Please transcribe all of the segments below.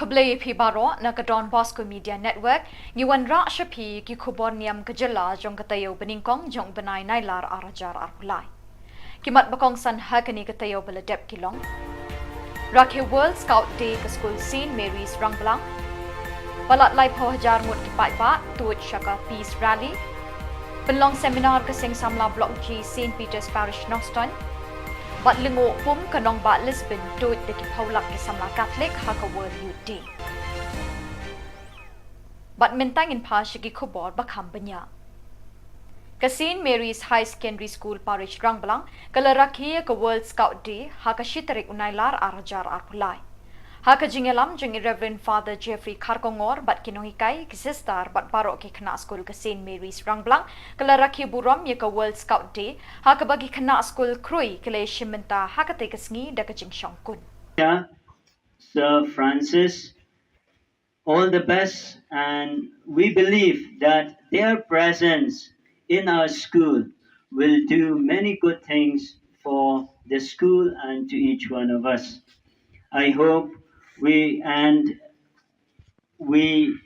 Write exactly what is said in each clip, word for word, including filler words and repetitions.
Khublei ïa phi baroh, na ka Don Bosco Media Network ngi wanrah sha phi ki khubor niam ka jylla jong ka taïew banyngkong jong u bnai Nailar ar hajar arphew lai. Ki mat ba kongsan ha kane ka taïew ba la dep ki long: Rakhe World Scout Day ka skul Saint Mary's Rangblang. Palat laiphew hajar ngut ki paidbah tuid sha ka Peace Rally. Pynlong seminar ka seng samla Block G Saint Peter's Parish Nongstoiñ. Bad lyngngoh pum ka nongbah Lisbon tuid da ki phew lak ki samla Katholik ha ka World Youth Day. Bad mynta ngin phai sha ki khubor ba kham bniah. Ka Saint Mary's High Secondary School Parish Rangblang ka la rakhe ïa ka World Scout Day ha ka shi tarik u Nailar ar hajar arphew lai. Ha ka jingïalam jong i Reverend Father Jeffrey Kharkongor bad ki nonghikai, ki sister bad baroh ki khynnah skul ka Saint Mary's Rangblang ka la rakhe burom ïa ka World Scout Day, ha kaba ki khynnah skul Krui ki la ïashim bynta ha katei ka sngi da ka jingshongkun. Sir Francis, all the best, and we believe that their presence in our school will do many good things for the school and to each one of us. I hope we, and we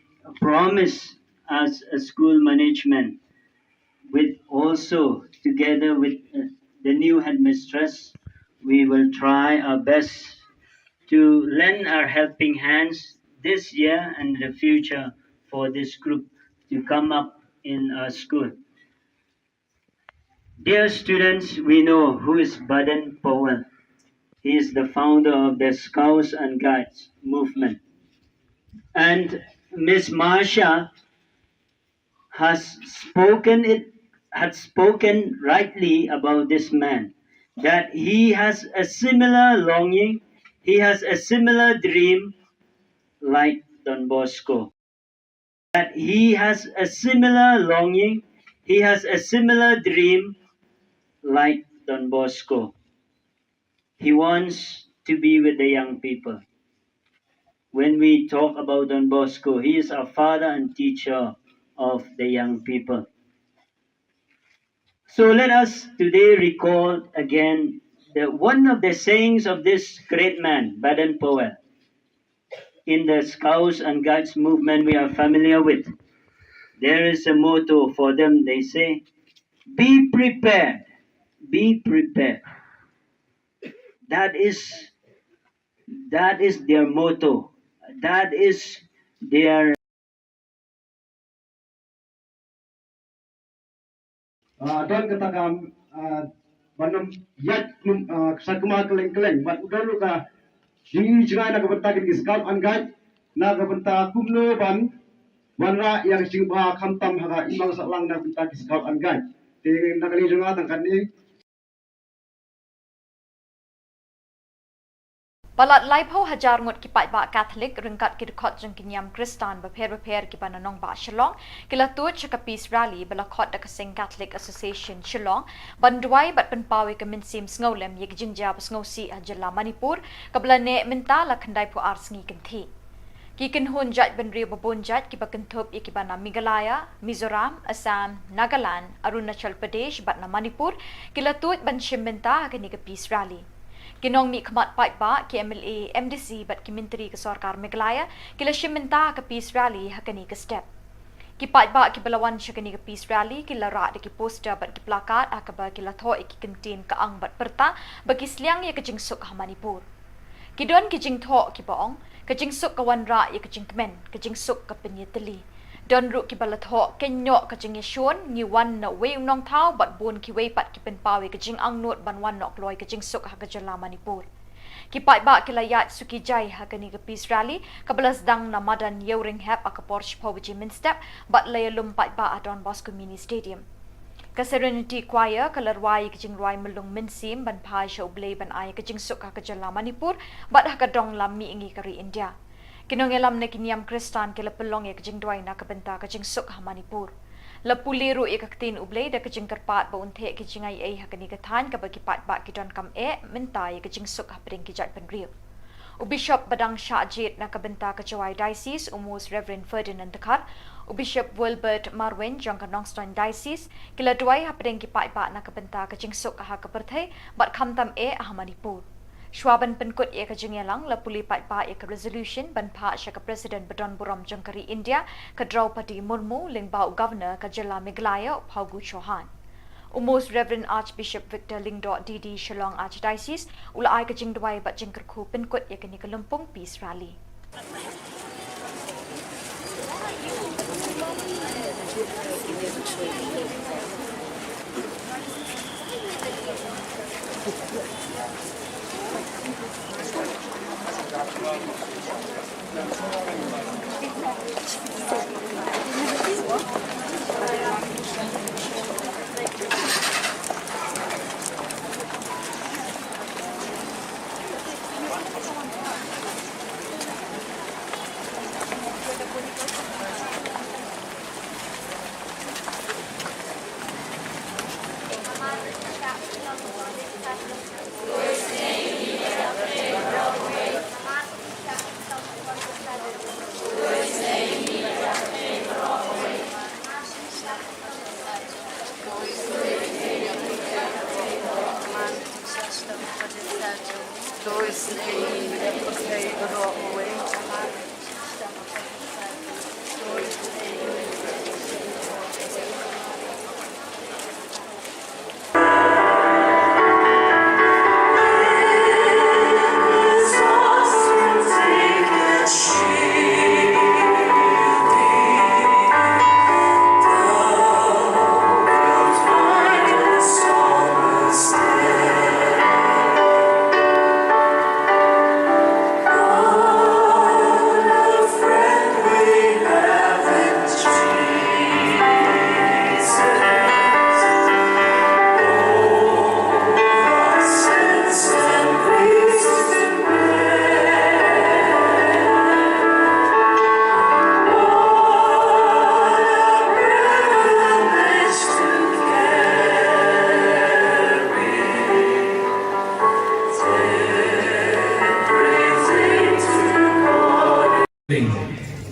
promise as a school management, with also together with, uh, the new headmistress, we will try our best to lend our helping hands this year and the future for this group to come up in our school. Dear students, we know who is Baden Powell. He is the founder of the Scouts and Guides movement. And Miss Marsha has spoken it, had spoken rightly about this man, that he has a similar longing, he has a similar dream like Don Bosco. That he has a similar longing, he has a similar dream like Don Bosco. He wants to be with the young people. When we talk about Don Bosco, he is our father and teacher of the young people. So let us today recall again the, one of the sayings of this great man, Baden Powell. In the Scouts and Guides movement we are familiar with, there is a motto for them, they say, "Be prepared, be prepared." That is, that is their motto. That is their Ah, don kata ka, ah, ban ym ïaid, ah, sakma kylleng kylleng, bad u don ruh ka jingïohi jngai na ka bynta ki Scout and Guide, na ka bynta kumno ban, ban wanrah ïa ka jingbha khamtam ha ka imlang sahlang na ka bynta ki Scout and Guide. Te na ka liang jong nga tang katne. Palat laiphew hajar ngut ki paidbah Katholik ryngkat ki dkhot jong ki niam Khristan bapher bapher kiba na nongbah Shillong ki la tuid sha ka Peace Rally ba la khot da ka seng Catholic Association Shillong ban duwai bad pynpaw ïa ka mynsiem sngewlem ïa ka jingjia ba sngewsih ha jylla Manipur kaba la neh mynta la khyndaiphew ar sngi kynthih. Ki kynhun jaitbynriew ba bun jait kiba kynthup ïa kiba na Meghalaya, Mizoram, Assam, Nagaland, Arunachal Pradesh bad na Manipur ki la tuid ban shim bynta ha kane ka Peace Rally. Ki nongmihkhmat paidbah, ki M L A, M D C bad ki myntri ka sorkar Meghalaya ki la shim bynta ha ka Peace Rally ha kane ka step. Ki paidbah kiba la wan sha kane ka Peace Rally ki la rah da ki poster bad ki placard ha kaba ki la thoh ïa ki kyntien ka ang bad pyrta ba ki sliang ïa ka jingsuk ha Manipur. Ki don ki jingthoh kiba ong, ka jingsuk ka wanrah ïa ka jingkmen, ka jingsuk ka pynïatylli. Don ruh kiba la thoh, kynnoh ka jingïashun, ngi wan na uwei u nongthaw bad bun kiwei pat ki pynpaw ïa ka jingangnud ban wan noh kloi ka jingsuk ha ka jylla Manipur. Ki paidbah ki la ïaid suki jai ha kane ka Peace Rally kaba la sdang na madan Ïewrynghep ha ka por shiphew baje mynstep bad la ïalum paidbah ha Don Bosco Mini Stadium. Ka Serenity Choir ka la rwai ïa ka jingrwai Myllung Mynsiem ban phai sha U Blei ban ai ïa ka jingsuk ha ka jylla Manipur bad ha ka dong lam mihngi ka ri India. Ki nongïalam na ki niam Khristan ki la pynlong ïa ka jingduwai na ka bynta ka jingsuk ha Manipur. La pule ruh ïa ka ktien U Blei da ka jingkyrpad ba un theh ki jingai ei ha kane ka thaiñ kaba ki paidbah ki donkam eh mynta ïa ka jingsuk hapdeng ki jaitbynriew. U Bishop ba dang shah jied na ka bynta ka Jowai Diocese, u Most Reverend Ferdinand Dkhar, u Bishop Wilbert Marwein jong ka Nongstoiñ Diocese, ki la duwai hapdeng ki paidbah na ka bynta ka jingsuk ha ka pyrthei bad khamtam eh ha Manipur. Shuwa ban pynkut ïa ka jingïalang, la pule paidbah ïa ka resolution ban phah sha ka President badonburom jong ka ri India, ka Draupadi Murmu, lyngba u Governor ka jylla Meghalaya, u Phagu Chauhan. U Most Reverend Archbishop Victor Lyngdoh D D, Shillong Archdiocese, u la ai ka jingduwai bad jingkyrkhu pynkut ïa kane ka lympung Peace Rally.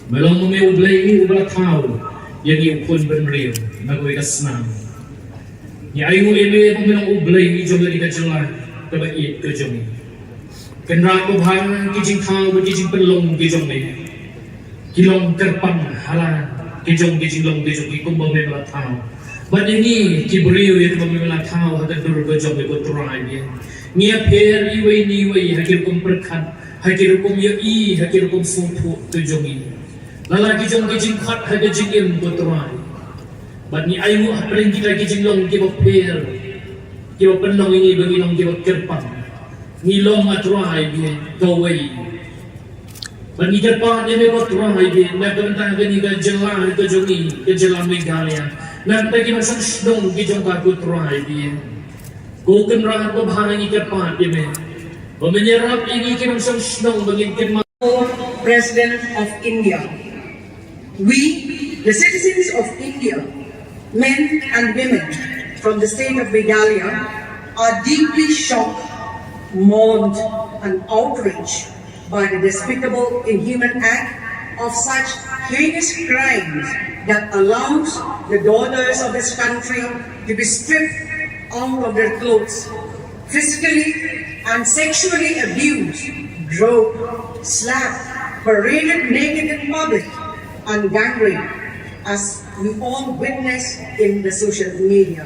Me long ma me U Blei uba la thaw ïa ngi u khun bynriew na kawei ka snam. Ngi ainguh ïa me ba me long U Blei jong kane ka jylla kaba ïeit ka jong ngi. Kynrad babha, ki jingthaw bad ki jingpynlong ki jong me ki long kyrpang ha la ki jong ki jinglong ki jong ngi kumba me la thaw. Bad ïa ngi ki briew ïa kiba me la thaw ha ka dur ka jong me, ko Trai, ngi ïapher iwei na iwei ha ki rukom pyrkhat, ha ki rukom ïohi, ha ki rukom sngewthuh ka jong ngi. La la ki jong ki jingkhot ha ka jingim, ko Trai. Bad ngi ainguh hapdeng kita ki jinglong kiba pher, kiba pynlong ïa ngi ba ngi long kiba kyrpang. Ngi long, a Trai, ba kawei. Bad ngi kyrpad ïa me, ko Trai, ba na ka bynta kane ka jylla ka jong ngi, ka jylla Meghalaya, na ka bynta ki nongshong shnong ki jong ka, ko Trai, ba ko Kynrad babha, ngi kyrpad ïa me ba men ïarap ïa ngi ki nongshong shnong ba ngin kynmaw. President of India. We, the citizens of India, men and women from the state of Meghalaya, are deeply shocked, mourned, and outraged by the despicable, inhuman act of such heinous crimes that allows the daughters of this country to be stripped out of their clothes, physically and sexually abused, drugged, slapped, paraded naked in public, and gang raped, as we all witness in the social media.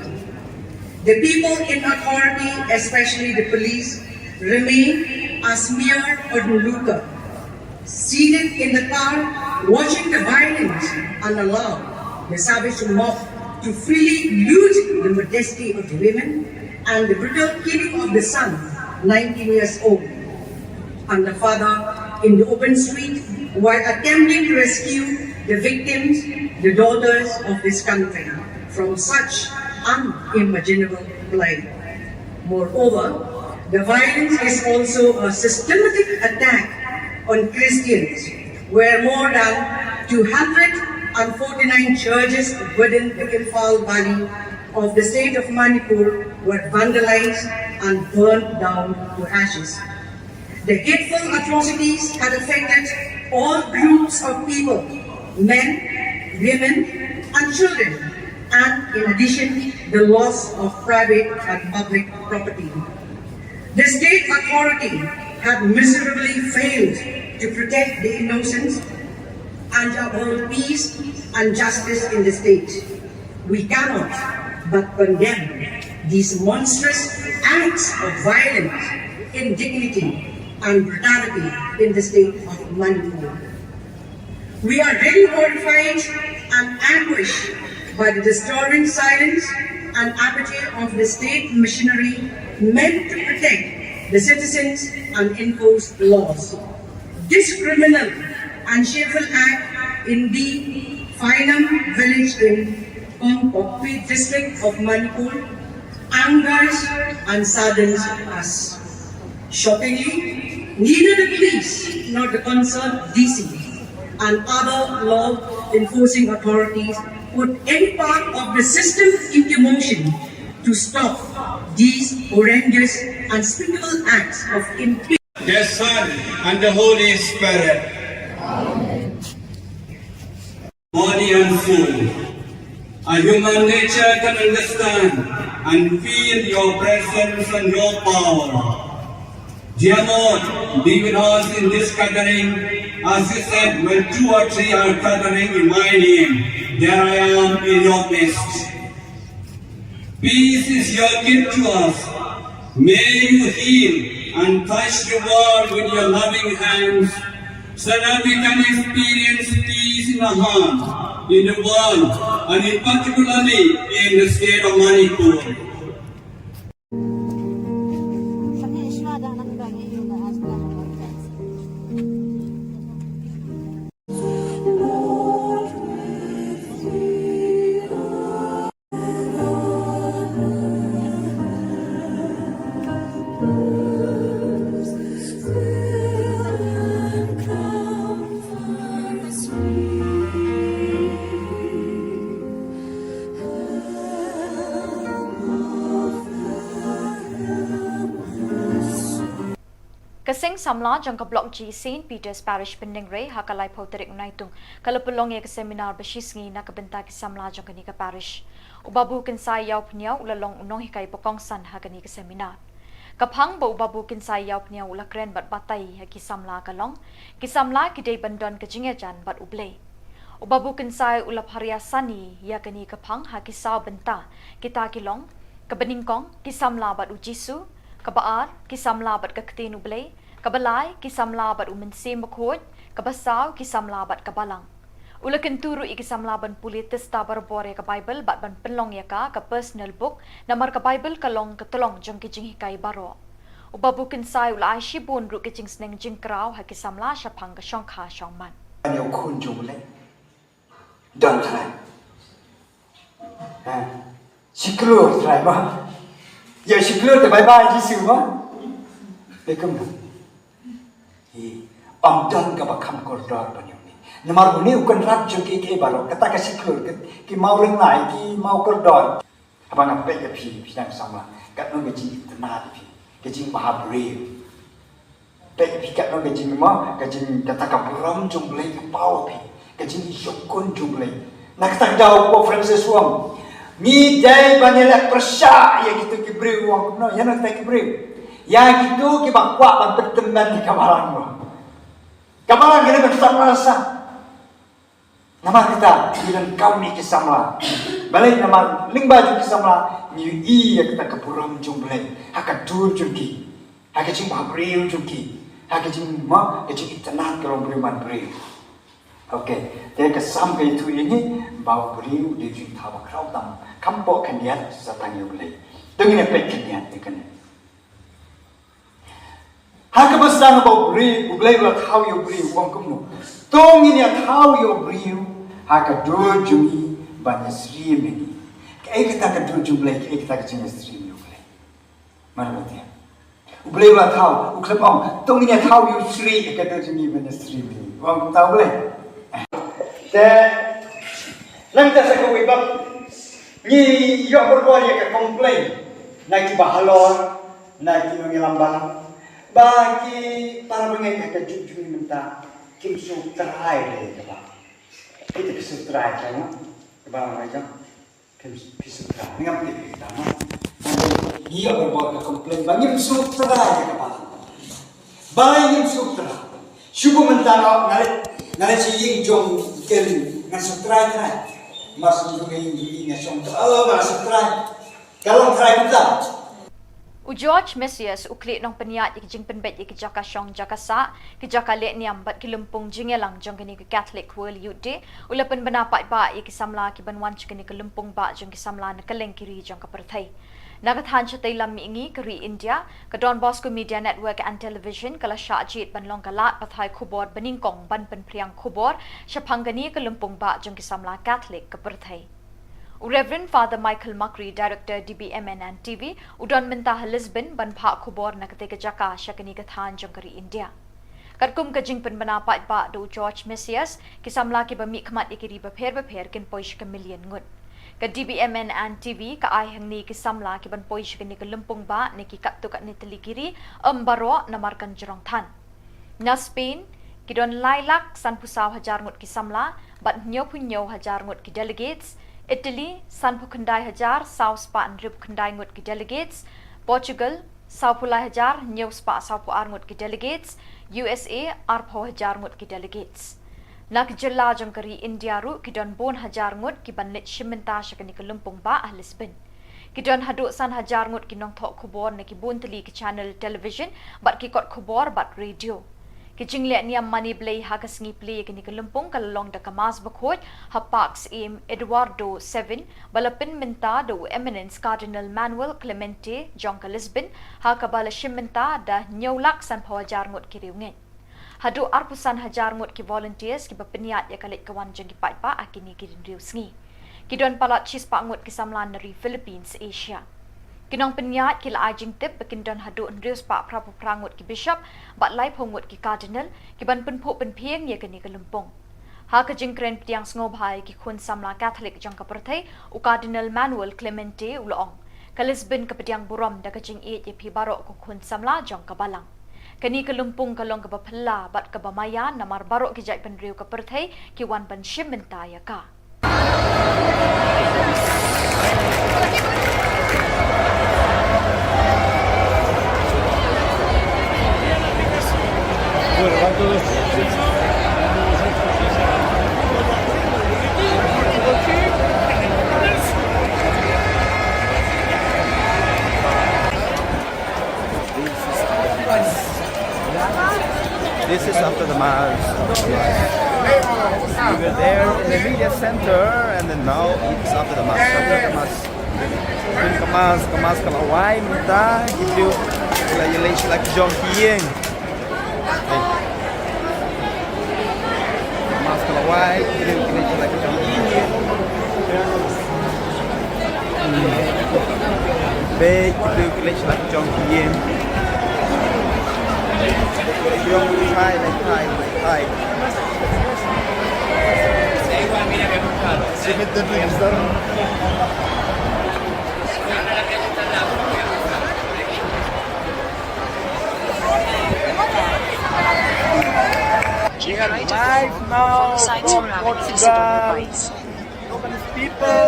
The people in authority, especially the police, remain as mere onlooker, seated in the car, watching the violence and allow the savage mob to freely loot the modesty of the women and the brutal killing of the son, nineteen years old, and the father in the open street while attempting to rescue the victims, the daughters of this country, from such unimaginable plight. Moreover, the violence is also a systematic attack on Christians, where more than two hundred forty-nine churches within the Imphal Valley of the state of Manipur were vandalized and burned down to ashes. The hateful atrocities had affected all groups of people, men, women, and children, and in addition, the loss of private and public property. The state authority have miserably failed to protect the innocent and uphold peace and justice in the state. We cannot but condemn these monstrous acts of violence, indignity, and brutality in the state of Manipur. We are very horrified and anguished by the disturbing silence and apathy of the state machinery meant to protect the citizens and enforce laws. This criminal and shameful act in the Phainam village in Kongpokpi district of Manipur angers and saddens us. Shockingly, neither the police nor the concerned D C and other law enforcing authorities put any part of the system into motion to stop these horrendous, unspeakable acts of impiety. The Son and the Holy Spirit. Body and soul. A human nature can understand and feel your presence and your power. Dear Lord, be with us in this gathering, as you said, "When two or three are gathering in my name, there I am in your midst." Peace is your gift to us. May you heal and touch the world with your loving hands, so that we can experience peace in our heart, in the world, and in particularly in the state of Manipur. Ka seng samla jong ka Block G Saint Peter's Parish Pyndengrei ha ka laiphew tarik u Naitung ka la pynlong ïa ka seminar ba shisngi na ka bynta ki samla jong kane ka parish. U Babu Kynsai Ïawphniaw u la long u nonghikai ba kongsan ha kane ka seminar. Ka phang ba u Babu Kynsai Ïawphniaw u la kren bad batai ha ki samla ka long, ki samla ki dei ban don ka jingïajan bad U Blei. U Babu Kynsai u la pharia sani ïa kane ka phang ha ki saw bynta, kita ki long, kaba nyngkong, ki samla bad U Jisu, kaba ar, ki samla bad ka Ktien U Blei, kaba lai, ki samla bad U Mynsiem Bakhuid, kaba saw, ki samla bad ka Balang. U la kyntu ruh ïa ki samla ban pule tista barabor ïa ka Baibl bad ban pynlong ïa ka ka personal book, namar ka Baibl ka long ka tyllong jong ki jinghikai baroh. U Babu Kynsai u la ai shibun ruh ki jingsneng jingkraw ha ki samla shaphang ka shongkha shongman. Ïa u Khun jong U Blei. Don trai. Ha. Shi klur trai ba. Ïa shi klur te bye bye Jisu ba. Te kumno. Hi. Ym don kaba kham kordor ban ïa une. Namar une u Kynrad jong kiei kiei baroh. Kata ka shi klur, ki, ki maw lyngngai, ki maw kordor. Haba nga peit ïa phi, phi nang samla. Katno ka jingitynnad ïa phi. Ka jingbha briew. Peit ïa phi katno ka jingma, ka jing, kata ka burom jong U Blei ka paw ïa phi. Ka jingïoh khun jong U Blei. Na kata ka daw u Pope Francis u ong, ngi dei ban ïaleh pyrshah ïa kito ki briew, u ong kumno, ïa kito ki briew. Ïa kito kiba kwah ban pyntymmen ïa ka balang. Ka balang ka dei ban sah marsa. Namar kata, ngi donkam ïa ki samla. Balei? Namar lyngba jong ki samla, ngi ïohi ïa kata ka burom jong U Blei ha ka dur jong ki, ha ka jingbha briew jong ki, ha ka jingma, ka jingitynnad ka long briew man briew. Okay, te ka Salm ka ïathuh ïa ngi ba u briew u dei u jingthaw bakhraw tam, kham poh khyndiat sa tang ïa U Blei. To ngin ïa peit khyndiat ïa kane. Ha kaba sdang ba u briew, U Blei u la thaw ïa u briew, u ong kumno. To ngin ïa thaw ïa u briew ha ka dur jong ngi ban ïasyriem ïa ngi. Kaei kata ka dur jong U Blei, kaei kata ka jingïasyriem ïa U Blei? Mar ba tieng. U Blei u la thaw, u khlem ong, to ngin ïa thaw ïa u shrieh ha ka dur jong ngi ban ïasyriem ïa ngi. U ong kumta U Blei. Te, nangta sa kawei pat, ngi ïoh bor bor ïa ka complain na kiba halor, na ki nongïalam balang, ba ki para bangeit ha ka juk jong ngi mynta kim sngewtrai ïa kaba, kita ki sngewtrai ïa kaba, kaba ngi ïa kim, kim sngewtrai. Ngam tip ïa kita, ma. Ïa, ba ka complain ba ngim sngewthuh ïa ka ba. Ba ngim sngewthuh. Shu ba mynta nga leit, nga leit sha ïing jong ka ri, nga sngewthuh trai. Mar shu ba ïing jong ïing nga shong, oh, nga sngewthuh. Ka long trai mynta. U George Mesias u khlieh nongpynïaid ïa ka jingpynbeit ïa ka jaka shong jaka sah, ka jaka leh niam bad ki lympung jingïalang jong kane ka Catholic World Youth Day, u la pynbna paidbah ïa ki samla ki ban wan sha kane ka lympung bah jong ki samla na kylleng ki ri jong ka pyrthei. Na ka thaiñ shatei lam mihngi ka ri India, ka Don Bosco Media Network and Television ka la shah jied ban long ka lad pathai khubor banyngkong ban pynphriang khubor shaphang kane ka lympung bah jong ki samla Catholic ka pyrthei. U Reverend Father Michael Makri, Director D B M N and T V, u don mynta ha Lisbon ban phah khubor na katei ka jaka sha kane ka thaiñ jong ka ri India. Katkum ka jingpynbna paidbah da u George Mesias, ki samla kiba mihkhmat ïa ki ri bapher bapher kin poi sha ka million ngut. Ka D B M N and T V ka ai hangne ki samla ki ban poi sha kane ka lympung bah na ki katto katne tylli ki ri, ym baroh namar kan jrong than. Na Spain, ki don lai lak sanphew saw hajar ngut ki samla, bad hynñiewphew hynñiew hajar ngut ki delegates, Italy, sanphew khyndai hajar saw spah hynriewphew khyndai ngut ki delegates, Portugal, sawphew lai hajar hynñiew spah sawphew ar ngut ki delegates, U S A, arphew hajar ngut ki delegates. Na ki jylla jong ka ri India ruh ki don bun hajar ngut ki ban leit shim bynta sha kane ka lympung bah ha Lisbon. Ki don haduh san hajar ngut ki nongthoh khubor na ki bun tylli ki channel television bad ki kot khubor bad radio. Ki jingleh niam mane Blei ha ka sngi plie ïa kane ka lympung ka la long da ka Mass bakhuid ha Park Saint Eduardo seven, ba la pynmynta da u Eminence Cardinal Manuel Clemente jong ka Lisbon, ha kaba la shim bynta da hynñiew lak sanphew hajar ngut ki riewngeit. Haduh arphew san hajar ngut ki volunteers kiba pynïaid ïa ka leit ka wan jong ki paidbah ha kine ki hynriew sngi. Ki don palat shispah ngut ki samla na ri Philippines, Asia. Ki nongpynïaid ki la ai jingtip ba kin don haduh hynriew spah phraphew phra ngut ki bishop bad laiphew ngut ki cardinal ki ban pynphuh pynphieng ïa kane ka lympung. Ha ka jingkren pdiang sngewbha ïa ki khun samla Catholic jong ka pyrthei, u Cardinal Manuel Clemente u la ong, ka Lisbon ka pdiang burom da ka jingïeit ïa phi baroh ko khun samla jong ka balang. Kane ka lympung ka long kaba phylla bad kaba maïa namar baroh ki jaitbynriew ka pyrthei ki wan ban shim bynta ïa ka. This is after the mass. We were there in the media center, and then now it's after the mass. After the mass. Ka mass, ka mass ka la wai mynta, ki briew ki la ïaleit sha la ki jong ki ïing. Mass ka la wai, ki briew ki la ïaleit sha la ki jong ki ïing. Bad ki briew ki la ïaleit sha la ki jong ki ïing. Ki ïong ki thai, la thai, la thai. Live now from Portugal. Look at these people.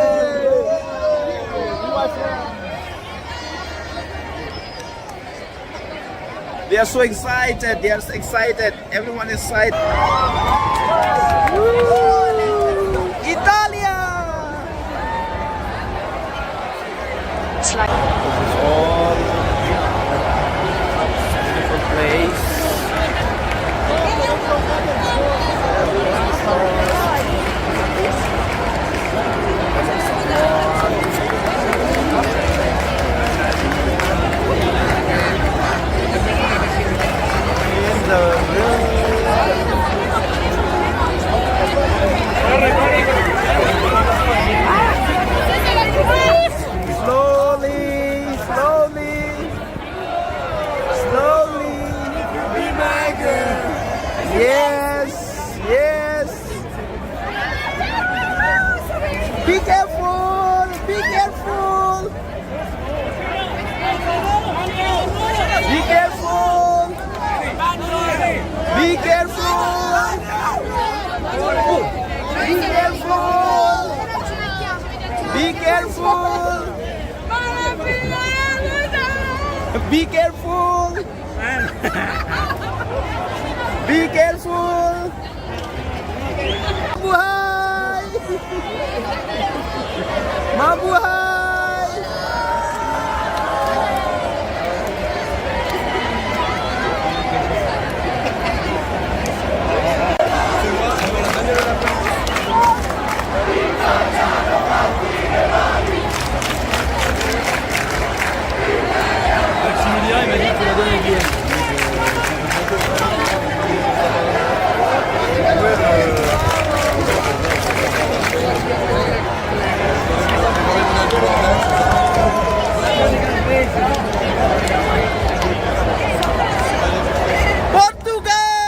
They are so excited. They are so excited. Everyone is excited. Woo! Italia! This is all beautiful place. Slowly, slowly, slowly. Yes, yes. Be careful, be careful. Be careful. Be careful. Be careful. Be careful. Be careful! Be careful! Mabuhay! Mabuhay! Portugal!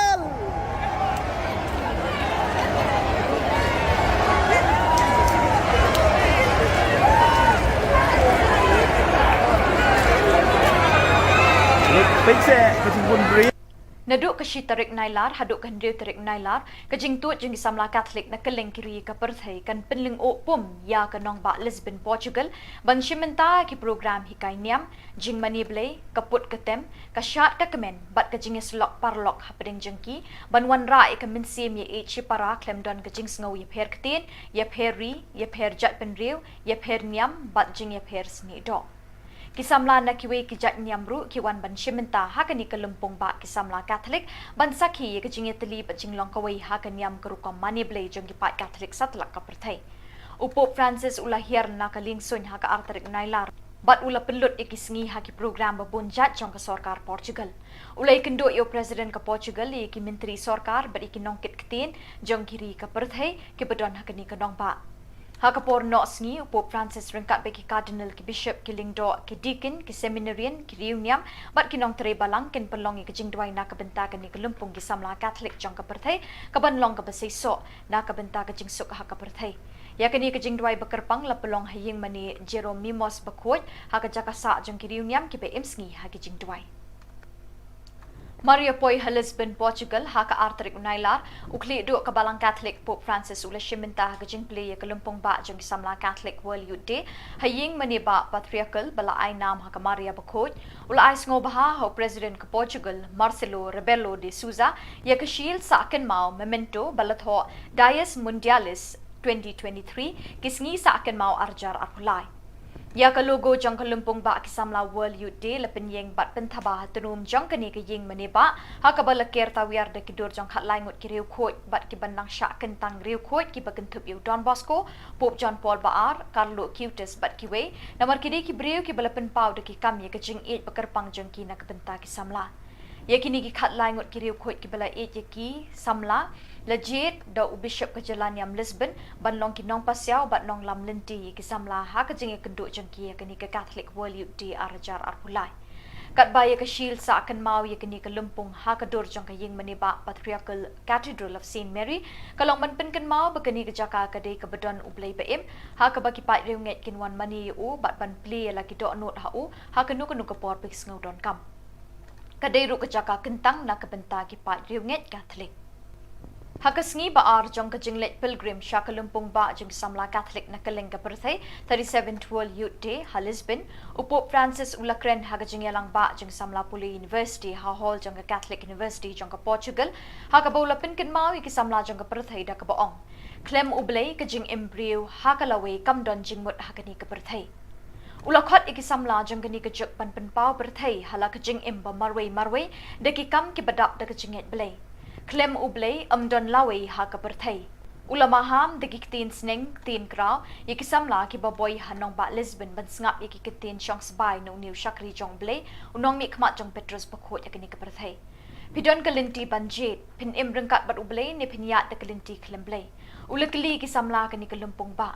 Naduh ka shi tarik Nailar haduh ka hynriew tarik Nailar, ka jingtuid jong ki samla Katholik na kylleng ki ri ka pyrthei kan pynlyngngoh pum ïa ka nongbah Lisbon, Portugal, ban shim bynta ki program hikai niam, jingmane Blei, ka put ka tem, ka shad ka kmen, bad ka jingïasyllok paralok hapdeng jong ki, ban wanrah ïa ka mynsiem ïeit shipara khlem don ka jingsngew ïapher ktien, ïapher ri, ïapher jaitbynriew, ïapher niam, bad jingïapher snieh doh. Ki samla na kiwei ki jait niam ruh ki wan ban shim bynta ha kane ka lympung bah ki samla Katholik, ban sakhi ïa ka jingïatylli bad jinglong kawei ha ka niam ka rukom mane Blei jong ki paid Katholik satlak ka pyrthei. U Pope Francis u la hiar na ka liengsuiñ ha ka ar tarik Nailar, bad u la pynlut ïa ki sngi ha ki program babun jait jong ka sorkar Portugal. U la ïakynduh ïa u President ka Portugal, ïa ki myntri sorkar, bad ïa ki nongkit ktien jong ki ri ka pyrthei kiba don ha kane ka nongbah. Ha ka por noh sngi, u Pope Francis ryngkat bad ki Cardinal, ki Bishop, ki Lyngdoh, ki Deacon, ki Seminarian, ki riewniam, bad ki nongtrei balang kin pynlong ïa ka jingduwai na ka bynta kane ka lympung ki samla Katholik jong ka pyrthei, kaban long kaba seisoh na ka bynta ka jingsuk ha ka pyrthei. Ïa kane ka jingduwai bakyrpang la pynlong ha ïing mane Jerónimos bakhuid, ha ka jaka sah jong ki riewniam kiba im sngi ha ki jingduwai. Mar ïa poi ha Lisbon, Portugal, ha ka ar tarik u Nailar, u khlieh duh ka Balang Katholik Pope Francis u la shim bynta ha ka jingplie ïa ka lympung bah jong ki samla Catholic World Youth Day ha ïing mane bah Patriarchal ba la ai nam ha ka Maria bakhuid. U la ai sngewbha ha u President ka Portugal, Marcelo Rebelo de Sousa, ïa ka shield sah kynmaw, memento, ba la thoh Dies Mundialis twenty twenty-three, ki sngi sah kynmaw ar hajar arphew lai. Ïa ka logo jong ka lympung bah ki samla World Youth Day la pynïeng bad pynthaba ha tnum jong kane ka ïing mane bah, ha kaba la ker tawiar da ki dur jong khatlai ngut ki riewkhuid bad kiban nang shah kyntang riewkhuid kiba kynthup ïa u Don Bosco, Pope John Paul ba ar, Carlo Acutis bad kiwei, namar ki dei ki briew kiba la pynpaw da ki kam ïa ka jingïeit bakyrpang jong ki na ka bynta ki samla. Ïa kine ki khatlai ngut ki riewkhuid kiba la ïeit ïa ki samla, la jied da u Bishop ka jylla niam Lisbon ban long ki nongpasiaw bad nonglam lynti ïa ki samla ha ka jingïakynduh jong ki ïa kane ka Catholic World Youth Day ar hajar arphew lai. Katba ïa ka shield sah kynmaw ïa kane ka lympung ha ka dur jong ka ïing mane bah Patriarchal Cathedral of Saint Mary, ka long ban pynkynmaw ba kane ka jaka ka dei kaba don U Blei ba im, ha kaba ki paid riewngeit kin wan mane ïa u bad ban plie ïa la ki dohnud ha u ha kano kano ka por ba ki sngew donkam. Ka dei ruh ka jaka kyntang na ka bynta ki paid riewngeit Katholik. Ha ka sngi ba ar jong ka jingleit pilgrim sha ka lympung bah jong ki samla Katholik na kylleng ka pyrthei, thirty-seventh World Youth Day ha Lisbon, u Pope Francis u la kren ha ka jingïalang bah jong ki samla pule university ha hall jong ka Catholic University jong ka Portugal, ha kaba u la pynkynmaw ïa ki samla jong ka pyrthei da kaba ong: Khlem U Blei ka jingim briew ha ka lawei kam don jingmut ha kane ka pyrthei. U la khot ïa ki samla jong kane ka juk ban pynpaw pyrthei ha la ka jingim ba marwei marwei da ki kam kiba dap da ka jingngeit Blei. Khlem U Blei ym don lawei ha ka pyrthei. U la maham da ki ktien sneng ktien kraw ïa ki samla kiba boi ha nongbah Lisbon ban sngap ïa ki ktien shong sbai na une u shakri jong U Blei, u nongmihkhmat jong u Petros bakhuid ha kane ka pyrthei. Phi don ka lynti ban jied, phin im ryngkat bad U Blei ne phin ïaid da ka lynti khlem Blei? U la kylli ki samla kane ka lympung bah.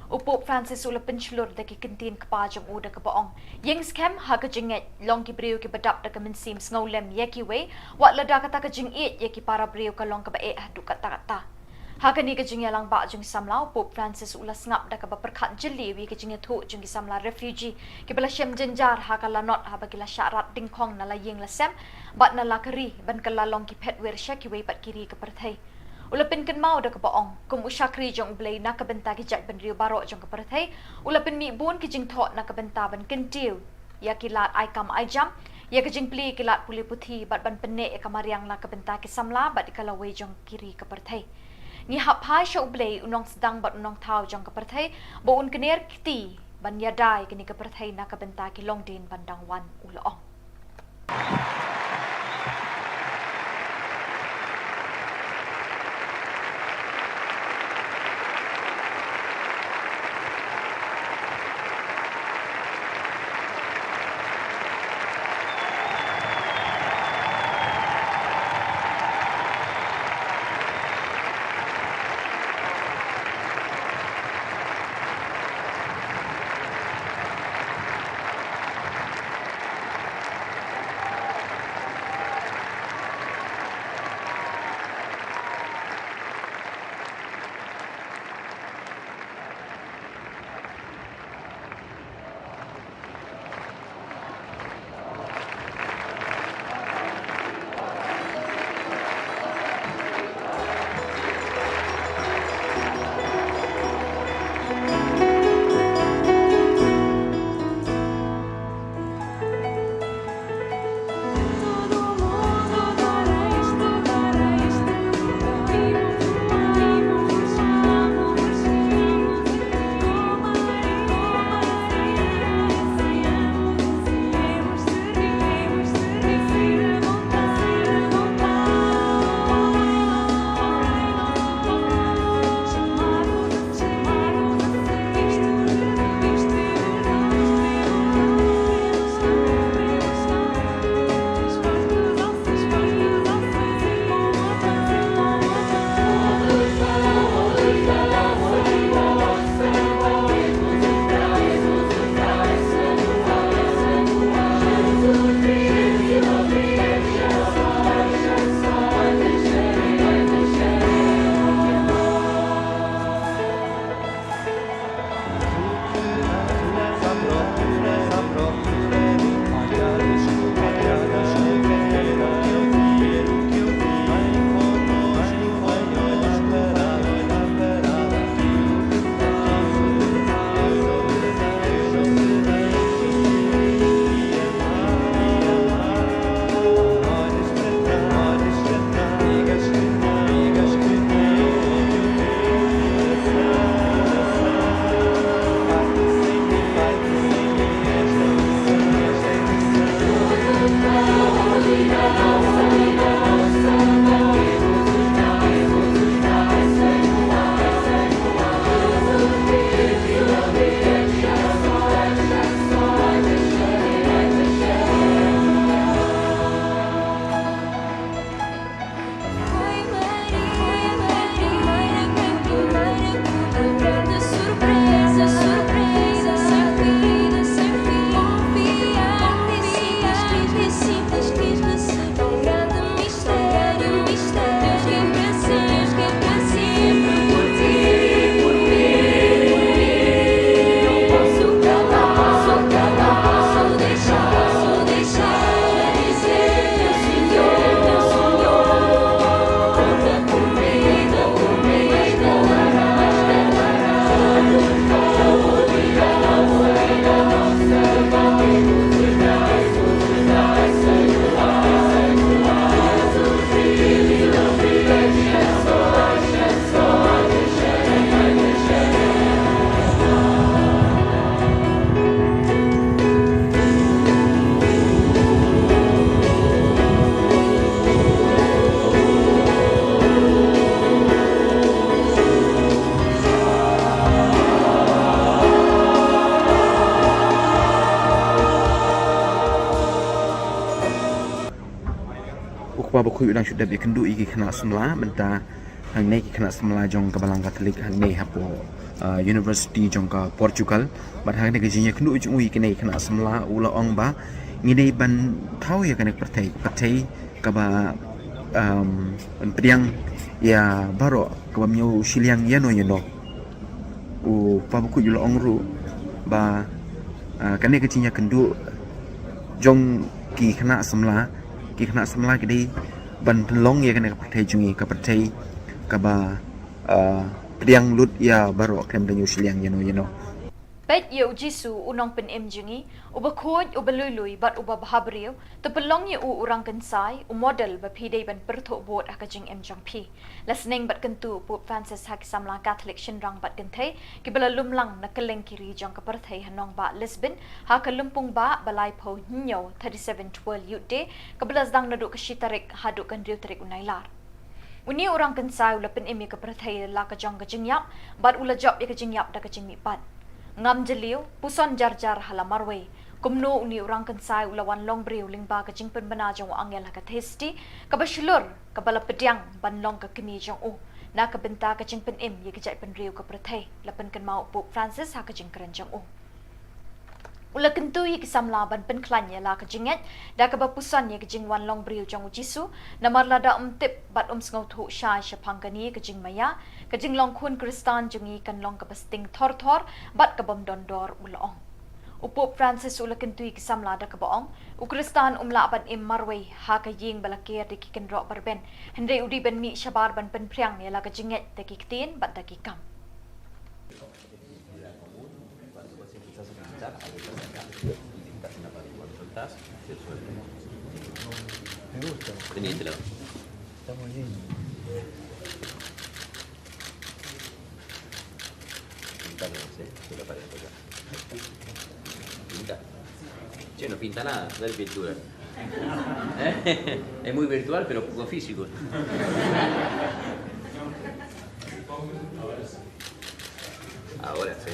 U Pope Francis u la pynshlur da ki kyntien kpa jong u da kaba ong: Ïeng skhem ha ka jingngeit, long ki briew kiba dap da ka mynsiem sngewlem ïa kiwei, wat lada kata ka jingïeit ïa ki para briew ka long kaba eh haduh katta katta. Ha kane ka jingïalang bah jong ki samla, u Pope Francis u la sngap da kaba pyrkhat jylliew ïa ka jingïathuh jong ki samla refugee kiba la shem jynjar ha ka lanot haba ki la shah rat dyngkhong na la ïing la sem bad na la ka ri ban kylla long ki phetwir sha kiwei pat ki ri ka pyrthei. U la pynkynmaw da kaba ong, kum u shakri jong U Blei na ka bynta ki jaitbynriew baroh jong ka pyrthei, u la pynmih bun ki jingthoh na ka bynta ban kyntiew ïa ki lad ai kam ai jam, ïa ka jingplie ki lad pule puthi bad ban pynneh ïa ka mariang na ka bynta ki samla bad ïa ka lawei jong ki ri ka pyrthei. Ngi hap phai sha U Blei, u nongsdang bad u nongthaw jong ka pyrthei, ba un kner kti ban ïada ïa kane ka pyrthei na ka bynta ki longdien ban dang wan, u la ong. U kpa bakhuid u dang shu dep ïakynduh ïa ki khynnah samla mynta hangne, ki khynnah samla jong ka Balang Katholik hangne hapoh, ah, University jong ka Portugal. Bad hangne ka jingïakynduh jong u ïa kine ki khynnah samla, u la ong ba ngi dei ban thaw ïa kane ka pyrthei, pyrthei kaba, um, ban pdiang ïa baroh, kaba ym ñiew shiliang ïano ïano. U kpa bakhuid u la ong ruh ba, ah, kane ka jingïakynduh jong ki khynnah samla, ki khynnah samla ki dei ban pynlong ïa kane ka pyrthei jong ngi, ka pyrthei kaba, ah, pdiang lut ïa baroh, khlem da ñiew shiliang ïano ïano. Peit ïa u Jisu, u nongpynim jong ngi, uba khuid, uba lui lui bad uba bhabriew, to pynlong ïa u u rangkynsai, u model ba phi dei ban pyrthuh bud ha ka jingim jong phi. La sneng bad kyntu u Pope Francis ha ki samla Katholik shynrang bad kynthei kiba la lum lang na kylleng ki ri jong ka pyrthei ha nongbah Lisbon, ha ka lympung bah ba laiphew hynñiew, thirty-seven World Youth Day, kaba la sdang naduh ka shi tarik haduh ka hynriew tarik u Nailar. Une u rangkynsai u la pynim ïa ka pyrthei la ka jong ka jingïap, bad u la jop ïa ka jingïap da ka jingmihpat. Ngam jylliew, puson jar jar ha la marwei. Kumno une u rangkynsai u la wan long briew lyngba ka jingpynbna jong u angel ha ka thiesti, kaba shlur, kaba la pdiang ban long ka kmie jong u. Na ka bynta ka jingpynim ïa ka jaitbynriew ka pyrthei, la pynkynmaw u Pope Francis ha ka jingkren jong u. U la kyntu ïa ki samla ban pynkhlaiñ ïa la ka jingngeit, da kaba puson ïa ka jingwan long briew jong u Jisu, namar lada um tip bad um sngewthuh shai shaphang kane ka jingmaïa, ka jinglong khun Khristan jong ngi kan long kaba sting thor thor, bad kabym don dor, u la ong. U Pope Francis u la kyntu ïa ki samla da kaba ong, u Khristan um lah ban im marwei ha ka ïing ba la ker da ki kynroh ba rben, hynrei u dei ban mih shabar ban pynphriang ïa la ka jingngeit da ki ktien bad da ki kam. Me gusta. Está muy lindo. Píntalo, sí, sí, la pared, acá. Pinta. Che, no pinta nada, dale pintura. ¿Eh? Es muy virtual, pero poco físico. Ahora sí.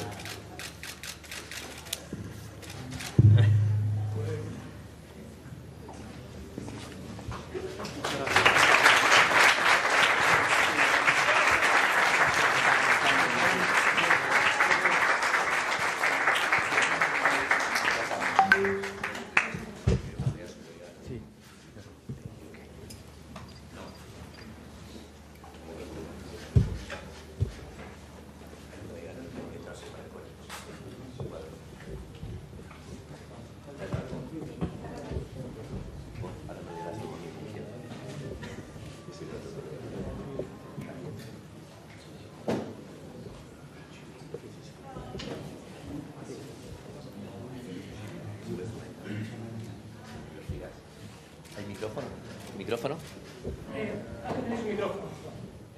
¿Hay micrófono? ¿Micrófono?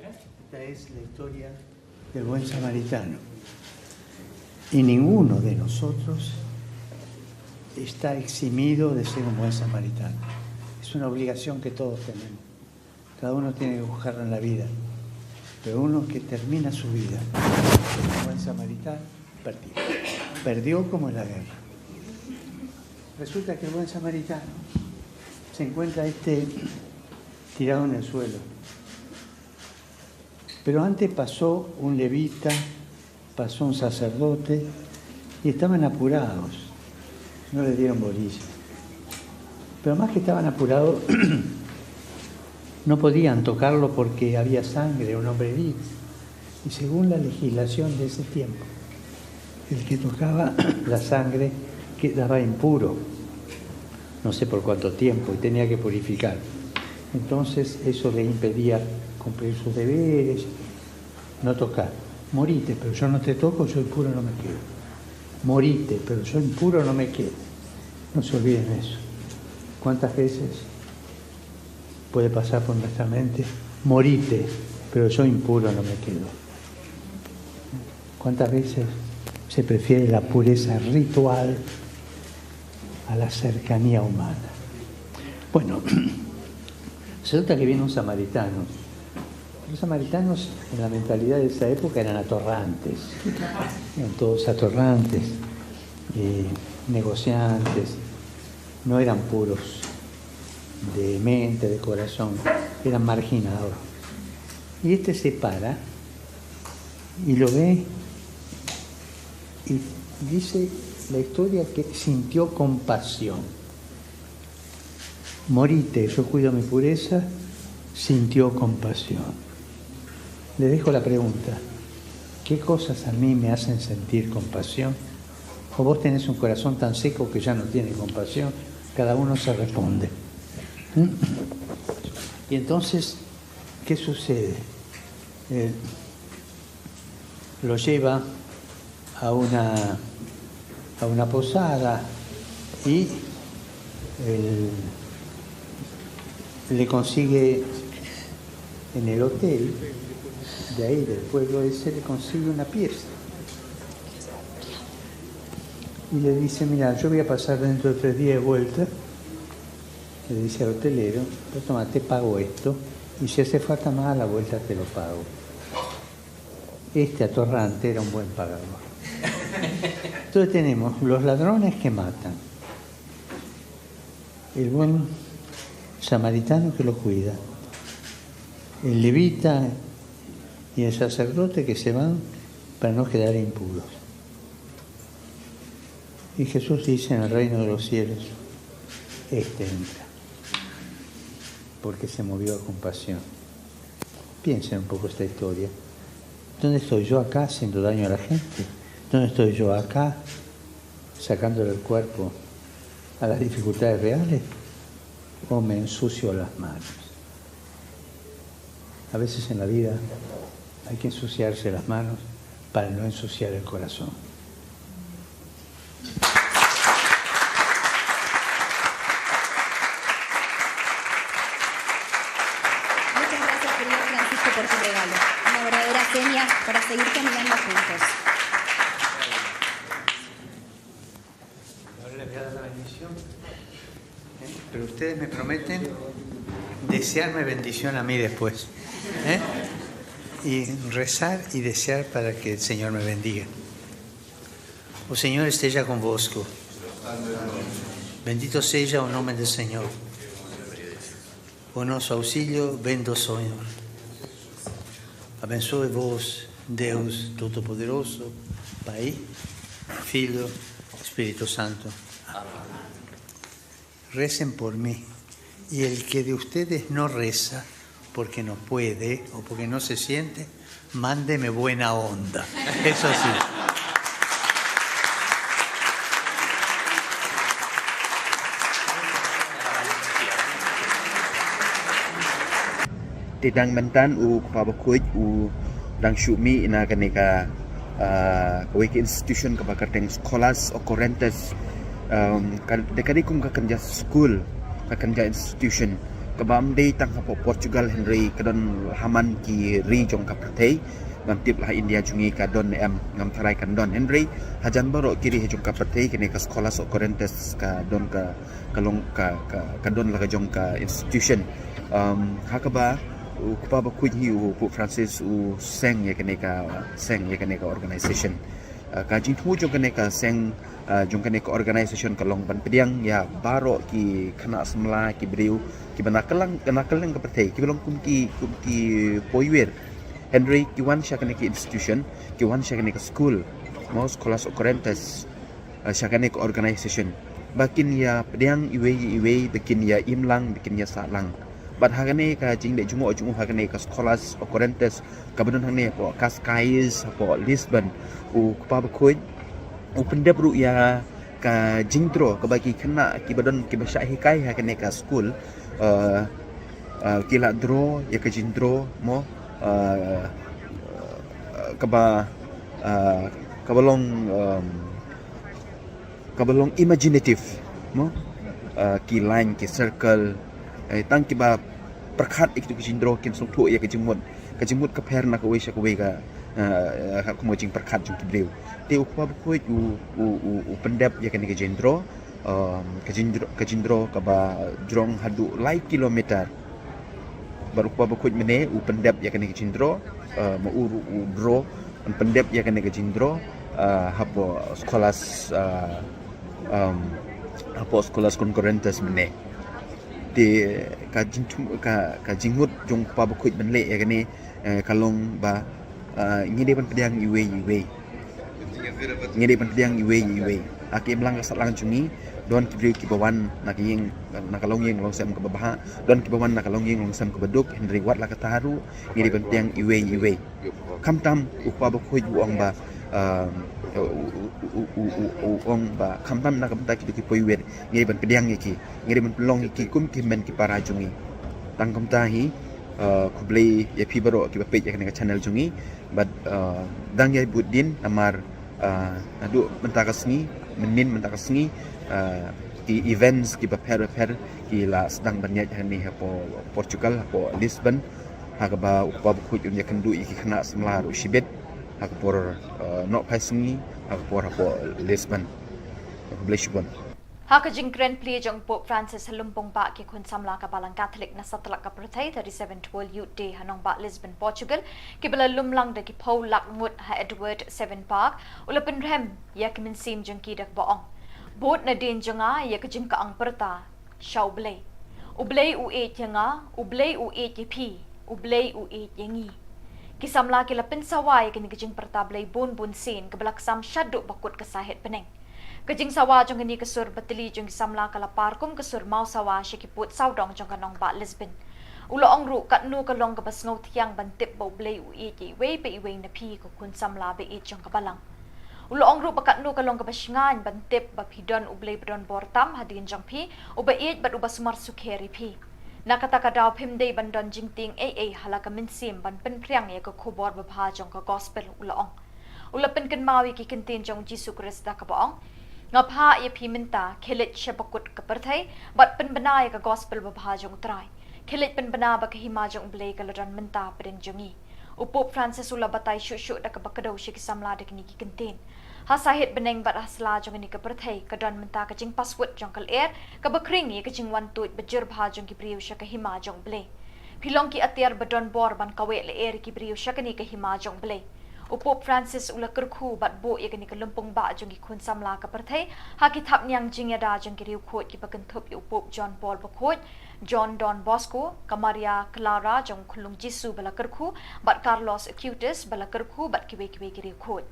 Esta es la historia del buen samaritano. Y ninguno de nosotros está eximido de ser un buen samaritano. Es una obligación que todos tenemos. Cada uno tiene que buscarla en la vida. Pero uno que termina su vida como buen samaritano, perdió. Perdió como en la guerra. Resulta que el buen samaritano se encuentra este tirado en el suelo. Pero antes pasó un levita, pasó un sacerdote y estaban apurados. No le dieron bolilla. Pero más que estaban apurados, no podían tocarlo porque había sangre, un hombre herido. Y según la legislación de ese tiempo, el que tocaba la sangre quedaba impuro, no sé por cuánto tiempo, y tenía que purificar. Entonces eso le impedía cumplir sus deberes, no tocar. Morite, pero yo no te toco, yo impuro no me quedo. Morite, pero yo impuro no me quedo. No se olviden eso. ¿Cuántas veces puede pasar por nuestra mente? Morite, pero yo impuro no me quedo. ¿Cuántas veces se prefiere la pureza ritual a la cercanía humana? Bueno, resulta que viene un samaritano. Los samaritanos, en la mentalidad de esa época, eran atorrantes. Eran todos atorrantes, eh, negociantes. No eran puros de mente, de corazón, eran marginados. Y este se para y lo ve y dice la historia que sintió compasión. Morite, yo cuido mi pureza, sintió compasión. Le dejo la pregunta, ¿qué cosas a mí me hacen sentir compasión? ¿O vos tenés un corazón tan seco que ya no tiene compasión? Cada uno se responde. ¿Mm? Y entonces, ¿qué sucede? Eh, lo lleva a una a una posada y él le consigue en el hotel de ahí, del pueblo ese, le consigue una pieza. Y le dice, mira, yo voy a pasar dentro de tres días de vuelta, le dice al hotelero, pero toma, te pago esto, y si hace falta más a la vuelta te lo pago. Este atorrante era un buen pagador. Entonces tenemos los ladrones que matan, el buen samaritano que lo cuida, el levita y el sacerdote que se van para no quedar impuros. Y Jesús dice en el reino de los cielos, este entra, porque se movió a compasión. Piensen un poco esta historia. ¿Dónde estoy yo acá haciendo daño a la gente? ¿Dónde estoy yo acá sacándole el cuerpo a las dificultades reales? ¿O me ensucio las manos? A veces en la vida hay que ensuciarse las manos para no ensuciar el corazón. Muchas gracias, querido Francisco, por tu regalo. Una verdadera seña para seguir caminando juntos. Ahora les voy a dar la bendición. ¿Eh? Pero ustedes me prometen desearme bendición a mí después. ¿Eh? Y rezar y desear para que el Señor me bendiga. O Señor esteja convosco. Bendito seja o nome do Senhor. O nosso auxílio vem do Senhor. Abençoe-vos, Deus Todo-Poderoso, Pai, Filho, Espírito Santo. Amén. Recen por mí. Y el que de ustedes no reza, porque no puede o porque no se siente, mándeme buena onda. Eso sí. Te dang myntan u kpa bakhuid u dang shu mih na kane ka, ah, kawei ka institution kaba kyrteng Scholas Occurrentes. Um, ka, da ka dei kum ka kynja school, ka kynja institution kaba ym dei tang hapoh Portugal hynrei ka don haman ki ri jong ka pyrthei. Ngam tip la ha India jong ngi ka don em, ngam tharai kan don, hynrei hajan baroh ki ri ha jong ka pyrthei kane ka Scholas Occurrentes ka don ka, ka long ka, ka, ka don la ka jong ka institution. Um, ha kaba u kpa bakhuid hi u Pope Francis u seng ïa kane ka, seng ïa kane ka organization. Uh, ka jingthmu jong kane ka seng, uh, jong kane ka organization ka long ban pdiang ïa baroh ki khynnah samla, ki briew kiba na kylleng, na kylleng ka pyrthei, kiba long kum ki, kum ki poiwir. Hynrei ki wan sha kane ka institution, ki wan sha kane ka school, mo, Scholas Occurrentes, uh, sha kane ka organization ba kin ïa pdiang iwei ïa iwei, ba kin ïa imlang, ba kin ïa sahlang. Bad ha kane ka jingleh jngoh jong u ha kane ka Scholas Occurrentes kaba don hangne hapoh Cascais, hapoh Lisbon, u kpa bakhuid u pyndep ruh ïa ka jingdraw kaba ki khynnah kiba don, kiba shah hikai ha kane ka school, uh, uh, ki la draw ïa ka jingdraw, mo, uh, uh, kaba, uh, kaba long, um, kaba long imaginative, mo, uh, ki line, ki circle, eh, tang kiba pyrkhat ïa kito ki jingdraw kin sngewthuh ïa ka jingmut, ka jingmut ka pher na kawei sha kawei ka, uh, uh, ka, kum ka jingpyrkhat jong ki briew. Te u kpa bakhuid u, u, u, u pyndep ïa kane ka jingdraw, um, ka jingdr-, ka jingdraw kaba jrong haduh lai kilometer. Bad u kpa bakhuid mynne u pyndep ïa kane ka jingdraw, uh, ma u ruh u draw, u pyndep ïa kane ka jingdraw, uh, hapoh Scholas, uh, um, hapoh Scholas Occurrentes mynne. Te ka jingthmu, ka, ka jingmut jong u kpa bakhuid ban leh ïa kane, eh, ka long ba, eh, ngi dei ban pdiang iwei ïa iwei. Ngi dei ban pdiang iwei ïa iwei. Ha ka imlang ka sahlang jong ngi, don ki briew kiba wan na ka ïing, na ka longïing longsem kaba bha, don kiba wan na ka longïing longsem kaba duk, hynrei wat la katta ruh ngi dei ban pdiang iwei ïa iwei. Khamtam u kpa bakhuid u ong ba, um, u, u, u ong ba khamtam na ka bynta kito ki poiwir, ngi dei ban pdiang ïa ki, ngi dei ban pynlong ïa ki kum ki hynmen ki para jong ngi. Tang kumta hi, uh, khublei ïa phi baroh kiba peit ïa kane ka channel jong ngi. Bad, uh, dang ïai bud dien namar, uh, naduh mynta ka sngi Mynnin mynta ka sngi, ah, ki events kiba pher ba pher ki la sdang ban ïaid hangne hapoh Portugal, hapoh Lisbon, ha kaba u Kpa Bakhuid un ïakynduh ïa ki khynnah samla ruh shibit ha ka por, ah, nohphai sngi ha ka por hapoh Lisbon. Khublei shibun. Ha ka jingkren plie jong u Pope Francis ha lympung bah ki khun samla ka Balang Katholik na satlak ka pyrthei, thirty-seventh World Youth Day ha nongbah Lisbon, Portugal, kiba la lum lang da ki phew lak ngut ha Edward Seven Park, u la pynrhem ïa ki mynsiem jong ki da kaba ong: Bud nadien jong nga ïa ka jingkyang pyrta sha U Blei. U Blei u ïeit ïa nga, U Blei u ïeit ïa phi, U Blei u ïeit ïa ngi. Ki samla ki la pynsawa ïa kane ka jingpyrta Blei bun bun sien kaba la ksam shaduh ba kut ka sahit bneng. Ka jingsawa jong kane ka sur batylli jong ki samla ka la par kum ka sur maw sawa sha ki pud sawdong jong ka nongbah Lisbon. U la ong ruh katno ka long kaba sngewthiang ban tip ba U Blei u ïeit ïa iwei pa iwei na phi ko khun samla ba ïeit jong ka Balang. U la ong ruh ba katno ka long kaba shngaiñ ban tip ba phi don U Blei ba don bor tam hadien jong phi, uba ïeit bad uba sumar sukher ïa phi. Na kata ka daw phim dei ban don jingtieng ei ei ha la ka mynsiem ban pynphriang ïa ka khubor babha jong ka gospel, u la ong. U la pynkynmaw ïa ki kyntien jong U Jisu Khrist da kaba ong: Nga phah ïa phi mynta, khie leit sha ba kut ka pyrthei bad pynbna ïa ka gospel babha jong U Trai. Khie leit pynbna ba ka hima jong U Blei ka la don mynta pdeng jong ngi. U Pope Francis u la batai shuh shuh da kaba kdew sha ki samla da kine ki kyntien. Ha sahit bneng bad ha sla jong kane ka pyrthei ka don mynta ka jingpaswut jong ka lyer kaba khring ïa ka jingwan tuid ba jur bha jong ki briew sha ka hima jong U Blei. Phi long ki atiar ba don bor ban kaweh lyer ïa ki briew sha kane ka hima jong U Blei. U Pope Francis u la kyrkhu bad buh ïa kane ka lympung bah jong ki khun samla ka pyrthei ha ki thapniang jingïada jong ki riewkhuid kiba kynthup ïa u Pope John Paul Bakhuid, John Don Bosco, ka Maria Clara jong u Khunlung Jisu ba la kyrkhu, bad Carlos Acutis ba la kyrkhu, bad kiwei kiwei ki riewkhuid.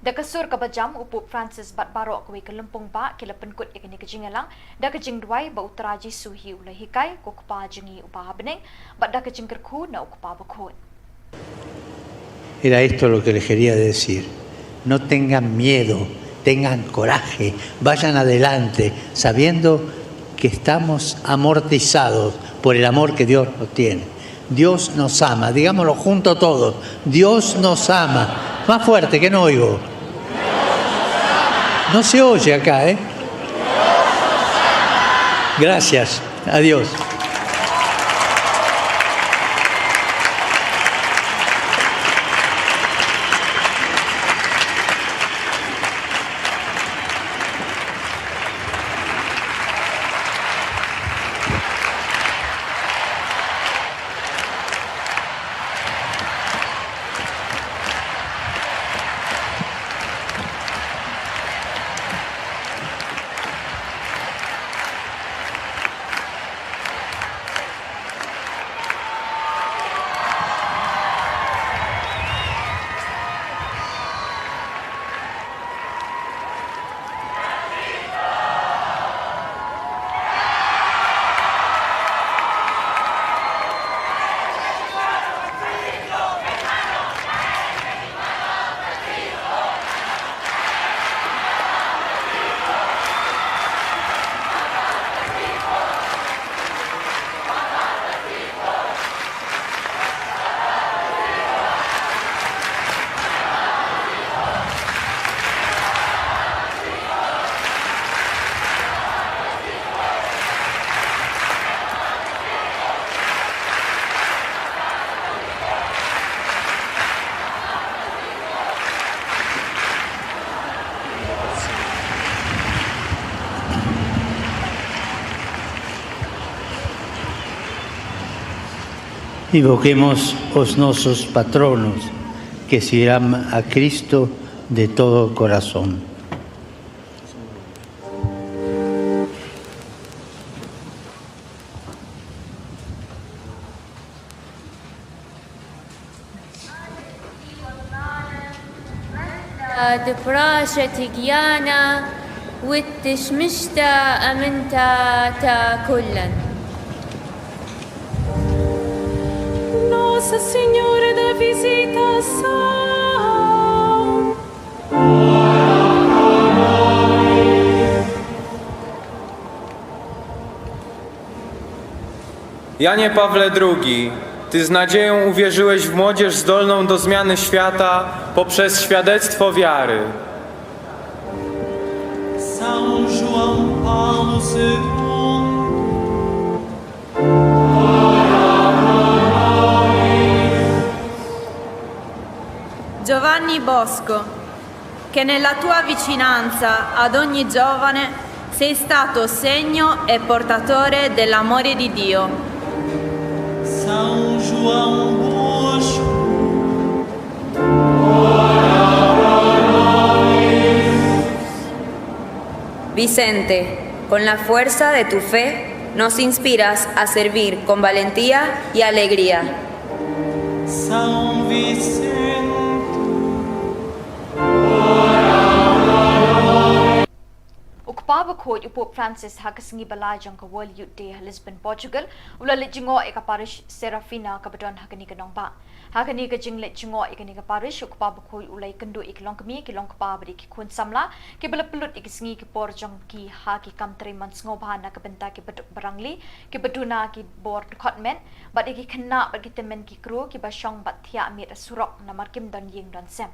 Da ka sur kaba jam, u Pope Francis bad baroh kawei ka lympung bah ki la pynkut ïa kane ka jingïalang da ka jingduwai ba U Trai Jisu hi u la hikai, Ko Kpa jong ngi uba ha bneng, bad da ka jingkyrkhu na U Kpa Bakhuid. Era esto lo que les quería decir. No tengan miedo, tengan coraje, vayan adelante, sabiendo que estamos amortizados por el amor que Dios nos tiene. Dios nos ama, digámoslo junto todos, Dios nos ama. Más fuerte, que no oigo. No se oye acá, ¿eh? Gracias, adiós. Invoquemos os nosos patronos, que sirvan a Cristo de todo corazón. Dprasha tigiana, wit tishmishta aminta ta kullan. Nossa Senhora da Visitação. Janie Pawle drugi, ty z nadzieją uwierzyłeś w młodzież zdolną do zmiany świata poprzez świadectwo wiary. Juan Pablo segundo. Giovanni Bosco, che nella tua vicinanza ad ogni giovane sei stato segno e portatore dell'amore di Dio. São João Bosco. Vicente, con la fuerza de tu fe nos inspiras a servir con valentía y alegría. São Vicente. U Kpa Bakhuid u Pope Francis ha ka sngi ba lai jong ka World Youth Day ha Lisbon, Portugal, u la leit jngoh ïa ka parish Serafina kaba don ha kane ka nongbah. Ha kane ka jingleit jngoh ïa kane ka parish, u Kpa Bakhuid u la ïakynduh ïa ki longkmie, ki longkpa bad ïa ki khun samla kiba la pynlut ïa ki sngi ki por jong ki ha ki kam trei mon sngewbha na ka bynta kiba duk ba rangli, kiba duna ki bor dkhot met, bad ïa ki khynnah bad ki tymmen ki kru kiba shong bad thiah miet ha surok namar kim don ïing don sem.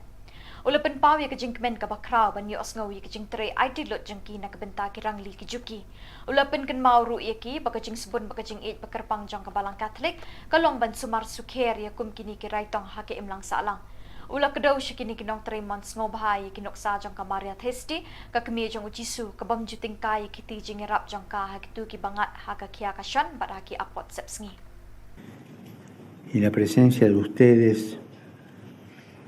U la pynpaw ïa ka jingkmen kaba khraw ban ïohsngew ïa ka jingtrei aiti lut jong ki na ka bynta ki rangli ki juki. U la pynkynmaw ruh ïa ki ba ka jingsbun bad ka jingïeit ba kyrpang jong ka Balang Katholik ka long ban sumar sukher ïa kum kine ki raitong ha ka imlang sahlang. U la kdew sha kine ki nongtrei mon sngewbha ïa ki nuksa jong ka Maria Theisti, ka kmie jong u Jisu, ka bym ju tyngkai ïa ki kti jingïarap jong ka ha kito kiba ngat ha ka khia ka shon bad ha ki apot sepsngi. Y la presencia de ustedes,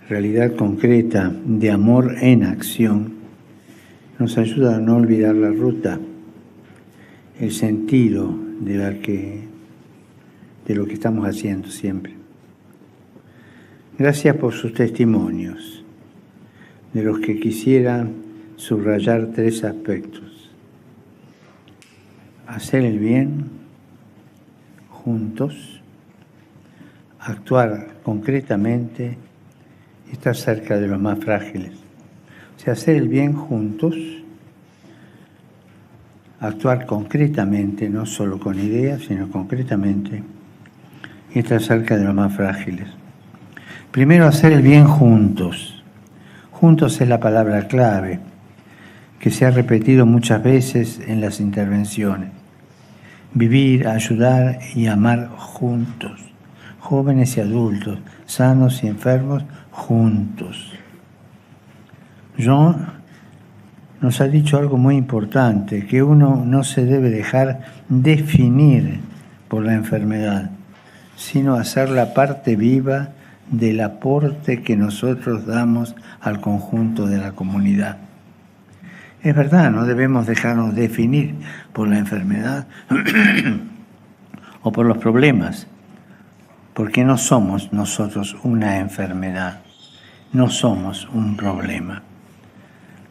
realidad concreta de amor en acción, nos ayuda a no olvidar la ruta, el sentido de la que, de lo que estamos haciendo siempre. Gracias por sus testimonios, de los que quisiera subrayar tres aspectos. Hacer el bien juntos, actuar concretamente y estar cerca de los más frágiles. O sea, hacer el bien juntos, actuar concretamente, no solo con ideas, sino concretamente, y estar cerca de los más frágiles. Primero, hacer el bien juntos. Juntos es la palabra clave que se ha repetido muchas veces en las intervenciones. Vivir, ayudar y amar juntos. Jóvenes y adultos, sanos y enfermos, juntos. Jean nos ha dicho algo muy importante, que uno no se debe dejar definir por la enfermedad, sino hacer la parte viva del aporte que nosotros damos al conjunto de la comunidad. Es verdad, no debemos dejarnos definir por la enfermedad o por los problemas, porque no somos nosotros una enfermedad, no somos un problema.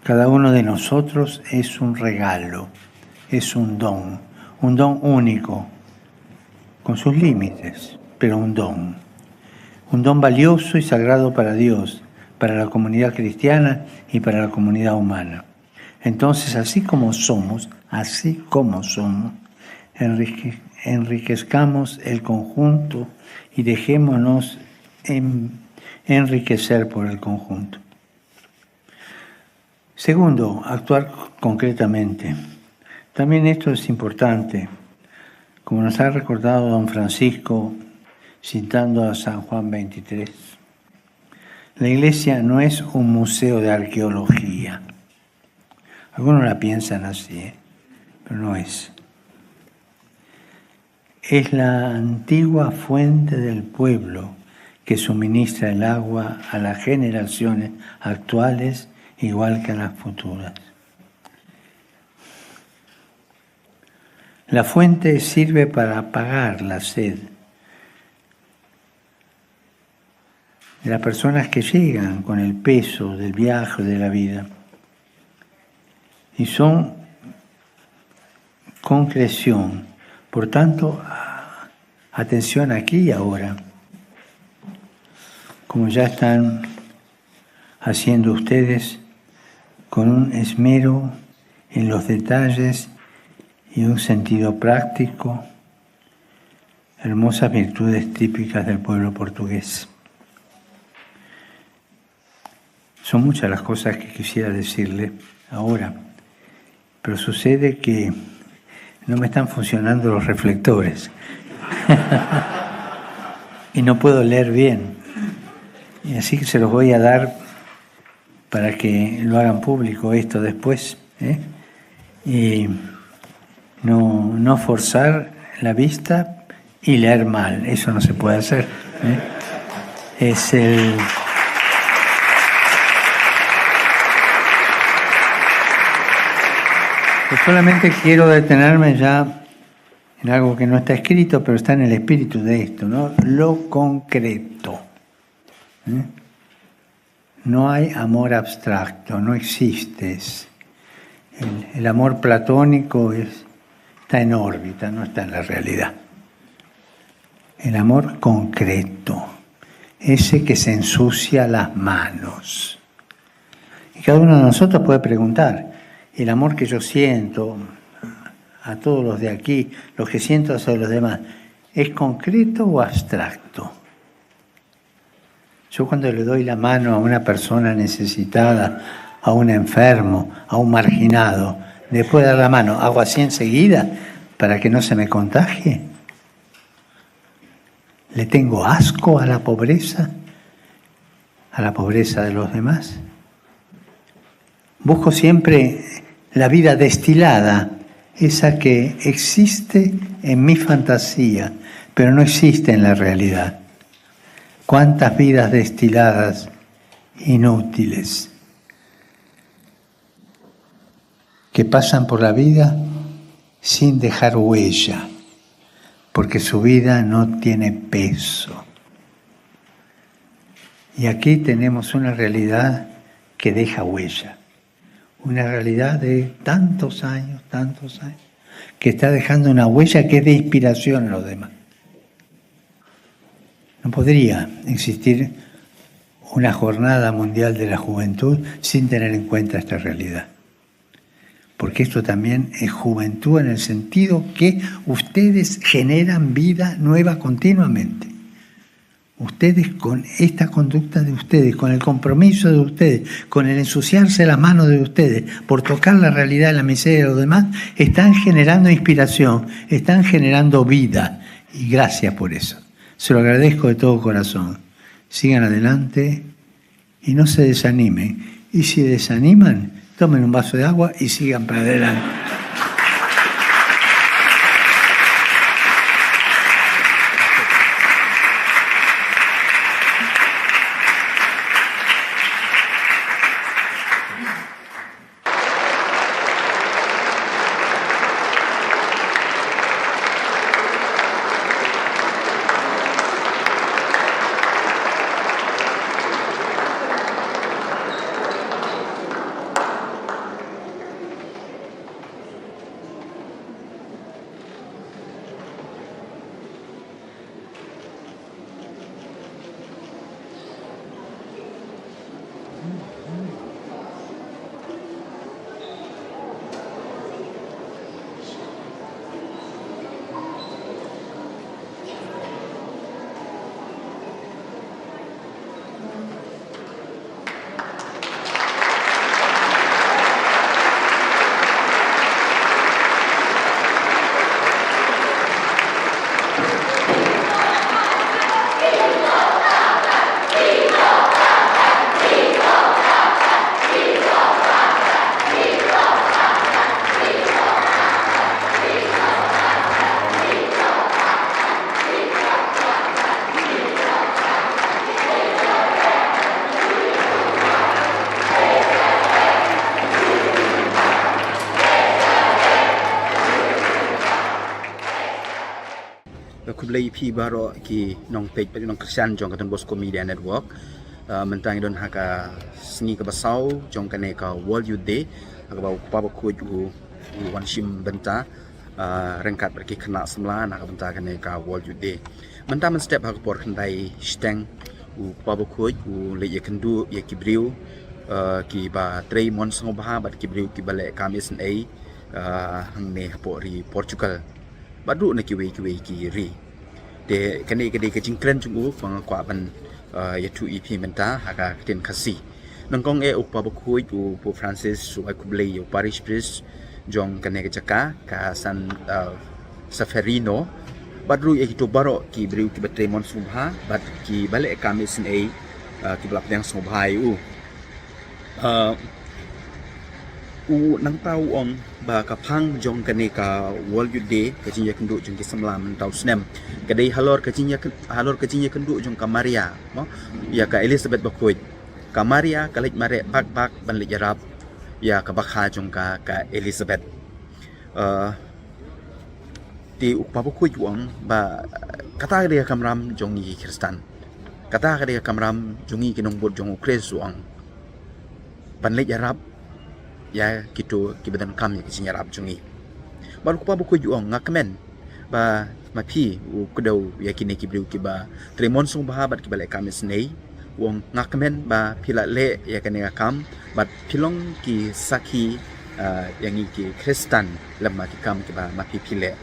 Cada uno de nosotros es un regalo, es un don, un don único, con sus límites, pero un don. Un don valioso y sagrado para Dios, para la comunidad cristiana y para la comunidad humana. Entonces, así como somos, así como somos, enrique-, enriquezcamos el conjunto y dejémonos en-, enriquecer por el conjunto. Segundo, actuar concretamente. También esto es importante, como nos ha recordado don Francisco, citando a San Juan veintitrés. La iglesia no es un museo de arqueología. Algunos la piensan así, ¿eh? Pero no es. Es la antigua fuente del pueblo que suministra el agua a las generaciones actuales, igual que a las futuras. La fuente sirve para apagar la sed de las personas que llegan con el peso del viaje de la vida. Y son concreción. Por tanto, a-, atención aquí y ahora. Como ya están haciendo ustedes con un esmero en los detalles y un sentido práctico, hermosas virtudes típicas del pueblo portugués. Son muchas las cosas que quisiera decirle ahora, Pero sucede que no me están funcionando los reflectores. Y no puedo leer bien. Y así que se los voy a dar para que lo hagan público esto después, ¿eh? Y no, no forzar la vista y leer mal, eso no se puede hacer, ¿eh? Es el... Yo solamente quiero detenerme ya en algo que no está escrito, pero está en el espíritu de esto, ¿no? Lo concreto, ¿eh? No hay amor abstracto, no existe. Es... El, el amor platónico es, está en órbita, no está en la realidad. El amor concreto, ese que se ensucia las manos. Y cada uno de nosotros puede preguntar, el amor que yo siento a todos los de aquí, los que siento hacia los demás, ¿es concreto o abstracto? Yo cuando le doy la mano a una persona necesitada, a un enfermo, a un marginado, después de dar la mano, ¿hago así enseguida para que no se me contagie? ¿Le tengo asco a la pobreza? ¿A la pobreza de los demás? Busco siempre la vida destilada, esa que existe en mi fantasía, pero no existe en la realidad. ¿Cuántas vidas destiladas, inútiles, que pasan por la vida sin dejar huella, porque su vida no tiene peso? Y aquí tenemos una realidad que deja huella, una realidad de tantos años, tantos años, que está dejando una huella que es de inspiración a los demás. No podría existir una jornada mundial de la juventud sin tener en cuenta esta realidad. Porque esto también es juventud en el sentido que ustedes generan vida nueva continuamente. Ustedes, con esta conducta de ustedes, con el compromiso de ustedes, con el ensuciarse las manos de ustedes por tocar la realidad de la miseria de los demás, están generando inspiración, están generando vida. Y gracias por eso. Se lo agradezco de todo corazón. Sigan adelante y no se desanimen. Y si desaniman, tomen un vaso de agua y sigan para adelante. Khublei ïa phi baroh ki nongpeit bad nongkyrshan jong ka Don Bosco Media Network. Ah, mynta ngi don ha ka sngi kaba saw jong kane ka World Youth Day, ha kaba u Kpa Bakhuid u, u wan shim bynta, ah, ryngkat bad ki khynnah samla na ka bynta kane ka World Youth Day. Mynta mynstep ha ka por khyndai shiteng u Kpa Bakhuid u leit ïakynduh ïa ki briew, ah, kiba trei mon sngewbha bad ki briew kiba leh kam isynei, ah, hangne hapoh ri Portugal bad ruh na kiwei kiwei ki ri. Te kane ka dei ka jingkren jong u kaba nga kwah ban, ah, ïathuh ïa phi mynta ha ka ktien Khasi. Nyngkong eh u Kpa Bakhuid u Pope Francis u ai khublei ïa u Parish Priest jong kane ka jaka ka San, uh, Severino, bad ruh ïa kito baroh ki briew kiba trei mon sngewbha bad kiba leh kam isynei, uh, kiba la pdiang sngewbha ïa u. Uh, u nangta u ong ba ka phang jong kane ka World Youth Day, ka jingïakynduh jong ki samla mynta u snem, ka dei halor ka jingïakyn-, halor ka jingïakynduh jong ka Maria, mo, ïa ka Elizabeth bakhuid. Ka Maria ka leit mareh bak bak ban leit ïarap ïa ka bakha jong ka, ka Elizabeth. Uh, te u Kpa bakhuid u ong ba kata ka dei ka kamram jong ngi ki Khristan. Kata ka dei ka kamram jong ngi ki nongbud jong u Khrist, u ong, ban leit ïarap ïa kito kiba donkam ïa ka jingïarap jong ngi. Bad u Kpa bakhuid u ong, nga kmen ba ma phi u kdew ïa kine ki briew kiba trei mon sngewbha bad kiba leh kam isynei. U ong, nga kmen ba phi la leh ïa kane ka kam bad phi long ki sakhi, uh, ïa ngi ki Khristan lem ma ki kam kiba ma phi phi leh.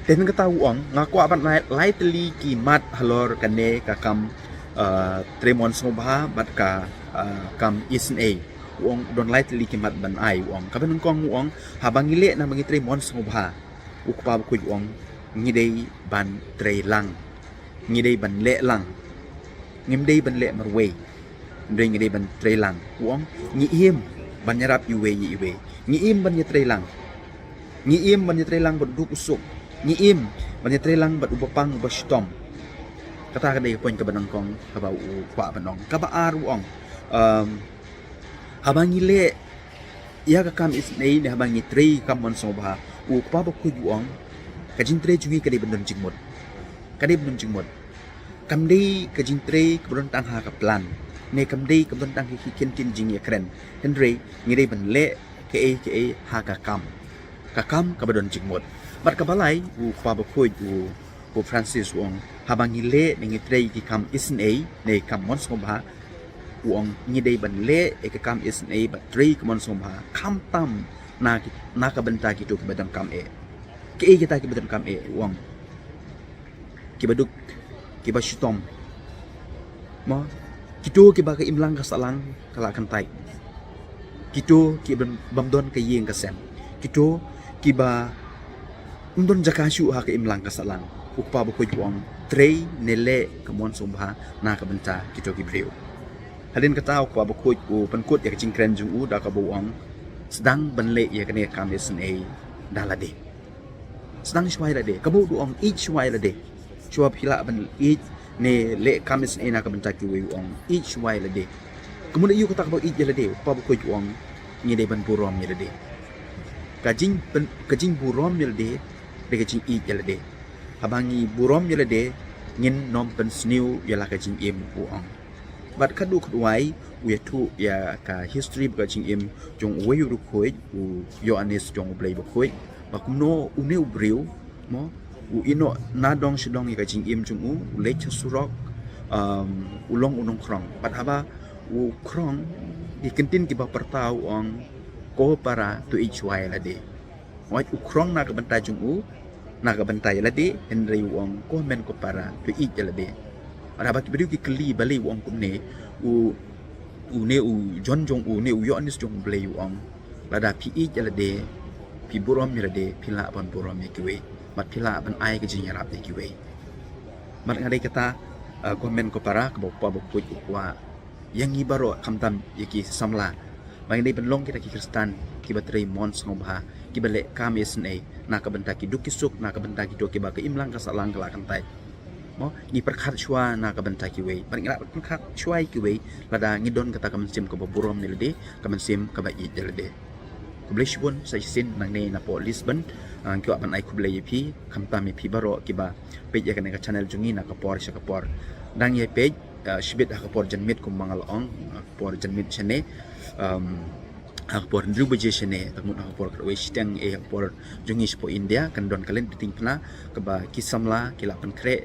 Te hynrei kata u ong, nga kwah ban ai lai tylli ki mat halor kane ka kam, uh, trei mon sngewbha bad ka, uh, kam isynei. U ong, don lai tylli ki mat ban ai, u ong. Kaba nyngkong u ong, haba ngi leh namar ngi trei mon sngewbha, u Kpa bakhuid u ong, ngi dei ban trei lang. Ngi dei ban leh lang. Ngim dei ban leh marwei. Hynrei ngi dei ban trei lang. U ong, ngi im ban ïarap iwei ïa iwei. Ngi im ban ïatrei lang. Ngi im ban ïatrei lang bad u duk u suk. Ngi im ban ïatrei lang bad uba pang uba shitom. Kata ka dei ka point kaba nyngkong kaba u kwah ban ong. Kaba ar u ong, um, haba ngi leh ïa ka kam isynei ne haba ngi trei kam mon sngewbha, u Kpa bakhuid u ong, ka jingtrei jong ngi ka dei ban don jingmut. Ka dei ban don jingmut. Kam dei ka jingtrei kaba don tang ha ka plan, ne kam dei kaba don tang ha ki kyntien jingïakren. Hynrei ngi dei ban leh kaei kaei ha ka kam, ka kam kaba don jingmut. Bad kaba lai, u Kpa bakhuid u, u Francis u ong, haba ngi leh ne ngi trei ki kam isynei ne kam mon sngewbha, u ong, ngi dei ban leh ïa ka kam isynei bad trei ka mon sngewbha khamtam na ki, na ka bynta kito kiba donkam eh. Kiei kita kiba donkam eh, u ong? Kiba duk, kiba shitom. Mo, kito kiba ka imlang ka sahlang ka la kyntait. Kito kiba bym don ka ïing ka sem. Kito kiba ym don jaka shuh ha ka imlang ka sahlang. U Kpa bakhuid u ong, trei ne leh ka mon sngewbha na ka bynta kito ki briew. Hadien kata u Kpa bakhuid u pynkut ïa ka jingkren jong u da kaba u ong, sdang ban leh ïa kane ka kam isynei da lade. Sdang shuwa ïa lade. Kaba u ong, ïeit shuwa ïa lade. Shuwa phi lah ban ïeit ne leh kam isynei na ka bynta kiwei, u ong, ïeit shuwa ïa lade. Kumno ïa kata kaba ïeit ïa lade? U Kpa bakhuid u ong, ngi dei ban burom ïa lade. Ka jing pyn-, ka jingburom ïa lade dei ka jingïeit ïa lade. Haba ngi burom ïa lade, ngin nym pynsniew ïa la ka jingim, u ong. Bad khadduh khadwai u ïathuh ïa ka history bad ka jingim jong uwei u riewkhuid, u Ïoannis jong U Blei bakhuid, ba kumno une u briew, mo, u ïehnoh nadong shadong ïa ka jingim jong u, u leit sha surok, um, u long u nongkhrong. Bad haba u khrong, ki kyntien kiba pyrta u ong, ko para, to ïeit shuwa ïa lade. Wat u khrong na ka bynta jong u, na ka bynta ïa lade, hynrei u ong, ko hynmen ko para, to ïeit ïa lade. Haba ki briew ki kylli balei u ong kumne, u, une u John jong u, une u Ïoannis jong U Blei u ong, lada phi ïeit ïa lade, phi burom ïa lade, phi lah ban burom ïa kiwei, bad phi lah ban ai ka jingïarap ïa kiwei. Bad nga dei kata, uh, ko hynmen ko para, kaba u Kpa bakhuid u kwah ïa ngi baroh, khamtam ïa ki samla, ba ngi dei ban long kita ki Khristan kiba trei mon sngewbha, kiba leh kam isynei na ka bynta ki duk ki suk, na ka bynta kito kiba ka imlang ka sahlang ka la kyntait. Mo, ngi pyrkhat shuwa na ka bynta kiwei, bad ngi lah pyrkhat shuwa ïa kiwei lada ngi don kata ka mynsiem kaba burom ïa lade, ka mynsiem kaba ïeit ïa lade. Khublei shibun, sa shisien nangne napoh Lisbon, ah, ngi kwah ban ai khublei ïa phi, khamtam ïa phi baroh kiba peit ïa kane ka channel jong ngi na ka por sha ka por. Dang ïa peit, ah, shibit ha ka por janmiet kumba nga la ong, ha ka por janmiet shane, um, ha ka por hynriew baje shane, te mut ha ka por khatwei shiteng, eh, ha ka por jong ngi shapoh India, kan don ka lynti diengphna kaba ki samla ki la pynkhreh,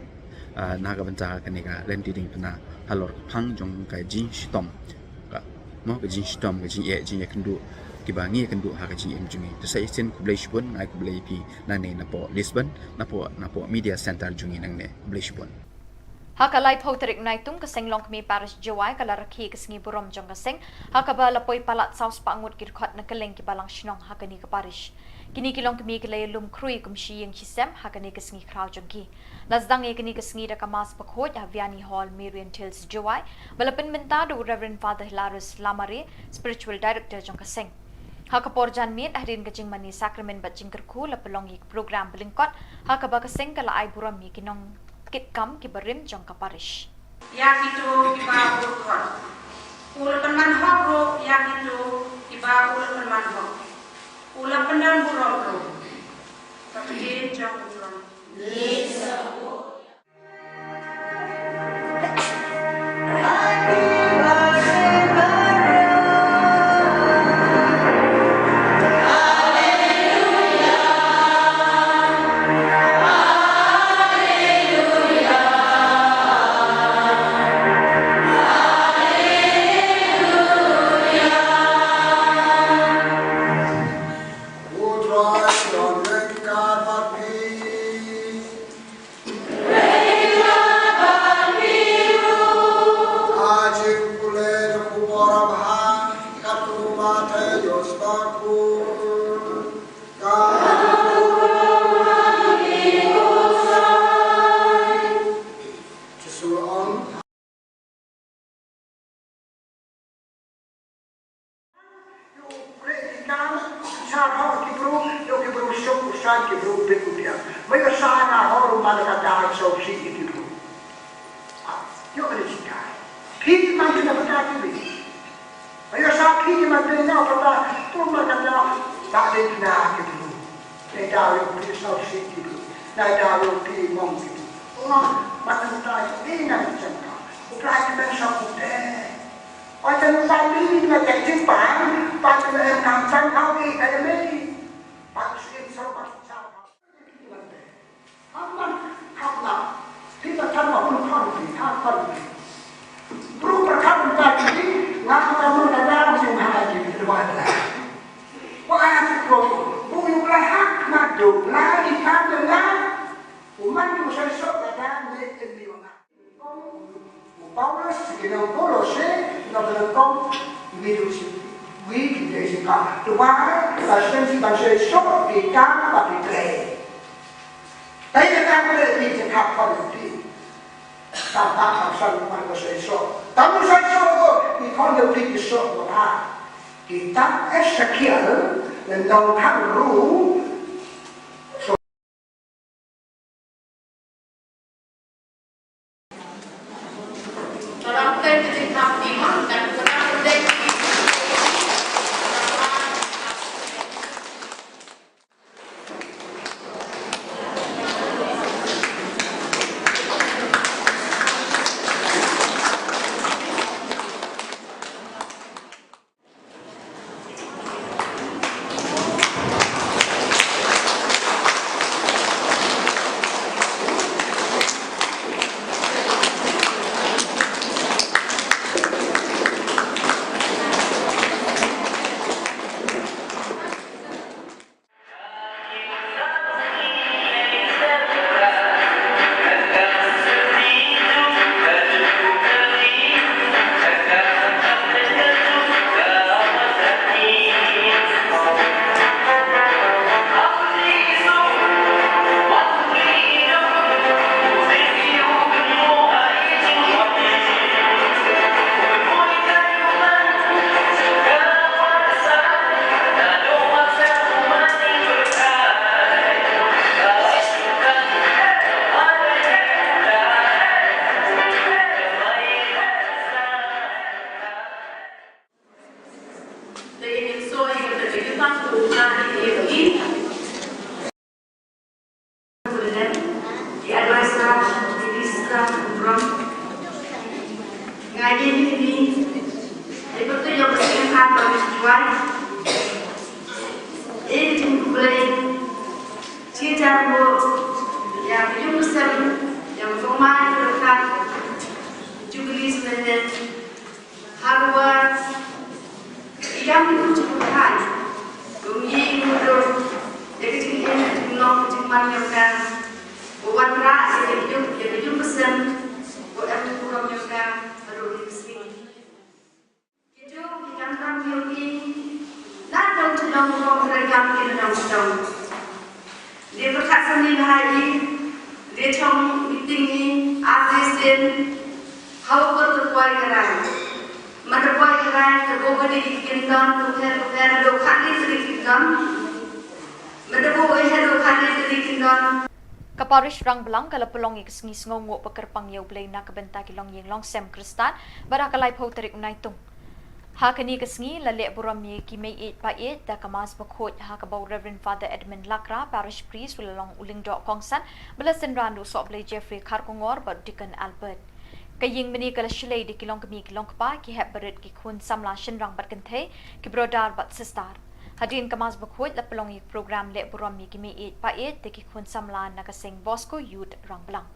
ah, na ka bynta kane ka lynti diengphna halor ka phang jong ka jingshitom. Ka, mo, ka jingshitom, ka jingeh, jingïakynduh kiba ngi ïakynduh ha ka jingim jong ngi. Te sa shisien khublei shibun, nga ai khublei ïa phi nangne napoh Lisbon, napoh, napoh media center jong ngi nangne. Khublei shibun. Ha ka laiphew tarik Naitung, ka Seng Longkmie Parish Jowai ka la rakhe ka sngi burom jong ka seng, ha kaba la poi palat saw spah ngut ki dkhot na kylleng ki balang shnong ha kane ka parish. Kine ki longkmie ki la ïalum khrui kum shi ïing shi sem ha kane ka sngi khraw jong ki. La sdang ïa kane ka sngi da ka Mass bakhuid ha Vianney Hall, Marian Hills, Jowai, ba la pynbynta da u Reverend Father Hilarius Lamare, Spiritual Director jong ka seng. Ha ka por janmiet, hadien ka jingmane sakramen bad jingkyrkhu, la pynlong ïa ka program ba lyngkot, ha kaba ka seng ka la ai burom ïa ki nongkitkam ki barim jong ka parish. Ïa kito kiba bun hok u la pynman hok ruh, ïa kito kiba u la pynman hok u la pyndon burom ruh. Ka ktien jong u Trai. Ïoh u pyrshah ki kam, u shah hok ki briew, ïoh ki briew suk, u shah ki briew bit u biang. Ma ïoh shah nga hok ruh man ka dei sawsih ki briew. Ïoh kane shi kai. Phi man kane bynta ki briew. Ma ïoh shah phi man kane bynta, to man ka dei, ba dei na ki briew. Nai daw ïoh phi sawsih ki briew. Nai daw ïoh phi mong ki briew. Ong, ma tang ta ïoh phi ngan jam ka. U Blai ki ban sawsih te. Oi, tang ta phi ngan jam jingpang, ba ki em kam sang hau ki ka em ei. Ba ki sien saw ba ki saw hau. Amman hap na. Phi ba tang ba pun khon phi, ha khon phi. Bru ba khon ba ki, nga ka mur ka dang sum ha ki, ki wa la. Wa a ti ko, bu yu la hak ma do, la di ka de la. U man u sai so ka da ne en ni wa nga. U Paulus, ki nong Kolose, na ba nong kong, wi du si, wi ki de si ka. Tu wa, la sen si ban sai so, ki ka, ba ki play. Dei ka kang khlem phi ka khap khon ïa phi. Tam tam tam san man ko sai so. Tam san so ko, i khon ïa phi ki so ko ha. Ki tam Esekiel, lynnong khatsan. So. Jubilee Splendid. Haba i dang i kut i kut hai, kum i kut Kong Kyrkam ki nang sdang. Dei pyrkhat sa ni bha i, dei chong meeting ni, artist din, hau ko tu poi kerai. Mata poi kerai, te bo ko di ki don, tu pher, tu pher, do khat ni tu di ki don. Mata bo ko i do khat ni tu di ki don. Ka parish Rangblang ka la pynlong ïa ka sngi sngewnguh ba kyrpang ïa U Blei na ka bynta ki longïing longsem Khristan, bad ha ka laiphew tarik u Naitung. Ha kane ka sngi la leh burom ïa ki mei ïeit pa ïeit da ka Mass Bakhuid ha kaba u Reverend Father Edmund Lakra, Parish Priest, u la long u lyngdoh kongsan, ba la synran da u Sohblei Jeffrey Kharkongor bad u Deacon Albert. Ka ïing mane ka la shlei da ki longkmie ki longkpa, ki hep barit, ki khun samla shynrang bad kynthei, ki brother bad sister. Hadien ka Mass Bakhuid la pynlong ïa ka program leh burom ïa ki mei ïeit pa ïeit da ki khun samla na ka seng Bosco Youth Rangblang.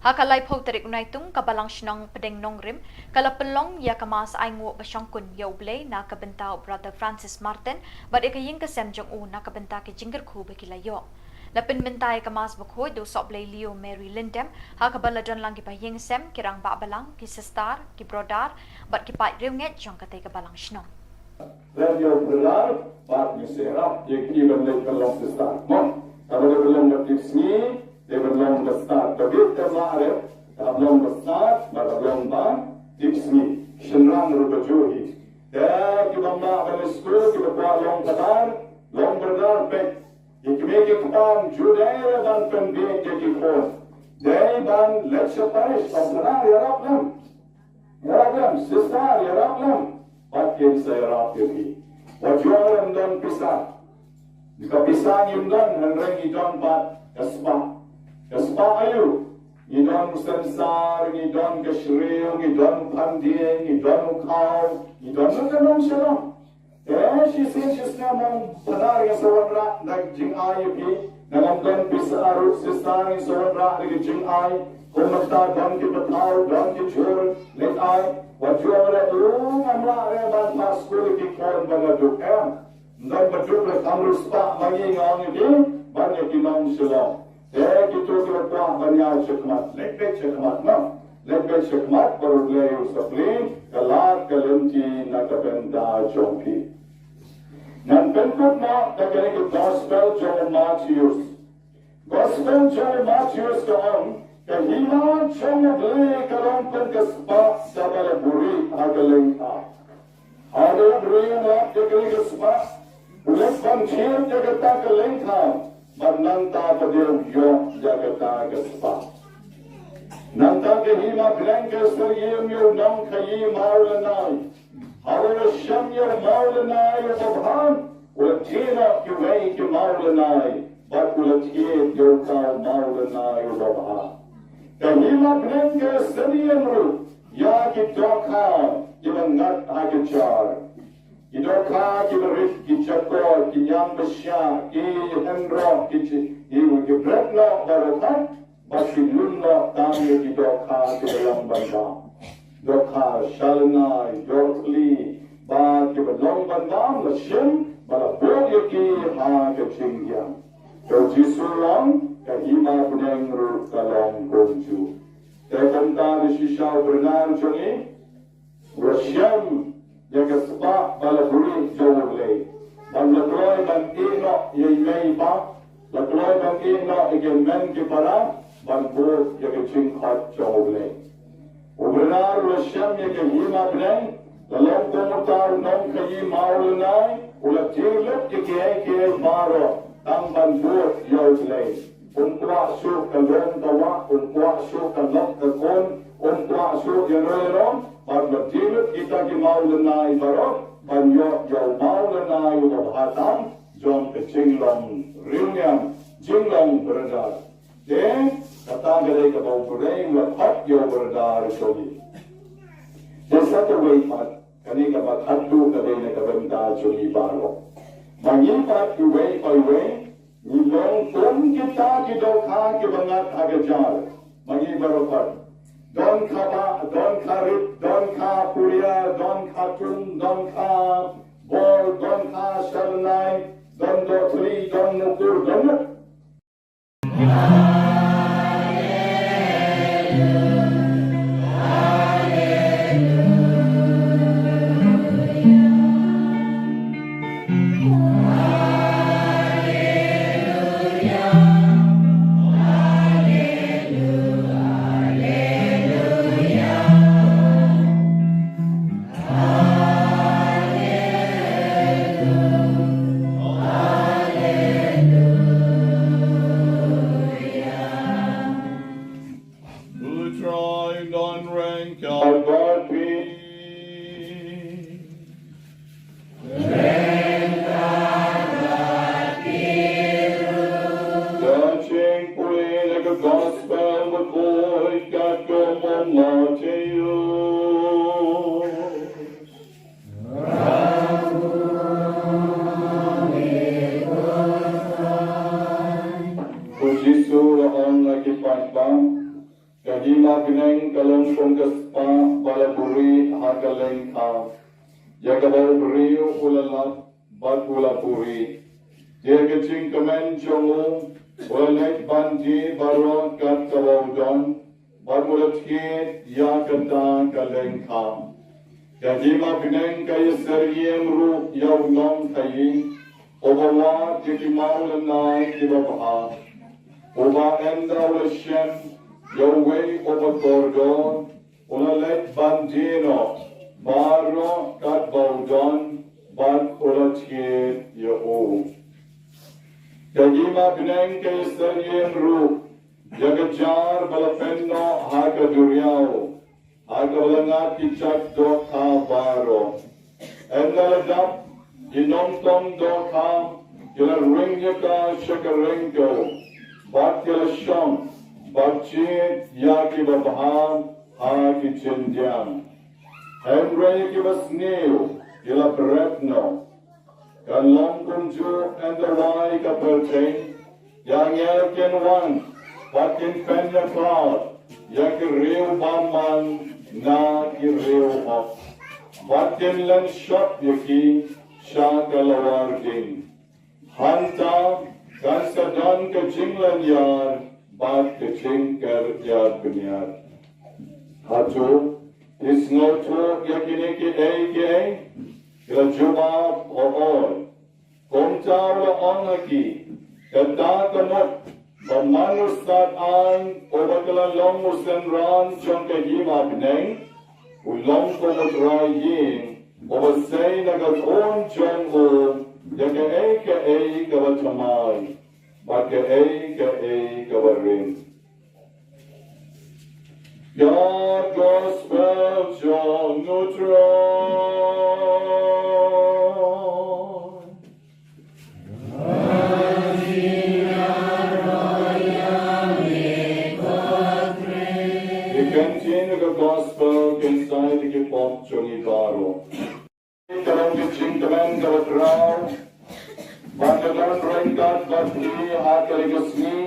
Ha ka laiphew tarik u Naitung, ka Balang Shnong Pdeng Nongrim ka la pynlong ïa ka Mass ainguh ba shongkun ïa U Blei na ka bynta u Brother Francis Martin bad ïa ka ïing ka sem jong u na ka bynta ki jingkyrkhu ba ki la ïoh. La pynmynta ïa ka Mass Bakhuid da u Sohblei Leo Mary Lyndem, ha kaba la don lang ki bahaïing sem, ki rangbah balang, ki sister, ki brother bad ki paid riewngeit jong katei ka Balang Shnong. Leit ïa u brother bad ngi sngewbha ïa ki ban leit ban long sister. Mo, kaba dei ban long bad ki sngi, dei ban long ba stad. Ba bit te ma re, ka long ba stad, ba ka long ba ki sngi. Shynrang ruh ba ju hi. Te ki bym lah ban leit skul, ki ba kwah long brother, long brother peit. Ïa ki mei ki kpa ju dei ban pynbiej ïa ki khun. Dei ban leit sha parish, ban pynang ïarap lem. Sister, ïarap lem. Bad kin sa ïarap ïa phi. Wat ju ong lem don pisa. Ka pisa ngim don, hynrei ngi don pat ka spah. Ka spah aïu? Ngi don u sensar, ngi don ka shriew, ngi don u phandieng, ngi don u khaw, ngi don ka nong shalong. Te shisien shisnem ong, Phadar, ngi sa wanrah da ka jingai ïa phi. Nga ong don pisa ruh, Sister, ngi sa wanrah da ka jingai. Kumta don ki pathaw, don ki jhur, leit ai. Wat ju ong re, u ngam lah re ban phah skul ïa ki khun ba nga duk, em. Ym don ba duk re, kam riewspah ma ngi, nga ong ïa ki, ban ïa ki nong shalong. Te kito kiba kwah ban ïaid shakhmat, leit beit shakhmat, no? Leit beit shakhmat, bad U Blei un sa plie ka lad ka lynti na ka bynta jong phi. Ngan pynkut noh da kane ka gospel jong u Mathaios. Gospel jong u Mathaios ka ong, ka hima jong U Blei ka long kum ka spah kaba la buhrieh ha ka lyngkha. Haba u briew u lap ïa kane ka spah, u leit ban thied ïa kata ka lyngkha, bad nangta pat u ïoh ïa kata ka spah. Nangta ka hima bneng ka syriem ïa u nongkhaïi mawlynnai. Haba u la shem ïa u mawlynnai uba bha, u la die noh kiwei ki mawlynnai, bad u la thied ïa uta u mawlynnai uba bha. Ka hima bneng ka syriem ruh ïa ki dohkha kiba ngat ha ka jar. Ki dohkha kiba rit, ki jakor, ki ñiangbshiah, ki hynroh, ki chi-, ki, ki bret noh baroh pat, bad ki lum noh tang ïa ki dohkha kiba long ban bam. Dohkha sha lynnai, dohthli, bad kiba long ban bam la shim, bad la bud ïa ki ha ka jingïap. Te u Jisu u ong, ka hima bneng ruh ka long kumjuh. Te kumta da shisha u Bernard jong ngi, u la shem ïa ka spah ba la buhrieh jong U Blei. Bad la kloi ban ïeh noh ïa i mei i pa, la kloi ban ïeh noh ïa ki hynmen ki para, ban bud ïa ka jingkhot jong U Blei. U Bernard u la shem ïa ka hima bneng, la long kum uta u nongkhaïi mawlynnai, u la die lut ïa kiei kiei baroh, tang ban bud ïa U Blei. Um kwah shuh ka lum ka wah, um kwah shuh ka lok ka khun, um kwah shuh ïano ïano, bad la die lut kita ki mawlynnai baroh, ban ïoh ïa u mawlynnai uba bha tam, jong ka jinglong riewniam, jinglong brother. Te, kata ka dei kaba u Blei u la khot ïa u brother jong ngi. Te sa kawei pat, kane kaba khatduh ka dei na ka bynta jong ngi baroh. Ma ngi pat iwei pa iwei, ngi long kum kita ki dohkha kiba ngat ha ka jar. Ma ngi baroh pat. Don kaba, don kharit, don khapuria, don khatum, don khabor, don khashyrnai, don dohthli, don mukur, don muk. U Trai don ryngkat bad phi. Ka jingpule na ka Gospel bakhuid katkum u Mathaios. U Jisu u la ong ha ki paidbah, ka hima bneng ka long kum ka spah ba la buhrieh ha ka lyngkha, ïa kaba u briew u la lap bad u la buhrieh. Te ha ka jingkmen jong u, u la leit ban die baroh kat kaba u don, bad u la thied ïa kata ka lyngkha. Ka hima bneng ka ïasyriem ruh ïa u nongkhaïi, uba wad ïa ki mawlynnai kiba bha. Uba ynda u la shem ïa uwei uba kordor, u la leit ban die noh baroh katba u don, bad u la thied ïa u. Ka hima bneng ka ïasyriem ruh ïa ka jar ba la pynnoh ha ka duriaw. Ha kaba la ngat ki jait dohkha baroh. Ynda la dap, ki nongtong dohkha ki la ring ïa ka sha ka ryngkew, bad ki la shong bad jied ïa kiba bha ha ki jingiang. Hynrei ïa kiba sniew ki la bret noh. Kan long kumjuh ynda wai ka pyrthei, ïa ngi kin wan bad kin pynïakhlad ïa ki riew bymman na ki riew hok, bad kin len shop ïa ki sha ka lawar ding. Hangta kan sa don ka jinglynñiar bad ka jingker ïar bniat. Hato phi sngewthuh ïa kine kiei kiei? Ki la jubab, o Lord. Kumta u la ong ha ki, kata ka mut ba man u Soitan uba ka la long u synran jong ka hima bneng, u long kum u trai ïing uba sei na ka khun jong u ïa kaei kaei kaba thymmai bad kaei kaei kaba rit. Ka gospel jong u Trai. Ïa kynjin ka gospel kin sa ai ïa ki pop jong ngi baroh. Ka long ka jingkmen kaba khraw ba ka don ryngkat bad ngi ha kane ka sngi.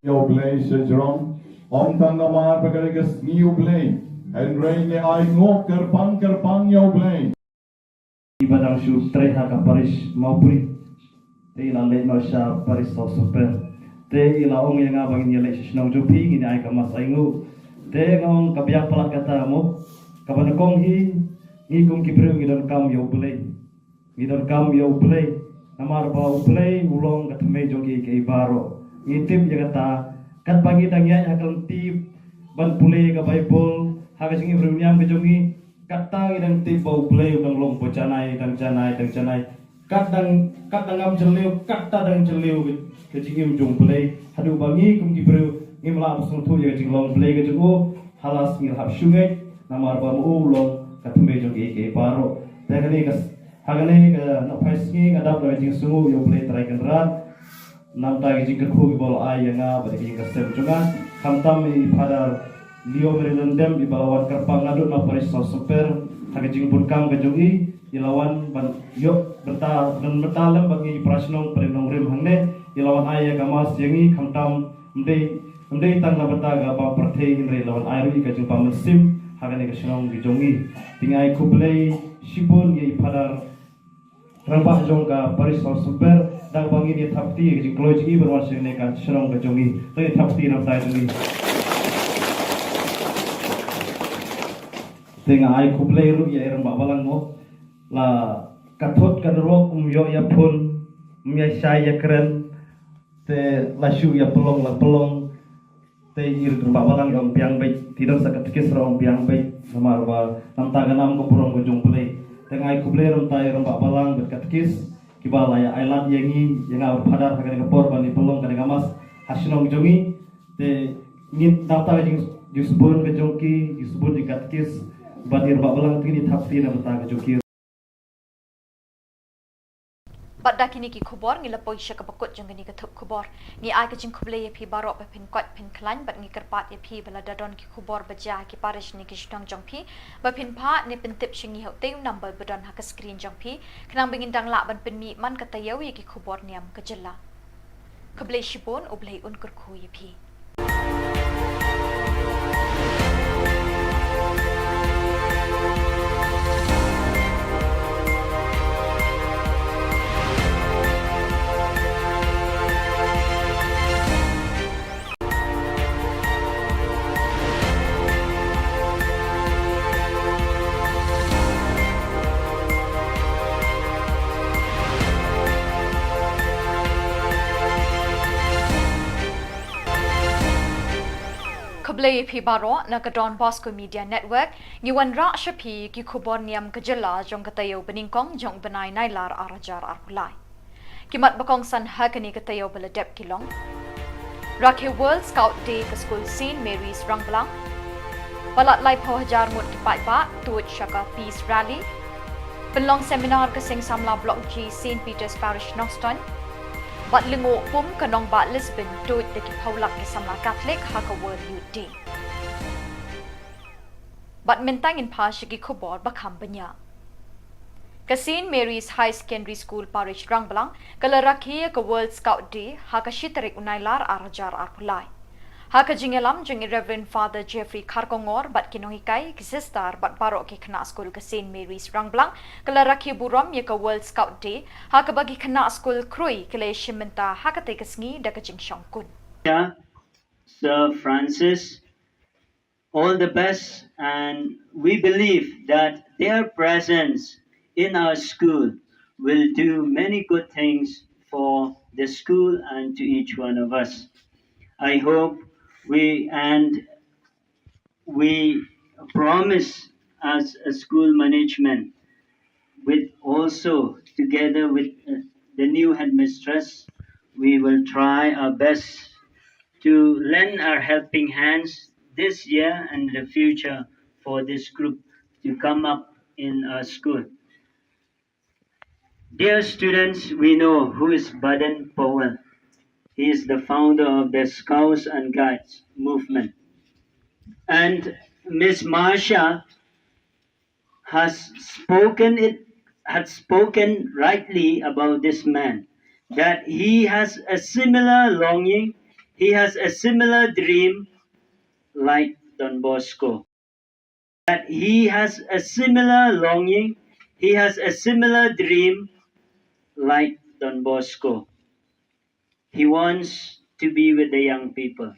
Ïa U Blei sha jrong, ong tang namar ba ka dei ka sngi U Blei, hynrei ngi ai nguh kyrpang kyrpang ïa U Blei. Iba dang shu trei ha ka parish Mawpri. Te i la leit noh sha parish Sawsumper. Te i la ong ïa nga ba ngin ïa leit sha shnong jong phi, ngin ïa ai ka mass ainguh. Te nga ong ka biang palat kata mo. Kaba nyngkong hi, ngi kum ki briew ngi donkam ïa U Blei. Ngi donkam ïa U Blei. Namar ba U Blei u long ka thymmei jong kiei kiei baroh. Ngi tip ïa kata. Katba ngi dang ïaid ha ka lynti ban pule ka Baibl ha ka jingim riewniam ka jong ngi. Kata ngi dang tip ba U Blei u dang long ba janai, dang janai, dang janai. Kat dang, kat dang ngam jylliew, kata dang jylliew ka jingim jong U Blei. Haduh ba ngi kum ki briew ngim lah ban sngewthuh ïa ka jinglong Blei ka jong u. Hala ngi hap shu ngeit namar ba ma u u long ka thymmei jong kiei kiei baroh. Te kane ka, ha kane ka nohphai sngi nga dap da ka jingsngewnguh ïa U Blei Trai Kynrad. Namar ka jingkyrkhu kiba u la ai ïa nga bad ïa ka jingkyrshan jong nga. Khamtam i Father Leo Mary Lyngdoh iba la wan kyrpang naduh na parish Sawsumper ha ka jingbun kam ka jong i, i la wan ban ïoh bynta, ban bynta lem bad ngi para shnong para nongrim hangne, i la wan ai ïa ka mass ïa ngi khamtam ym dei, ym dei tang na bynta ka bam pyrthei hynrei i la wan ai ruh ïa ka jingbam mynsiem ha kane ka shnong ka jong ngi. Te ngi ai khublei shibun ïa i Father Rangbah jong ka parish Sawsumper, da kaba ngin ïa thap kti ïa ka jingkloi jong i ban wan sha kane ka shnong ka jong ngi. To ïa thap kti na ka bynta jong ngi. Te nga ai khublei ruh ïa i rangbah balang mo. La ka thot ka nyrok um ïoh ïa phone, um ïa shai ïa kren. Te la shu ïa pynlong la pynlong. Te i rangbah balang ong biang beit, te don sa katekis ruh ong biang beit. Namar ba namta ka nam ka burom ka jong U Blei. Te nga ai khublei ruh namta i rangbah balang bad katekis. Kiba la ïa ai lad ïa ngi, ïa nga u Phadar ha kane ka por ban ïa pynlong kane ka mass ha shnong jong ngi. Te ngin, namta ka jing, jingsbun ka jong ki, jingsbun jong katekis, bad i rangbah balang te ngin ïa thap kti na bynta ka jong ki. Bad da kine ki khubor ngi la poi sha kaba kut jong kane ka thup khubor. Ngi ai ka jingkhublei ïa phi baroh ba phin koit phin khlaiñ bad ngi kyrpad ïa phi ba lada don ki khubor ba jia ha ki parish ne ki shnong jong phi, ba phin phah ne pyntip sha ngi ha utei u number ba don ha ka screen jong phi, khnang ba ngin dang lah ban pynmih man ka taïew ïa ki khubor niam ka jylla. Khublei shibun, U Blei un kyrkhu ïa phi. Khublei ïa phi baroh na ka Don Bosco Media Network, ngi wanrah sha phi ki khubor niam ka jylla jong ka taïew ba nyngkong jong u bnai Nailar ar hajar arphew lai. Ki mat ba kongsan ha kane ka taïew ba la dep ki long: Rakhe World Scout Day ka skul Saint Mary's Rangblang. Palat laiphew hajar ngut ki paidbah tuid sha ka Peace Rally. Pynlong seminar ka seng samla Block G Saint Peter's Parish Nongstoiñ. Bad lyngngoh pum ka nongbah Lisbon tuid da ki phew lak ki samla Catholic ha ka World Youth Day. Bad mynta ngin phai sha ki khubor ba kham bniah. Ka Saint Mary's High Secondary School Parish Rangblang ka la rakhe ïa ka World Scout Day ha ka shi tarik u Nailar ar hajar arphew lai. Ha ka jingïalam jong i Reverend Father Jeffrey Kharkongor bad ki nonghikai, ki sister bad baroh ki khynnah skul ka Saint Mary's Rangblang, ka la rakhe burom ïa ka World Scout Day ha kaba ki khynnah skul Krui ki la ïashim bynta ha katei ka sngi da ka jingshongkun. Sir Francis, all the best, and we believe that their presence in our school will do many good things for the school and to each one of us. I hope we, and we promise as a school management, with also together with, uh, the new headmistress, we will try our best to lend our helping hands this year and the future for this group to come up in our school. Dear students, we know who is Baden Powell. He is the founder of the Scouts and Guides movement. And Miss Marsha has spoken it, had spoken rightly about this man, that he has a similar longing, he has a similar dream like Don Bosco. That he has a similar longing, he has a similar dream like Don Bosco. He wants to be with the young people.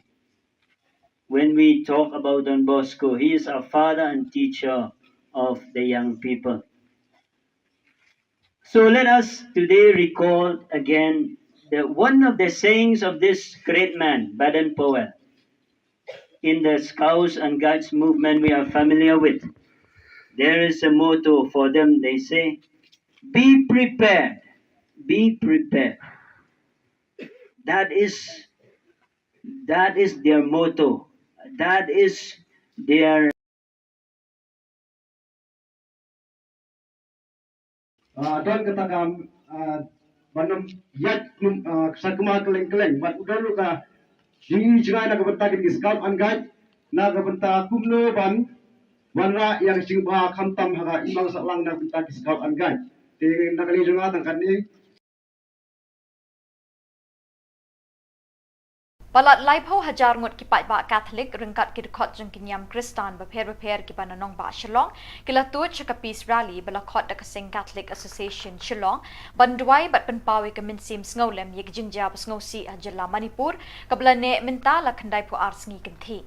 When we talk about Don Bosco, he is our father and teacher of the young people. So let us today recall again the, one of the sayings of this great man, Baden Powell. In the Scouts and Guides movement we are familiar with, there is a motto for them, they say, "Be prepared, be prepared." That is, that is their motto. That is their Ah, don kata ka, ah, ban ym ïaid, ah, sa kma kylleng kylleng. Bad u don ruh ka jingïohi jngai na ka bynta ki Scout and Guide, na ka bynta kumno ban wanrah ïa ka jingbha khamtam ha ka imlang sahlang na ka bynta ki Scout and Guide. Te na ka liang jong nga tang katne. Palat laiphew hajar ngut ki paidbah Catholic ryngkat ki dkhot jong ki niam Khristan bapher bapher kiba na nongbah Shillong ki la tuid sha ka Peace Rally ba la khot da ka seng Catholic Association Shillong, ban duwai bad pynpaw ïa ka mynsiem sngewlem ïa ka jingjia ba sngewsih ha jylla Manipur kaba la neh mynta la khyndaiphew ar sngi kynthih.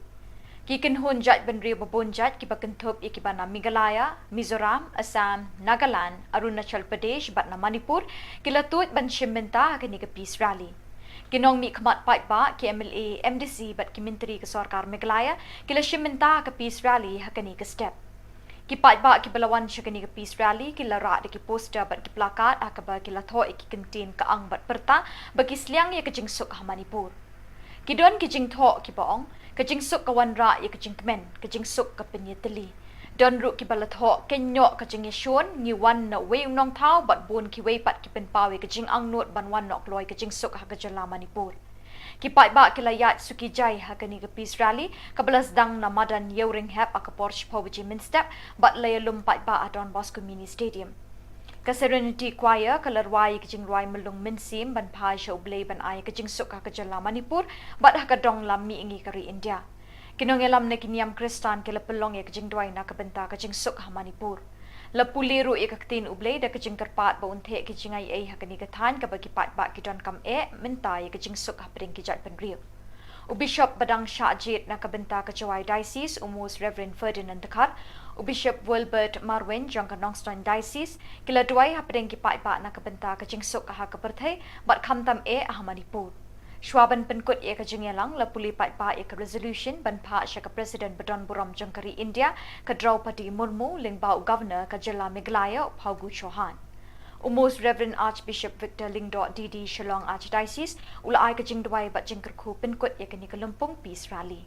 Ki kynhun jaitbynriew babun jait kiba kynthup ïa kiba na Meghalaya, Mizoram, Assam, Nagaland, Arunachal Pradesh bad na Manipur ki la tuid ban shim bynta ha kane ka peace rally. Ki nongmihkhmat paidbah, ki M L A, M D C bad ki myntri ka sorkar Meghalaya ki la shim bynta ha ka peace rally ha kane ka step. Ki paidbah kiba la wan sha kane ka peace rally ki la rah da ki poster bad ki placard ha kaba ki la thoh ïa ki kyntien ka ang bad pyrta ba ki sliang ïa ka jingsuk ha Manipur. Ki don ki jingthoh kiba ong, ka jingsuk ka wanrah ïa ka jingkmen, ka jingsuk ka pynïatylli. Don ruh kiba la thoh, kynnoh ka jingïashun, ngi wan na uwei u nongthaw bad bun kiwei pat ki pynpaw ïa ka jingangnud ban wan noh kloi ka jingsuk ha ka jylla Manipur. Ki paidbah ki la ïaid suki jai ha kane ka peace rally kaba la sdang na madan Ïewrynghep ha ka por shiphew baje mynstep bad la ïalum paidbah ha Don Bosco Mini Stadium. Ka Serenity Choir ka la rwai ïa ka jingrwai Myllung Mynsiem ban phai sha U Blei ban ai ïa ka jingsuk ha ka jylla Manipur bad ha ka dong lam mihngi ka ri India. Ki nongïalam na ki niam Khristan ki la pynlong ïa ka jingduwai na ka bynta ka jingsuk ha Manipur. La pule ruh ïa ka ktien U Blei da ka jingkyrpad ba un theh ki jingaiei ha kane ka thaiñ kaba ki paidbah ki donkam eh mynta ïa ka jingsuk hapdeng ki jaitbynriew. U Bishop ba dang shah jied na ka bynta ka Jowai Diocese, u Most Reverend Ferdinand Dkhar, u Bishop Wilbert Marwein jong ka Nongstoiñ Diocese, ki la duwai hapdeng ki paidbah na ka bynta ka jingsuk ha ka pyrthei bad khamtam eh ha Manipur. Shuwa ban pynkut ïa ka jingïalang, la pule paidbah ïa ka resolution ban phah sha ka President ba don burom jong ka ri India, ka Draupadi Murmu, lyngba u Governor ka jylla Meghalaya, u Phagu Chauhan. U Most Reverend Archbishop Victor Lyngdoh, D D, Shillong Archdiocese, u la ai ka jingduwai bad jingkyrkhu pynkut ïa kane ka lympung peace rally.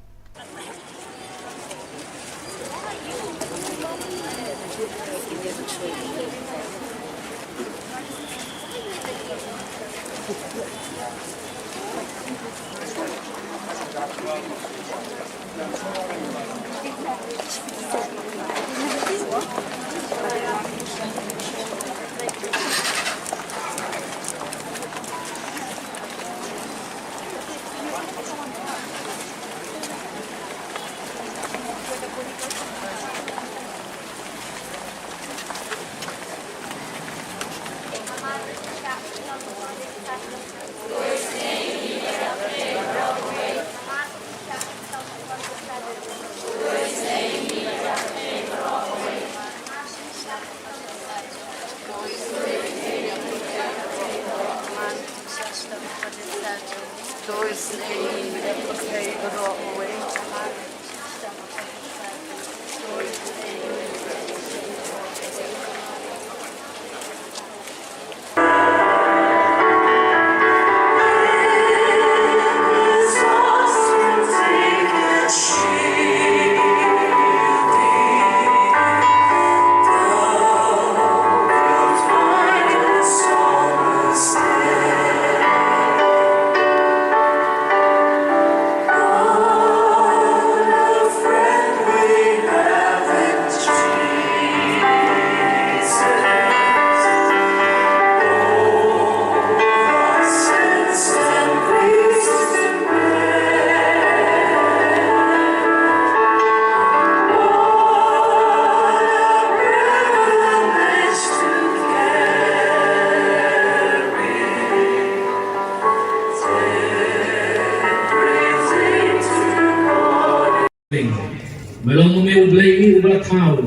Me long me U Blei uba la thaw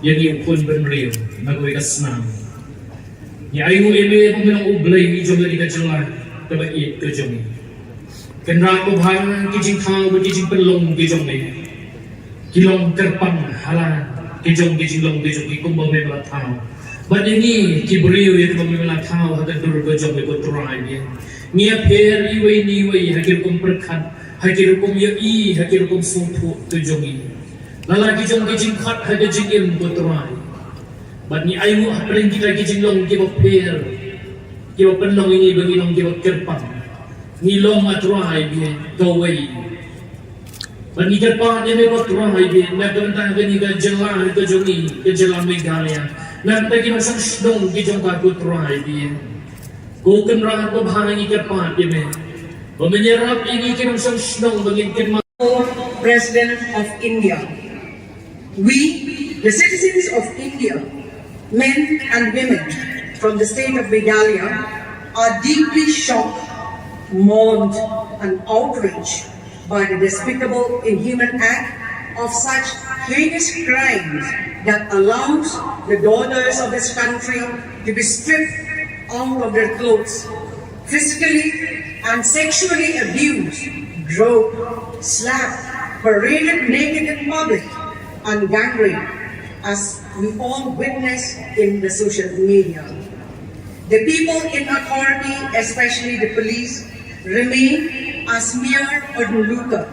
ïa ngi u khun bynriew na kawei ka snam. Ngi ainguh ïa me ba me long U Blei jong kane ka jylla kaba ïeit ka jong ngi. Kynrad babha, ki jingthaw bad ki jingpynlong ki jong me ki long kyrpang ha la ki jong ki jinglong ki jong ngi kumba me la thaw. Bad ïa ngi ki briew ïa kiba me la thaw ha ka dur ka jong me, ko Trai, ïa ngi ïapher iwei na iwei ha ki rukom pyrkhat, ha ki rukom ïohi, ha ki rukom sngewthuh ka jong ngi. Lada ki jong ki jingkhot ha ka jingim, ko Trai. Bad ngi ainguh hapdeng kita ki jinglong kiba pher, kiba pynlong ïa ngi ba ngi long kiba kyrpang. Ngi long, ah Trai, biang kawei. Bad ngi kyrpad ïa me, ko Trai, biang na ka bynta kane ka jylla ka jong ngi, ka jylla Meghalaya. Na ka bynta ki nongshong shnong ki jong ka, ko Trai, biang. Ko Kynrad babha, ngi kyrpad ïa me ba men ïarap ïa ngi ki nongshong shnong ba ngin kynmaw. President of India. We, the citizens of India, men and women from the state of Meghalaya, are deeply shocked, mourned, and outraged by the despicable, inhuman act of such heinous crimes that allows the daughters of this country to be stripped out of their clothes, physically and sexually abused, groped, slapped, paraded naked in public, and gang raped, as we all witness in the social media. The people in authority, especially the police, remain as mere onlooker,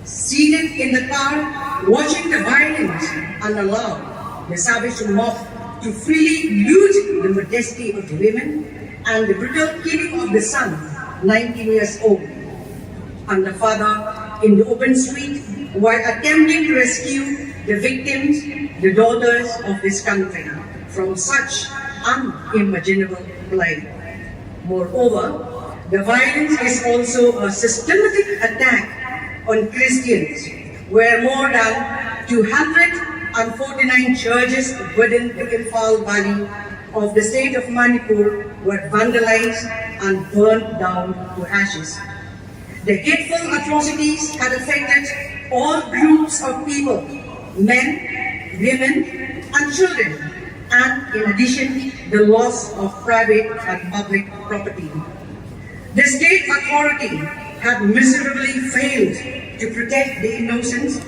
seated in the car, watching the violence, and allow the savage mob to freely loot the modesty of the women and the brutal killing of the son, nineteen years old, and the father in the open street while attempting to rescue the victims, the daughters of this country, from such unimaginable plight. Moreover, the violence is also a systematic attack on Christians, where more than two hundred forty-nine churches within the Imphal Valley of the state of Manipur were vandalized and burned down to ashes. The hateful atrocities had affected all groups of people, men, women, and children, and in addition, the loss of private and public property. The state authority had miserably failed to protect the innocents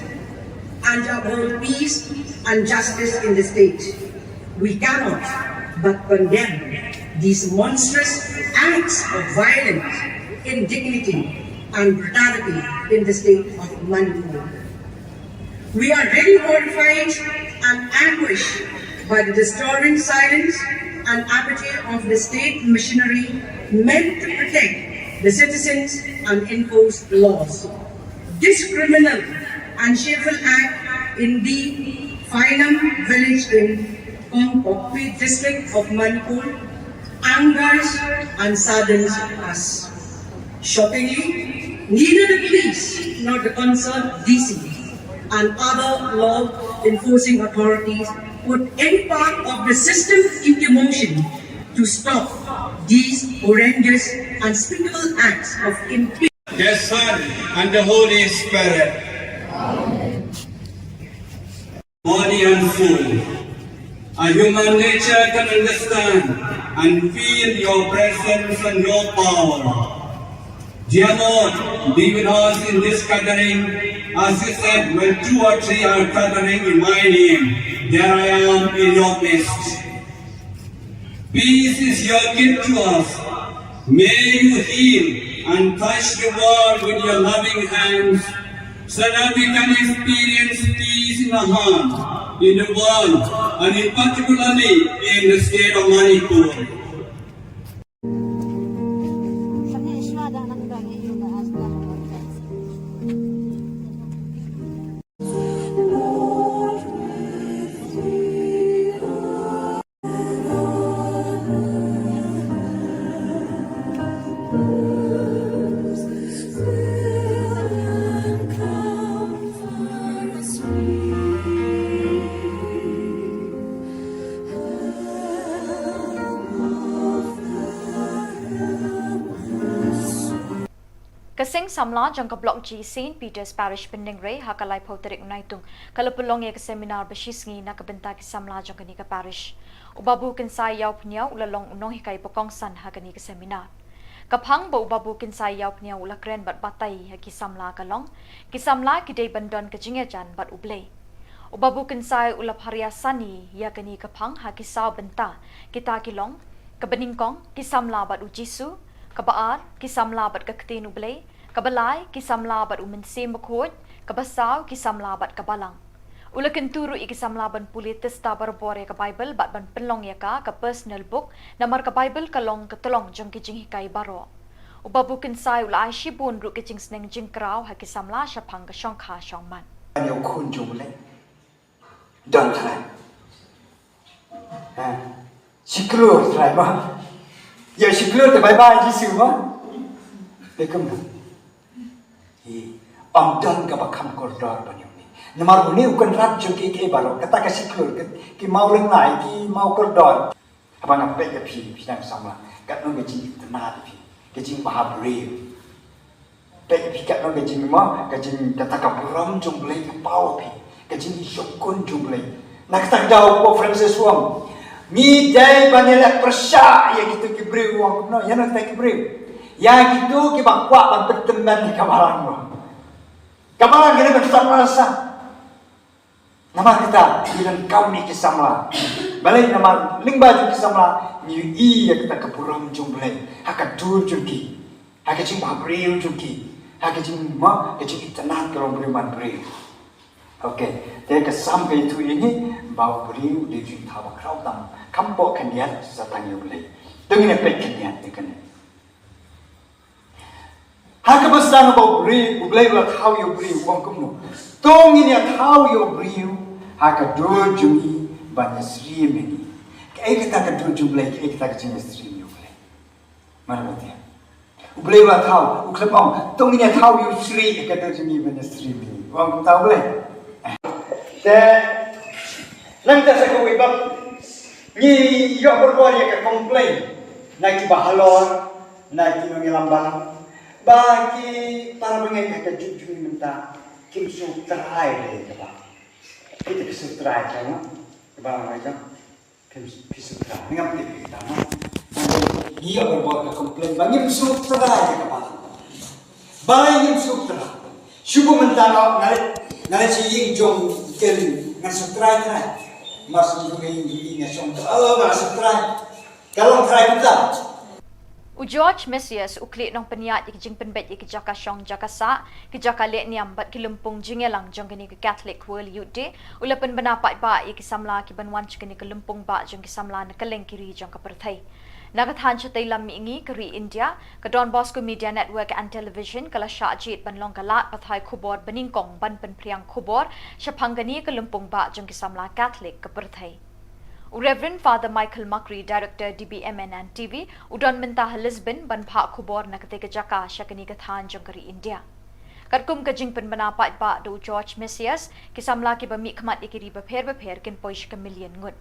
and to uphold peace and justice in the state. We cannot but condemn these monstrous acts of violence, indignity, and brutality in the state of Manipur. We are really horrified and anguished by the disturbing silence and apathy of the state machinery meant to protect the citizens and enforce laws. This criminal and shameful act in the Phainam village in Kongpokpi district of Manipur angers and saddens us. Shockingly, neither the police nor the concerned D C and other law enforcing authorities put any part of the system into motion to stop these horrendous, unspeakable acts of impiety. The Son and the Holy Spirit. Body and soul. A human nature can understand and feel your presence and your power. Dear Lord, be with us in this gathering. As you said, when two or three are gathering in my name, there I am in your midst. Peace is your gift to us. May you heal and touch the world with your loving hands, so that we can experience peace in the heart, in the world, and in particularly in the state of Manipur. Ka seng samla jong ka Block G Saint Peter's Parish Pyndengrei ha ka laiphew tarik u Naitung ka la pynlong ïa ka seminar ba shisngi na ka bynta ki samla jong kane ka parish. U Babu Kynsai Ïawphniaw u la long u nonghikai ba kongsan ha kane ka seminar. Ka phang ba u Babu Kynsai Ïawphniaw u la kren bad batai ha ki samla ka long, ki samla ki dei ban don ka jingïajan bad U Blei. U Babu Kynsai u la pharia sani ïa kane ka phang ha ki saw bynta, kita ki long, kaba nyngkong, ki samla bad U Jisu, kaba ar, ki samla bad ka Ktien U Blei, kaba lai, ki samla bad U Mynsiem Bakhuid, kaba saw, ki samla bad ka Balang. U la kyntu ruh ïa ki samla ban pule tista barabor ïa ka Baibl bad ban pynlong ïa ka ka personal book, namar ka Baibl ka long ka tyllong jong ki jinghikai baroh. U Babu Kynsai u la ai shibun ruh ki jingsneng jingkraw ha ki samla shaphang ka shongkha shongman. Ïa u khun jong U Blei. Don trai. Ha. Shi klur trai ma. Ïa shi klur te bye bye Jisu ma. Te kumno. Hi, ym don kaba kham kordor ban ïa une. Namar une u kynrad jong kiei kiei baroh, kata ka shi klur, ki, ki maw lyngngai, ki maw kordor. Haba nga peit ïa phi, phi dang samla, katno ka jingitynnad ïa phi, ka jingbha briew. Peit phi katno ka jingma, ka jing kata ka burom jong U Blei ka paw phi. Ka jingïakhun jong U Blei. Na kata ka daw u Pope Francis u ong, ngi dei ban ïaleh pyrshah ïa kito ki briew, u ong kumno, ïa kito ki briew. Ïa kito kiba kwah ban pyntymmen ïa ka balang, u ong. Ka balang ka dei ban stad marasa. Namar kata, ngi donkam ïa ki samla. Balei? Namar lyngba jong ki samla ngi ïohi ïa kata ka burom jong U Blei ha ka dur jong ki, ha ka jingbhabriew jong ki, ha ka jingma, ka jingitynnad ka long briew man briew. Okay, te ka sam ka ïathuh ïa ngi ba u briew u dei u jingthaw bakhraw tam, kham bok khyndiat sa tang ïa U Blei. To ngin ïa peit khyndiat ïa kane. Ha kaba sdang ba u briew, U Blei u la thaw ïa u briew, u ong kumno? To ngin ïa thaw ïa u briew ha ka dur jong ngi ban ïasyriem ïa ngi. Kaei kata ka dur jong U Blei, kaei kata ka jingïasyriem ïa U Blei? Mar ba tieng U Blei u la thaw, u khlem ong, to ngin ïa thaw ïa u shrieh ha ka dur jong ngi ban ïasyriem ïa ngi. U ong kumta U Blei. Te nangta sa kawei ba ngi ïoh borbor ïa ka complain na kiba halor, na ki nongïalam balang, ba ki para bangeit ha ka juk jong ngi mynta kim sngewtrai ïa kaba. Kita ki sngewtrai ka ma, kaba ma jong kim, kim sngewtrai. Ngam tip kita ma. Ngi ïoh borbor ka complain ba ngim sngewtrai ïa kaba. Balei ngim sngewtrai? Shu mynta nga, nga leit, nga leit sha ïing jong Karen, ngan sngewtrai trai. Mar shu ïing jong i nga shong, oh, nga sngewtrai. Ka long trai kumta. U George Messias, u khlieh nongpynïaid ïa ki jingpynbeit ïa ki jaka shong jaka sah, ki jaka leh niam bad ki lympung jingïalang jong kane ka Catholic World Youth Day, u la pynbna paidbah ïa ki samla kiban wan sha kane ka lympung bah jong ki samla na kylleng ki ri jong ka pyrthei. Na ka thaiñ shatei lam mihngi ka ri India, ka Don Bosco Media Network and Television ka la shah jied ban long ka lad pathai khubor banyngkong ban pynphriang khubor shaphang kane ka lympung bah jong ki samla Catholic ka pyrthei. U Reverend Father Michael Makri, Director D B M N and T V, u don mynta ha Lisbon ban phah khubor na katei ka jaka sha kane ka thaiñ jong ka ri India. Katkum ka jingpynbna paidbah da u George Messias, ki samla kiba mihkhmat ïa ki ri bapher bapher kin poi sha ka million ngut.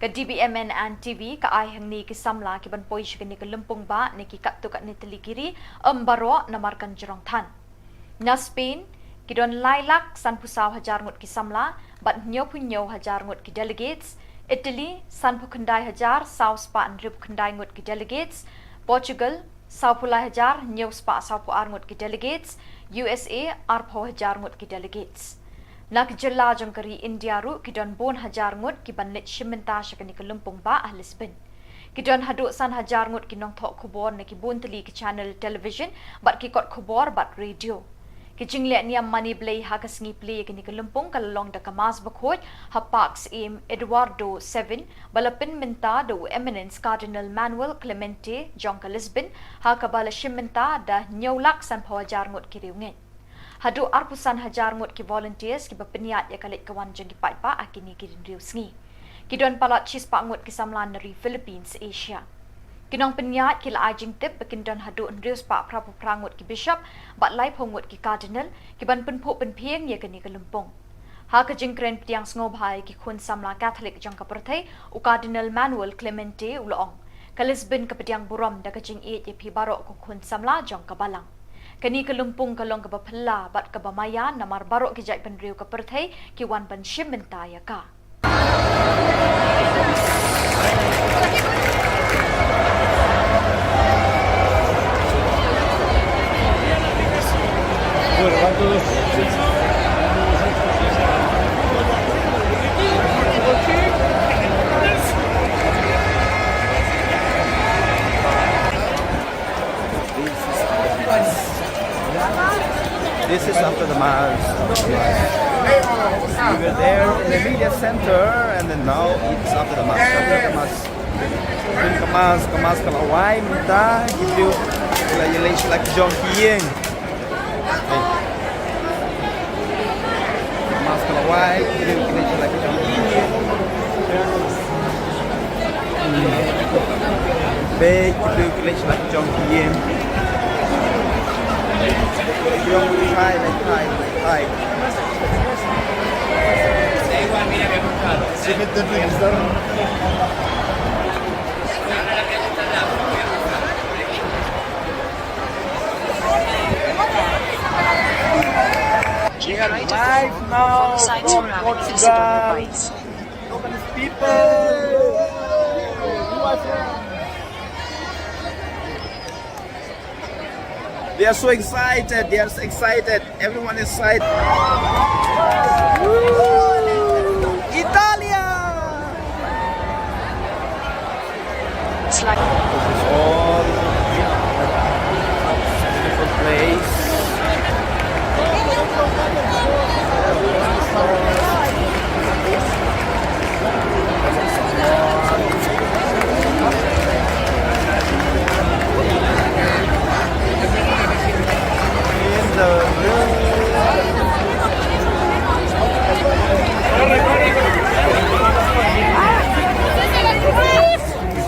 Ka D B M N and T V ka ai hangne ki samla kiban poi sha kane ka lympung bah na ki katto katne tylli ki ri, ym baroh namar kan jrong than. Na Spain, ki don lai lak sanphew saw hajar ngut ki samla, bad hynñiewphew hynñiew hajar ngut ki delegates, Italy, sanphew khyndai hajar saw spah hynriewphew khyndai ngut ki delegates, Portugal, sawphew lai hajar hynñiew spah sawphew ar ngut ki delegates, U S A, arphew hajar ngut ki delegates. Na ki jylla jong ka ri India ruh ki don bun hajar ngut kiban leit shim bynta sha kane ka lympung bah ha Lisbon. Ki don haduh san hajar ngut ki nongthoh khubor na ki bun tylli ki channel television bad ki kot khubor bad radio. Ki jingleh niam mane Blei ha ka sngi plie ïa kane ka lympung ka la long da ka Mass bakhuid ha Park Syiem Eduardo seven, ba la pynmynta da u Eminence Cardinal Manuel Clemente jong ka Lisbon, ha kaba la shim bynta da hynñiew lak sanphew hajar ngut ki riewngeit. Haduh arphew san hajar ngut ki volunteers kiba pynïaid ïa ka leit ka wan jong ki paidbah ha kine ki hynriew sngi. Ki don palat shispah ngut ki samla na ri Philippines, Asia. Ki nongpynïaid ki la ai jingtip ba kin don haduh hynriew spah phraphew phra ngut ki bishop bad laiphew ngut ki cardinal kiban pynphuh pynphieng ïa kane ka lympung. Ha ka jingkren pdiang sngewbha ïa ki khun samla Catholic jong ka pyrthei, u Cardinal Manuel Clemente u la ong, ka Lisbon ka pdiang burom da ka jingïeit ïa phi baroh ko khun samla jong ka balang. Kane ka lympung ka long kaba phylla bad kaba maïa namar baroh ki jaitbynriew ka pyrthei ki wan ban shim bynta ïa ka. This is after the mass. We were there in the media center, and then now it's after the mass. After the mass. Ka mass, ka mass ka la wai mynta, ki briew ki la ïaleit sha la ki jong ki ïing. Hey. Ka mass ka la wai, ki briew ki ïaleit sha la ki jong ki ïing. Be ki briew ki leit sha la ki jong ki ïing. Ki ïong ki phai, leit phai, leit phai. We are live now from Portugal. Look at these people. They are so excited. They are so excited. Everyone is excited. Woo! Italia! It's like This is all beautiful place.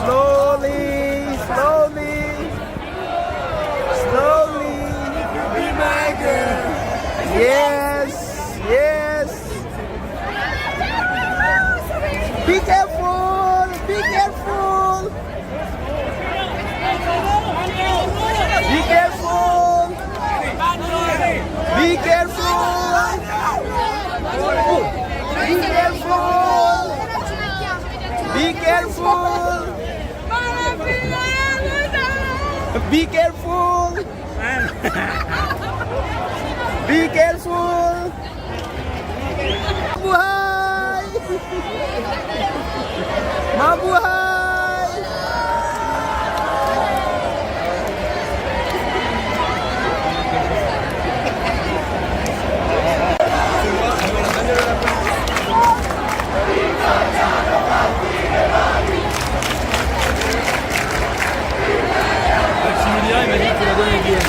Slowly, slowly, slowly. Yes, yes. Be careful, be careful. Be careful. Be careful. Be careful. Be careful. Be careful. Be careful. Mabuhay! Mabuhay! Maximilien, il m'a dit que tu l'as donné bien.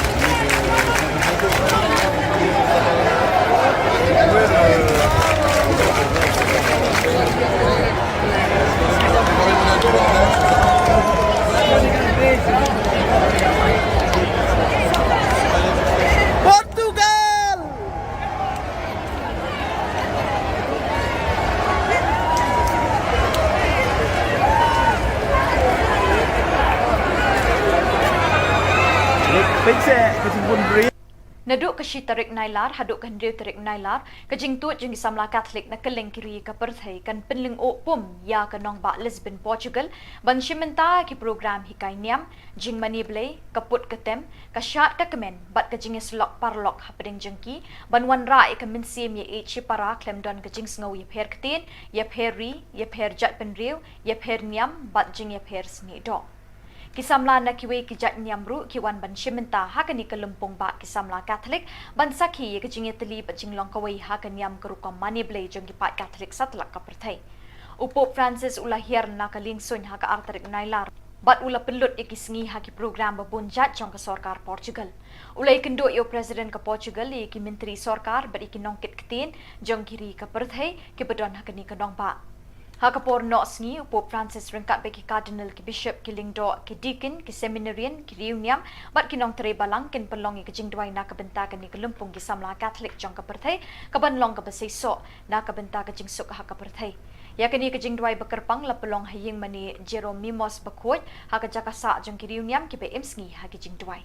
Portugal! Naduh ka shi tarik Nailar haduh ka hynriew tarik Nailar, ka jingtuid jong ki samla Katholik na kylleng ki ri ka pyrthei kan pynlyngngoh pum ïa ka nongbah Lisbon, Portugal, ban shim bynta ki program hikai niam, jingmane Blei, ka put ka tem, ka shad ka kmen, bad ka jingïasyllok paralok hapdeng jong ki, ban wanrah ïa ka mynsiem ïeit shipara khlem don ka jingsngew ïapher ktien, ïapher ri, ïapher jaitbynriew, ïapher niam, bad jingïapher snieh doh. Ki samla na kiwei ki jait niam ruh ki wan ban shim bynta ha kane ka lympung bah ki samla Katholik, ban sakhi ïa ka jingïatylli bad jinglong kawei ha ka niam ka rukom mane Blei jong ki paid Katholik satlak ka pyrthei. U Pope Francis u la hiar na ka liengsuiñ ha ka ar tarik Nailar, bad u la pynlut ïa ki sngi ha ki program ba bun jait jong ka sorkar Portugal. U la ïakynduh ïa u President ka Portugal, ïa ki myntri sorkar, bad ïa ki nongkit ktien jong ki ri ka pyrthei kiba don ha kane ka nongbah. Ha ka por noh sngi, u Pope Francis ryngkat bad ki Cardinal, ki Bishop, ki Lyngdoh, ki Deacon, ki Seminarian, ki riewniam, bad ki nongtrei balang kin pynlong ïa ka jingduwai na ka bynta kane ka lympung ki samla Katholik jong ka pyrthei, kaban long kaba seisoh na ka bynta ka jingsuk ha ka pyrthei. Ïa kane ka jingduwai bakyrpang la pynlong ha ïing mane Jeronimos Bakhuid, ha ka jaka sah jong ki riewniam kiba im sngi ha ki jingduwai.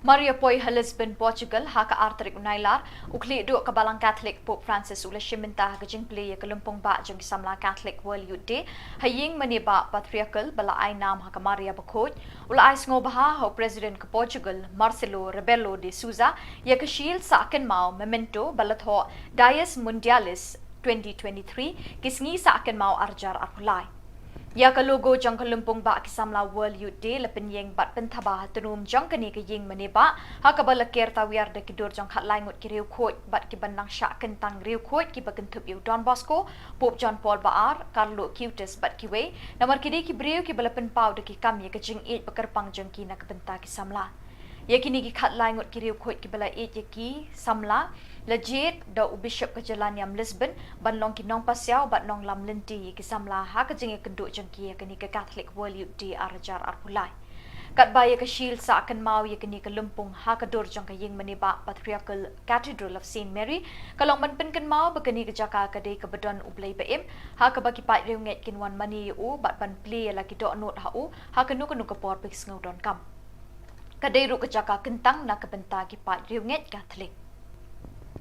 Mar ïa poi ha Lisbon, Portugal, ha ka ar tarik u Nailar, u khlieh duh ka Balang Katholik Pope Francis u la shim bynta ha ka jingplie ïa ka lympung bah jong ki samla Katholik World Youth Day, ha ïing mane bah Patriarchal ba la ai nam ha ka Maria Bakhuid. U la ai sngewbha ha u President ka Portugal, Marcelo Rebelo de Sousa, ïa ka shield sah kynmaw, memento, ba la thoh Dies Mundialis twenty twenty-three, ki sngi sah kynmaw ar hajar arphew lai. Ïa ka logo jong ka lympung bah ki samla World Youth Day la pynïeng bad pynthaba ha tnum jong kane ka ïing mane bah, ha kaba la ker tawiar da ki dur jong khatlai ngut ki riewkhuid bad kiban nang shah kyntang riewkhuid kiba kynthup ïa u Don Bosco, Pope John Paul ba ar, Carlo Acutis bad kiwei, namar ki dei ki briew kiba la pynpaw da ki kam ïa ka jingïeit bakyrpang jong ki na ka bynta ki samla. Ïa kine ki khatlai ngut ki riewkhuid kiba la ïeit ïa ki samla, la jied da u Bishop ka jylla niam Lisbon ban long ki nongpasiaw bad nonglam lynti ïa ki samla ha ka jingïakynduh jong ki ïa kane ka Catholic World Youth Day ar hajar arphew lai. Katba ïa ka shield sah kynmaw ïa kane ka lympung ha ka dur jong ka ïing mane bah Patriarchal Cathedral of Saint Mary, ka long ban pynkynmaw ba kane ka jaka ka dei kaba don U Blei ba im, ha kaba ki paid riewngeit kin wan mane ïa u bad ban plie ïa la ki dohnud ha u, ha kano kano ka por ba ki sngew donkam. Ka dei ruh ka jaka kyntang na ka bynta ki paid riewngeit Katholik.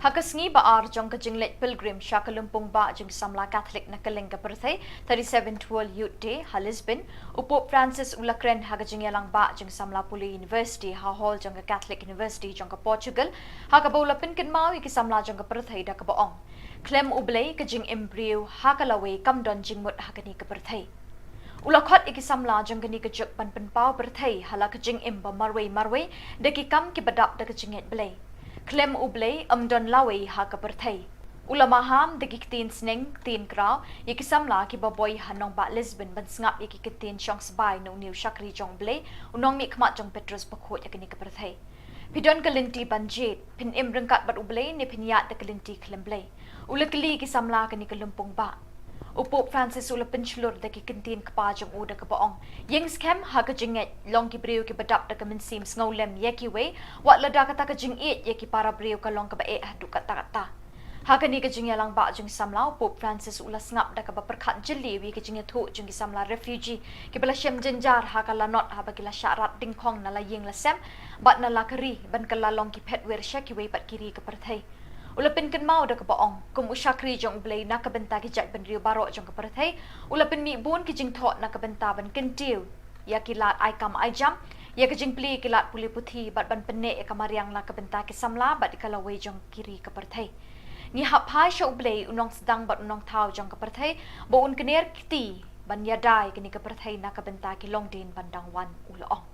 Ha ka sngi ba ar jong ka jingleit pilgrim sha ka lympung bah jong ki samla Katholik na kylleng ka pyrthei, thirty-seventh World Youth Day ha Lisbon, u Pope Francis u la kren ha ka jingïalang bah jong ki samla pule university ha hall jong ka Catholic University jong ka Portugal, ha kaba u la pynkynmaw ïa ki samla jong ka pyrthei da kaba ong: Khlem U Blei ka jingim briew ha ka lawei kam don jingmut ha kane ka pyrthei. U la khot ïa ki samla jong kane ka juk ban pynpaw pyrthei ha la ka jingim ba marwei marwei da ki kam kiba dap da ka jingngeit Blei. Khlem U Blei ym don lawei ha ka pyrthei. U la maham da ki ktien sneng ktien kraw ïa ki samla kiba boi ha nongbah Lisbon ban sngap ïa ki ktien shong sbai na une u shakri jong U Blei, u nongmihkhmat jong Petrus Bakhuid ha kane ka pyrthei. Phi don ka lynti ban jied, phin im ryngkat bad U Blei ne phin ïaid da ka lynti khlem Blei? U la kylli ki samla kane ka lympung bah. U Pope Francis u la pynshlur da ki ktien kpa jong u da kaba ong: Ïeng skhem ha ka jingngeit, long ki briew kiba dap da ka mynsiem sngewlem ïa kiwei, wat lada kata ka jingïeit ïa ki para briew ka long kaba eh haduh katta katta. Ha kane ka jingïalang bah jong ki samla, u Pope Francis u la sngap da kaba pyrkhat jylliew ïa ka jingïathuh jong ki samla refugee kiba la shem jynjar ha ka lanot haba ki la shah rat dyngkhong na la ïing la sem bad na la ka ri ban kylla long ki phetwir sha kiwei pat ki ri ka pyrthei. U la pynkynmaw da kaba ong, kum u shakri jong U Blei na ka bynta ki jaitbynriew baroh jong ka pyrthei, u la pynmih bun ki jingthoh na ka bynta ban kyntiew ïa ki lad ai kam ai jam, ïa ka jingplie ki lad pule puthi bad ban pynneh ïa ka mariang na ka bynta ki samla bad ïa ka lawei jong ki ri ka pyrthei. Ngi hap phai sha U Blei, u nongsdang bad u nongthaw jong ka pyrthei, ba un kner kti ban ïada ïa kane ka pyrthei na ka bynta ki longdien ban dang wan, u la ong.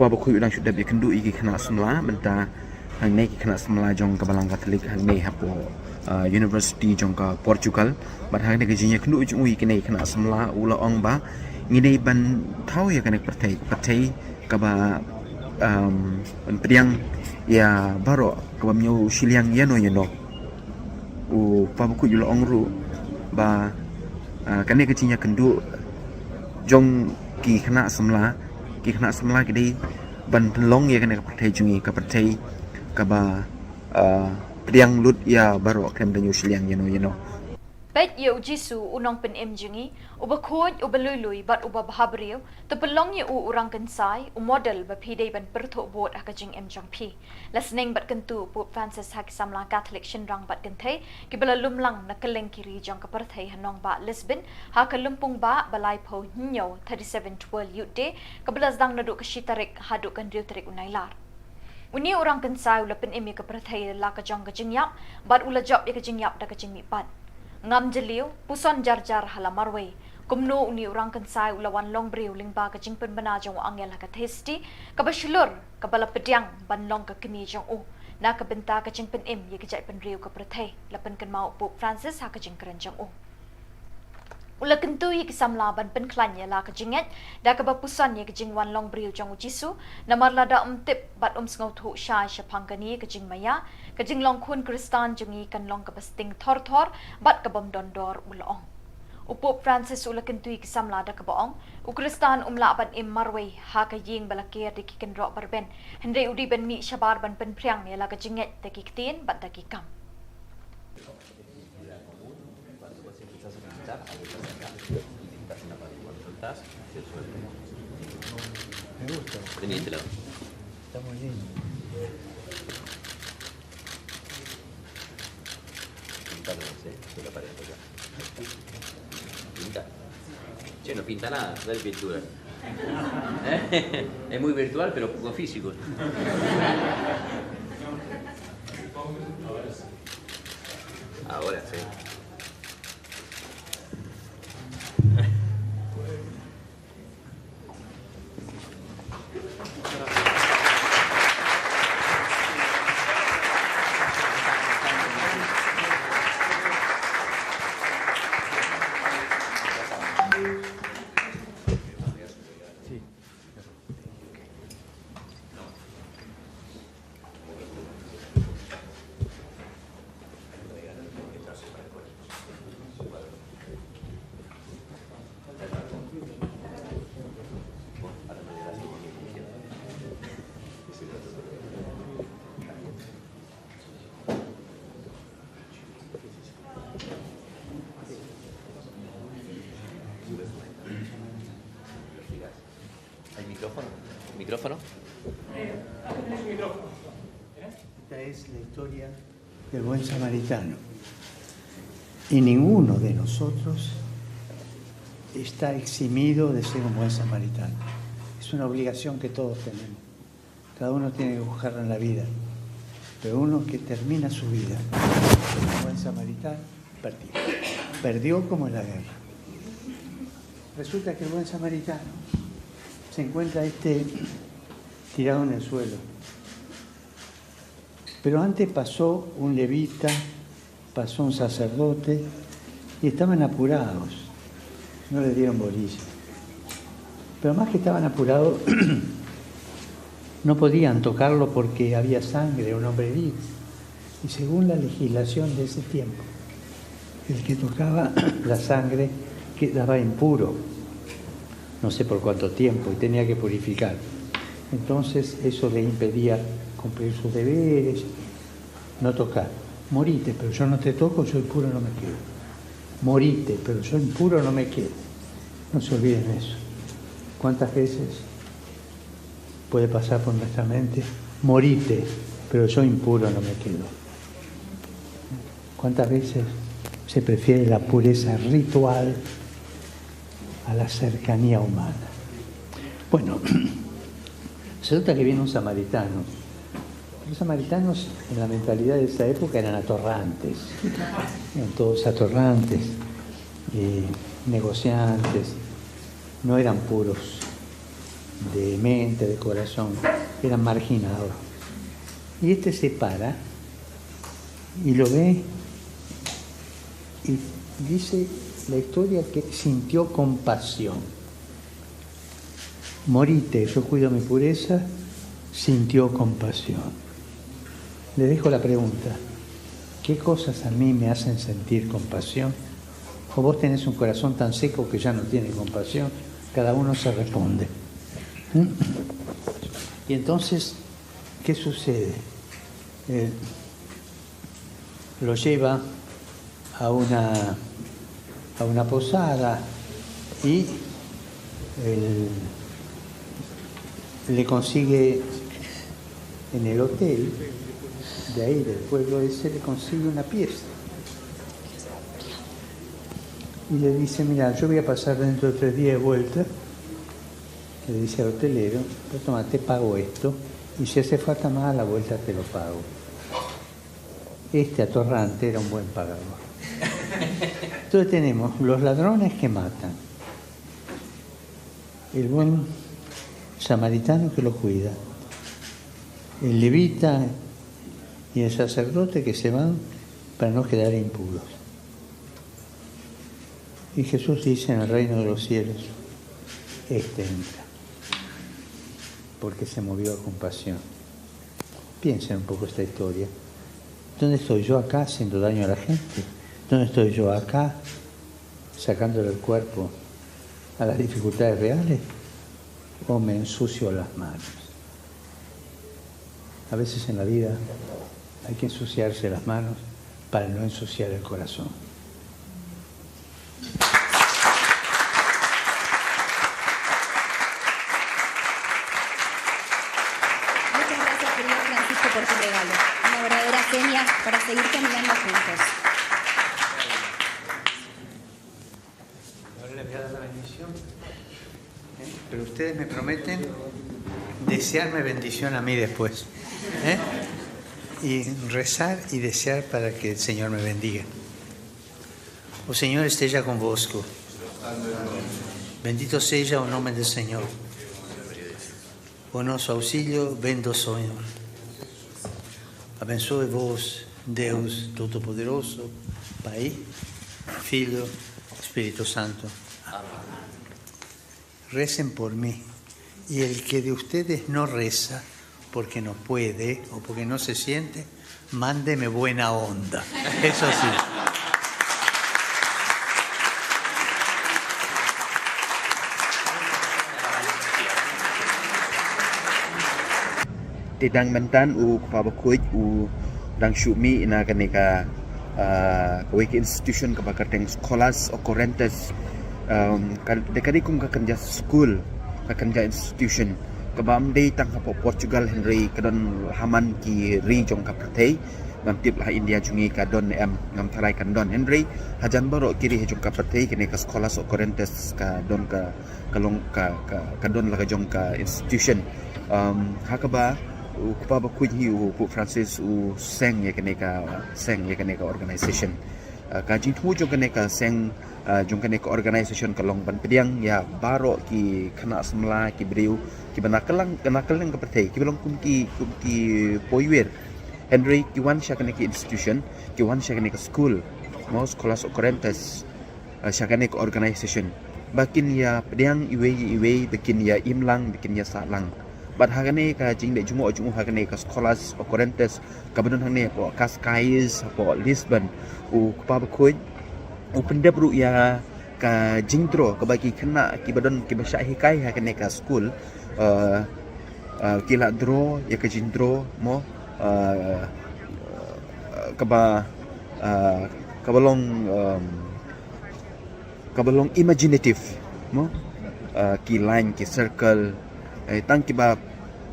Bakhuid u dang shu dep ïakynduh ïa ki khynnah samla, mynta hangne ki khynnah samla jong ka Balang Katholik hangne hapoh, ah, University jong ka Portugal. Bad hangne ka jingïakynduh jong u ïa kine ki khynnah samla u la ong ba ngi dei ban thaw ïa kane ka pyrthei, pyrthei kaba, um, ban pdiang ïa baroh, kaba ym ñiew shiliang ïano ïano. U Pa Bakhuid u la ong ruh ba, ah, kane ka jingïakynduh jong ki khynnah samla, ki khynnah samla ki dei ban pynlong ïa kane ka pyrthei jong ngi ka pyrthei kaba, ah, pdiang lut ïa baroh khlem da ñiew shiliang ïano ïano. Peit ïa u Jisu u nongpynim jong ngi, uba khuid, uba lui lui bad uba bhabriew, to pynlong ïa u u rangkynsai, u model ba phi dei ban pyrthuh bud ha ka jingim jong phi. La sneng bad kyntu u Pope Francis ha ki samla Katholik shynrang bad kynthei kiba la lum lang na kylleng ki ri jong ka pyrthei ha nongbah Lisbon ha ka lympung bah ba laiphew hynñiew, thirty-seventh World Youth Day, kaba la sdang naduh ka shi tarik haduh ka hynriew tarik u Nailar. Une u rangkynsai u la pynim ïa ka pyrthei la ka jong ka jingïap bad u la jop ïa ka jingïap da ka jingmihpat. Ngam jylliew, puson jar jar ha la marwei. Kumno une u rangkynsai u la wan long briew lyngba ka jingpynbna jong u angel ha ka Theisotti kaba shlur, kaba la pdiang ban long ka kmie jong u na ka bynta ka jingpynim ïa ka jaitbynriew ka pyrthei, la pynkynmaw u Pope Francis ha ka jingkren jong u. U la kyntu ïa ki samla ban pynkhlaiñ ïa la ka jingngeit da kaba puson ïa ka jingwan long briew jong u Jisu, namar lada ym tip bad ym sngewthuh shai shaphang kane ka jingmaïa, ka jinglong khun Khristan jong ngi kan long kaba sting thor thor bad kabym don dor, u la ong. U Pope Francis u la kyntu ïa ki samla da kaba ong, u Khristan um lah ban im marwei ha ka ïing ba la ker da ki kynroh ba rben, hynrei u dei ban mih shabar ban pynphriang ïa la ka jingngeit da ki ktien bad da ki kam. Píntalo, sí, de la pared, acá. Pinta. Che, no pinta nada, dale pintura. ¿Eh? Es muy virtual, pero poco físico. Ahora sí. ¿Hay micrófono? ¿Micrófono? Esta es la historia del buen samaritano. Y ninguno de nosotros está eximido de ser un buen samaritano. Es una obligación que todos tenemos. Cada uno tiene que buscarla en la vida. Pero uno que termina su vida como buen samaritano, perdió. Perdió como en la guerra. Resulta que el buen samaritano se encuentra este tirado en el suelo. Pero antes pasó un levita, pasó un sacerdote y estaban apurados. No les dieron bolilla. Pero más que estaban apurados, no podían tocarlo porque había sangre, un hombre herido. Y según la legislación de ese tiempo, el que tocaba la sangre quedaba impuro, no sé por cuánto tiempo, y tenía que purificar. Entonces eso le impedía cumplir sus deberes, no tocar. Morite, pero yo no te toco, yo impuro no me quedo. Morite, pero yo impuro no me quedo. No se olviden eso. ¿Cuántas veces puede pasar por nuestra mente? Morite, pero yo impuro no me quedo. ¿Cuántas veces se prefiere la pureza ritual a la cercanía humana? Bueno, resulta que viene un samaritano. Los samaritanos en la mentalidad de esa época eran atorrantes, eran todos atorrantes, eh, negociantes, no eran puros. de mente, de corazón, era marginado. Y este se para y lo ve y dice la historia que sintió compasión. Morite, yo cuido mi pureza, sintió compasión. Le dejo la pregunta, ¿qué cosas a mí me hacen sentir compasión? O vos tenés un corazón tan seco que ya no tiene compasión, cada uno se responde. ¿Mm? Y entonces, ¿qué sucede? Eh, lo lleva a una, a una posada y él le consigue en el hotel de ahí, del pueblo ese, le consigue una pieza. Y le dice, mira, yo voy a pasar dentro de tres días de vuelta, le dice al hotelero, pero toma, te pago esto, y si hace falta más a la vuelta te lo pago. Este atorrante era un buen pagador. Entonces tenemos los ladrones que matan, el buen samaritano que lo cuida, el levita y el sacerdote que se van para no quedar impuros. Y Jesús dice en el reino de los cielos, este entra, porque se movió a compasión. Piensen un poco esta historia. ¿Dónde estoy yo acá haciendo daño a la gente? ¿Dónde estoy yo acá sacándole el cuerpo a las dificultades reales? ¿O me ensucio las manos? A veces en la vida hay que ensuciarse las manos para no ensuciar el corazón. Muchas gracias, querido Francisco, por tu regalo. Una verdadera seña para seguir caminando juntos. Ahora les voy a dar la bendición. ¿Eh? Pero ustedes me prometen desearme bendición a mí después. ¿Eh? Y rezar y desear para que el Señor me bendiga. O Señor esteja convosco. Bendito seja o nome do Senhor. O nosso auxílio vem do Senhor. Abençoe-vos, Deus Todo-Poderoso, Pai, Filho, Espíritu Santo. Amén. Recen por mí. Y el que de ustedes no reza, porque no puede o porque no se siente, mándeme buena onda. Eso sí. Te dang mynta u kpa bakhuid u dang shu mih na kane ka, ah, kawei ka institution kaba kyrteng Scholas Occurrentes. Um, ka, da ka dei kum ka kynja school, ka kynja institution kaba ym dei tang hapoh Portugal hynrei ka don ha man ki ri jong ka pyrthei. Ngam tip la ha India jong ngi ka don ne em, ngam tharai kan don, hynrei hajan baroh ki ri ha jong ka pyrthei kane ka Scholas Occurrentes ka don ka, ka long ka, ka, ka don la ka jong ka institution. Um, ha kaba u kpa bakhuid hi u Pope Francis u seng ïa kane ka, seng ïa kane ka organization. Uh, ka jingthmu jong kane ka seng, uh, jong kane ka organization ka long ban pdiang ïa baroh ki khynnah samla, ki briew kiba na kylleng, na kylleng ka pyrthei, kiba long kum ki, kum ki poiwir. Hynrei ki wan sha kane ka institution, ki wan sha kane ka school, mo, Scholas Occurrentes, uh, sha kane ka organization ba kin ïa pdiang iwei iwei, ba kin ïa imlang, ba kin ïa sahlang. Bad ha kane ka jingleh jngoh jong u ha kane ka Scholas Occurrentes kaba don hangne hapoh Cascais, hapoh Lisbon, u kpa bakhuid u pyndep ruh ïa ka jingdraw kaba ki khynnah kiba don, kiba shah hikai ha kane ka school, uh, uh, ki la draw ïa ka jingdraw, mo, uh, kaba, uh, kaba long, um, kaba long imaginative, mo, uh, ki line, ki circle, eh, tang kiba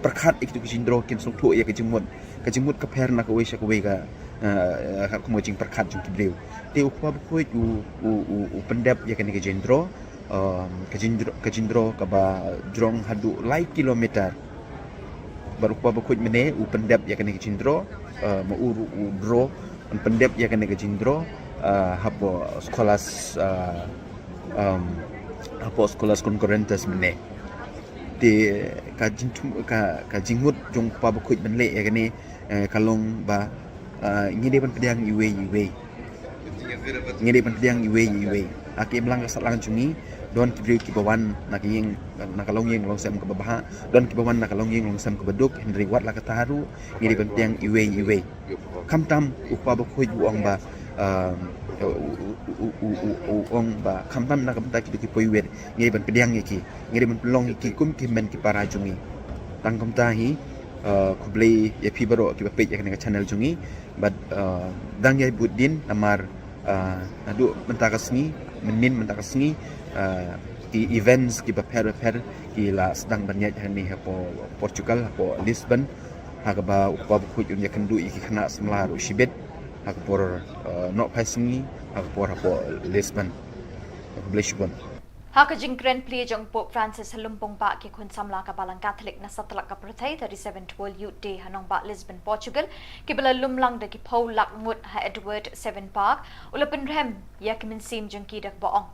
pyrkhat ïa kitu ki jingdraw kin sngewthuh ïa ka jingmut, ka jingmut ka pher na kawei sha kawei ka, uh, uh, ka kumno jingpyrkhat jong ki briew. Te u kpa bakhuid u, u, u, u pyndep ïa kane ka jingdraw, um, ka jingdr-, ka jingdraw kaba jrong haduh lai kilometer. Bad u kpa bakhuid mynne u pyndep ïa kane ka jingdraw, uh, ma u ruh u draw, un pyndep ïa kane ka jingdraw, uh, hapoh Scholas, uh, um, hapoh Scholas Concurrentes mynne. Te ka jingthmu, ka, ka jingmut jong u Kpa Bakhuid ban leh ïa kane, eh, ka long ba, eh, ngi dei ban pdiang iwei ïa iwei. Ngi dei ban pdiang iwei ïa iwei. Ha ka imlang ka sahlang jong ngi, don ki briew kiba wan na ka ïing, na ka longïing longsem kaba bha, don kiba wan na ka longïing longsem kaba duk, hynrei wat la katta ruh, ngi dei ban pdiang iwei ïa iwei. Khamtam u Kpa Bakhuid u ong ba, um, u, u, u ong ba khamtam na ka bynta ki dei ki poiwir, ngi dei ban pdiang ïa ki, ngi dei ban pynlong ïa ki kum ki hynmen ki para jong ngi. Tang kumta hi, uh, khublei ïa phi baroh kiba peit ïa kane ka channel jong ngi. Bad, uh, dang ïai bud dien namar, uh, naduh mynta ka sngi, mynnin mynta ka sngi, uh, ki events kiba pher bapher ki la sdang ban ïaid hangne hapoh Portugal, hapoh Lisbon, ha kaba u Kpa Bakhuid un ïakynduh ïa ki khynnah samla ruh shibit ha ka por, uh, nohphai sngi, ha ka por hapoh Lisbon. Khublei shibun. Ha ka jingkren plie jong u Pope Francis ha lympung bah ki khun samla ka Balang Katholik na satlak ka pyrthei, thirty-seventh World Youth Day ha nongbah Lisbon, Portugal, kiba la lum lang da ki phew lak ngut ha Edward Seven Park, u la pynrhem ïa ki mynsiem jong ki da kaba ong: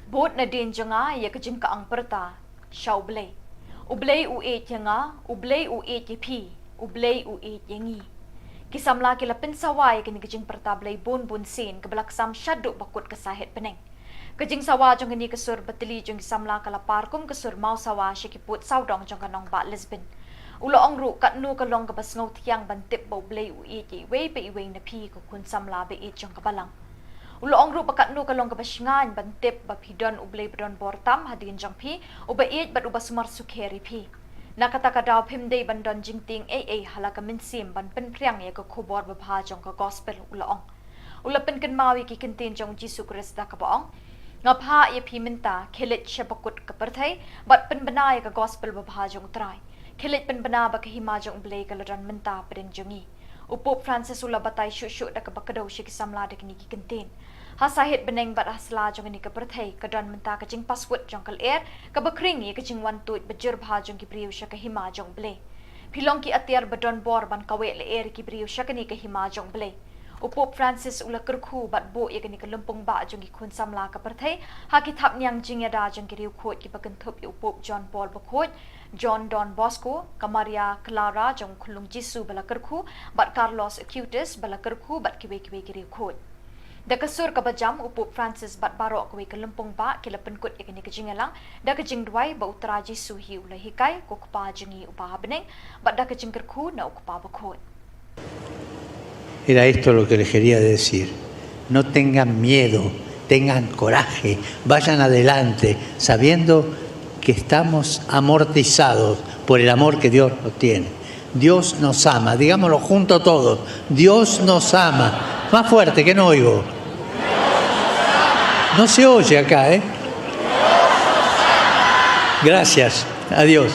Bud nadien jong nga ïa ka jingkyang pyrta sha U Blei. U Blei u ïeit ïa nga, U Blei u ïeit ïa phi, U Blei u ïeit ïa ngi. Ki samla ki la pynsawa ïa kane ka jingpyrta Blei bun bun sien, kaba la ksam shaduh ba kut ka sahit bneng. Ka jingsawa jong kane ka sur batylli jong ki samla ka la par kum ka sur mawsawa sha ki pud sawdong jong ka nongbah Lisbon. U la ong ruh, katno ka long kaba sngewthiang ban tip ba U Blei u ïeit ïa iwei pa iwei na phi ko khun samla ba ïeit jong ka Balang. U la ong ruh ba katno ka long kaba shngaiñ ban tip ba phi don U Blei ba don bor tam hadien jong phi, uba ïeit bad uba sumar sukher ïa phi. Na kata ka daw phim dei ban don jingtieng ei ei ha la ka mynsiem ban pynphriang ïa ka khubor babha jong ka gospel, u la ong. U la pynkynmaw ïa ki kyntien jong u Jisu Khrist da kaba ong: Nga phah ïa phi mynta, khie leit sha bakut ka pyrthei bad pynbna ïa ka gospel babha jong U Trai. Khie leit pynbna ba ka hima jong U Blei ka la don mynta hapdeng jong ngi. U Pope Francis u la batai shuh shuh da kaba kdew sha ki samla da kine ki kyntien. Ha sahit bneng bad ha sla jong kane ka pyrthei ka don mynta ka jingpaswut jong ka lyer, kaba khring ïa ka jingwan tuid bajur bha jong ki briew sha ka hima jong U Blei. Phi long ki atiar ba don bor ban kaweh lyer ïa ki briew sha kane ka hima jong U Blei. U Pope Francis u la kyrkhu bad buh ïa kane ka lympung bah jong ki khun samla ka pyrthei ha ki thapniang jingïada jong ki riewkhuid kiba kynthup ïa u Pope John Paul Bakhuid, John Don Bosco, ka Maria Clara jong u Khunlung Jisu ba la kyrkhu, bad Carlos Acutis ba la kyrkhu, bad kiwei kiwei ki riewkhuid. Da ka sur kaba jam, u Pope Francis bad baroh kawei ka lympung bah ki la pynkut ïa kane ka jingïalang da ka jingduwai ba U Trai Jisu hi u la hikai, ko Kpa jong ngi uba ha bneng, bad da ka jingkyrkhu na u Kpa Bakhuid. Era esto lo que les quería decir. No tengan miedo, tengan coraje, vayan adelante, sabiendo que estamos amortizados por el amor que Dios nos tiene. Dios nos ama, digámoslo junto todos, Dios nos ama. Más fuerte, que no oigo. No se oye acá, ¿eh? Gracias. Adiós.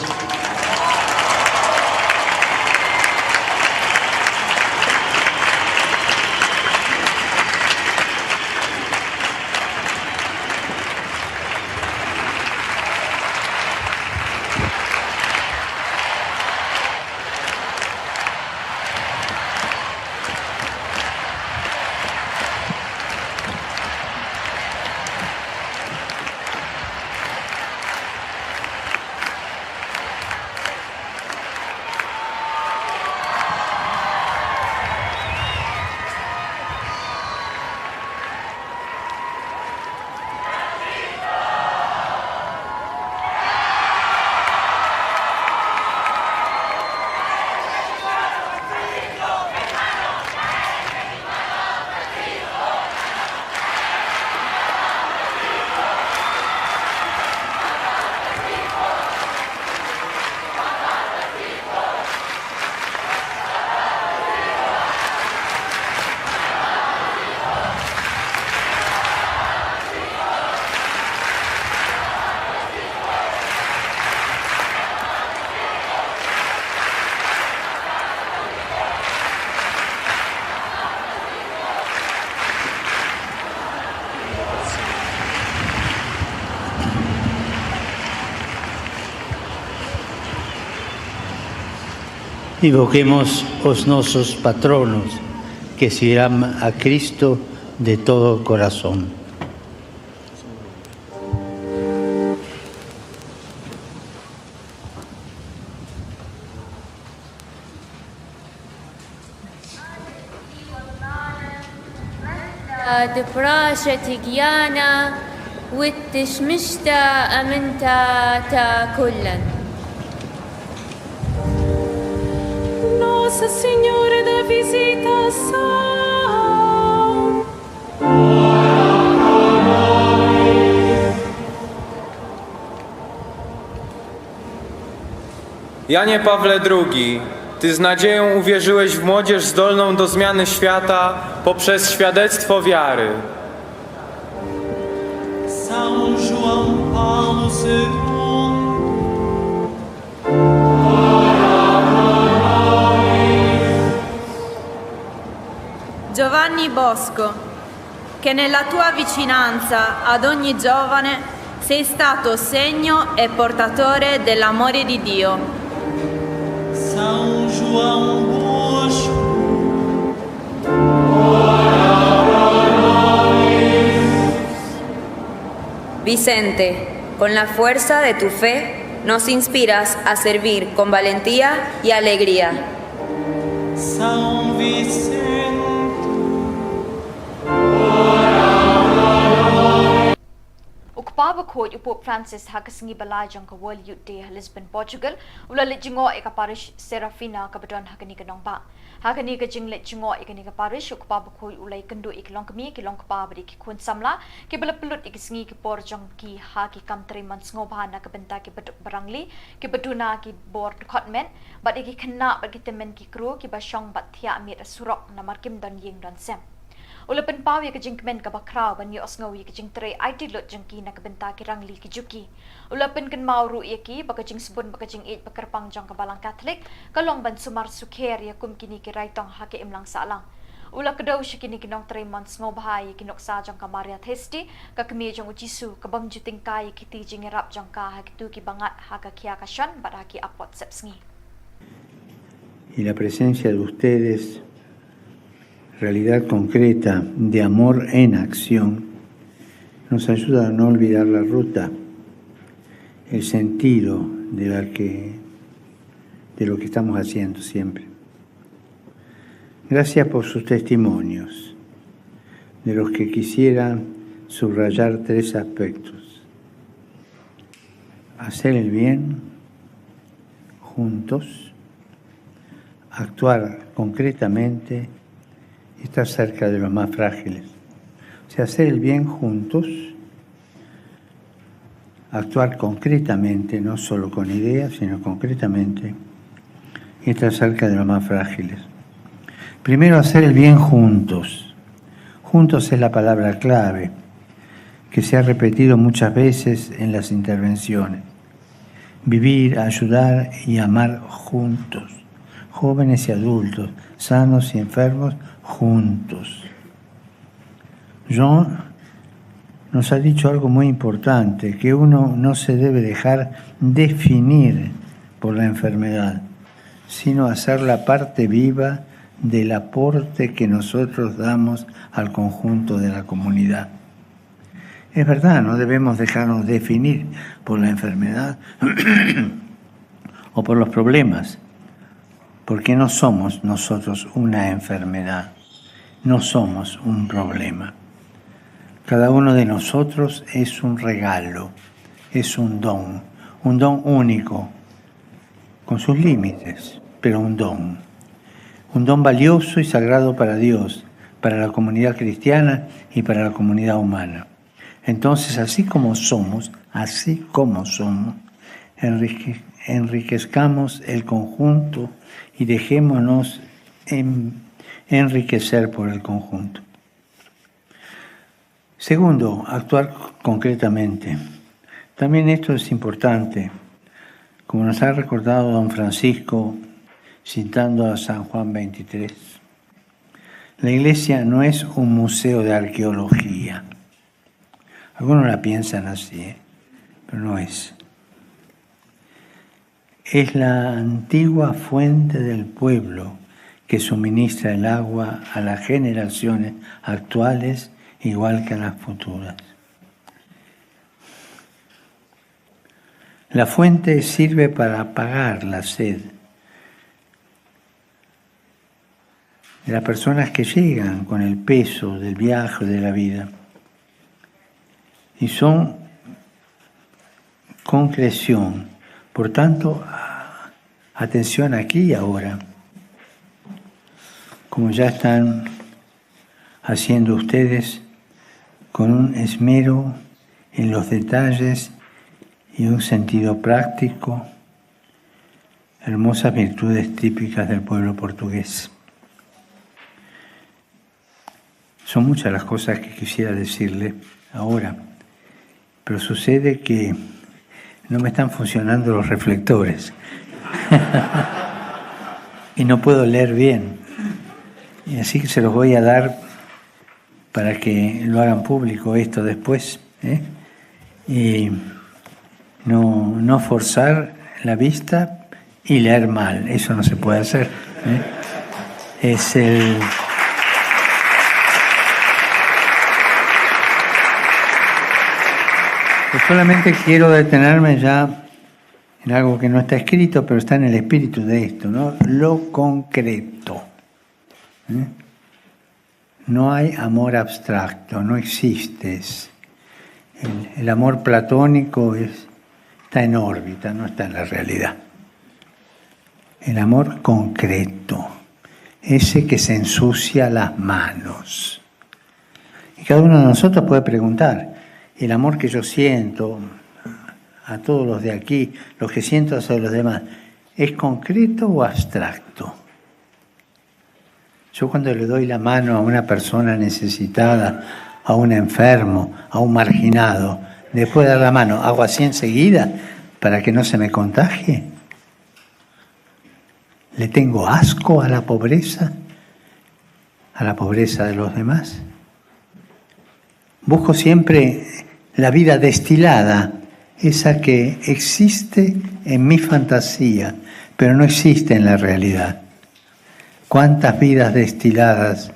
Invoquemos os nosos patronos que sirvan a Cristo de todo corazón. Dprasha tigiana wit tishmishta aminta ta kullan. Nossa Senhora da Visitação. Janie Pawle drugi, ty z nadzieją uwierzyłeś w młodzież zdolną do zmiany świata poprzez świadectwo wiary. São João Paulo segundo. Giovanni Bosco, che nella tua vicinanza ad ogni giovane sei stato segno e portatore dell'amore di Dio. São João Bosco. Vicente, con la fuerza de tu fe nos inspiras a servir con valentía y alegría. São Vicente. U Kpa Bakhuid u Pope Francis ha ka sngi ba lai jong ka World Youth Day ha Lisbon, Portugal, u la leit jngoh ïa ka parish Serafina kaba don ha kane ka nongbah. Ha kane ka jingleit jngoh ïa kane ka parish, u Kpa Bakhuid u la ïakynduh ïa ki longkmie, ki longkpa bad ïa ki khun samla kiba la pynlut ïa ki sngi ki por jong ki ha ki kam trei mon sngewbha na ka bynta ki baduk barangli, kiba duna ki bor dkhot met, bad ïa ki khynnah bad ki tymmen ki kru kiba shong bad thiah miet ha surok namar kim don ïing don sem. U la pynpaw ïa ka jingkmen kaba khraw ban ïohsngew ïa ka jingtrei aiti lut jong ki na ka bynta ki rangli ki juki. U la pynkynmaw ruh ïa ki ba ka jingsbun bad ka jingïeit ba kyrpang jong ka Balang Katholik ka long ban sumar sukher ïa kum kine ki raitong ha ka imlang sahlang. U la kdew sha kine ki nongtrei mon sngewbha ïa ki nuksa jong ka Maria Theisotti, ka kmie jong u Jisu, ka bym ju tyngkai ïa ki kti jingïarap jong ka ha kito kiba ngat ha ka khia ka shon bad ha ki apot sepsngi. Y la presencia de ustedes, realidad concreta de amor en acción, nos ayuda a no olvidar la ruta, el sentido de la que, de lo que estamos haciendo siempre. Gracias por sus testimonios, de los que quisiera subrayar tres aspectos. Hacer el bien juntos, actuar concretamente y estar cerca de los más frágiles. O sea, hacer el bien juntos, actuar concretamente, no solo con ideas, sino concretamente, y estar cerca de los más frágiles. Primero, hacer el bien juntos. Juntos es la palabra clave que se ha repetido muchas veces en las intervenciones. Vivir, ayudar y amar juntos, jóvenes y adultos, sanos y enfermos, juntos. Jean nos ha dicho algo muy importante, que uno no se debe dejar definir por la enfermedad, sino hacer la parte viva del aporte que nosotros damos al conjunto de la comunidad. Es verdad, no debemos dejarnos definir por la enfermedad o por los problemas, porque no somos nosotros una enfermedad, no somos un problema. Cada uno de nosotros es un regalo, es un don, un don único, con sus límites, pero un don. Un don valioso y sagrado para Dios, para la comunidad cristiana y para la comunidad humana. Entonces, así como somos, así como somos, enrique-, enriquezcamos el conjunto y dejémonos en-, enriquecer por el conjunto. Segundo, actuar concretamente. También esto es importante, como nos ha recordado don Francisco citando a San Juan veintitrés. La iglesia no es un museo de arqueología. Algunos la piensan así, ¿eh? Pero no es. Es la antigua fuente del pueblo que suministra el agua a las generaciones actuales igual que a las futuras. La fuente sirve para apagar la sed. de las personas que llegan con el peso del viaje de la vida. Y son concreción. Por tanto, atención aquí y ahora. Como ya están haciendo ustedes con un esmero en los detalles y un sentido práctico, hermosas virtudes típicas del pueblo portugués. Son muchas las cosas que quisiera decirle ahora, pero sucede que no me están funcionando los reflectores. Y no puedo leer bien. Y así que se los voy a dar para que lo hagan público esto después, ¿eh? Y no, no forzar la vista y leer mal, eso no se puede hacer, ¿eh? Es el... Yo solamente quiero detenerme ya en algo que no está escrito, pero está en el espíritu de esto, ¿no? Lo concreto, ¿eh? No hay amor abstracto, no existes. El, el amor platónico es, está en órbita, no está en la realidad. El amor concreto, ese que se ensucia las manos. Y cada uno de nosotros puede preguntar, ¿el amor que yo siento a todos los de aquí, los que siento hacia los demás, es concreto o abstracto? Yo cuando le doy la mano a una persona necesitada, a un enfermo, a un marginado, después de dar la mano, ¿hago así enseguida para que no se me contagie? ¿Le tengo asco a la pobreza? ¿A la pobreza de los demás? Busco siempre la vida destilada, esa que existe en mi fantasía, pero no existe en la realidad. ¿Cuántas vidas destiladas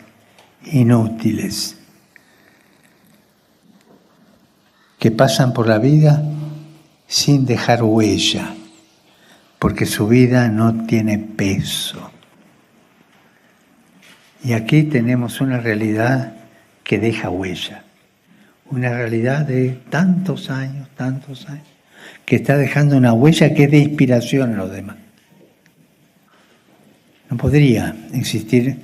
inútiles que pasan por la vida sin dejar huella, porque su vida no tiene peso? Y aquí tenemos una realidad que deja huella. Una realidad de tantos años, tantos años, que está dejando una huella que es de inspiración a los demás. No podría existir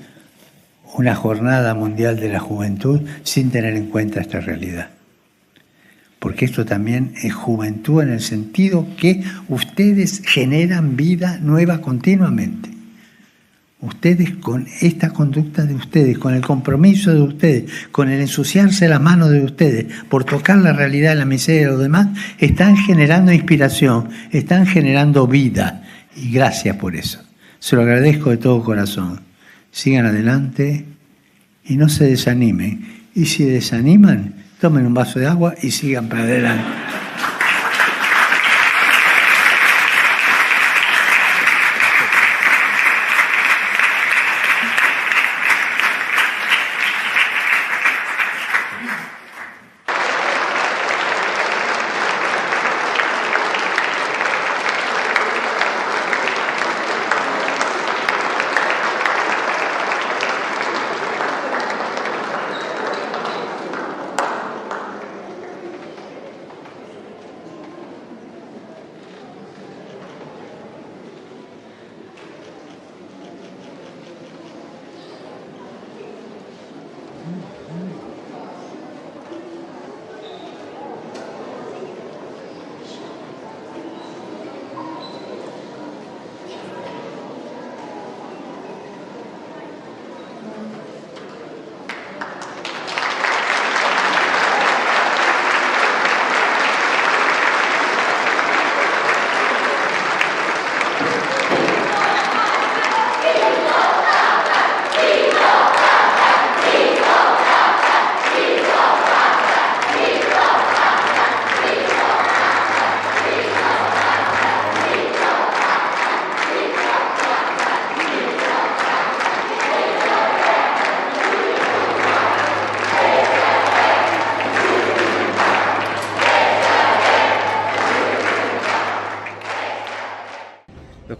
una jornada mundial de la juventud sin tener en cuenta esta realidad. Porque esto también es juventud en el sentido que ustedes generan vida nueva continuamente. Ustedes con esta conducta de ustedes, con el compromiso de ustedes, con el ensuciarse las manos de ustedes por tocar la realidad de la miseria de los demás, están generando inspiración, están generando vida. Y gracias por eso. Se lo agradezco de todo corazón. Sigan adelante y no se desanimen. Y si desaniman, tomen un vaso de agua y sigan para adelante.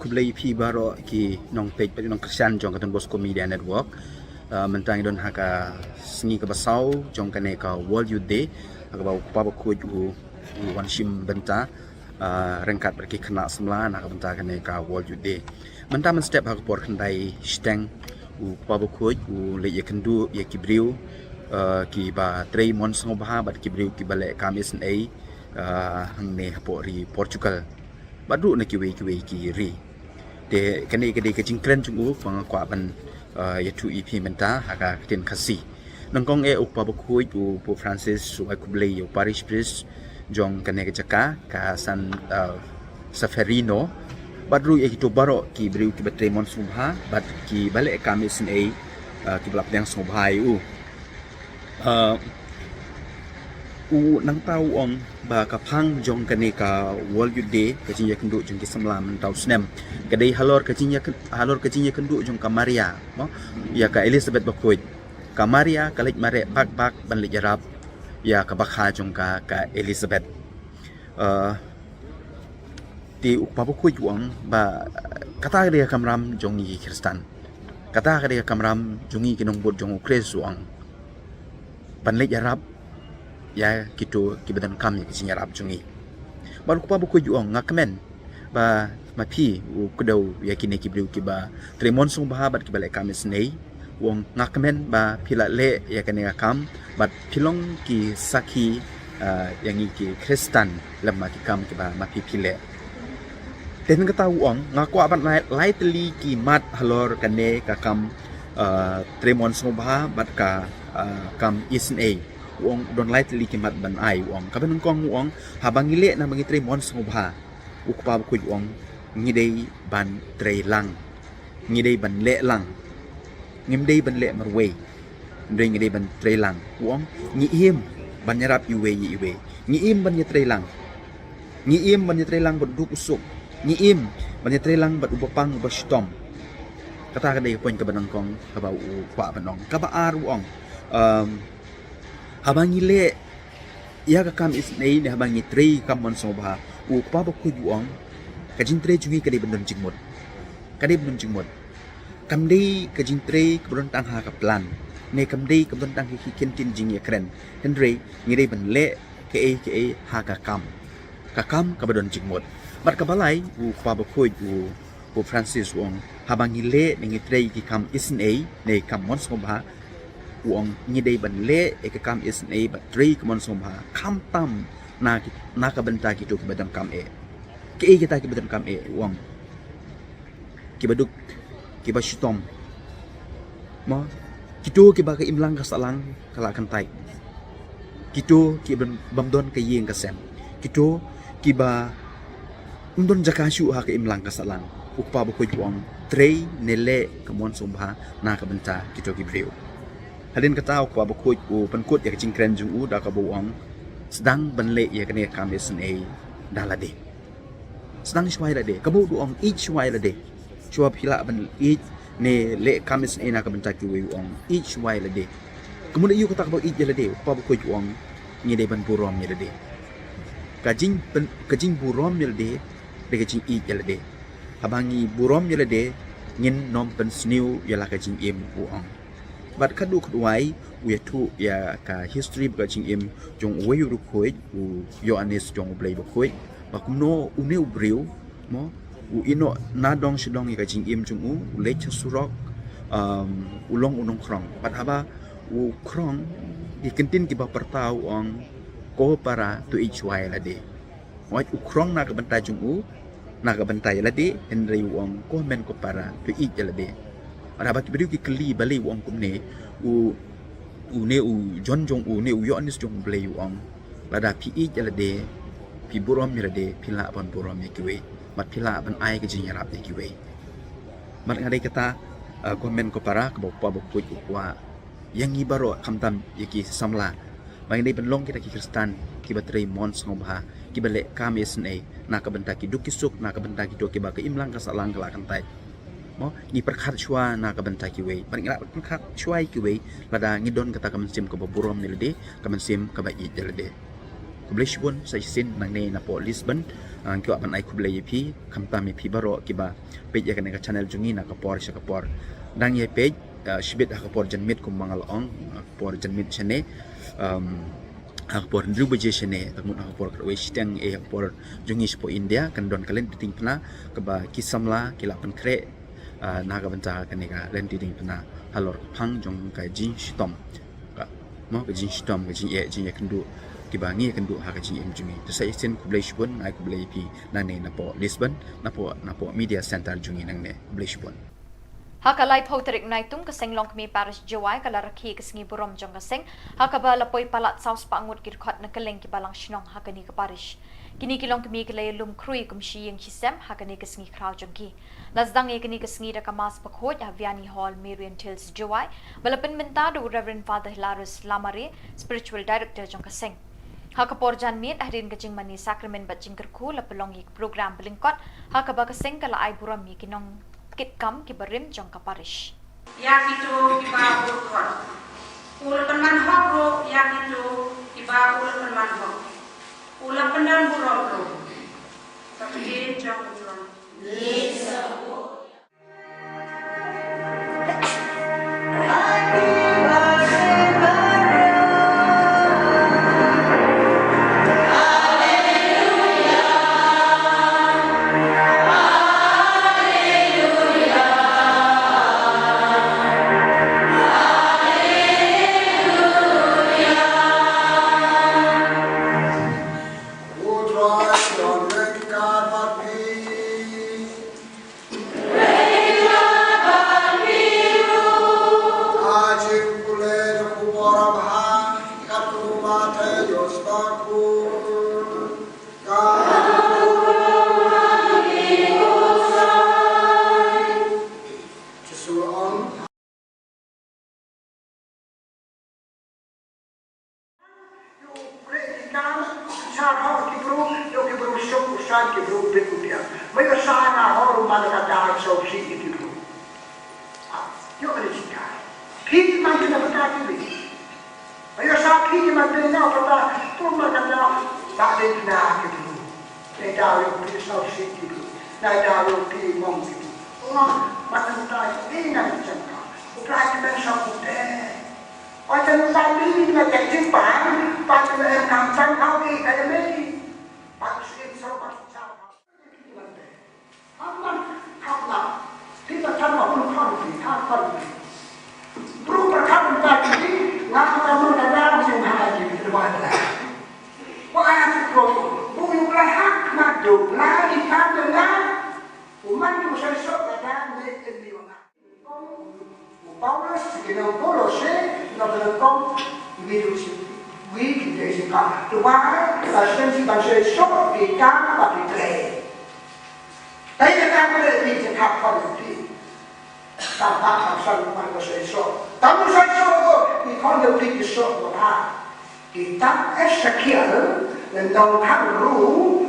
Khublei phi baroh ki nongpeit bad nongkyrshan jong ka Don Bosco Media Network. Uh, mynta ngi don ha ka sngi kaba saw jong kane ka World Youth Day, ha kaba u Kpa Bakhuid u, u wan shim bynta, uh, ryngkat bad ki khynnah samla na ka bynta kane ka World Youth Day. Mynta mynstep ha ka por khyndai shiteng u Kpa Bakhuid u leit ïakynduh ïa ki briew, uh, kiba trei mon sngewbha bad ki briew kiba leh kam isynei, uh, hangne hapoh ri Portugal bad ruh na kiwei kiwei ki ri. Te kane ka dei ka jingkren jong u kaba nga kwah ban, uh, ïathuh ïa phi mynta ha ka ktien Khasi. Nyngkong eh u Kpa Bakhuid u Pope Francis u ai khublei ïa u parish priest jong kane ka jaka ka San, uh, Severino bad ruh ïa kito baroh ki briew kiba trei mon sngewbha bad kiba leh kam isynei, uh, kiba la pdiang sngewbha ïa u. Uh, u nangta u ong ba ka phang jong kane ka World Youth Day, ka jingïakynduh jong ki samla mynta u snem, ka dei halor ka jingïakyn-, halor ka jingïakynduh jong ka Maria, mo, ïa ka Elizabeth Bakhuid. Ka Maria ka leit mareh bak bak ban leit ïarap ïa ka bakha jong ka, ka Elizabeth. Uh, te u Kpa Bakhuid u ong ba kata ka dei ka kamram jong ngi ki Khristan. Kata ka dei ka kamram jong ngi ki nongbud jong u Khrist, u ong, ban leit ïarap ïa kito kiba donkam ïa ka jingïarap jong ngi. Bad u Kpa Bakhuid u ong, nga kmen ba ma phi u kdew ïa kine ki briew kiba trei mon sngewbha bad kiba leh kam isynei, u ong, nga kmen ba phi la leh ïa kane ka kam bad phi long ki sakhi, uh, ïa ngi ki Khristan lem ma ki kam kiba ma phi phi leh. Te hynrei kata u ong, nga kwah ban ai lai tylli ki mat halor kane ka kam, uh, trei mon sngewbha bad ka, uh, kam isynei. U ong, don lai tylli ki mat ban ai, u ong. Kaba nyngkong u ong, haba ngi leh namar ngi trei mon sngewbha, u Kpa Bakhuid u ong, ngi dei ban trei lang, ngi dei ban leh lang. Ngim dei ban leh marwei, hynrei ngi dei ban trei lang. U ong, ngi im ban ïarap iwei ïa iwei. Ngi im ban ïatrei lang. Ngi im ban ïatrei lang bad u duk u suk. Ngi im ban ïatrei lang bad uba pang uba shitom. Kata ka dei ka point kaba nyngkong kaba u kwah ban ong. Kaba ar u ong, um, haba ngi leh ïa ka kam isynei ne haba ngi trei kam mon sngewbha, u Kpa Bakhuid u ong, ka jingtrei jong ngi ka dei ban don jingmut. Ka dei ban don jingmut. Kam dei ka jingtrei kaba don tang ha ka plan, ne kam dei kaba don tang ha ki kyntien jingïakren. Hynrei ngi dei ban leh kaei kaei ha ka kam, ka kam kaba don jingmut. Bad kaba lai, u Kpa Bakhuid u Pope Francis u ong, haba ngi leh ne ngi trei ki kam isynei ne kam mon sngewbha, u ong, ngi dei ban leh ïa ka kam isynei bad trei ka mon sngewbha khamtam na ki, na ka bynta kito kiba donkam eh. Kiei kita kiba donkam eh, u ong? Kiba duk, kiba shitom, mo, kito kiba ka imlang ka sahlang ka la kyntait, kito kiba bym don ka ïing ka sem, kito kiba ym don jaka shuh ha ka imlang ka sahlang. U Kpa Bakhuid u ong, trei ne leh ka mon sngewbha na ka bynta kito ki briew. Hadien kata u Kpa Bakhuid u pynkut ïa ka jingkren jong u da kaba u ong, sdang ban leh ïa kane ka kam isynei da lade. Sdang shuwa ïa lade. Kaba u ong, ïeit shuwa ïa lade. Shuwa phi lah ban ïeit ne leh kam isynei na ka bynta kiwei, u ong, ïeit shuwa ïa lade. Kumno ïa kata kaba ïeit ïa lade? U Kpa Bakhuid u ong, ngi dei ban burom ïa lade. Ka jing pyn-, ka jingburom ïa lade dei ka jingïeit ïa lade. Haba ngi burom ïa lade, ngin nym pynsniew ïa la ka jingim, u ong. Bad khadduh khadwai u ïathuh ïa ka history bad ka jingim jong uwei u riewkhuid, u Ïoannis jong U Blei Bakhuid, ba kumno une u briew, mo, u ïehnoh na dong sha dong ïa ka jingim jong u, u leit sha surok, um, u long u nongkhrong. Bad haba u khrong, ki kyntien kiba pyrta u ong, ko para, to ïeit shuwa ïa lade. Wat u khrong na ka bynta jong u, na ka bynta ïa lade, hynrei u ong, ko hynmen ko para, to ïeit ïa lade. Bad haba ki briew ki kylli balei u ong kumne, u, une u John jong u, une u Ïoannis jong U Blei u ong, lada phi ïeit ïa lade, phi burom ïa lade, phi lah ban burom ïa kiwei, bad phi lah ban ai ka jingïarap ïa kiwei. Bad nga dei kata, uh, ko hynmen ko para, kaba u Kpa Bakhuid u kwah ïa ngi baroh, khamtam ïa ki samla, ba ngi dei ban long kita ki Khristan kiba trei mon sngewbha, kiba leh kam isynei na ka bynta ki duk ki suk, na ka bynta kito kiba ka imlang ka sahlang ka la kyntait. Mo, ngi pyrkhat shuwa na ka bynta kiwei, bad ngi la pyrkhat shuwa ïa kiwei, lada ngi don kata ka mynsiem kaba burom ïa lade, ka mynsiem kaba ïeit ïa lade. Khublei shibun sa shisien nangne napoh Lisbon. Ah, ngi kwah ban ai khublei ïa phi, khamtam ïa phi baroh kiba peit ïa kane ka channel jong ngi na ka por sha ka por. Dang ïa peit, ah, shibit ha ka por janmiet kumba nga la ong, ha ka por janmiet shane, um, ha ka por hynriew baje shane, te mut ha ka por khatwei shiteng, eh, ha ka por jong ngi shapoh India, kan don ka lynti diengphna kaba ki samla ki la pynkhreh, ah, na ka bynta kane ka lynti diengphna halor ka phang jong ka jingshitom. Ka, mo, ka jingshitom, ka jingeh, jingïakynduh kiba ngi ïakynduh ha ka jingim jong ngi. Te sa shisien khublei shibun, nga ai khublei ïa phi nangne napoh Lisbon, napoh, napoh Media Center jong ngi nangne. Khublei shibun. Ha ka laiphew tarik Naitung, ka Seng Longkmie Parish Jowai ka la rakhe ïa ka sngi burom jong ka seng, ha kaba la poi palat saw spah ngut ki dkhot na kylleng kiba lang shnong ha kane ka parish. Kine ki longkmie ki la ïalum khrui kum shi ïing shi sem ha kane ka sngi khraw jong ki. La sdang ïa kane ka sngi da ka Mass bakhuid ha Vianney Hall, Marian Hills, Jowai, ba la pynbynta da u Reverend Father Hilarius Lamare, Spiritual Director jong ka seng. Ha ka por janmiet, hadien ka jingmane sakramen bad jingkyrkhu, la pynlong ïa ka program ba lyngkot, ha kaba ka seng ka la ai burom ïa ki nongkitkam kiba rim jong ka parish. Ïa kito kiba bun khot, u la pynman hok ruh ïa kito kiba u la pynman hok. U la pyndon burom ruh. Ka ktien jong u Trai. Ba ïoh sa phi ki man pynïaid bynta ki ri. Ba ïoh sa phi ki man pynïaid bynta, pynban, pynban, pynban ka daw, ba dei na ki briew. Dei daw ïoh phi sngewsih ki briew. Dei daw ïoh phi mong ki briew. Ong, man pynta ki nang jong ka. U Trai ki ban sngewthuh te. Oi, te nang sa phi ki man pynïaid bynta, ba ki man em kam sang hau ki ka ïa mei. Ba ki sngewsih, ba ki sngewsih. Amban, kham lah. Phi ba kham ba pun kham phi, kham kham phi. Bru ba kham ba phi, nga ka mur ka dang sing ha ji phi ba la. Wa ai phi ko, bu yu la hak ma du la di kham de la. U man du sai so ka dang ne en di wa nga. U Paulus, ki nong Kolose, nong Kolose, wi du si, wi ki de si ka. Tu wa, ka sen si ban sai so, ki ka ba ki de. Te ïa ka phi te phi te khap khon ïa phi. Tam tam tam san man ko soi so. Tam soi so ko, phi khon ïa phi ki so ko ta. Ki tam Esekiel, lynnong khatsaw.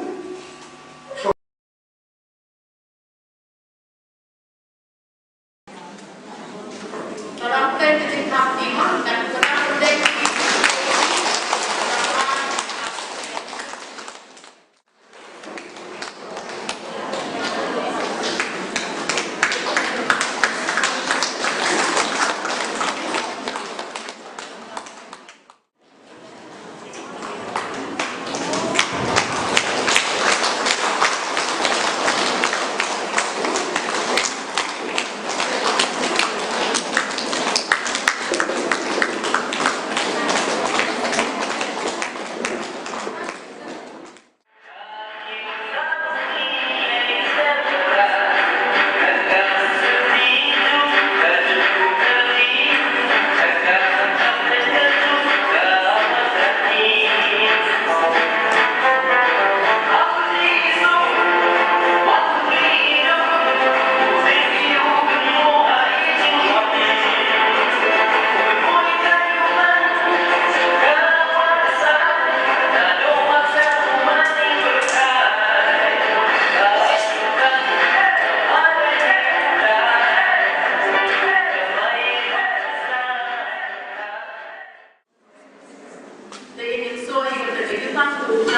Ki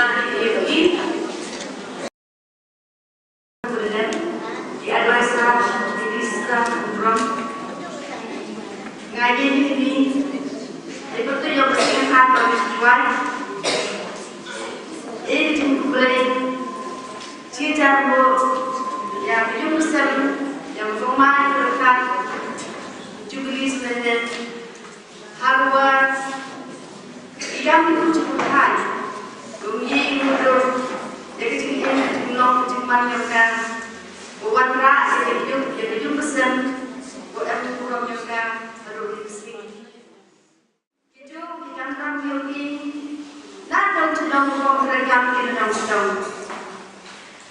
advisor, ki sister, burom. Nga ïa kine, ïa pyrtuid ïa ka jingïakhun ba ngi kwah. Ïa ka jingkhublei. Jingkyrmen ïa ka jingpynsem ïa ka jingmai ka jingkyrkhu. Jubilee Splendid. Haba i kam i tu jingpynkheiñ, u ngi i mudui ïa ka jingim, ka jinglong, ka jingman jong ka, u wanrah ïa ka jingim, ïa ka jingpynsem, u em burom jong ka haduh kine ki sngi. Ki tu ki kam tam ïa u ngi, na dong shnong, u kong, ka kam ki na dong shnong.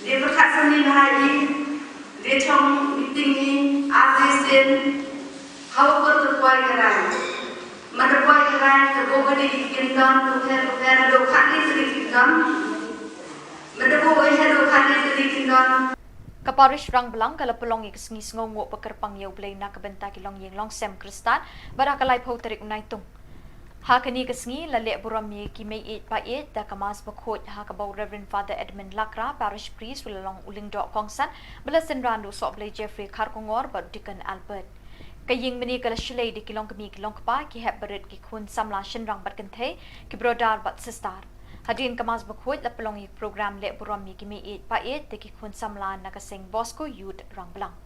Dei pyrkhat sani bha ïa i, dei chong meeting i, ar dei sien, ha u kut te poi ka rai. Mynta poi ka rai, te buh ka dei ki kyndon, tu pher, tu pher, dei khatlai tylli ki kyndon. Mynta buh ka dei khatlai tylli ki kyndon. Ka Parish Rangblang ka la pynlong ïa ka sngi sngewnguh ba kyrpang ïa U Blei na ka bynta ki longïing longsem Khristan, bad ha ka laiphew tarik u Naitung. Ha kane ka sngi la leh burom ïa ki meiieid paieid da ka Mass bakhuid ha kaba u Reverend Father Edmund Lakra, Parish Priest, u la long u lyngdoh kongsan, ba la synran da u Sohblei Jeffrey Kharkongor bad u Deacon Albert. Ka ïing mane ka la shlei da ki longkmie ki longkpa, ki hep barit, ki khun samla shynrang bad kynthei, ki brother bad sister. Hadien ka Mass bakhuid la pynlong ïa ka program leh burom ïa ki meiieid paieid da ki khun samla na ka seng Bosco Youth Rangblang.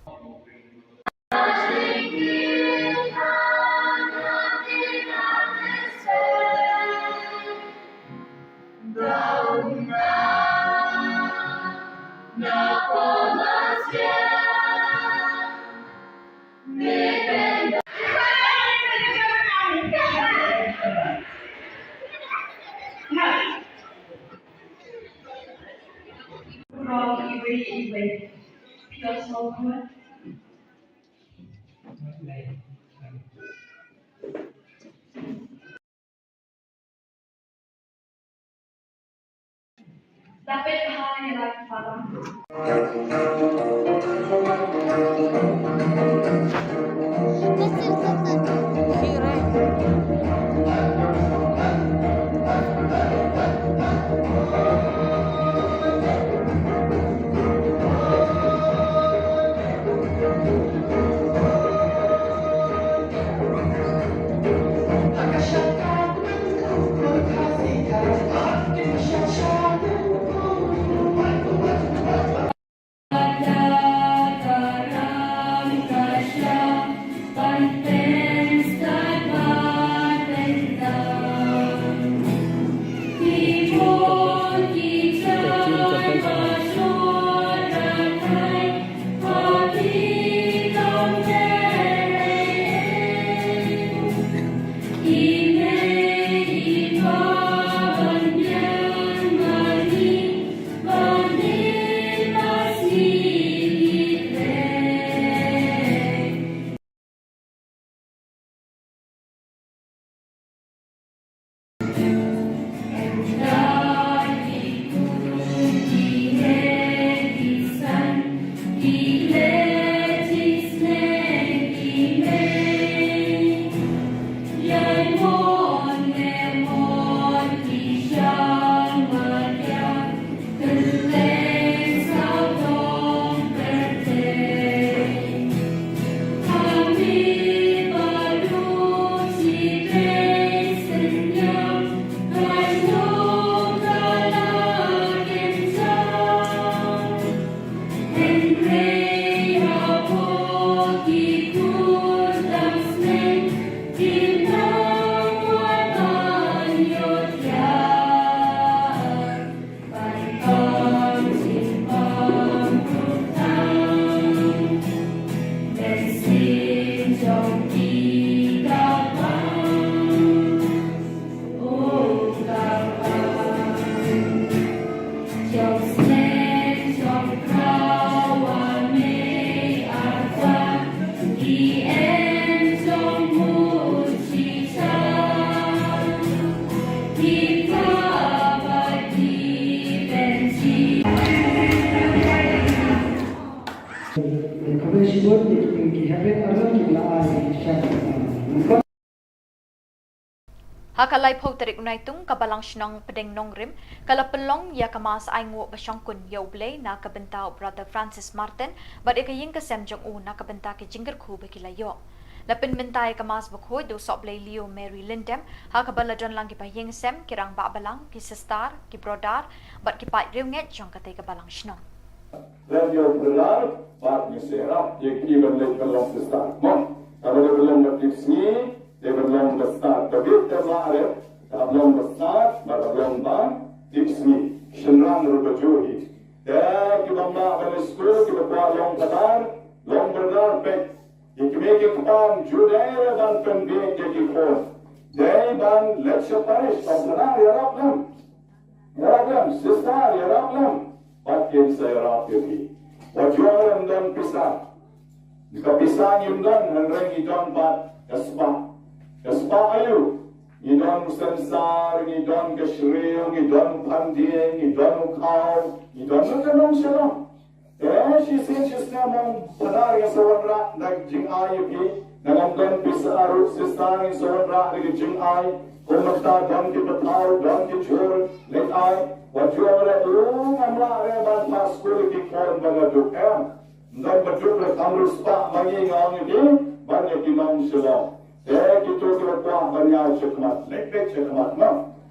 Ha ka laiphew tarik u Naitung, ka Balang Shnong Pdeng Nongrim ka la pynlong ïa ka Mass ainguh ba shongkun ïa U Blei na ka bynta u Brother Francis Martin bad ïa ka ïing ka sem jong u na ka bynta ki jingkyrkhu ba ki la ïoh. La pynmynta ïa ka Mass bakhuid da u Sohblei Leo Mary Lyndem, ha kaba la don lang ki bahaïing sem, ki rangbah balang, ki sister, ki brother bad ki paid riewngeit jong katei ka Balang Shnong. Lem ïa u brother, bad ngi sa ïarap ïa ki ban leit ban long sister. Mo, kaba dei ban long ba tipsngi, dei ban long ba stad. Ka bit ka mlah re, ka long ba stad, bad ka long ba tipsngi. Shynrang ruh ba juh hi. Te ki bym lah ban leit skul, ki ba kwah long phadar, long brother, peit. Ïa ki kmie ki kpa, ju dei re ban pynbiej ïa ki khun. Dei ban leit sha parish, ban phadar, ïarap lem. Ïarap lem, sister, ïarap lem. Bad kin sa ïarap ïa phi. Wat ju ong ym don pisa. Ka pisa ngim don, hynrei ngi don bad ka spah. Ka spah aïu? Ngi don u sensar, ngi don ka shriew, ngi don u phandieng, ngi don u khaw, ngi don ka nong shalong. Te shisien shisnem ong phadar, nga sa wanrah da ka jingai ïa phi. Nang ym don pisa ruh, sister, ngi sa wanrah da ka jingai. Kum mynta don ki pathaw, don ki jhur leit ai. Wat ju ong re, u ngam lah re ban phah skul ïa ki khun ba nga duk, em. Ym don ba duk re, kham riewspah ma ngi, nga ong ïa phi, ban ïa ki nong shalong. Te kito kiba kwah ban ïaid shakhmat, leit beit shakhmat, mo.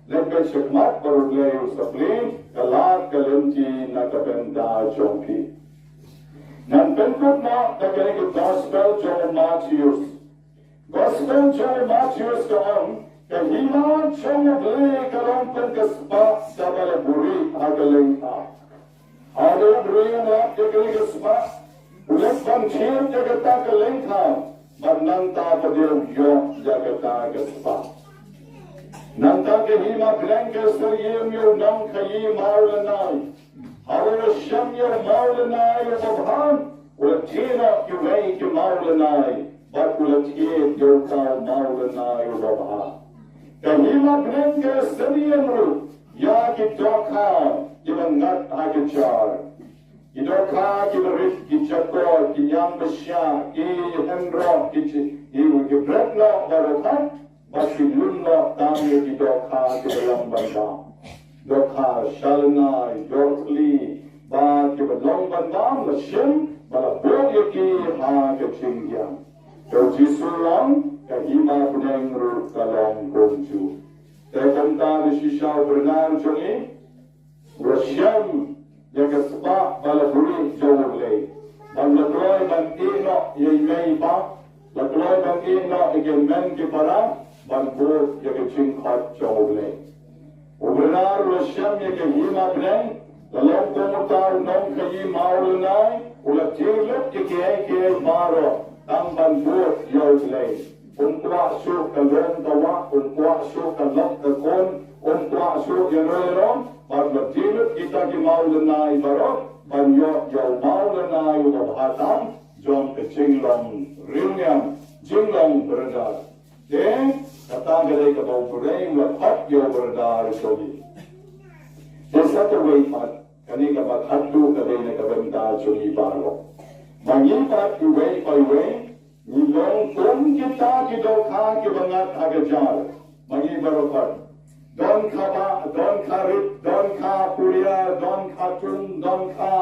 Leit beit shakhmat, bad U Blei un sa plie ka lad ka lynti na ka bynta jong phi. Ngan pynkut noh da kane ka gospel jong u Mathaios. Gospel jong u Mathaios ka ong, ka hima jong U Blei ka long kum ka spah kaba la buhrieh ha ka lyngkha. Haba u briew u lap ïa kane ka spah, u leit ban thied ïa kata ka lyngkha, bad nangta pat u ïoh ïa kata ka spah. Nangta ka hima bneng ka syriem ïa u nongkhaïi mawlynnai. Haba u la shem ïa u mawlynnai uba bha, u la thied noh kiwei ki mawlynnai, bad u la thied ïa uta u mawlynnai uba bha. Ka hima bneng ka syriem ruh ïa ki dohkha kiba ngat ha ka jar. Ki dohkha kiba rit, ki jakor, ki ñiang bashah, ki hynroh, ki chi-, ki, ki bret noh baroh, bad ki lum noh tang ïa ki dohkha kiba long ban bam. Dohkha sha lynnai, dohkha khlieh, bad kiba long ban bam la shim, bad la buh ïa ki ha ka jingïam. Te u Jisu u ong, ka hima bneng ruh ka long kumjuh. Te kumta, da shisha u Bernard jong ngi u la shem ïa ka spah ba la buhrieh jong U Blei. Bad la kloi ban ïeh noh ïa i mei i pa, la kloi ban ïeh noh ïa ki hynmen ki para, ban bud ïa ka jingkhot jong U Blei. U Bernard u la shem ïa ka hima bneng, la long kum uta u nongkhaïi mawlynnai, u la thied lut ïa kiei kiei baroh, tang ban bud ïa U Blei. Um kwah shuh ka lum ka wah, um kwah shuh ka lok ka khun, um kwah shuh ïano ïano, bad la thied lut kita ki mawlynnai baroh, ban ïoh ïa u mawlynnai uba bha tam, jong ka jinglong riewniam, jinglong brother. Te kata ka dei kaba u briew u la khot ïa u brother jong ngi. Te sa kawei pat, kane kaba khatduh ka dei na ka bynta jong ngi baroh. Ma ngi pat iwei pa iwei, ngi long kum kita ki dohkha kiba ngat ha ka jar. Ma ngi baroh pat. Dohkha bah, dohkha rit, dohkha puria, dohkha tung, dohkha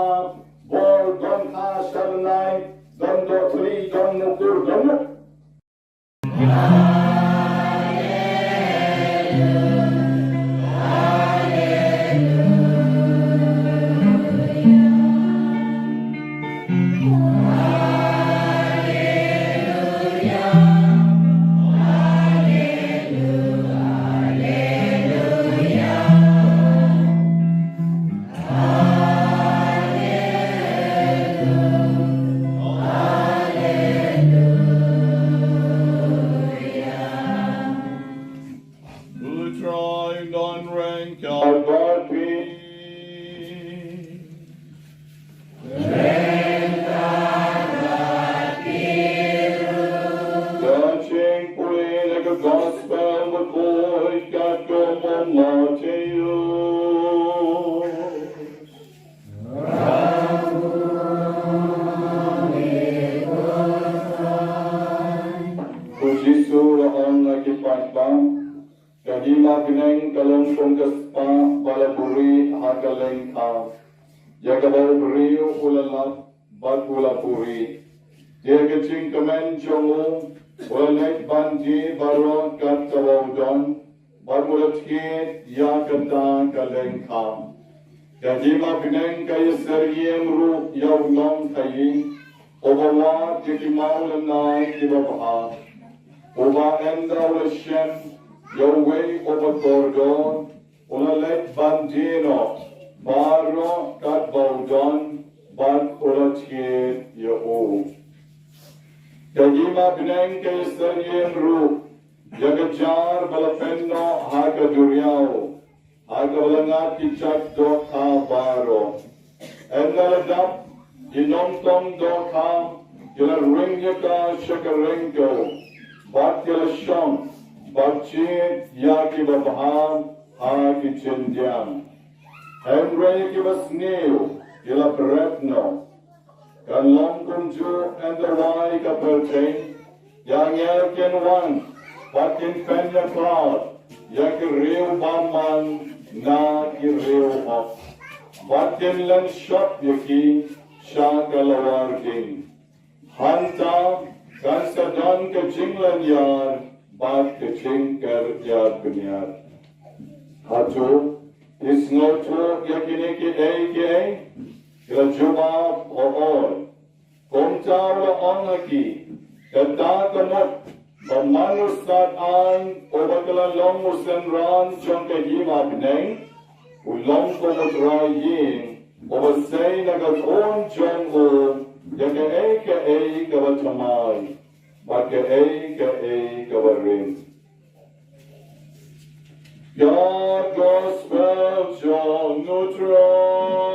bor, dohkha sha lynnai, don dohthli, don mukur, don mut. ka lyngkha, ïa kaba u briew u la lap bad u la puri. Te ka jingkmen jong u u la leit ban die baroh kat kaba u don, bad u la thied ïa kata ka lyngkha. Ka hima bneng ka ïasyriem ruh ïa u nongkhaïi, uba wad ïa ki mawlynnai kiba bha, uba ynda u la shem ïa uwei uba kordor, u la leit ban die noh baroh katba u don, bad u la thied ïa u. Ka hima bneng ka ïasyriem ruh ïa ka jar ba la pynnoh ha ka duriaw, ha kaba la ngat ki jait dohkha baroh. Ynda la dap, ki nongtong dohkha ki la ring ïa ka sha ka ryngkew, bad ki la shong bad jied ïa kiba bha ha ki jingdiang. Hynrei ïa kiba sniew ki la bret noh. Kan long kumjuh ynda wai ka pyrthei, ki angel kin wan bad kin pynïakhlad ïa ki riew bymman na ki riew hok, bad kin len shop ïa ki sha ka lawar ding. Hangta kan sa don ka jinglynñiar bad ka jingker ïar bniar. Hato ki sngewthuh ïa kine kiei kiei? Ki la jubab, hooid. Kumta u la ong ha ki, kata ka mut ba man u Satan, uba ka la long u synran jong ka hima bneng, u long kum u trai ïing, uba sei na ka khun jong u ïa kaei kaei kaba thymmai bad kaei kaei kaba rit. Ka gospel jong u Trai.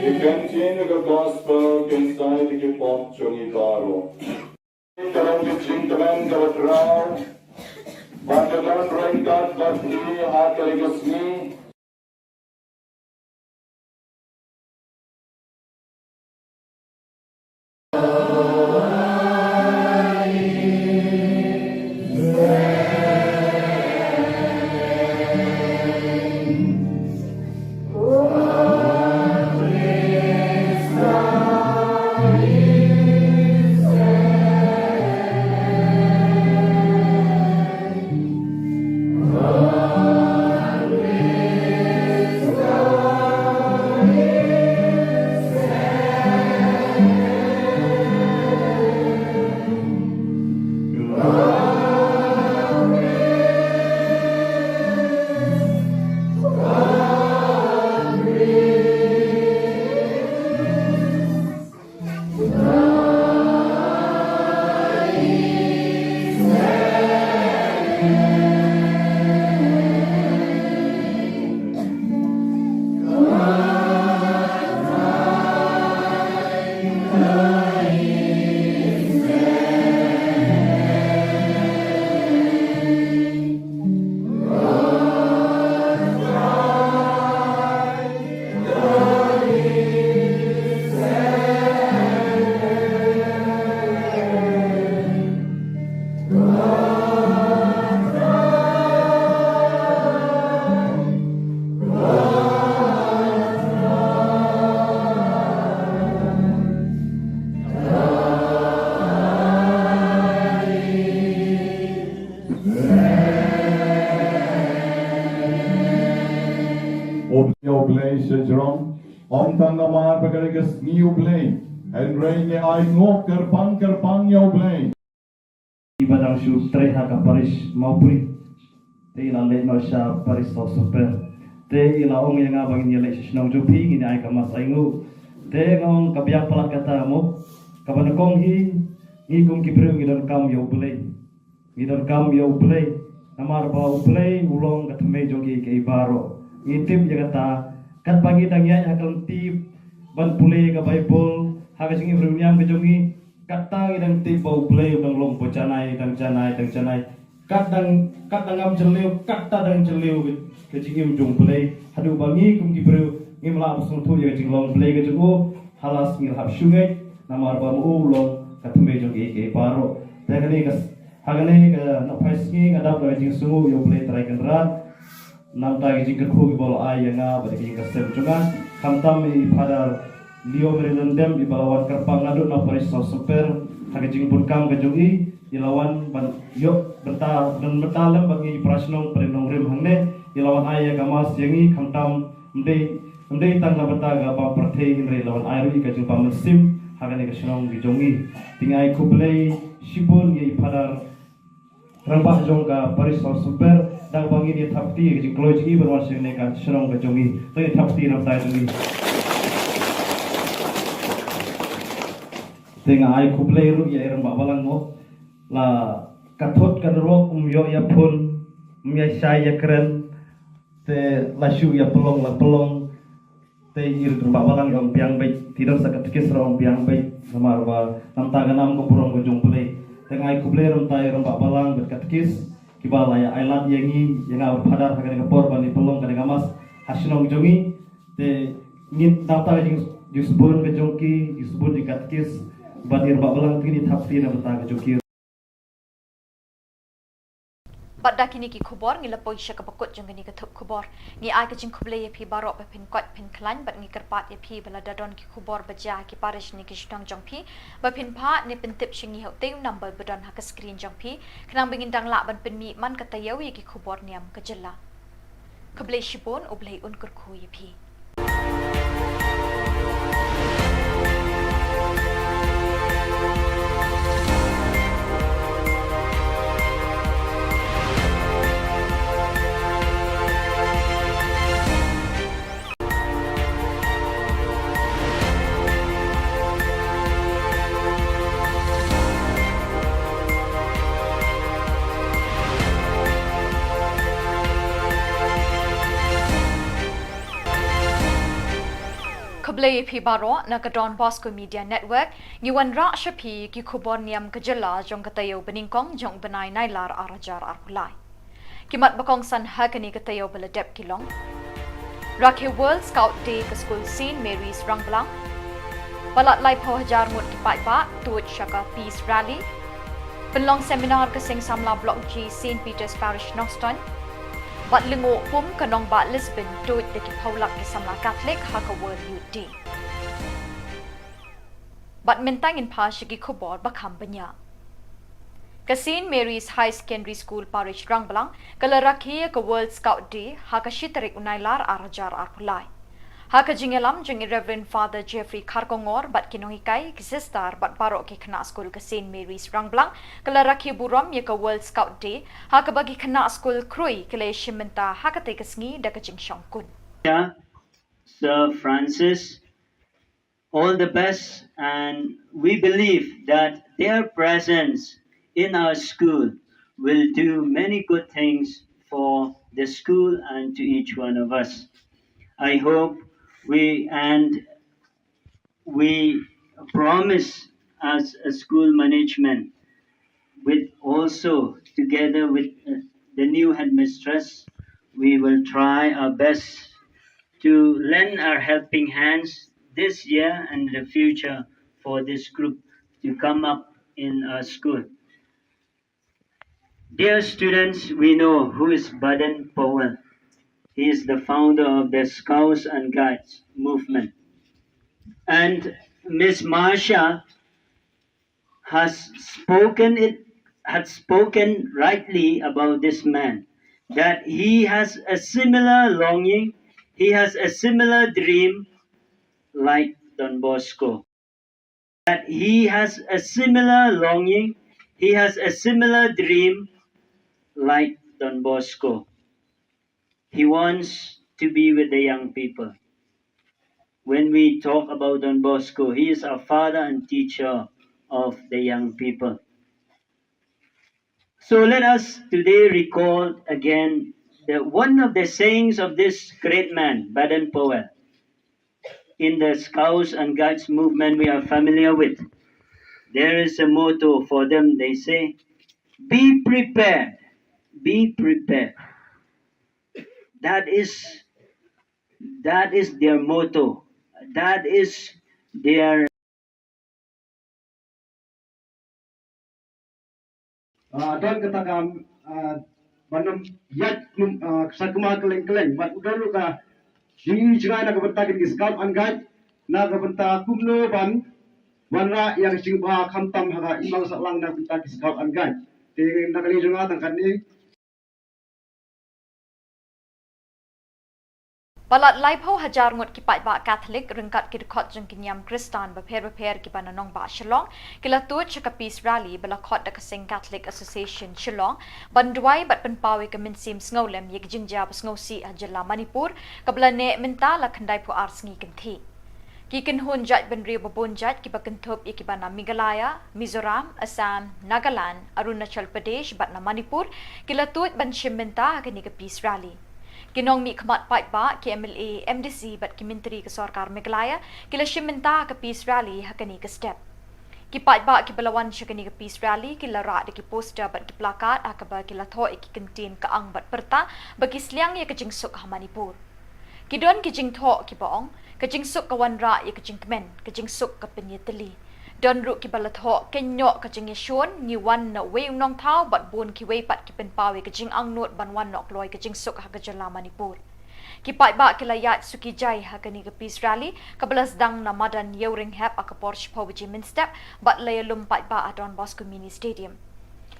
Ïa ka ktien ka gospel kan sa ai ïa ki pop jong ngi baroh. Ka long ka jingkmen kaba khraw ba ka don ryngkat bad ngi ha kane ka sngi. Ïa U Blei sha jrong, ym tang namar ba ka dei ka sngi U Blei, hynrei ngi ai nguh kyrpang kyrpang ïa U Blei. Iba dang shu trei ha ka parish Mawpui. Te i la leit noh sha parish South Soper. Te i la ong ïa nga ba ngin ïa leit sha shnong jong phi, ngin ïa ai ka mass ainguh. Te nga ong ka biang palat kata mo. Kaba nyngkong hi, ngi kum ki briew ngi donkam ïa U Blei. Ngi donkam ïa U Blei. Namar ba U Blei u long ka thymmei jong ngi kiei baroh. Ngi tip ïa kata. Katba ngi dang ïaid ha ka lynti ban pule ka Baibl ha ka jingim riewniam ka jong ngi, kata ngi dang tip ba U Blei u dang long ba janai, dang janai, dang janai. Kat dang, kat dang ngam jylliew, kata dang jylliew ka, ka jingim jong U Blei. Haduh ba ngi kum ki briew ngim lah ban sngewthuh ïa ka jinglong Blei ka jong u. Halas ngi la hap shu ngeit. Namar ba ma u u long ka thymmei jong kiei kiei baroh. Te kane ka, ha kane ka nohphai sngi nga dap da ka jingsngew ïa U Blei Trai Kynrad. Namar ki jingkyrkhu kiba u la ai ïa nga bad ïa ka sem jong nga. Khamtam i Father Leo Merilandem iba la wan kyrpang naduh na parish South Sumper. Ha ka jingbun kam ka jong i, i la wan ban ïoh bynta, don bynta lem bad ngi para shnong para nongrim hangne. I la wan ai ïa ka mass ïa ngi, khamtam ym dei, ym dei tang na bynta ka bam pyrthei hynrei la wan ai ruh ïa ka jingbam mynsiem ha kane ka shnong ka jong ngi. Te nga ai khublei shibun ïa i Father rangbah jong ka parish South Sumper, da kaba ngin ïa thap kti ïa ka jingkloi jong i ban wan sha kane ka shnong ka jong ngi. To ïa thap kti na bynta jong ngi. Te nga ai khublei ruh ïa i rangbah balang mo. La ka thot ka nrok, um ïoh ïa phone, um ïa shai ïa kren. Te la shu ïa pynlong la pynlong. Te i rangbah balang ong biang beit, te don sa katekis ruh ong biang beit, namar ba namta ka nam ka burom ka jong U Blei. Te nga ai khublei ruh ïa i rangbah balang bad katekis kiba la ïa ailad ïa ngi, ïa nga bad Father ha kane ka por ban ïa pynlong kane ka mass ha shnong jong ngi. Te ngin, namta ka jing, jingsbun ka jong ki, jingsbun jong i katekis bad i rangbah balang, te ngin ïa thap kti na bynta ka jong ki. Bad da kine ki khubor ngi la poi sha kaba kut jong kane ka thup khubor. Ngi ai ka jingkhublei ïa phi baroh ba phin koit phin khlaiñ bad ngi kyrpad ïa phi ba lada don ki khubor ba jia ha ki parish ne ki shnong jong phi, ba phin phah ne pyntip sha ngi ha utei u number ba don ha ka screen jong phi, khnang ba ngin dang lah ban pynmih man ka taïew ïa ki khubor niam ka jylla. Khublei shibun, U Blei un kyrkhu ïa phi. Khublei ïa phi baroh na ka Don Bosco Media Network. Ngi wanrah sha phi ki khubor niam ka jylla jong ka taïew ba nyngkong jong u bnai Nailar ar hajar arphew lai. Ki mat ba kongsan ha kane ka taïew ba la dep ki long: Rakhe World Scout Day ka skul Saint Mary's Rangblang. Palat laiphew hajar ngut ki paidbah tuid sha ka Peace Rally. Pynlong seminar ka Seng Samla Block G, Saint Peter's Parish, Nongstoiñ. Bad lyngngoh pum ka nongbah Lisbon tuid da ki phew lak ki samla Katholik ha ka World Youth Day. Bad mynta ngin phai sha ki khubor ba kham bniah. Ka Saint Mary's High Secondary School Parish Rangblang ka la rakhe ïa ka World Scout Day ha ka shi tarik u Nailar ar hajar arphew lai. Ha ka jingïalam jong i Reverend Father Jeffrey Kharkongor bad ki nonghikai, ki sister bad baroh ki khynnah skul ka Saint Mary's Rangblang ka la rakhe burom ïa ka World Scout Day, ha kaba ki khynnah skul Khrui ki la ïashim bynta ha katei ka sngi da ka jingshongkun. Sir Francis, all the best, and we believe that their presence in our school will do many good things for the school and to each one of us. I hope we, and we promise as a school management, with also together with, uh, the new headmistress, we will try our best to lend our helping hands this year and the future for this group to come up in our school. Dear students, we know who is Baden Powell. He is the founder of the Scouts and Guides movement. And Miss Marsha has spoken it, had spoken rightly about this man, that he has a similar longing, he has a similar dream like Don Bosco. That he has a similar longing, he has a similar dream like Don Bosco. He wants to be with the young people. When we talk about Don Bosco, he is our father and teacher of the young people. So let us today recall again the, one of the sayings of this great man, Baden Powell. In the Scouts and Guides movement we are familiar with, there is a motto for them, they say, "Be prepared, be prepared." That is, that is their motto. That is their Ah, don kata ka, ah, ban ym ïaid, ah, sa kumba kylleng kylleng. Bad u don ruh ka jingïohi jngai na ka bynta kine ki scout and guide, na ka bynta kumno ban wanrah ïa ka jingbha khamtam ha ka imlang sahlang na ka bynta ki scout and guide. Te na ka liang jong nga tang katne. Palat laiphew hajar ngut ki paidbah Catholic ryngkat ki dkhot jong ki niam Khristan bapher bapher kiba na nongbah Shillong ki la tuid sha ka Peace Rally ba la khot da ka seng Catholic Association Shillong ban duwai bad pynpaw ïa ka mynsiem sngewlem ïa ka jingjia ba sngewsih ha jylla Manipur kaba la neh mynta la khyndai phew ar sngi kynthih. Ki kynhun jaitbynriew ba bun jait kiba kynthup ïa kiba na Meghalaya, Mizoram, Assam, Nagaland, Arunachal Pradesh bad na Manipur ki la tuid ban shim bynta ha kane ka Peace Rally. Ki nongmihkhmat paidbah, ki M L A, M D C bad ki myntri ka sorkar Meghalaya ki la shim bynta ha ka Peace Rally ha kane ka step. Ki paidbah kiba la wan sha kane ka Peace Rally ki la rah da ki poster bad ki placard ha kaba ki la thoh ïa ki kyntien ka ang bad pyrta ba ki sliang ïa ka jingsuk ha Manipur. Ki don ki jingthoh kiba ong, ka jingsuk ka wanrah ïa ka jingkmen, ka jingsuk ka pynïatylli. Don ruh kiba la thoh, kynnoh ka jingïashun, ngi wan na uwei u nongthaw bad bun kiwei pat ki pynpaw ïa ka jingangnud ban wan noh kloi ka jingsuk ha ka jylla Manipur. Ki paidbah ki la ïaid suki jai ha kane ka Peace Rally kaba la sdang na madan Ïewrynghep ha ka por shiphew baje mynstep bad la ïalum paidbah ha Don Bosco Mini Stadium.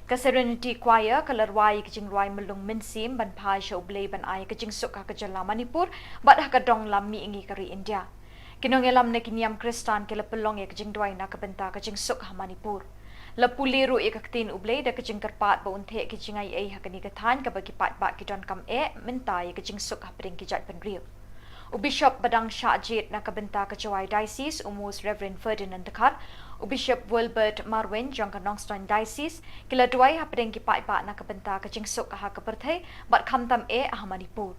Ka Serenity Choir ka la rwai ïa ka jingrwai Myllung Mynsiem ban phai sha U Blei ban ai ka jingsuk ha ka jylla Manipur bad ha ka dong lam mihngi ka ri India. Ki nongïalam na ki niam Khristan ki la pynlong ïa ka jingduwai na ka bynta ka jingsuk ha Manipur. La pule ruh ïa ka ktien U Blei da ka jingkyrpad ba un theh ki jingaiei ha kane ka thaiñ kaba ki paidbah ki donkam eh mynta ïa ka jingsuk hapdeng ki jaitbynriew. U Bishop ba dang shah jied na ka bynta ka Jowai Diocese, u Most Reverend Ferdinand Dkhar, u Bishop Wilbert Marwein jong ka Nongstoiñ Diocese, ki la duwai hapdeng ki paidbah na ka bynta ka jingsuk ha ka pyrthei bad khamtam eh ha Manipur.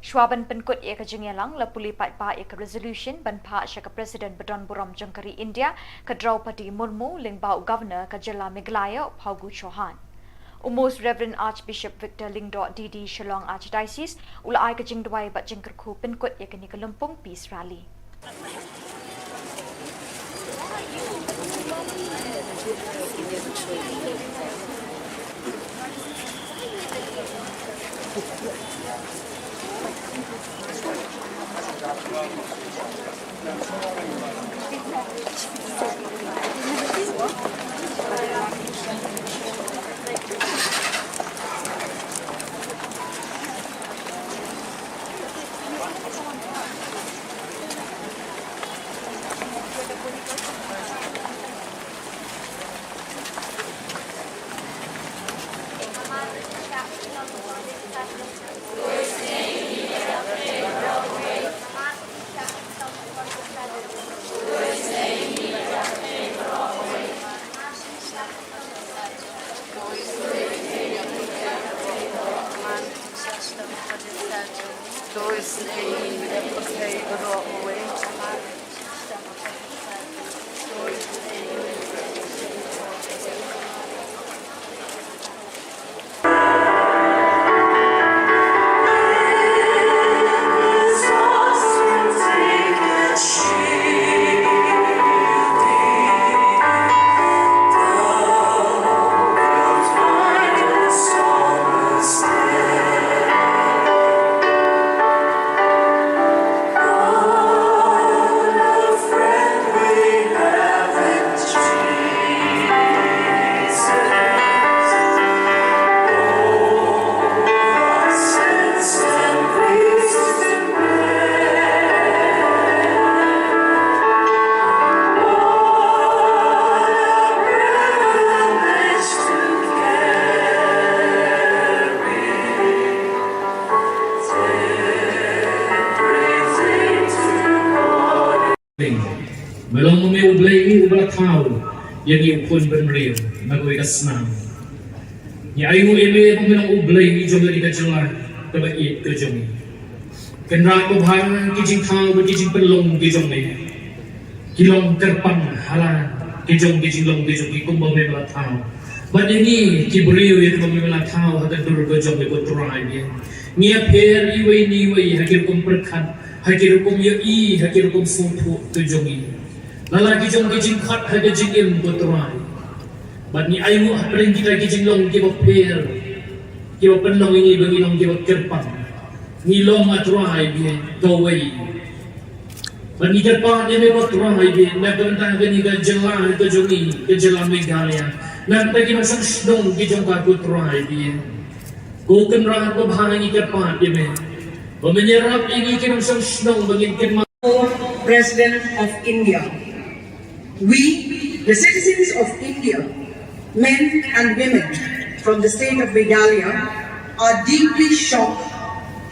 Shuwa ban pynkut ïa ka jingïalang, la pule paidbah ïa ka resolution ban phah sha ka President ba don burom jong ka ri India, ka Draupadi Murmu, lyngba u Governor ka jylla Meghalaya, u Phagu Chauhan. U Most Reverend Archbishop Victor Lyngdoh D D, Shillong Archdiocese, u la ai ka jingduwai bad jingkyrkhu pynkut ïa kane ka lympung Peace Rally. Me long ma me U Blei uba la thaw ïa ngi u khun bynriew na kawei ka snam. Ngi ainguh ïa me ba me long U Blei jong kane ka jylla kaba ïeit ka jong ngi. Kynrad babha, ki jingthaw bad ki jingpynlong ki jong me ki long kyrpang ha la ki jong ki jinglong ki jong ngi kumba me la thaw. Bad ïa ngi ki briew ïa kiba me la thaw ha ka dur ka jong me, ko Trai, ngi ïapher iwei na iwei ha ki rukom pyrkhat, ha ki rukom ïohi, ha ki rukom sngewthuh ka jong ngi. Lada ki jong ki jingkhot ha ka jingim, ko Trai, Bad ngi ainguh hapdeng kita ki jinglong kiba pher, kiba pynlong ïa ngi ba ngi long kiba kyrpang. Ngi long, A Trai, bad kawei. Bad ngi kyrpad ïa me, A Trai, bad na ka bynta kane ka jylla ka jong ngi, ka jylla Meghalaya, na ka bynta ki nongshong shnong ki jong ka, ko Trai, bad ko Kynrad babha, ngi kyrpad ïa me ba men ïarap ïa ngi ki nongshong shnong ba ngin kynmaw. President of India. We, the citizens of India, men and women from the state of Meghalaya, are deeply shocked,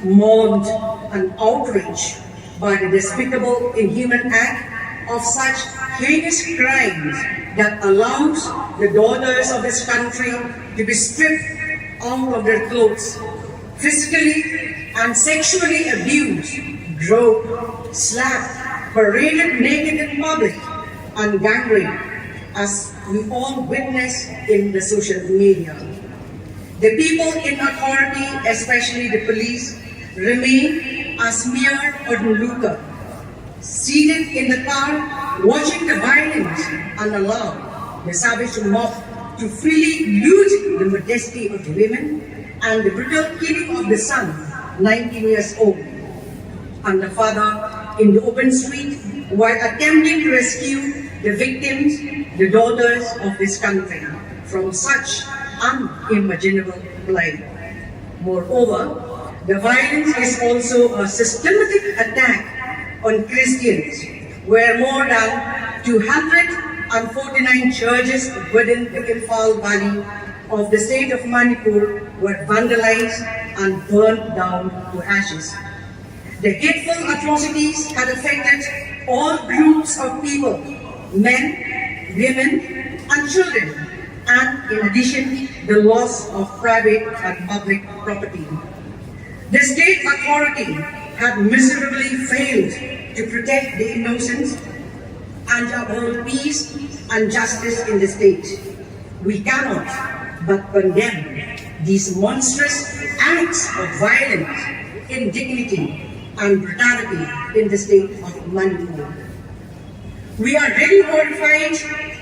mourned, and outraged by the despicable, inhuman act of such heinous crimes that allows the daughters of this country to be stripped out of their clothes, physically and sexually abused, groped, slapped, paraded naked in public, and gang raped, as we all witness in the social media. The people in authority, especially the police, remain as mere onlooker, seated in the car, watching the violence, and allow the savage mob to freely loot the modesty of the women and the brutal killing of the son, nineteen years old, and the father in the open street while attempting to rescue the victims, the daughters of this country, from such unimaginable plight. Moreover, the violence is also a systematic attack on Christians, where more than two hundred forty-nine churches within the Imphal Valley of the state of Manipur were vandalized and burned down to ashes. The hateful atrocities had affected all groups of people, men, women, and children, and in addition, the loss of private and public property. The state authority had miserably failed to protect the innocent and uphold peace and justice in the state. We cannot but condemn these monstrous acts of violence, indignity, and brutality in the state of Manipur. We are really horrified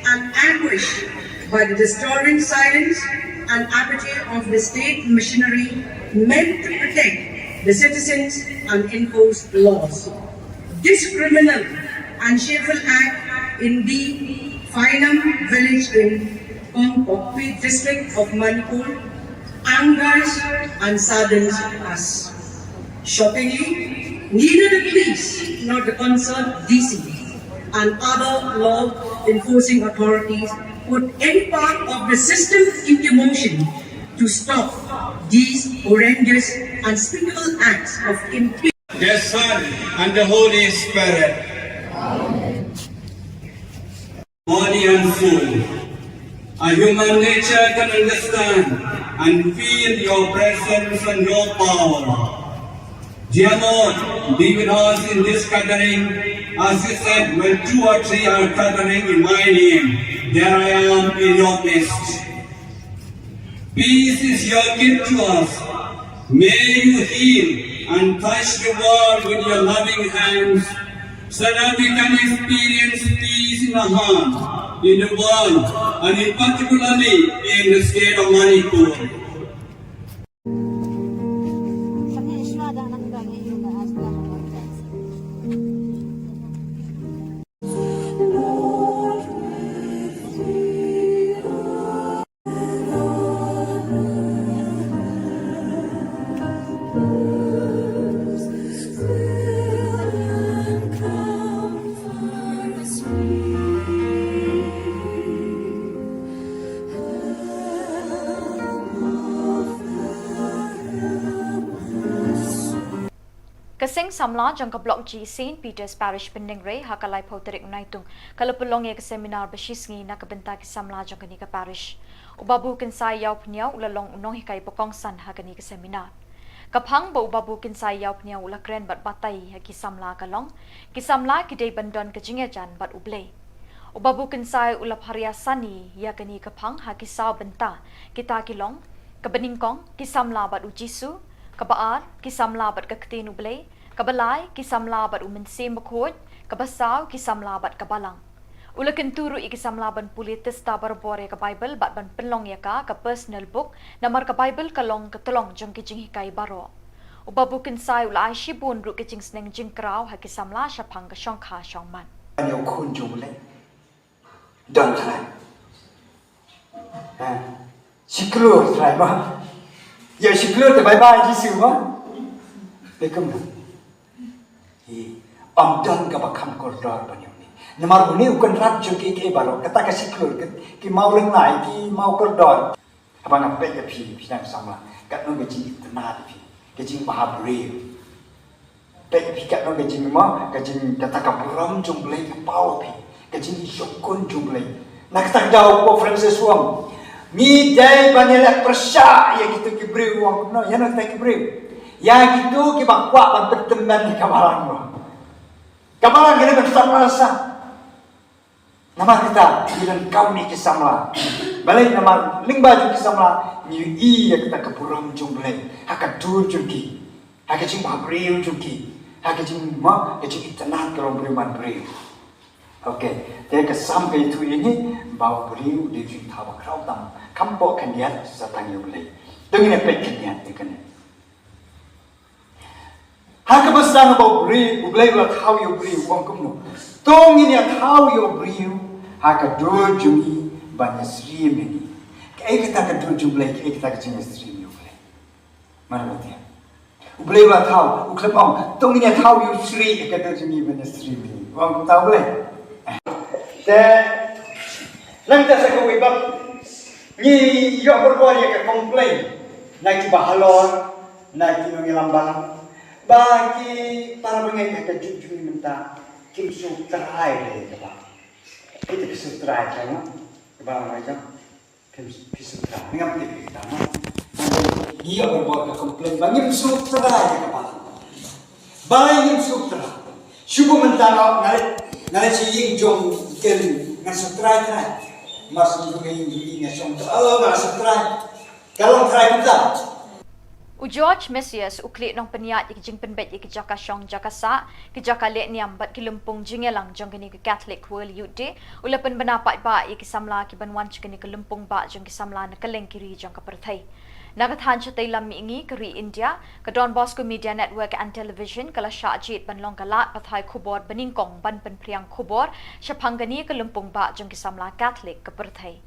and anguished by the disturbing silence and apathy of the state machinery meant to protect the citizens and enforce laws. This criminal and shameful act in the Phainam village in Kongpokpi district of Manipur angers and saddens us. Shockingly, neither the police nor the concerned D C and other law enforcing authorities put any part of the system into motion to stop these horrendous, unspeakable acts of impiety. The Son, and the Holy Spirit. Body and soul. A human nature can understand and feel your presence and your power. Dear Lord, be with us in this gathering, as you said, "When two or three are gathering in my name, there I am in your midst." Peace is your gift to us. May you heal and touch the world with your loving hands, so that we can experience peace in our heart, in the world, and in particularly in the state of Manipur. Ka seng samla jong ka Block G Saint Peter's Parish Pyndengrei ha ka laiphew tarik u Naitung ka la pynlong ïa ka seminar ba shisngi na ka bynta ki samla jong kane ka parish. U Babu Kynsai Ïawphniaw u la long u nonghikai ba kongsan ha kane ka seminar. Ka phang ba u Babu Kynsai Ïawphniaw u la kren bad batai ïa ki samla ka long, ki samla ki dei ban don ka jingïajan bad U Blei. U Babu Kynsai u la pharia sani ïa kane ka phang ha ki saw bynta, kita ki long: kaba nyngkong, ki samla bad U Jisu; kaba ar, ki samla bad ka Ktien U Blei; kaba lai, ki samla bad U Mynsiem Bakhuid; kaba saw, ki samla bad ka Balang. U la kyntu ruh ïa ki samla ban pule tista barabor ïa ka Baibl bad ban pynlong ïa ka ka personal book, namar ka Baibl ka long ka tyllong jong ki jinghikai baroh. U Babu Kynsai u la ai shibun ruh ki jingsneng jingkraw ha ki samla shaphang ka shongkha shongman. Ïa u khun jong u leh. Don trai. Ha. Shi klur trai ba. Ïa shi klur te bye bye Jisu ba. Te kumno. Hi. Ym don kaba kham kordor ban ïa une. Namar une u kynrad jong ki kiei baroh. Kata ka shi klur ki, ki maw lyngngai, ki maw kordor. Haba nga peit ïa phi, phi nang samla. Katno ka jingitynnad ïa phi. Ka jingbha briew. Peit phi katno ka jingma, ka jing kata ka burom jong U Blei ka paw phi. Ka jingïohkun jong U Blei. Na kata ka daw Pope Francis u ong, ngi dei ban ïaleh pyrshah ïa kito ki briew, u ong kumno, ïa kito ki briew. Ïa kito kiba kwah ban pyntymmen ïa ka balang, u ong. Ka balang ka dei ban sah marsa. Namar kata, ngi donkam ïa ki samla. Balei? Namar lyngba jong ki samla, ngi ïohi ïa kata ka burom jong U Blei ha ka dur jong ki, ha ka jingbha briew jong ki, ha ka jingma, ka jingitynnad ka long briew man briew. Okay, te ka Salm ka ïathuh ïa ngi ba u briew u dei u jingthaw bakhraw tam, kham bok khyndiat sa tang ïa U Blei. To ngin ïa peit khyndiat ïa kane. Ha kaba sdang ba u briew, U Blei u la thaw ïa u briew, u ong kumno. To ngin ïa thaw ïa u briew ha ka dur jong ngi ban ïasyriem ïa ngi. Kaei kata ka dur jong U Blei, kaei kata ka jingïasyriem ïa U Blei? Mar ba tieng. U Blei u la thaw, u khlem ong, to ngin ïa thaw ïa u shrieh ha ka dur jong ngi ban ïasyriem ïa ngi. U ong kumta U Blei. Te nangta sa kawei ba ngi ïoh bor ïa ka complain na kiba halor, na ki nongïalam balang, ba ki para bangeit ha ka juk jong ngi mynta kim sngewtrai de ïa ka balang. Kita ki sngewtrai ka, no? Ka balang, no? Kim, ki sngewtrai. Ngam tip ïa kita, no? Ngi ïoh bor ka complain ba ngim sngewtrai ïa ka balang. Balei ngim sngewtrai? Shu ba mynta nga, nga leit, nga leit sha ïing jong Kelly, ngan sngewtrai trai. Mar shu ïing jong i nga shong, oh, nga sngewtrai. Ka long trai kumta. U George Messias, u khlieh nongpynïaid ïa ki jingpynbeit ïa ki jaka shong jaka sah, ki jaka leh niam bad ki lympung jingïalang jong kane ka Catholic World Youth Day, u la pynbna paidbah ïa ki samla ki ban wan sha kane ka lympung bah jong ki samla na kylleng ki ri jong ka pyrthei. Na ka thaiñ shatei lam mihngi ka ri India, ka Don Bosco Media Network and Television ka la shah jied ban long ka lad pathai khubor banyngkong ban pynphriang khubor shaphang kane ka lympung bah jong ki samla Catholic ka pyrthei.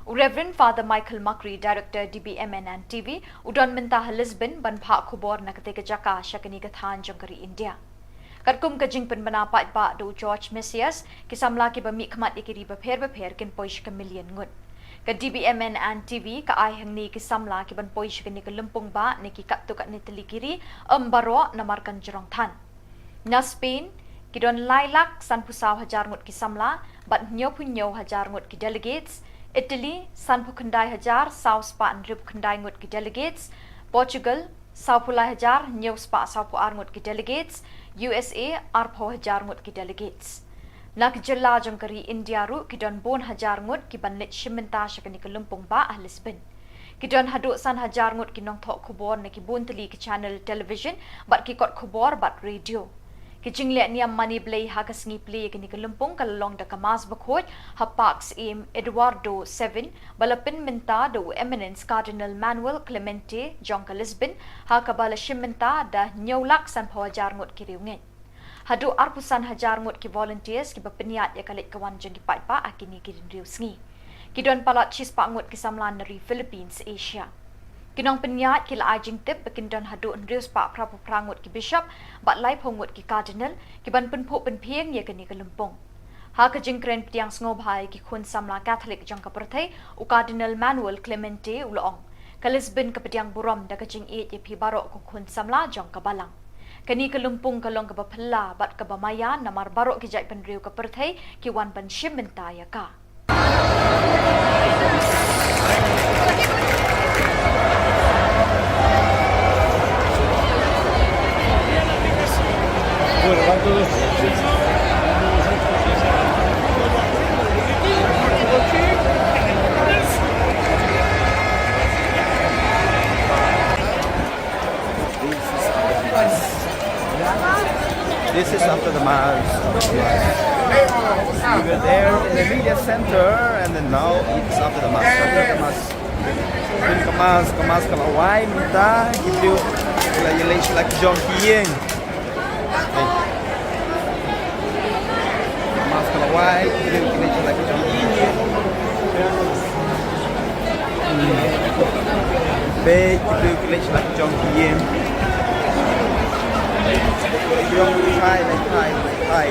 U Reverend Father Michael Makri, Director D B M N and T V, u don mynta ha Lisbon ban phah khubor na katei ka jaka sha kane ka thaiñ jong ka ri India. Katkum ka jingpynbna paidbah da u George Messias, ki samla kiba mihkhmat ïa ki ri bapher bapher kin poi sha ka million ngut. Ka D B M N and T V ka ai hangne ki samla ki ban poi sha kane ka lympung bah na ki katto katne tylli ki ri, ym baroh namar kan jrong than. Na Spain, ki don lai lak sanphew saw hajar ngut ki samla, bad hynñiewphew hynñiew hajar ngut ki delegates. Italy, sanphew khyndai hajar saw spah hynriewphew khyndai ngut ki delegates. Portugal, sawphew lai hajar hynñiew spah sawphew ar ngut ki delegates. U S A, arphew hajar ngut ki delegates. Na ki jylla jong ka ri India ruh ki don bun hajar ngut ki ban leit shim bynta sha kane ka lympung bah ha Lisbon. Ki don haduh san hajar ngut ki nongthoh khubor na ki bun tylli ki channel television bad ki kot khubor bad radio. Ki jingleh niam mane Blei ha ka sngi plie ïa kane ka lympung ka la long da ka Mass Bakhuid ha Park Syiem Eduardo seven, ba la pynmynta da u Eminence Cardinal Manuel Clemente jong ka Lisbon, ha kaba la shim bynta da hynñiew lak sanphew hajar ngut ki riewngeit. Haduh arphew san hajar ngut ki volunteers kiba pynïaid ïa ka leit ka wan jong ki paidbah ha kine ki hynriew sngi. Ki don palat shispah ngut ki samla na ri Philippines, Asia. Ki nongpynïaid ki la ai jingtip ba kin don haduh hynriew spah phraphew phra ngut ki bishop bad laiphew ngut ki cardinal ki ban pynphuh pynphieng ïa kane ka lympung. Ha ka jingkren pdiang sngewbha ïa ki khun samla Catholic jong ka pyrthei, u Cardinal Manuel Clemente u la ong, ka Lisbon ka pdiang burom da ka jingïeit ïa phi baroh ko khun samla jong ka balang. Kane ka lympung ka long kaba phylla bad kaba maïa namar baroh ki jaitbynriew ka pyrthei ki wan ban shim bynta ïa ka. This is after the Mass. We were there in the media center, and then now it's after the mass. After the mass. Pyn ka mass, ka mass ka la wai mynta, ki briew ki la ïaleit sha la ki jong ki ïing. Ka mass ka la wai, ki briew ki leit sha la ki jong ki ïing. Bad ki briew ki leit sha la ki jong ki ïing. Ki jong ki phai, leit phai, leit phai.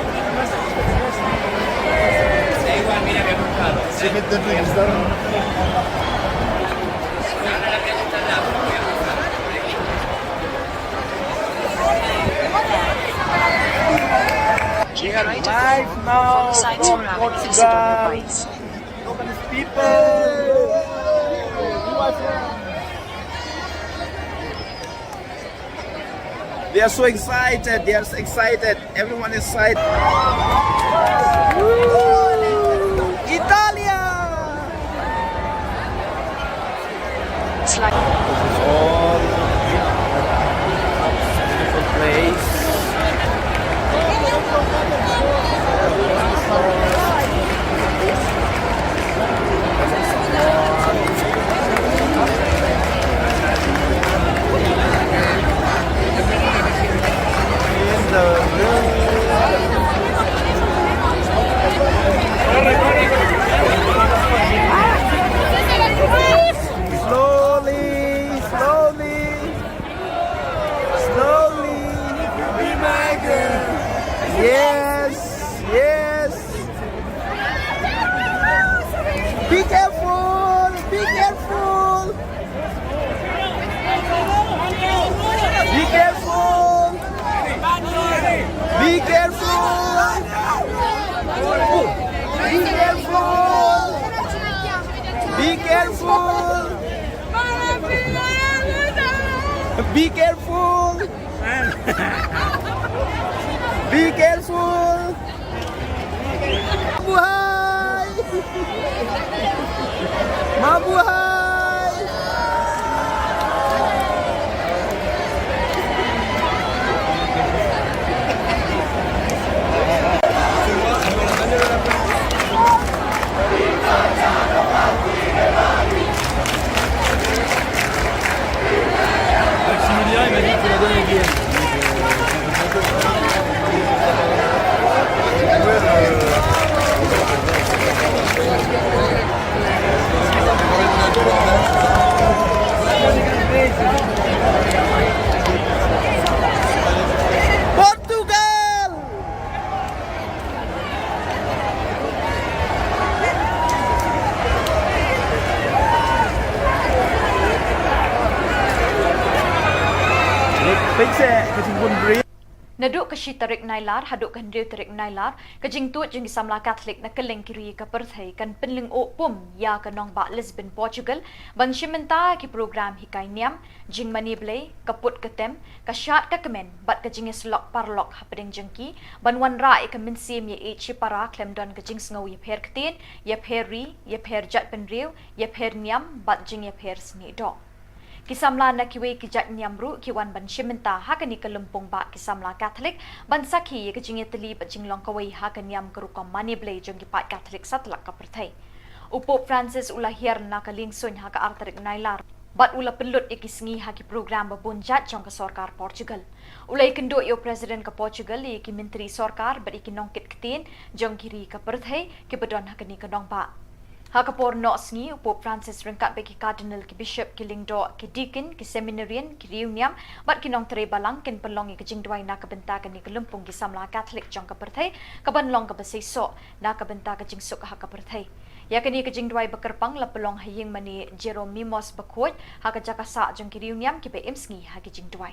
We are live now from Portugal. Look at these people. They are so excited. They are so excited. Everyone is excited. Woo! Italia! It's like, this is all beautiful place. Slowly, slowly, slowly. Yes, yes. Be careful! Be careful! Be careful! Be careful! Be careful! Be careful! Be careful! Be careful! Mabuhay! Mabuhay! Maximilien, il m'a dit que la dernière guerre. Portugal! Peit seh ka jingbun briew. Naduh ka shi tarik Nailar haduh ka hynriew tarik Nailar, ka jingtuid jong ki samla Katholik na kylleng ki ri ka pyrthei kan pynlyngngoh pum ïa ka nongbah Lisbon, Portugal, ban shim bynta ki program hikai niam, jingmane Blei, ka put ka tem, ka shad ka kmen, bad ka jingïasyllok paralok hapdeng jong ki, ban wanrah ïa ka mynsiem ïeit shipara khlem don ka jingsngew ïapher ktien, ïapher ri, ïapher jaitbynriew, ïapher niam, bad jingïapher snieh doh. Ki samla na kiwei ki jait niam ruh ki wan ban shim bynta ha kane ka lympung bah ki samla Katholik, ban sakhi ïa ka jingïatylli bad jinglong kawei ha ka niam ka rukom mane Blei jong ki paid Katholik satlak ka pyrthei. U Pope Francis u la hiar na ka liengsuiñ ha ka ar tarik Nailar, bad u la pynlut ïa ki sngi ha ki program babun jait jong ka sorkar Portugal. U la ïakynduh ïa u President ka Portugal, ïa ki myntri sorkar bad ïa ki nongkit ktien jong ki ri ka pyrthei kiba don ha kane ka nongbah. Ha ka por noh sngi, u Pope Francis ryngkat bad ki Cardinal, ki Bishop, ki Lyngdoh, ki Deacon, ki Seminarian, ki riewniam bad ki nongtrei balang kin pynlong ïa ka jingduwai na ka bynta kane ka lympung ki samla Katholik jong ka pyrthei, kaban long kaba seisoh na ka bynta ka jingsuk ha ka pyrthei. Ïa kane ka jingduwai bakyrpang la pynlong ha ïing mane Jeronymos Bakhuid, ha ka jaka sah jong ki riewniam kiba im sngi ha ki jingduwai.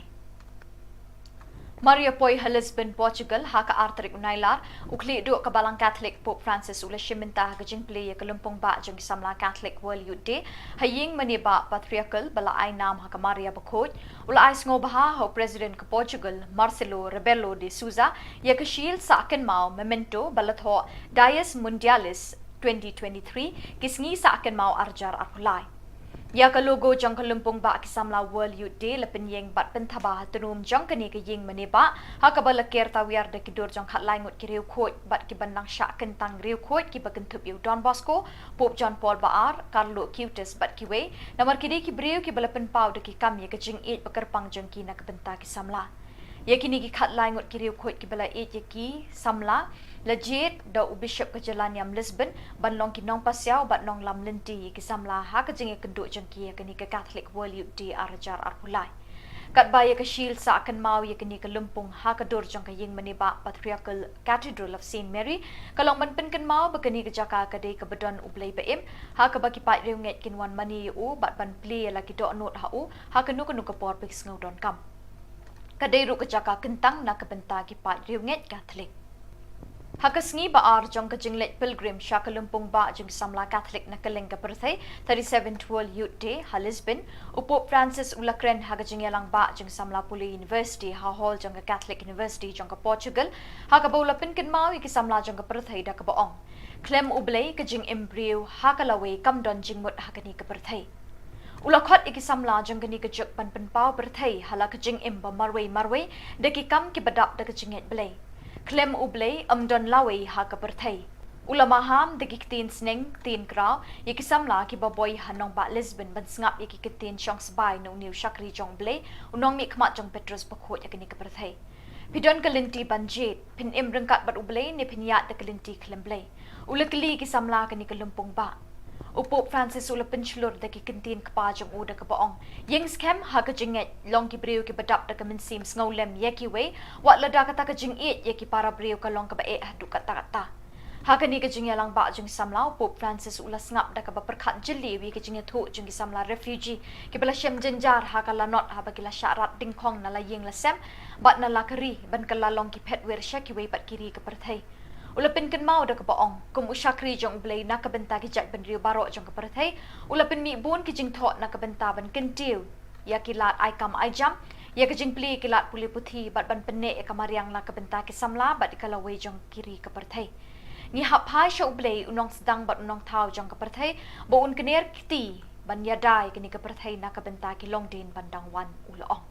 Mar ïa poi ha Lisbon, Portugal, ha ka ar tarik u Nailar, u khlieh duh ka Balang Katholik Pope Francis u la shim bynta ha ka jingplie ïa ka lympung bah jong ki samla Katholik World Youth Day ha ïing mane Bah Patriarchal ba la ai nam ha ka Maria Bakhuid. U la ai sngewbha ha u President ka Portugal, Marcelo Rebelo de Sousa, ïa ka shield sah kynmaw, memento, ba la thoh Dies Mundialis twenty twenty-three, ki sngi sah kynmaw arhajar arphew lai. Ïa ka logo jong ka lympung bah ki samla World Youth Day la pynïeng bad pynthaba ha tnum jong kane ka ïing mane bah, ha kaba la ker tawiar da ki dur jong khatlai ngut ki riewkhuid bad ki ban nang shah kyntang riewkhuid kiba kynthup ïa u Don Bosco, Pope John Paul ba ar, Carlo Acutis bad kiwei, namar ki dei ki briew kiba la pynpaw da ki kam ïa ka jingïeit ba kyrpang jong ki na ka bynta ki samla. Ïa kine ki khatlai ngut ki riewkhuid kiba la ïeit ïa ki samla, la jied da u Bishop ka jylla niam Lisbon ban long ki nongpasiaw bad nonglam lynti ïa ki samla ha ka jingïakynduh jong ki ïa kane ka Catholic World Youth Day ar hajar arphew lai. Katba ïa ka shield sah kynmaw ïa kane ka lympung ha ka dur jong ka ïing mane bah Patriarchal Cathedral of Saint Mary ka long ban pynkynmaw ba kane ka jaka ka dei kaba don U Blei ba im, ha kaba ki paid riewngeit kin wan mane ïa u bad ban plie ïa la ki dohnud ha u ha kano kano ka por ba ki sngew donkam. Ka dei ruh ka jaka kyntang na ka bynta ki paid riewngeit Catholic. Ha ka sngi ba ar jong ka jingleit pilgrim sha ka lympung bah jong ki samla Catholic na kylleng ka pyrthei, thirty-seventh World Youth Day ha Lisbon, u Pope Francis u la kren ha ka jingïalang bah jong ki samla pule University ha hall jong ka Catholic University jong ka Portugal, ha kaba u la pynkynmaw ïa ki samla jong ka pyrthei da kaba ong, khlem U Blei ka jingim briew ha ka lawei kam don jingmut ha kane ka pyrthei. U la khot ïa ki samla jong kane ka juk ban pynpaw pyrthei ha la ka jingim ba marwei marwei da ki kam kiba dap da ka jingngeit Blei. Khlem U Blei ym don lawei ha ka pyrthei. U la maham da ki ktien sneng ktien kraw ïa ki samla kiba boi ha nongbah Lisbon ban sngap ïa ki ktien shong sbai na une u shakri jong U Blei, u nongmihkhmat jong Petrus Bakhuid ha kane ka pyrthei. Phi don ka lynti ban jied, phin im ryngkat bad U Blei ne phin ïaid da ka lynti khlem Blei? U la kylli ki samla kane ka lympung bah. U Pope Francis u la pynshlur da ki ktien kpa jong u da kaba ong, ïeng skhem ha ka jingngeit, long ki briew kiba dap da ka mynsiem sngewlem ïa kiwei, wat lada kata ka jingïeit ïa ki para briew ka long kaba eh haduh katta katta. Ha kane ka jingïalang bah jong ki samla, u Pope Francis u la sngap da kaba pyrkhat jylliew ïa ka jingïathuh jong ki samla refugee kiba la shem jynjar ha ka lanot haba ki la shah rat dyngkhong na la ïing la sem bad na la ka ri ban kylla long ki phetwir sha kiwei pat ki ri ka pyrthei. U la pynkynmaw da kaba ong, kum u shakri jong U Blei na ka bynta ki jaitbynriew baroh jong ka pyrthei, u la pynmih bun ki jingthoh na ka bynta ban kyntiew ïa ki lad ai kam ai jam, ïa ka jingplie ki lad pule puthi bad ban pynneh ïa ka mariang na ka bynta ki samla bad ïa ka lawei jong ki ri ka pyrthei. Ngi hap phai sha U Blei, u nongsdang bad u nongthaw jong ka pyrthei, ba un kner kti ban ïada ïa kane ka pyrthei na ka bynta ki longdien ban dang wan, u la ong.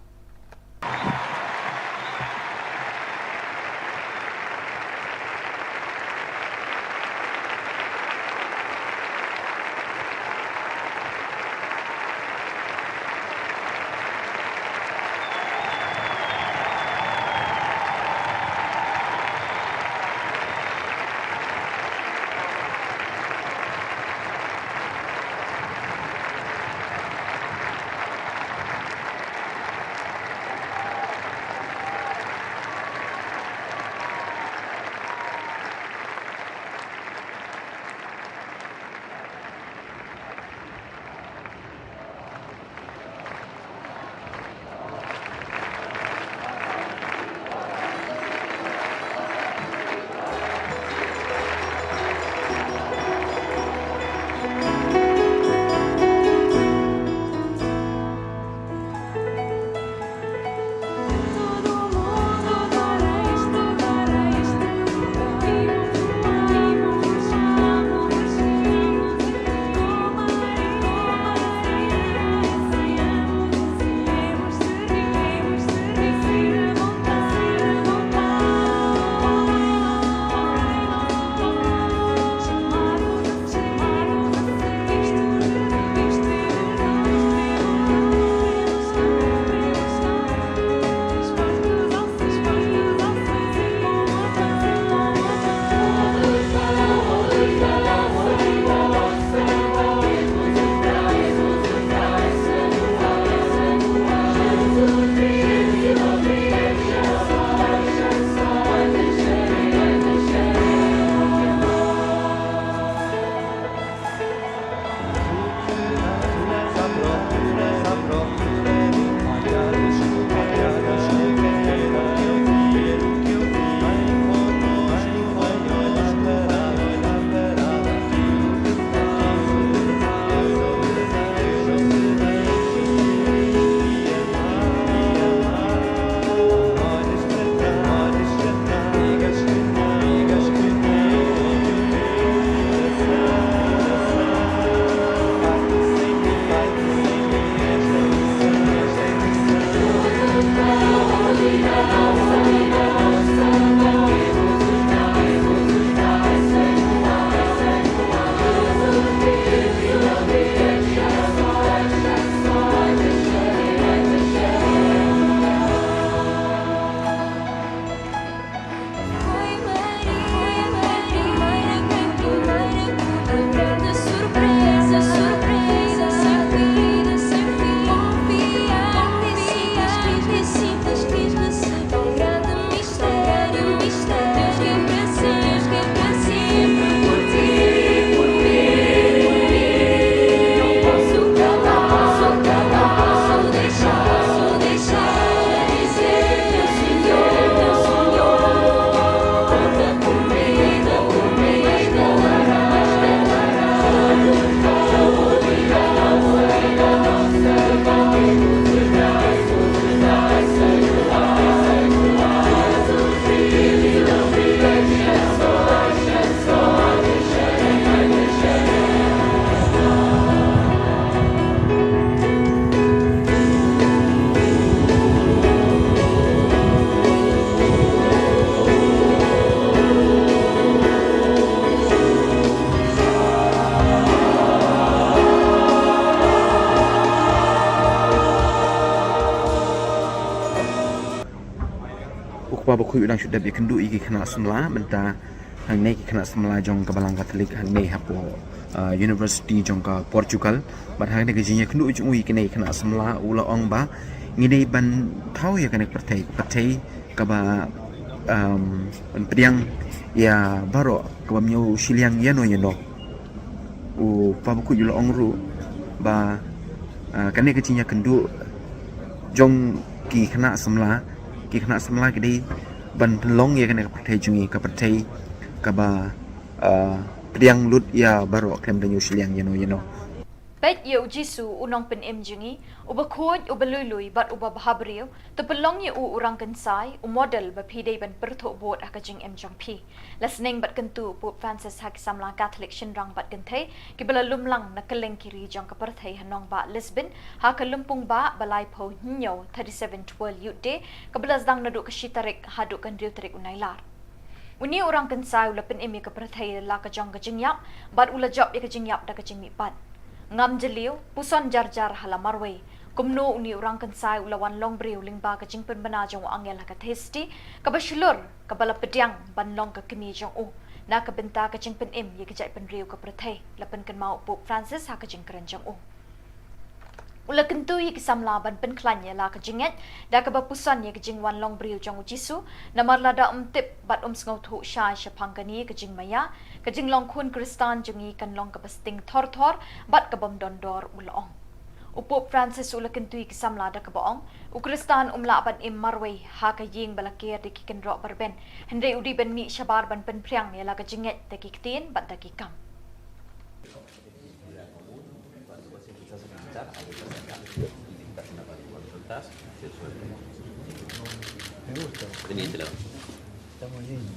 Bakhuid u dang shu dep ïakynduh ïa ki khynnah samla, mynta hangne ki khynnah samla jong ka Balang Katholik hangne hapoh, ah, University jong ka Portugal. Bad hangne ka jingïakynduh jong u ïa kine ki khynnah samla u la ong ba ngi dei ban thaw ïa kane ka pyrthei, pyrthei kaba, um, ban pdiang ïa baroh, kaba ym ñiew shiliang ïano ïano. U Bakhuid u la ong ruh ba, ah, kane ka jingïakynduh jong ki khynnah samla, ki khynnah samla ki dei ban pynlong ïa kane ka pyrthei jong ngi ka pyrthei kaba, ah, pdiang lut ïa baroh khlem da ñiew shiliang ïano ïano. Peit ïa u Jisu u nongpynim jong ngi, uba khuid, uba lui lui bad uba bhabriew, to pynlong ïa u u rangkynsai, u model ba phi dei ban pyrthuh bud ha ka jingim jong phi. La sneng bad kyntu u Pope Francis ha ki samla Katholik shynrang bad kynthei kiba la lum lang na kylleng ki ri jong ka pyrthei ha nongbah Lisbon ha ka lympung bah ba laiphew hynñiew, thirty-seventh World Youth Day, kaba la sdang naduh ka shi tarik haduh ka hynriew tarik u Nailar. Une u rangkynsai u la pynim ïa ka pyrthei la ka jong ka jingïap bad u la jop ïa ka jingïap da ka jingmihpat. Ngam jylliew, puson jar jar ha la marwei. Kumno une u rangkynsai u la wan long briew lyngba ka jingpynbna jong u angel ha ka thiesti kaba shlur, kaba la pdiang ban long ka kmie jong u na ka bynta ka jingpynim ïa ka jaitbynriew ka pyrthei, la pynkynmaw u Pope Francis ha ka jingkren jong u. U la kyntu ïa ki samla ban pynkhlaiñ ïa la ka jingngeit da kaba puson ïa ka jingwan long briew jong u Jisu, namar lada ym tip bad ym sngewthuh shai shaphang kane ka jingmaïa, ka jinglong khun Khristan jong ngi kan long kaba sting thor thor bad kabym don dor, u la ong. U Pope Francis u la kyntu ïa ki samla da kaba ong, u Khristan um lah ban im marwei ha ka ïing ba la ker da ki kynroh ba rben, hynrei u dei ban mih shabar ban pynphriang ïa la ka jingngeit da ki ktien bad da ki kam. Vení, este lado. Está muy lindo.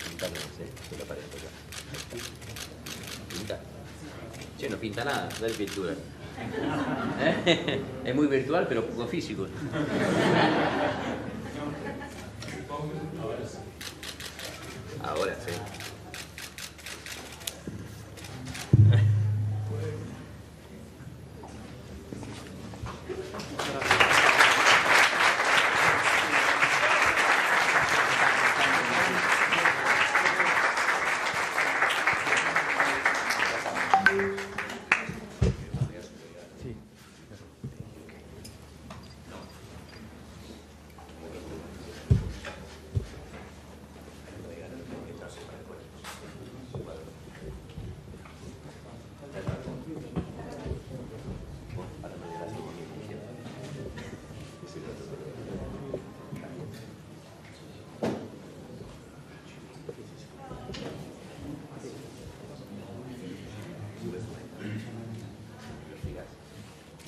Píntalo, no sé, de la pared, acá. Pinta. Che, no pinta nada, dale pintura. ¿Eh? Es muy virtual, pero poco físico. Ahora sí.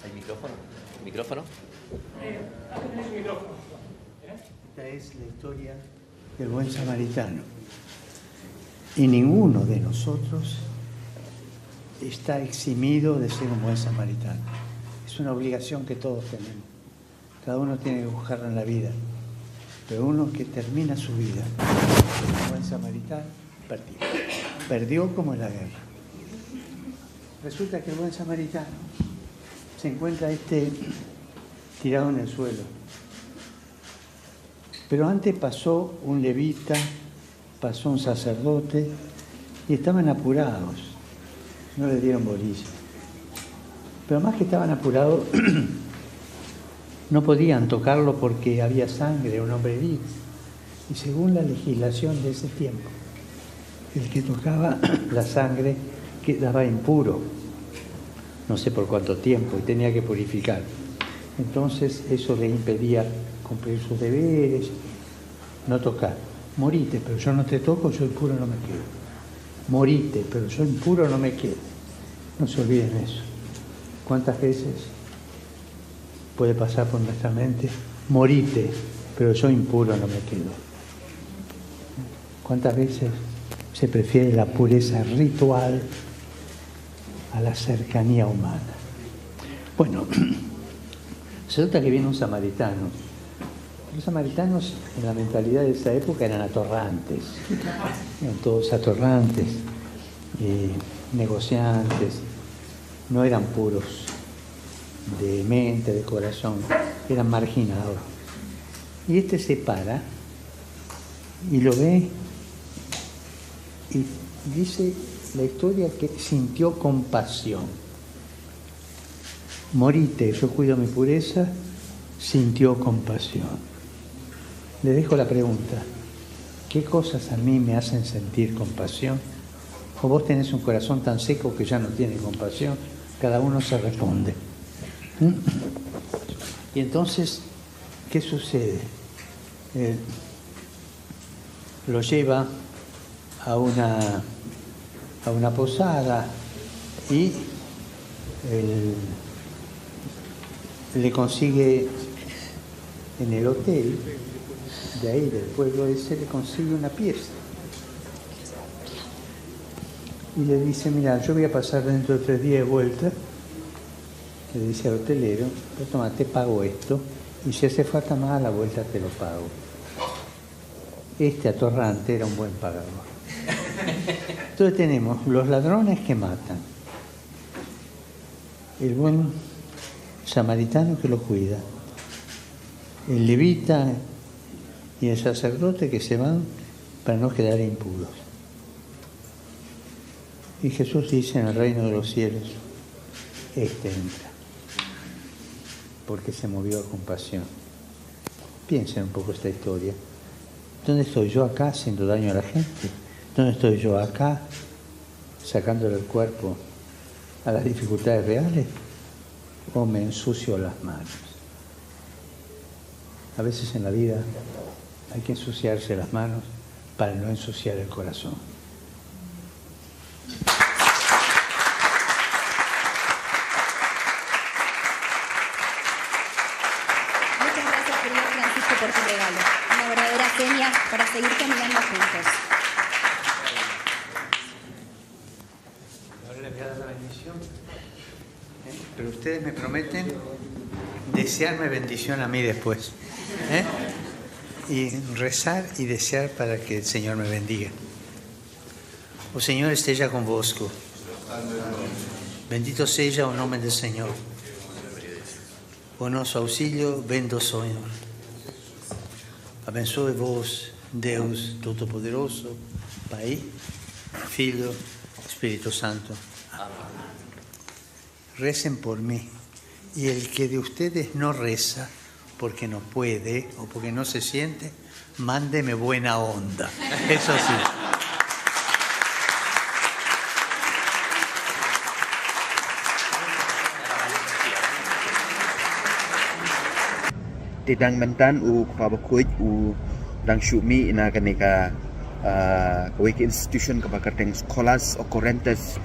¿Hay micrófono? ¿Micrófono? Esta es la historia del buen samaritano. Y ninguno de nosotros está eximido de ser un buen samaritano. Es una obligación que todos tenemos. Cada uno tiene que buscarlo en la vida. Pero uno que termina su vida como buen samaritano, perdió. Perdió como en la guerra. Resulta que el buen samaritano se encuentra este tirado en el suelo. Pero antes pasó un levita, pasó un sacerdote y estaban apurados. No le dieron bolilla. Pero más que estaban apurados, no podían tocarlo porque había sangre, un hombre herido. Y según la legislación de ese tiempo, el que tocaba la sangre quedaba impuro, no sé por cuánto tiempo, y tenía que purificar. Entonces eso le impedía cumplir sus deberes, no tocar. Morite, pero yo no te toco, yo impuro no me quedo. Morite, pero yo impuro no me quedo. No se olviden eso. ¿Cuántas veces puede pasar por nuestra mente? Morite, pero yo impuro no me quedo. ¿Cuántas veces se prefiere la pureza ritual a la cercanía humana? Bueno, resulta que viene un samaritano. Los samaritanos, en la mentalidad de esa época, eran atorrantes. Eran todos atorrantes, eh, negociantes, no eran puros. de mente, de corazón, eran marginados. Y este se para y lo ve y dice la historia que sintió compasión. Morite, yo cuido mi pureza, sintió compasión. Le dejo la pregunta, ¿qué cosas a mí me hacen sentir compasión? ¿O vos tenés un corazón tan seco que ya no tiene compasión? Cada uno se responde. ¿Mm? Y entonces, ¿qué sucede? Eh, lo lleva a una, a una posada y él le consigue en el hotel de ahí, del pueblo ese, le consigue una pieza. Y le dice, mira, yo voy a pasar dentro de tres días de vuelta, le dice al hotelero, pues toma, te pago esto, y si hace falta más a la vuelta te lo pago. Este atorrante era un buen pagador. Entonces tenemos los ladrones que matan, el buen samaritano que lo cuida, el levita y el sacerdote que se van para no quedar impuros. Y Jesús dice en el reino de los cielos, este entra, porque se movió a compasión. Piensen un poco esta historia. ¿Dónde estoy yo acá haciendo daño a la gente? ¿Dónde estoy yo acá sacándole el cuerpo a las dificultades reales? ¿O me ensucio las manos? A veces en la vida hay que ensuciarse las manos para no ensuciar el corazón. Muchas gracias, querido Francisco, por tu regalo. Una verdadera seña para seguir caminando juntos. Ahora les voy a dar la bendición. ¿Eh? Pero ustedes me prometen desearme bendición a mí después. ¿Eh? Y rezar y desear para que el Señor me bendiga. O Señor esteja convosco. Bendito seja o nome do Senhor. O nosso auxílio vem do Senhor. Abençoe-vos, Deus Todo-Poderoso, Pai, Filho, Espírito Santo. Amén. Recen por mí. Y el que de ustedes no reza, porque no puede o porque no se siente, mándeme buena onda. Eso sí. Te dang mynta u kpa bakhuid u dang shu mih na kane ka, ah, kawei ka institution kaba kyrteng Scholas Occurrentes.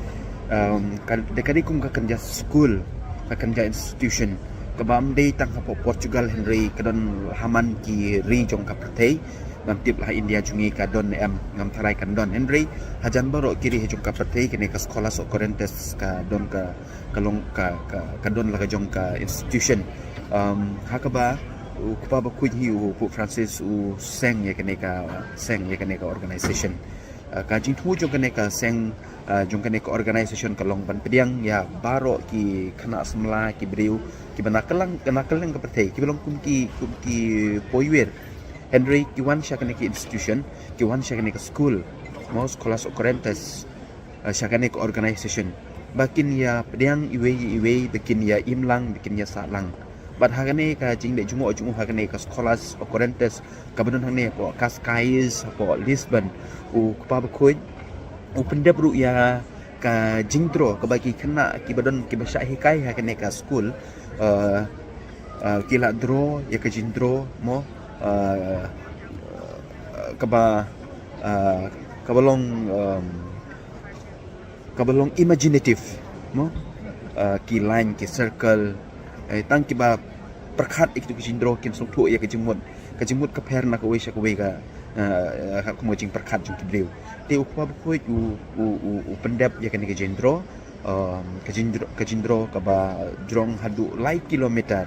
Um, ka, da kane kum ka kynja school, ka kynja institution kaba ym dei tang hapoh Portugal hynrei ka don ha man ki ri jong ka pyrthei. Ngam tip la ha India jong ngi ka don em, ngam tharai kan don, hynrei hajan baroh ki ri ha jong ka pyrthei kane ka Scholas Occurrentes ka don ka, ka long ka, ka, ka don la ka jong ka institution. Um, ha kaba u kpa bakhuid hi u Pope Francis u seng ïa kane ka, seng ïa kane ka organization. Uh, ka jingthmu jong kane ka seng, uh, jong kane ka organization ka long ban pdiang ïa baroh ki khynnah samla, ki briew kiba na kylleng, na kylleng ka pyrthei, kiba long kum ki, kum ki poiwir. Hynrei ki wan sha kane ki institution, ki wan sha kane ka school, mo, Scholas Occurrentes, uh, sha kane ka organization, ba kin ïa pdiang iwei iwei, ba kin ïa imlang, ba kin ïa sahlang. Bad ha kane ka jingleh jngoh jngoh ha kane ka Scholas Occurrentes kaba don hangne hapoh Cascais, hapoh Lisbon, u kpa bakhuid u pyndep ruh ïa ka jingdraw kaba ki khynnah kiba don, kiba shah hikai ha kane ka school, uh, uh, ki la draw ïa ka jingdraw, mo, uh, kaba, uh, kaba long, um, kaba long imaginative, mo, uh, ki line, ki circle, eh, tang kiba pyrkhat ïa kito ki jingdraw kin sngewthuh ïa ka jingmut, ka jingmut ka pher na kawei sha kawei ka, uh, uh, ka kum ka jingpyrkhat jong ki briew. Te u kpa bakhuid u, u, u, u pyndep ïa kane ka jingdraw, um, ka jingdr-, ka jingdraw kaba jrong haduh lai kilometer.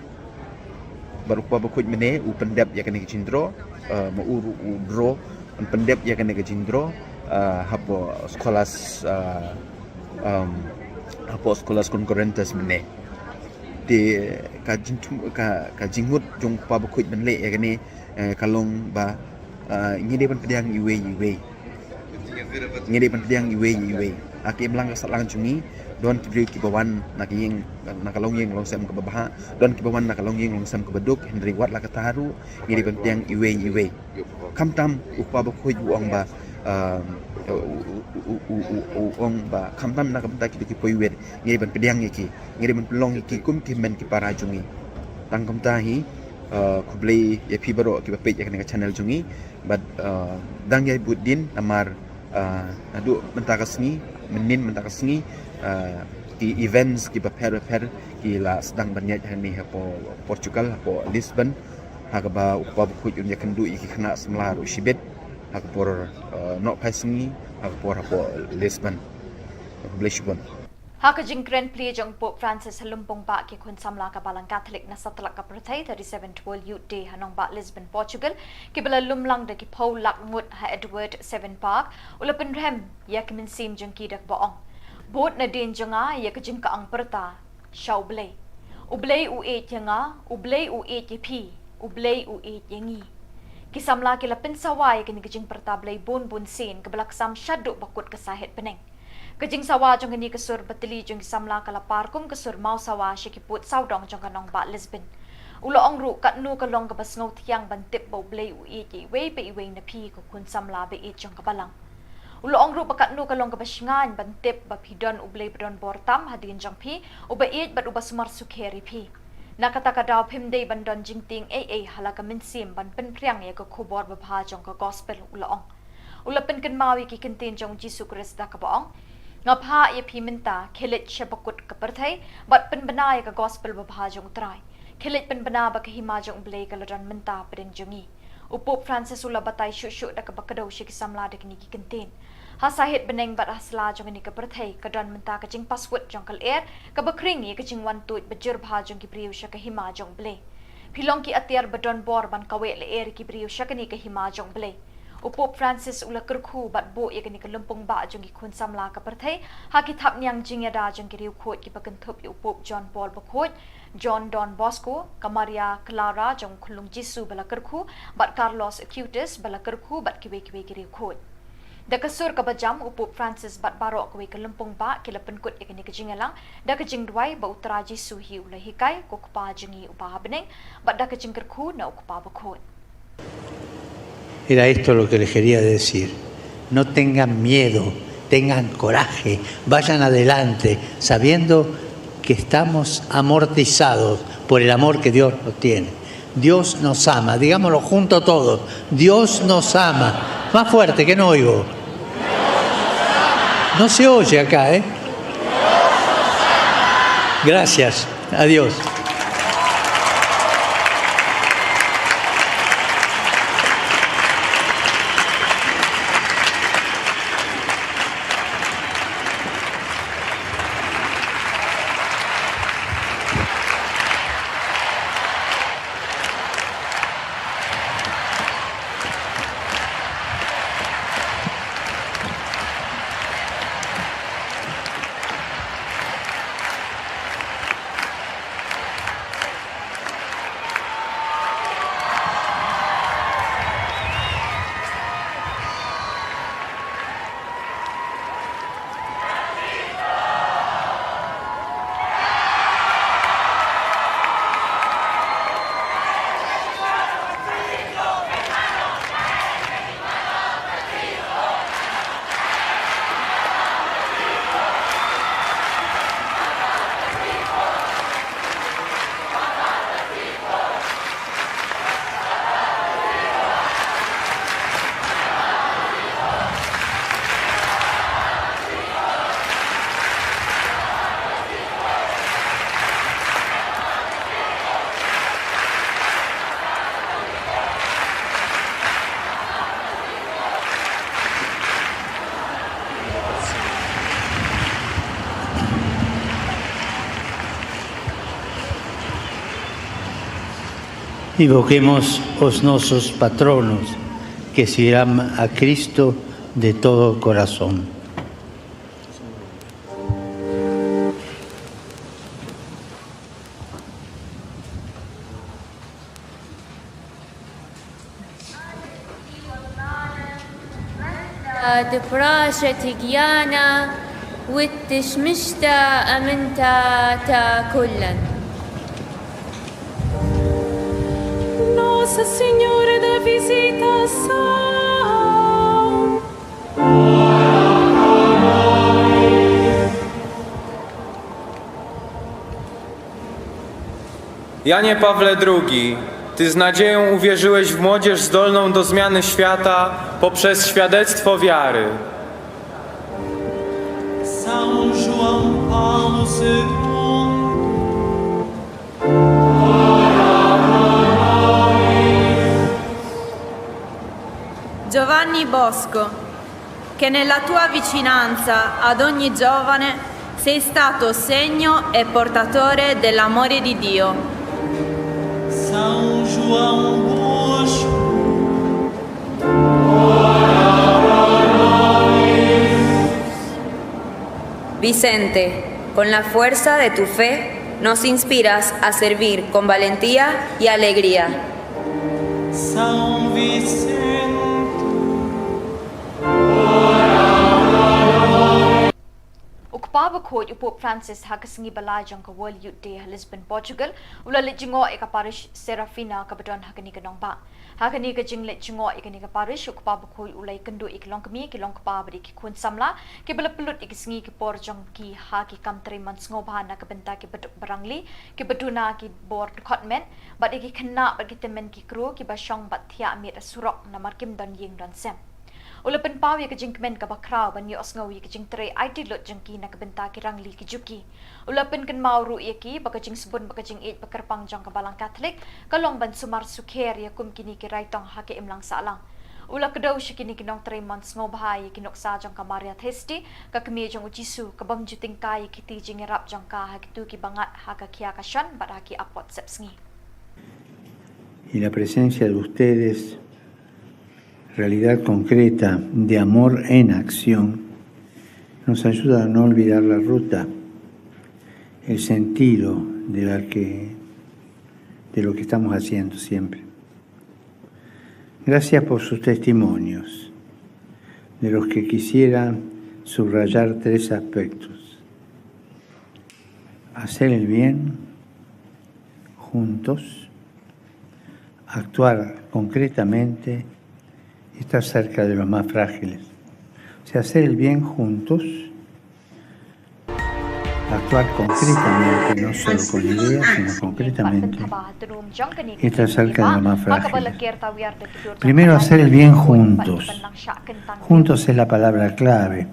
Bad u kpa bakhuid mynne u pyndep ïa kane ka jingdraw, uh, ma u ruh u draw, u pyndep ïa kane ka jingdraw, uh, hapoh Scholas, uh, um, hapoh Scholas Occurrentes mynne. Te ka jingthmu, ka, ka jingmut jong u Kpa Bakhuid ban leh ïa kane, eh, ka long ba, eh, ngi dei ban pdiang iwei iwei. Ngi dei ban pdiang iwei iwei. Ha ka imlang ka sahlang jong ngi, don ki briew kiba wan na ka ïing, na ka longïing longsem kaba bha, don kiba wan na ka longïing longsem kaba duk, hynrei wat la katta ruh, ngi dei ban pdiang iwei iwei. Khamtam u Kpa Bakhuid u ong ba, um, u, u, u ong ba khamtam na ka bynta kito ki poiwir, ngi dei ban pdiang ïa ki, ngi dei ban pynlong ïa ki kum ki hynmen ki para jong ngi. Tang kumta hi, uh, khublei ïa phi baroh kiba peit ïa kane ka channel jong ngi. Bad, uh, dang ïai bud dien namar, uh, naduh mynta ka sngi, mynnin mynta ka sngi, uh, ki events kiba pher bapher ki la sdang ban ïaid hangne hapoh Portugal, hapoh Lisbon, ha kaba u Kpa Bakhuid un ïakynduh ïa ki khynnah samla ruh shibit ha ka por, uh, nohphai sngi, ha ka por hapoh Lisbon. Khublei shibun. Ha ka jingkren plie jong u Pope Francis ha lympung bah ki khun samla ka Balang Katholik na satlak ka pyrthei, thirty-seventh World Youth Day ha nongbah Lisbon, Portugal, kiba la lum lang da ki phew lak ngut ha Edward Seven Park, u la pynrhem ïa ki mynsiem jong ki da kaba ong: Bud nadien jong nga ïa ka jingkyrshan pyrta sha U Blei. U Blei u ïeit ïa nga, U Blei u ïeit ïa phi, U Blei u ïeit ïa ngi. Ki samla ki la pynsawa ïa kane ka jingpyrta Blei bun bun sien, kaba la ksam shaduh ba kut ka sahit bneng. Ka jingsawa jong kane ka sur batylli jong ki samla ka la par kum ka sur maw sawa sha ki pud sawdong jong ka nongbah Lisbon. U la ong ruh katno ka long kaba sngewthiang ban tip ba U Blei u ïeit ïa iwei pa iwei na phi ko khun samla ba ïeit jong ka Balang. U la ong ruh ba katno ka long kaba shngaiñ ban tip ba phi don U Blei ba don bor tam hadien jong phi, uba ïeit bad uba sumar sukher ïa phi. Na kata ka daw phim dei ban don jingtieng ei ei ha la ka mynsiem ban pynphriang ïa ka khubor babha jong ka gospel, u la ong. U la pynkynmaw ïa ki kyntien jong u Jisu Khrist da kaba ong: Nga phah ïa phi mynta, khie leit sha bakut ka pyrthei bad pynbna ïa ka gospel babha jong U Trai. Khie leit pynbna ba ka hima jong U Blei ka la don mynta pdeng jong ngi. U Pope Francis u la batai shuh shuh da kaba kdew sha ki samla da kine ki kyntien. Ha sahit bneng bad ha sla jong kane ka pyrthei ka don mynta ka jingpaswut jong ka lyer, kaba khring ïa ka jingwan tuid bajur bha jong ki briew sha ka hima jong U Blei. Phi long ki atiar ba don bor ban kaweh lyer ïa ki briew sha kane ka hima jong U Blei. U Pope Francis u la kyrkhu bad buh ïa kane ka lympung bah jong ki khun samla ka pyrthei ha ki thapniang jingïada jong ki riewkhuid kiba kynthup ïa u Pope John Paul Bakhuid, John Don Bosco, ka Maria Clara jong u Khunlung Jisu ba la kyrkhu, bad Carlos Acutis ba la kyrkhu, bad kiwei kiwei ki riewkhuid. Da ka sur kaba jam, u Pope Francis bad baroh kawei ka lympung bah ki la pynkut ïa kane ka jingïalang da ka jingduwai ba U Trai Jisu hi u la hikai, ko Kpa jong ngi uba ha bneng, bad da ka jingkyrkhu na u Kpa Bakhuid. Era esto lo que les quería decir. No tengan miedo, tengan coraje, vayan adelante, sabiendo que estamos amortizados por el amor que Dios nos tiene. Dios nos ama, digámoslo junto todos, Dios nos ama. Más fuerte, que no oigo. No se oye acá, ¿eh? Gracias, adiós. Invoquemos os nosos patronos que sirvan a Cristo de todo corazón. Te prasha tigiana wit tishmishta aminta ta kullan. Nossa Senhora da Visitação. Janie Pawle drugi, ty z nadzieją uwierzyłeś w młodzież zdolną do zmiany świata poprzez świadectwo wiary. São João Paulo segundo. Giovanni Bosco, che nella tua vicinanza ad ogni giovane sei stato segno e portatore dell'amore di Dio. São João Bosco. Vicente, con la fuerza de tu fe nos inspiras a servir con valentía y alegría. São Vicente. U Kpa Bakhuid u Pope Francis ha ka sngi ba lai jong ka World Youth Day ha Lisbon, Portugal, u la leit jngoh ïa ka parish Serafina kaba don ha kane ka nongbah. Ha kane ka jingleit jngoh ïa kane ka parish, u Kpa Bakhuid u la ïakynduh ïa ki longkmie, ki longkpa bad ïa ki khun samla kiba la pynlut ïa ki sngi ki por jong ki ha ki kam trei mon sngewbha na ka bynta ki baduk barangli, kiba duna ki bor dkhot met, bad ïa ki khynnah bad ki tymmen ki kru kiba shong bad thiah miet ha surok namar kim don ïing don sem. U la pynpaw ïa ka jingkmen kaba khraw ban ïohsngew ïa ka jingtrei aiti lut jong ki na ka bynta ki rangli ki juki. U la pynkynmaw ruh ïa ki ba ka jingsbun bad ka jingïeit ba kyrpang jong ka Balang Katholik ka long ban sumar sukher ïa kum kine ki raitong ha ka imlang sahlang. U la kdew sha kine ki nongtrei mon sngewbha ïa ki nuksa jong ka Maria Theisti, ka kmie jong u Jisu, ka bym ju tyngkai ïa ki kti jingïarap jong ka ha kito kiba ngat ha ka khia ka shon bad ha ki apot sepsngi. Y la presencia de ustedes, realidad concreta de amor en acción, nos ayuda a no olvidar la ruta, el sentido de la que, de lo que estamos haciendo siempre. Gracias por sus testimonios, de los que quisiera subrayar tres aspectos. Hacer el bien juntos, actuar concretamente y estar cerca de los más frágiles. O sea, hacer el bien juntos, actuar concretamente, no solo con ideas, sino concretamente, y estar cerca de los más frágiles. Primero, hacer el bien juntos. Juntos es la palabra clave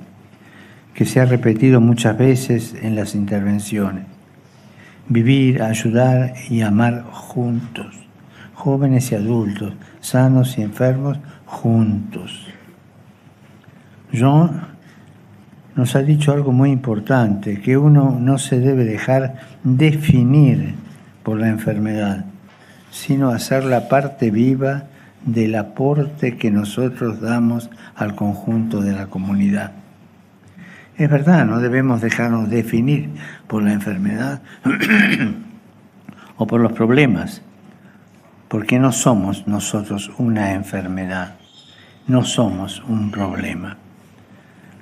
que se ha repetido muchas veces en las intervenciones. Vivir, ayudar y amar juntos, jóvenes y adultos, sanos y enfermos, juntos. Jean nos ha dicho algo muy importante, que uno no se debe dejar definir por la enfermedad, sino hacer la parte viva del aporte que nosotros damos al conjunto de la comunidad. Es verdad, no debemos dejarnos definir por la enfermedad o por los problemas, porque no somos nosotros una enfermedad, no somos un problema.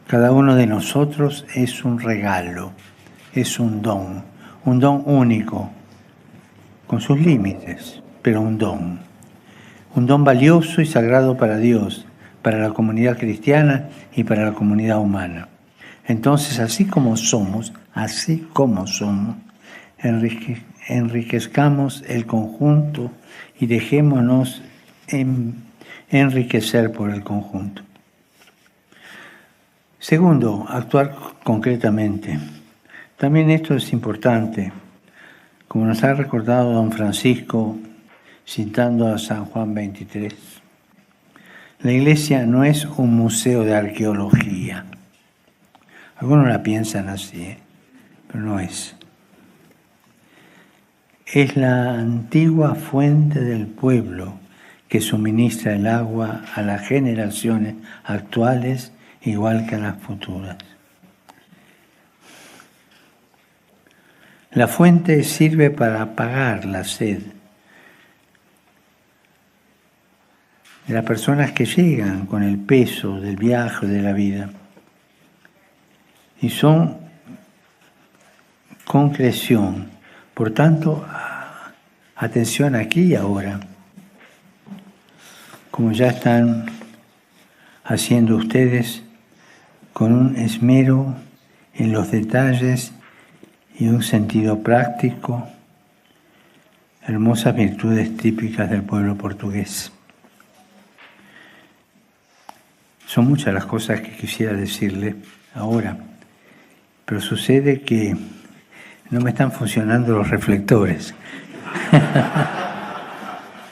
Cada uno de nosotros es un regalo, es un don, un don único, con sus límites, pero un don. Un don valioso y sagrado para Dios, para la comunidad cristiana y para la comunidad humana. Entonces, así como somos, así como somos, enrique-, enriquezcamos el conjunto y dejémonos en-, enriquecer por el conjunto. Segundo, actuar concretamente. También esto es importante. Como nos ha recordado don Francisco, citando a San Juan veintitrés, la iglesia no es un museo de arqueología. Algunos la piensan así, ¿eh? Pero no es. Es la antigua fuente del pueblo que suministra el agua a las generaciones actuales igual que a las futuras. La fuente sirve para apagar la sed. de las personas que llegan con el peso del viaje de la vida. Y son concreción. Por tanto, atención aquí y ahora. Como ya están haciendo ustedes con un esmero en los detalles y un sentido práctico, hermosas virtudes típicas del pueblo portugués. Son muchas las cosas que quisiera decirle ahora, pero sucede que no me están funcionando los reflectores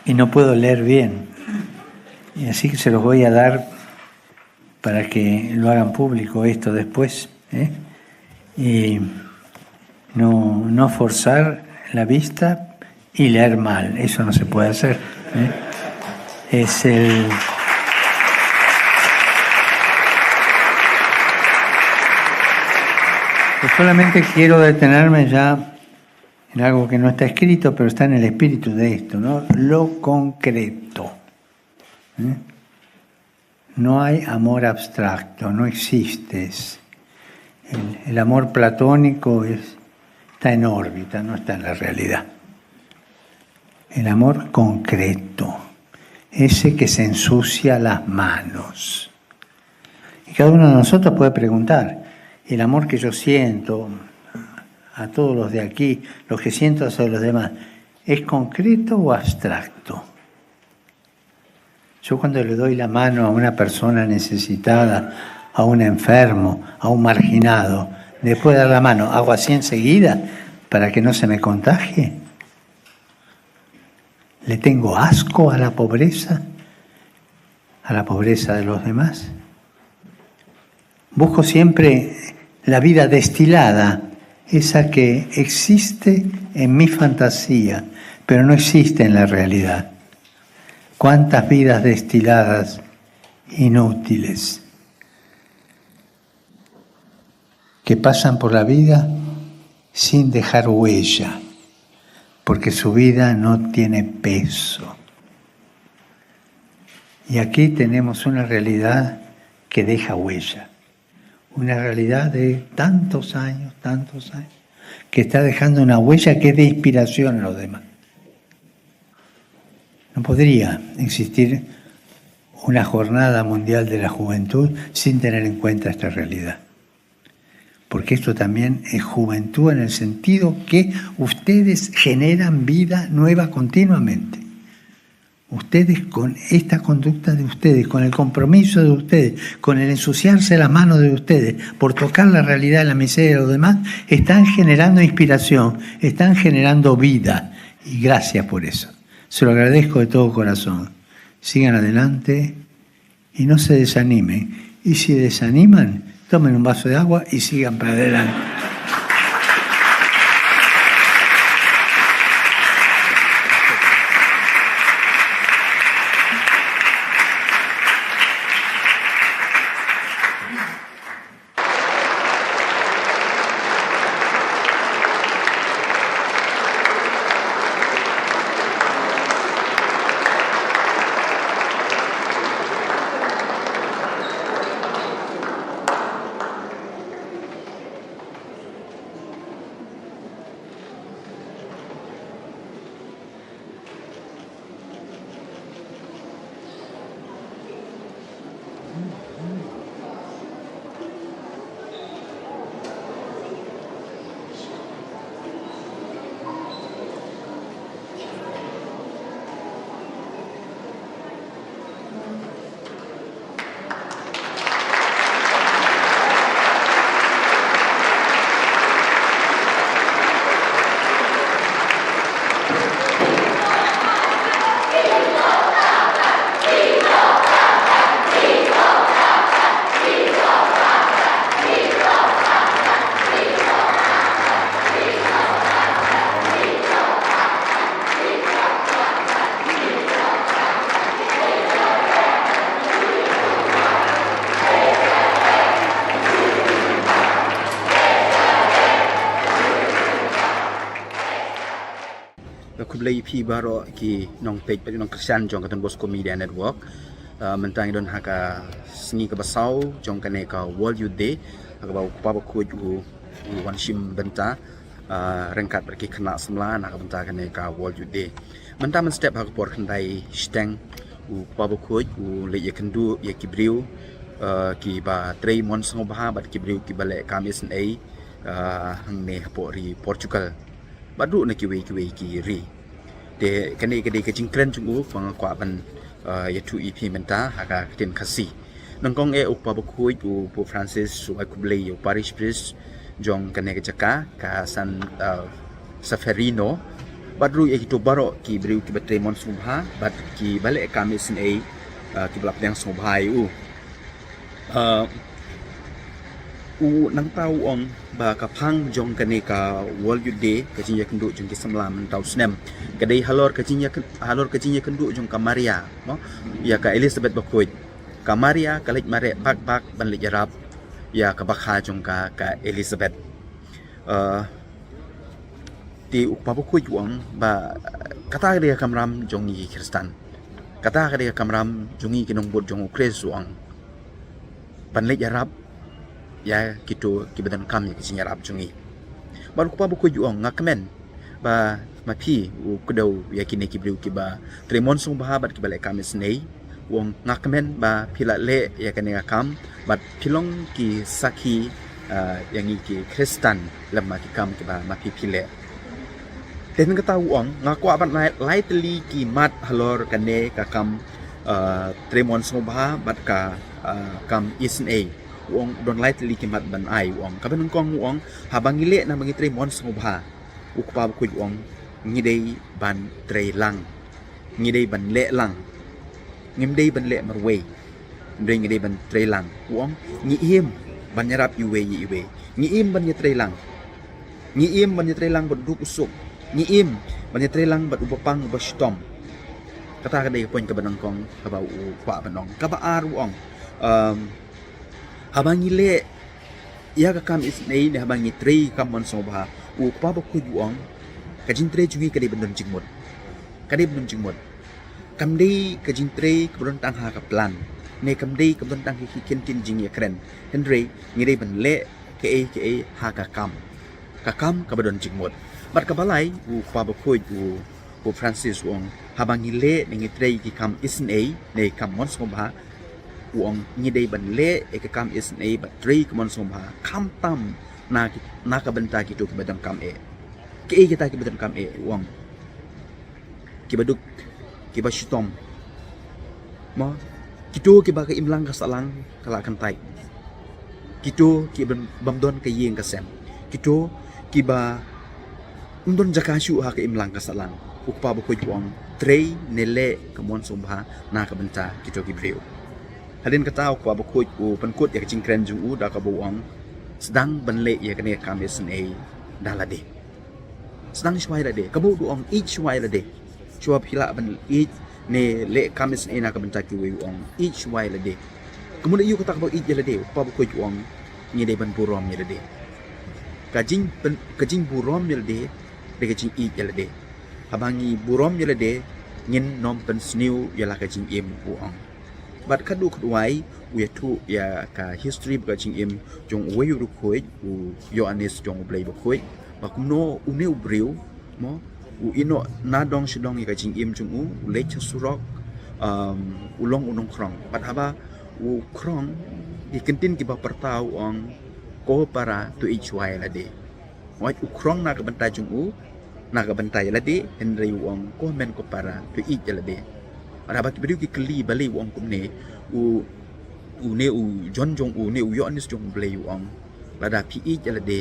y no puedo leer bien. Y así que se los voy a dar para que lo hagan público esto después, ¿eh? Y no, no forzar la vista y leer mal, eso no se puede hacer, ¿eh? Es el... Yo solamente quiero detenerme ya en algo que no está escrito, pero está en el espíritu de esto, ¿no? Lo concreto, ¿eh? No hay amor abstracto, no existe. El, el amor platónico es, está en órbita, no está en la realidad. El amor concreto, ese que se ensucia las manos. Y cada uno de nosotros puede preguntar, ¿el amor que yo siento a todos los de aquí, los que siento hacia los demás, es concreto o abstracto? Yo cuando le doy la mano a una persona necesitada, a un enfermo, a un marginado, después de dar la mano, ¿hago así enseguida para que no se me contagie? ¿Le tengo asco a la pobreza? ¿A la pobreza de los demás? Busco siempre la vida destilada, esa que existe en mi fantasía, pero no existe en la realidad. ¿Cuántas vidas destiladas, inútiles, que pasan por la vida sin dejar huella, porque su vida no tiene peso? Y aquí tenemos una realidad que deja huella, una realidad de tantos años, tantos años, que está dejando una huella que es de inspiración a los demás. No podría existir una jornada mundial de la juventud sin tener en cuenta esta realidad. Porque esto también es juventud en el sentido que ustedes generan vida nueva continuamente. Ustedes con esta conducta de ustedes, con el compromiso de ustedes, con el ensuciarse las manos de ustedes por tocar la realidad de la miseria de los demás, están generando inspiración, están generando vida. Y gracias por eso. Se lo agradezco de todo corazón. Sigan adelante y no se desanimen. Y si desaniman, tomen un vaso de agua y sigan para adelante. Blei phi baroh ki nongpeit bad nongkyrshan jong ka Don Bosco Media Network. Uh, mynta ngi don ha ka sngi kaba saw jong kane ka World Youth Day, ha kaba u Kpa Bakhuid u, u wan shim bynta, uh, ryngkat bad ki khynnah samla na ka bynta kane ka World Youth Day. Mynta mynstep ha ka por khyndai shiteng u Kpa Bakhuid u leit ïakynduh ïa ki briew, uh, kiba trei mon sngewbha bad ki briew kiba leh kam isynei, uh, hangne hapoh ri Portugal bad ruh na kiwei kiwei ki ri. Te kane ka dei ka jingkren jong u kaba nga kwah ban, uh, ïathuh ïa phi mynta ha ka ktien Khasi. Nyngkong eh u Kpa Bakhuid u Pope Francis u ai khublei ïa u parish priest jong kane ka jaka ka San, uh, Severino bad ruh ïa kito baroh ki briew kiba trei mon sngewbha bad kiba leh kam isynei, uh, kiba la pdiang sngewbha ïa u. Uh, u nangta u ong ba ka phang jong kane ka World Youth Day, ka jingïakynduh jong ki samla mynta u snem, ka dei halor ka jingïakyn-, halor ka jingïakynduh jong ka Maria, mo, ïa ka Elizabeth Bakhuid. Ka Maria ka leit mareh bak bak ban leit ïarap ïa ka bakha jong ka, ka Elizabeth. Uh, te u Kpa Bakhuid u ong ba kata ka dei ka kamram jong ngi ki Khristan. Kata ka dei ka kamram jong ngi ki nongbud jong u Khrist, u ong, ban leit ïarap ïa kito kiba donkam ïa ka jingïarap jong ngi. Bad u Kpa Bakhuid u ong, nga kmen ba ma phi u kdew ïa kine ki briew kiba trei mon sngewbha bad kiba leh kam isynei, u ong, nga kmen ba phi la leh ïa kane ka kam bad phi long ki sakhi, ah, ïa ngi ki Khristan lem ma ki kam kiba ma phi phi leh. Te hynrei kata u ong, nga kwah ban ai lai tylli ki mat halor kane ka kam, ah, trei mon sngewbha bad ka, ah, kam isynei. U ong, don lai tylli ki mat ban ai, u ong. Kaba nyngkong u ong, haba ngi leh ne haba ngi trei mon sngewbha, u Kpa Bakhuid u ong, ngi dei ban trei lang. Ngi dei ban leh lang. Ngim dei ban leh marwei. Hynrei ngi dei ban trei lang. U ong, ngi im ban ïarap iwei ïa iwei. Ngi im ban ïatrei lang. Ngi im ban ïatrei lang bad u duk u suk. Ngi im ban ïatrei lang bad uba pang uba shitom. Kata ka dei ka point kaba nyngkong kaba u kwah ban ong. Kaba ar u ong, um, haba ngi leh ïa ka kam isynei ne haba ngi trei kam mon sngewbha, u Kpa Bakhuid u ong, ka jingtrei jong ngi ka dei ban don jingmut. Ka dei ban don jingmut. Kam dei ka jingtrei kaba don tang ha ka plan, ne kam dei kaba don tang ha ki kyntien jingïakren. Hynrei ngi dei ban leh kaei kaei ha ka kam, ka kam kaba don jingmut. Bad kaba lai, u Kpa Bakhuid u, u Francis u ong, haba ngi leh ne ngi trei ki kam isynei ne kam mon sngewbha, u ong, ngi dei ban leh ïa ka kam isynei bad trei ki mon sngewbha khamtam na ki, na ka bynta kito kiba donkam eh. Kiei kita kiba donkam eh, u ong? Kiba duk, kiba shitom. Mo, kito kiba ka imlang ka sahlang ka la kyntait. Kito kiba bym don ka ïing ka sem. Kito kiba ym don jaka shuh ha ka imlang ka sahlang. U Kpa Bakhuid u ong, trei ne leh ka mon sngewbha na ka bynta kito ki briew. Hadien kata u Kpa Bakhuid u pynkut ïa ka jingkren jong u da kaba u ong, sdang ban leh ïa kane ka kam isynei da lade. Sdang shuwa ïa lade. Kaba u ong, ïeit shuwa ïa lade. Shuwa phi lah ban ïeit ne leh kam isynei na ka bynta kiwei, u ong, ïeit shuwa ïa lade. Kumno ïa kata kaba ïeit ïa lade? U Kpa Bakhuid u ong, ngi dei ban burom ïa lade. Ka jing pyn-, ka jingburom ïa lade dei ka jingïeit ïa lade. Haba ngi burom ïa lade, ngin nym pynsniew ïa la ka jingim, u ong. Bad katto katwai u ïathuh ïa ka history bad ka jingim jong uwei u riewkhuid, u Ïoannis jong u Blei Bakhuid, ba kumno une u briew, mo, u ïehnoh na dong sha dong ïa ka jingim jong u, u leit sha surok, um, u long u nongkhrong. Bad haba u khrong, ki kyntien kiba pyrta u ong, ko para, to ïeit shuwa ïa lade. Wat u khrong na ka bynta jong u, na ka bynta ïa lade, hynrei u ong, ko hynmen ko para, to ïeit ïa lade. Bad haba ki briew ki kylli balei u ong kumne, u, une u John jong u, une u Ïoannis jong u Blei u ong, lada phi ïeit ïa lade,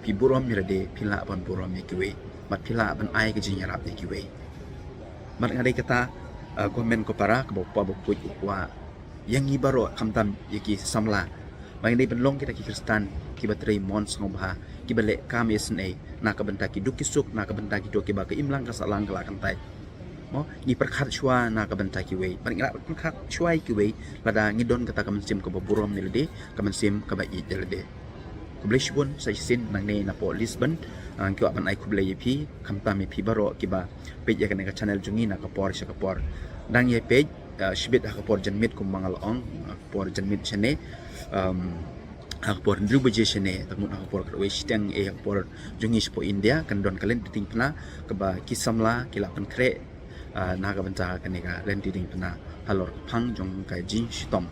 phi burom ïa lade, phi lah ban burom ïa kiwei. Bad phi lah ban ai ka jingïarap ïa kiwei. Bad nga dei kata, uh, ko hynmen ko para, kaba u Kpa Bakhuid u kwah ïa ngi baroh khamtam ïa ki samla, ba ngi dei ban long kita ki Khristan kiba trei mon sngewbha, kiba leh kam isynei na ka bynta ki duk ki suk, na ka bynta kito kiba ka imlang ka sahlang ka la kyntait. Mo, ngi pyrkhat shuwa na ka bynta kiwei. Bad ngi la pyrkhat shuwa ïa kiwei, lada ngi don kata ka mynsiem kaba burom ïa lade, ka mynsiem kaba ïeit ïa lade. Khublei shibun, sa shisien nangne napoh Lisbon, Ah, ngi kwah ban ai khublei ïa phi, khamtam ïa phi baroh kiba peit ïa kane ka channel jong ngi na ka por sha ka por. Dang ïa peit, ah, shibit ha ka por janmiet kumba nga la ong, ah, ka por janmiet shane, um, ha ka por hynriew baje shane, tang mut ha ka por khatwei shiteng, eh, ha ka por jong ngi shapoh India, kan don ka lynti diengphna kaba ki samla ki la pynkhreh, ah, na ka bynta kane ka lynti diengphna halor ka phang jong ka jingshitom.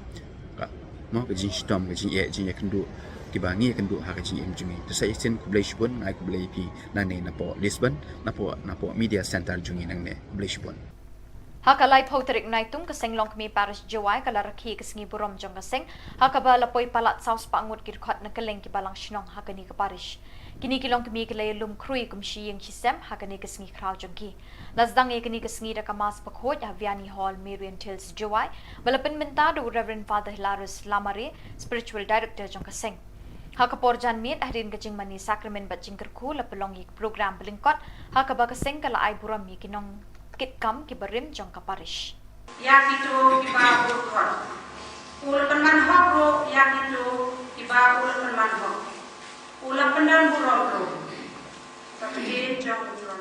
Ka, mo, ka jingshitom, ka jingeh, jingeh kynduh kiba ngi kynduh ha ka jingim jong ngi. Te sa shisien khublei shibun, nga ai khublei ïa phi nangne napoh Lisbon, napoh, napoh Media Center jong ngi nangne. Khublei shibun. Ha ka laiphew tarik Naitung, ka seng longkmie Parish Jowai ka la rakhe ka sngi burom jong ka seng, ha kaba la poi palat saw spah ngut ki dkhot na kylleng ki balang shnong ha kane ka parish. Kine ki longkmie ki la ïalum khrui kum shi ïing shi sem ha kane ka sngi khraw jong ki. La sdang ïa kane ka sngi da ka Mass bakhuid ha Vianney Hall, Marian Hills, Jowai, ba la pynbynta da u Reverend Father Hilarius Lamare, Spiritual Director jong ka seng. Ha ka por janmiet, hadien ka jingmane sakramen bad jingkyrkhu, la pynlong ïa ki program ba lyngkot, ha kaba ka seng ka la ai burom ïa ki nongkitkam kiba rim jong ka parish. Ïa kito kiba bud khot, u la pynman hok ruh ïa kito kiba u la pynman hok. U la pyndon burom ruh. Ka ktien jong u Trai.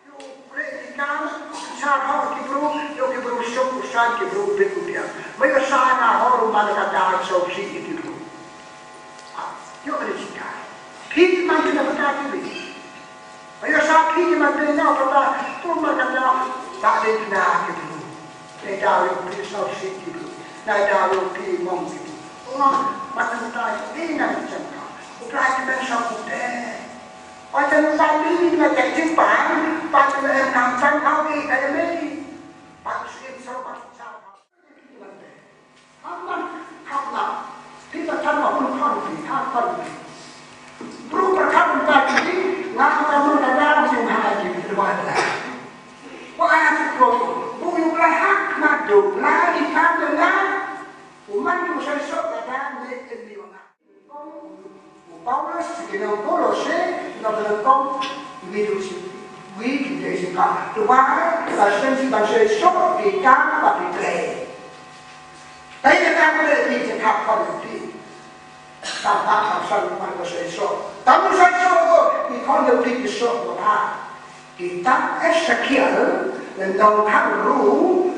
Ïoh u Blei u dang, u synshar hok ïa ki briew, ïoh ki briew suk, u san ki briew bit u biang. Ma ïoh sa na hok ruh man ka dang sawsih ïa ki briew. Ïoh ka dei shisha. Phi man ki na bynta ki briew. Ma ïoh sa phi ki man phi na bynta, to man ka dang, ta dei na ki briew. Nai daw ïoh phi sawsih ki briew. Nai daw ïoh phi mong ki briew. Ong, man ka bynta ki briew na bynta ka. U Blei ki ban sawsih. Oi, kan sa phi na ka jingpang, pang na em nang pang hau ki ka ïa mei. Pang shin so pang sa. Amman kham na. Phi ba kan ma hun khon phi, ha khon phi. Bru ba kan ba phi, nga ka mun ka da sing ha ji ba da. Wa a ti ko, bu yu la hak ma do la di kan na. U man yu sai so ka da ne en ni wa nga. U Paulus, ki nong Kolose, na ka nyngkong, wi du shi, wi ki de shi ka. Tu ba, ka shen shi ban shi shok, ki ka, ba ki ple. Tai de ka ple, ki je ka kon ki. Ta ba ka shan ban ko shi shok. Ta mu shi shok ko, ki kon de ki shok ko ba. Ki ta Ezekiel, na nong ka ru,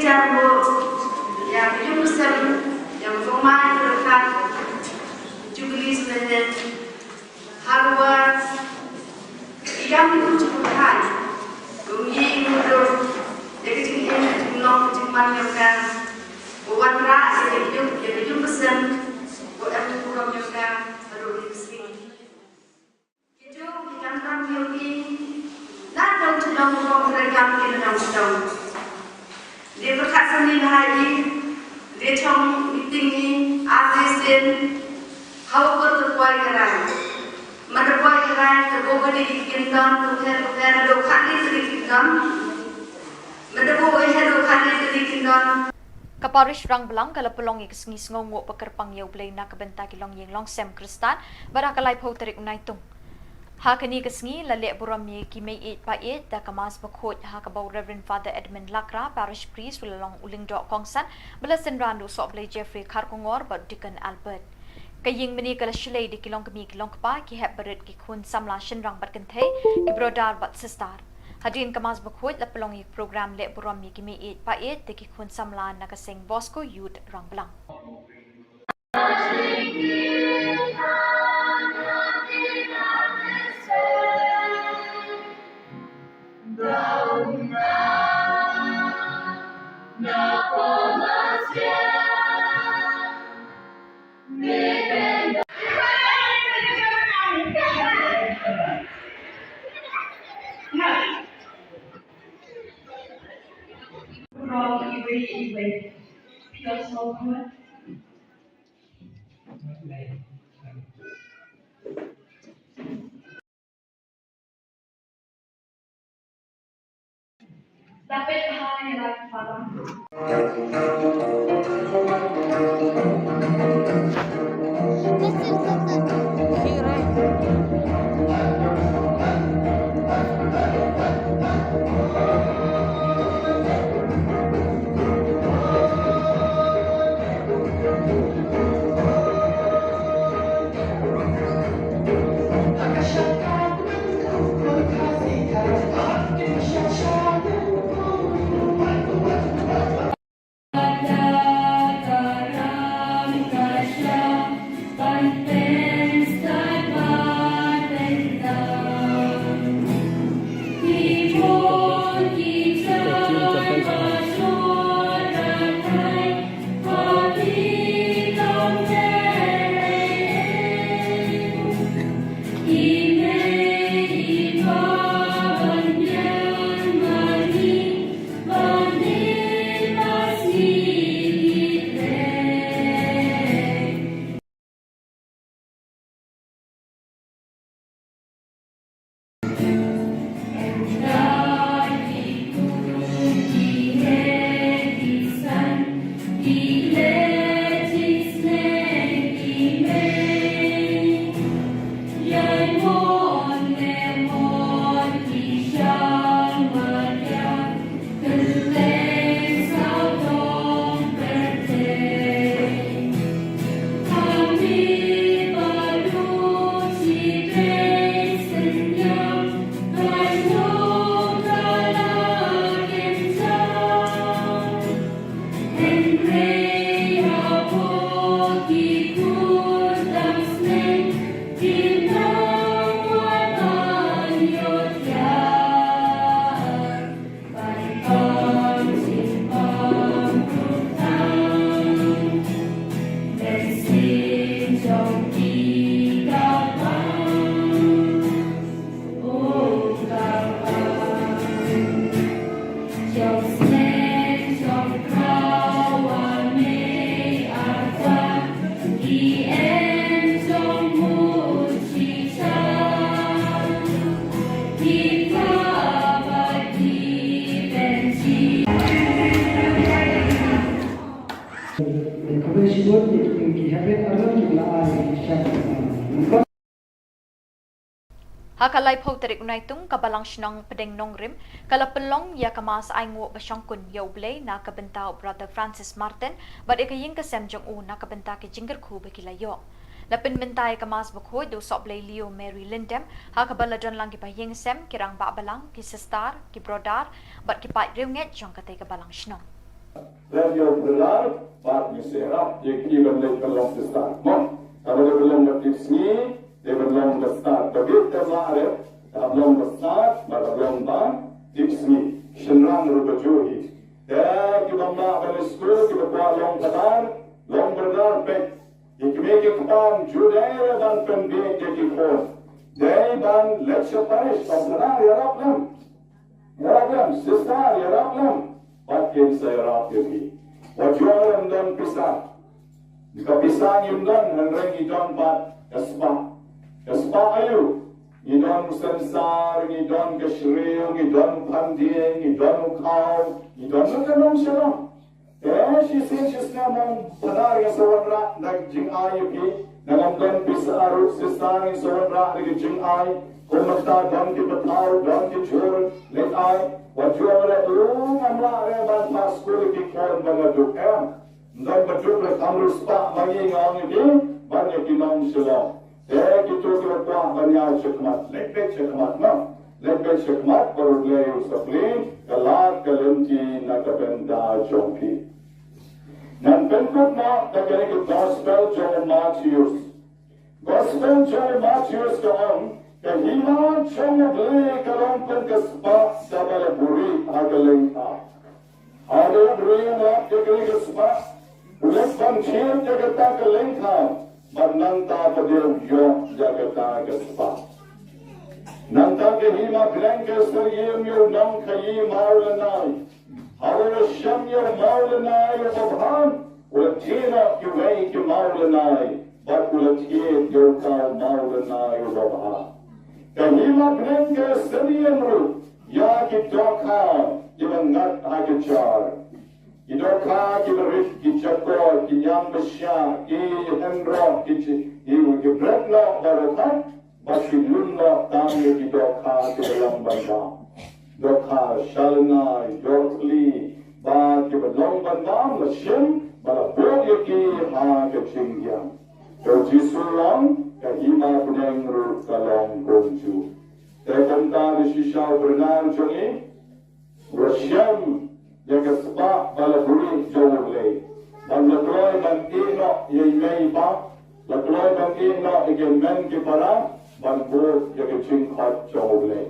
Ïa ka ïing ka sem, ïa ka jong mai ka rangkat Jubilee Sylhet, ha kaba ïa ka jong ka jingpynhap, ka jingïeit, ka jingdon, ïa ka jingim, ka jinglong, ka jingman jong ka, ka wanrah ïa ka ïing, ïa ka ïing ka sem, ka em ka burom jong ka haduh ka sngi. Ki jong ki kam kam jong ki, na dong shnong, dong shnong ki na dong shnong. Dei pyrkhat sani bha ïa i, dei chong meeting i, ar dei sien, hawa kor ka poi ka rai. Manda poi ka rai, ka ko ka dei ki kyndon, ka pher, ka pher, dei khat dei ki kyndon. Manda ko ka dei ki kyndon. Ka Parish Rangblang ka la pynlong ïa ka sngi sngewnguh ba kyrpang ïa U Blei na ka bynta ki longïing longsem Khristan, bad ha ka laiphew tarik u Naitung. Ha kane ka sngi la leh burom ïa ki mei ïeit pa ïeit da ka Mass bakhuid ha kaba u Reverend Father Edmund Lakra, Parish Priest, u la long u lyngdoh kongsan, ba la synran da u Sohblei Jeffrey Kharkongor bad u Deacon Albert. Ka ïing mane ka la shlei da ki longkmie ki longkpa, ki hep barit, ki khun samla shynrang bad kynthei, ki brother bad sister. Hadien ka Mass bakhuid la pynlong ïa ka program leh burom ïa ki mei ïeit pa ïeit da ki khun samla na ka seng Bosco Youth Rangblang. Ha ka laiphew tarik u Naitung, ka Balang Shnong Pdeng Nongrim ka la pynlong ïa ka Mass ainguh ba shongkun ïa U Blei na ka bynta u Brother Francis Martin bad ïa ka ïing ka sem jong u na ka bynta ki jingkyrkhu ba ki la ïoh. La pynmynta ïa ka Mass bakhuid da u Sohblei Leo Mary Lyndem, ha kaba la don lang ki bahaïing sem, ki rangbah balang, ki sister, ki brother bad ki paid riewngeit jong katei ka Balang Shnong. Lem ïa u brother, bad ngi sa ïarap ïa ki ban leit ban long sister. Mo, kaba dei ban long ba tip sngi, dei ban long ba stad. Ba bit te ma re, dei ban long ba stad, ba dei ban long ba tip sngi. Shynrang ruh ba juh hi. Te kiba mlah ban leit skul, kiba kwah long phadar, long brother, peit. Ïa ki kmie ki kpa, ju dei re ban pynbiej ïa ki khun. Dei ban leit sha parish, ong phadar, ïarap lem. Ïarap lem, sister, ïarap lem. Bad kin sa ïarap ïa phi. Wat ju ong ym don pisa. Ka pisa ngim don, hynrei ngi don bad ka spah. Ka spah aïu? Ngi don u sensar, ngi don ka shriew, ngi don u phandieng, ngi don u khaw, ngi don ka nong shalong. Te shisien shisnem, ong phadar, nga sa wanrah da ka jingai ïa phi. Nangam don pisa ruh, sister, nga sa wanrah da ka jingai. Kumta don ki pathaw, don ki jhur, leit ai. Wat ju ong re, u ngam lah re ban phah skul ïa ki khun ba nga duk, em. Ym don ba duk re, kam ruh spah ma ngi, nga ong ïa phi, ban ïa ki nong shalong. Te kito kiba kwah ban ïaid shakhmat, leit beit shakhmat, mo. Leit beit shakhmat, bad U Blei un sa plie ka lad ka lynti na ka bynta jong phi. Ngan pynkut noh da kane ka gospel jong u Mathaios. Gospel jong u Mathaios ka ong, ka hima jong U Blei ka long kum ka spah kaba la buhrieh ha ka lyngkha. Haba u briew u lap ïa kane ka spah, u leit ban thied ïa kata ka lyngkha, bad nangta pat u ïoh ïa kata ka spah. Nangta ka hima bneng ka syriem ïa u nongkhaïi mawlynnai. Haba u la shem ïa u mawlynnai uba bha, u la thied noh kiwei ki mawlynnai, bad u la thied ïa uta u mawlynnai uba bha. Ka hima bneng ka syriem ruh ïa ki dohkha kiba ngat ha ka jar. Ki dohkha kiba rit, ki jakor, ki ñiang bashah, ki hynroh, ki ji-, ki, ki bret noh baroh, bad ki lum noh tang ïa ki dohkha kiba long ban bam. Dohkha sha lynnai, dohthli, bad kiba long ban bam la shim, bad la buh ïa ki ha ka jingïam. Te u Jisu u ong, ka hima bneng ruh ka long kumjuh. Te kumta, da shisha u Bernard jong ngi, u la shem ïa ka spah ba la buhrieh jong U Blei. Bad la kloi ban ïeh noh ïa i mei i pa, la kloi ban ïeh noh ïa ki hynmen ki para, ban bud ïa ka jingkhot jong U Blei.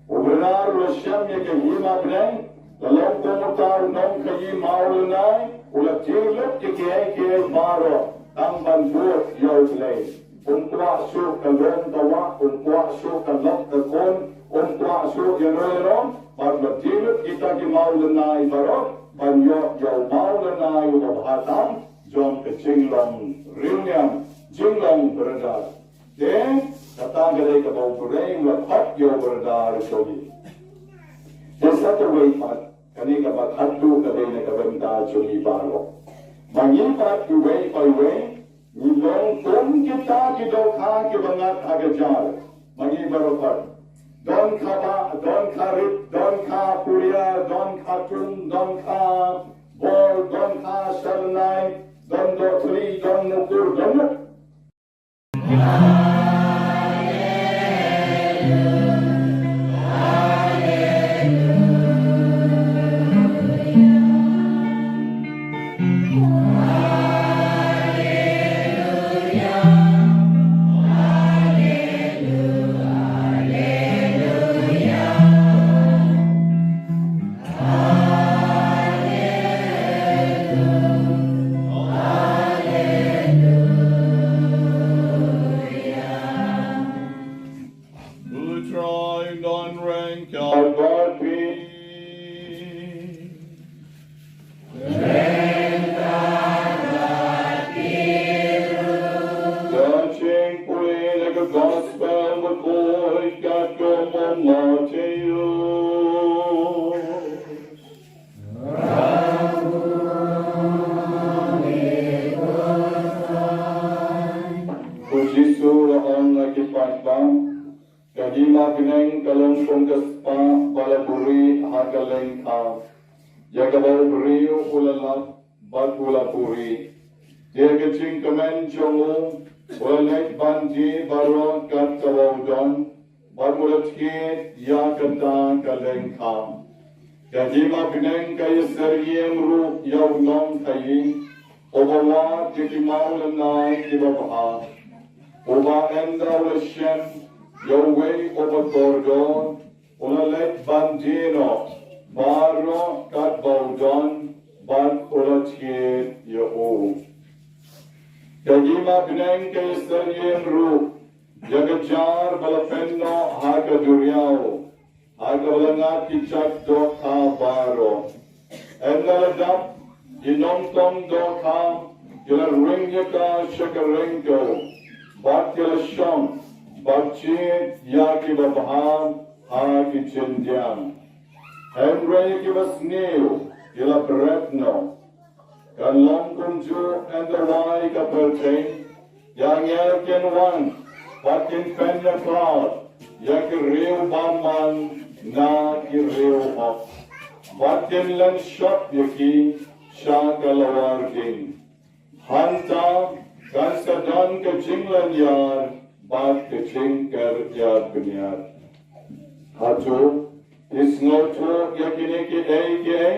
U Bernard u la shem ïa ka hima bneng, la long kum uta u nongkhaïi mawlynnai, u la thied lut ïa kiei kiei baroh, tang ban bud ïa U Blei. Um kwah shuh ka lum ka wah, um kwah shuh ka lok ka khun, um kwah shuh ïano ïano, bad la thied lut kita ki mawlynnai baroh, ban ïoh ïa u mawlynnai uba bha tam, jong ka jinglong riewniam, jinglong brother. Te, kata ka dei kaba u briew u la khot ïa u brother jong ngi. Te sa kawei pat, kane kaba khatduh ka dei na ka bynta jong ngi baroh. Ma ngi pat iwei pa iwei, ngi long kum kita ki dohkha kiba ngat ha ka jar. Ma ngi baroh pat. Don kaba, don kharit, don khapuria, don khatung, don khabor, don khasha lynnai, don dohthli, don mukur, don U Trai don ryngkat bad phi. Ka jingpule na ka Gospel bakhuid katkum u Mathaios. U Jisu u la ong ha ki paidbah, ka hima bneng ka long kum ka spah ba la buhrieh ha ka lyngkha. Ïa kaba u briew u la lap bad u la buhrieh. Te ka jingkmen jong u, u la leit ban die baroh kat kaba u don, bad u la thied ïa kata ka lyngkha. Ka hima bneng ka ïasyriem ruh ïa u nongkhaïi, uba wad ïa ki mawlynnai kiba bha. Uba ynda u la shem ïa uwei uba kordor, u la leit ban die noh baroh katba u don, bad u la thied ïa u. Ka hima bneng ka ïasyriem ruh ïa ka jar ba la pynnoh ha ka duriaw, ha kaba la ngat ki jaid dohkha baroh. Ynda la dap, ki nongtong dohkha ki la ring ïa ka sha ka ryngkew, bad ki la shong bad jied ïa kiba bha ha ki jingdiang. Hynrei ïa kiba sniew ki la bret noh. Kan long kumjuh ynda wai ka pyrthei, ïa nga kin wan, bad kin pynïakhlad ïa ki riew bymman na ki riew hok, bad kin len shop ïa ki sha ka lawar ding. Hangta kan sa don ka jinglynñiar bad ka jingker ïa bniat. Hato ki sngewthuh ïa kine kiei kiei?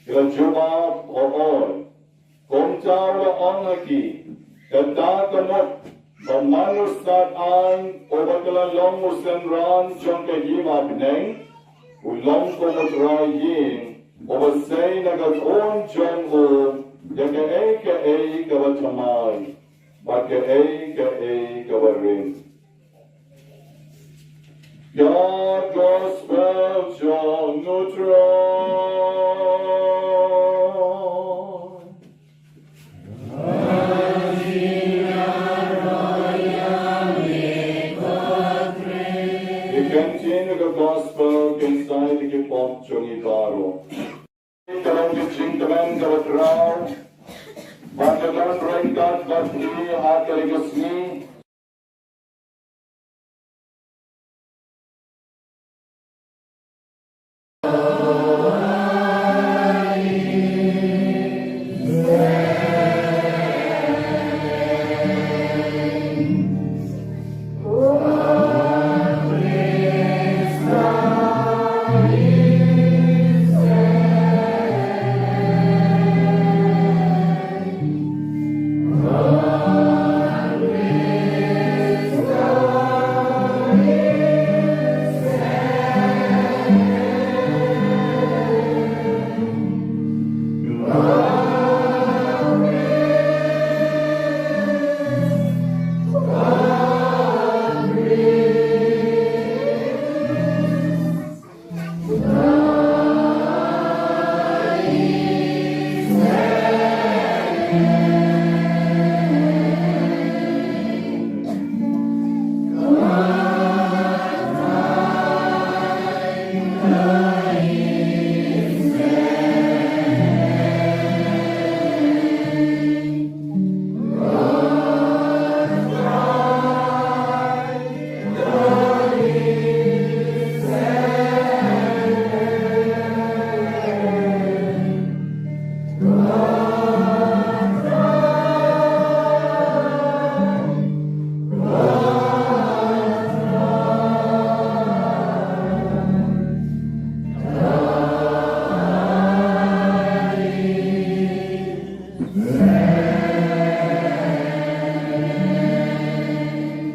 Ki la jubab, o oi. Kumta u la ong ha ki, kata ka mut ba man u Stad aiñ, uba ka la long u synran jong ka hima bneng, u long kum u trai ïing, uba sei na ka khun jong u ïa kaei kaei kaba thymmai bad kaei kaei kaba rit. Ka gospel jong u Trai. Ki ktien ka gospel kin sa ai ïa ki pop jong ngi baroh. Ka long ka jingkmen kaba khraw ban da don ryngkat bad phi ha kane ka sngi.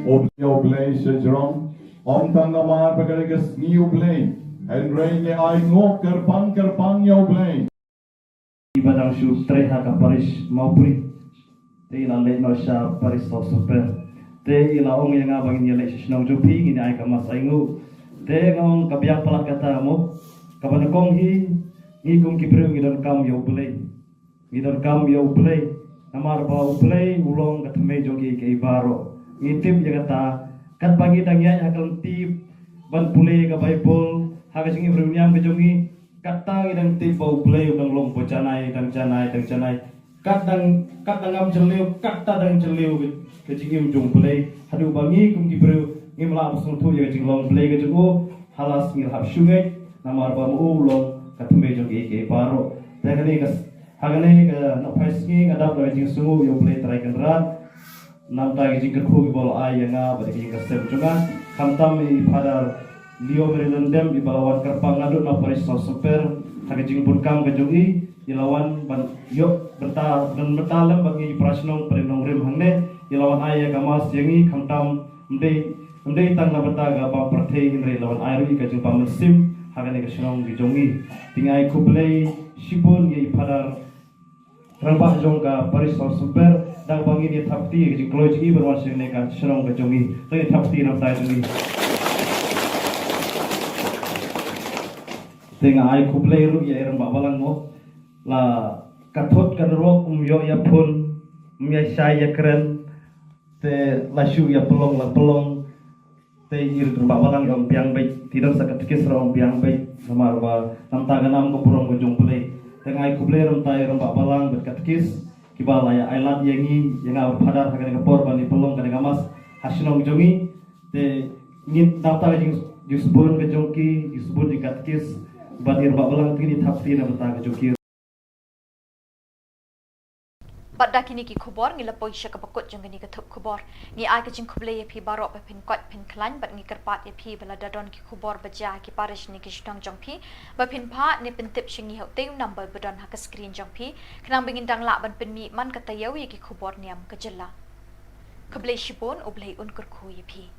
O Blei, U Blei shajrong, ym tang namar ba ka dei ka sngi U Blei, hynrei ngi ainguh kyrpang kyrpang ïa U Blei. I ba dang shu trei ha ka parish Mawpri. Te i la leit noh sha parish South Soper. Te i la ong ïa nga ba ngin ïa leit sha shnong jong phi, ngin ïa ai ka mass ainguh. Te nga ong ka biang palat kata mo. Kaba nyngkong hi, ngi kum ki briew ngi donkam ïa U Blei. Ngi donkam ïa U Blei. Namar ba U Blei u long ka thymmei jong kiei kiei baroh. Ngi tip ïa kata. Katba ngi dang ïaid ha ka lynti ban pule ka Baibl ha ka jingim riewniam ka jong ngi, kata ngi dang tip ba U Blei u dang long ba janai, dang janai, dang janai. Kat dang, kat dang ngam jylliew, kata dang jylliew ka, ka jingim jong U Blei. Haduh ba ngi kum ki briew ngim lah ban sngewthuh ïa ka jinglong Blei ka jong u. Ha la sngi la hap shu ngeit, namar ba ma u u long ka thymmei jong kiei kiei baroh. Te kane ka s-, ha kane ka nohphai sngi nga dap da ka jingsngewnguh ïa U Blei Trai Kynrad. Namar ki jingkyrkhu kiba u la ai ïa nga bad ïa ka jingkyrkhu jong nga. Khamtam i Father Leo Mary Lyngdoh, i ba la wan kyrpang naduh na parish South Sumper ha ka jingbun kam ka jong i, i la wan ban ïoh bynta, ban bynta lem bad ngi para shnong para nongrim hangne. I la wan ai ïa ka mass ïa ngi, khamtam ym dei, ym dei tang na bynta ka bam pyrthei, hynrei i la wan ai ruh ïa ka jingbam mynsiem ha kane ka shnong ka jong ngi. Te nga ai khublei shibun ïa i Phadar rangbah jong ka parish South Sumper, da kaba ngin ïa thap kti ïa ka jingkloi jong i ban wan sha kane ka shnong ka jong ngi. To ïa thap kti na ka bynta jong i. Te nga ai khublei ruh ïa i rangbah balang mo. La ka thut ka nyrok, um ïoh ïa phone, um ïa shai ïa kren. Te la shu ïa pynlong la pynlong. Te i rangbah balang ïa ong biang beit, te don sa katekis ruh ong biang beit, namar ba na ka bynta ka nam ka burom ka jong U Blei. Te nga ai khublei na ka bynta i rangbah balang bad katekis kiba la ïa ailad ïa ngi, ïa nga bad Phadar ha kane ka por ban ïa pynlong kane ka mass ha shnong jong ngi. Te ngin, na ka bynta ka jing, jingsbun ka jong ki, jingsbun jong ki katekis bad i rangbah balang, te ngin ïa thap kti na ka bynta ka jong ki. Bad da kine ki khubor ngi la poi sha kaba kut jong kane ka thup khubor. Ngi ai ka jingkhublei ïa phi baroh ba phin koit phin khlaiñ bad ngi kyrpad ïa phi ba lada don ki khubor ba jia ha ki parish ne ki shnong jong phi, ba phin phah ne pyntip sha ngi ha utei u number ba don ha ka screen jong phi, khnang ba ngin dang lah ban pynmih man ka taïew ïa ki khubor niam ka jylla. Khublei shibun, U Blei un kyrkhu ïa phi.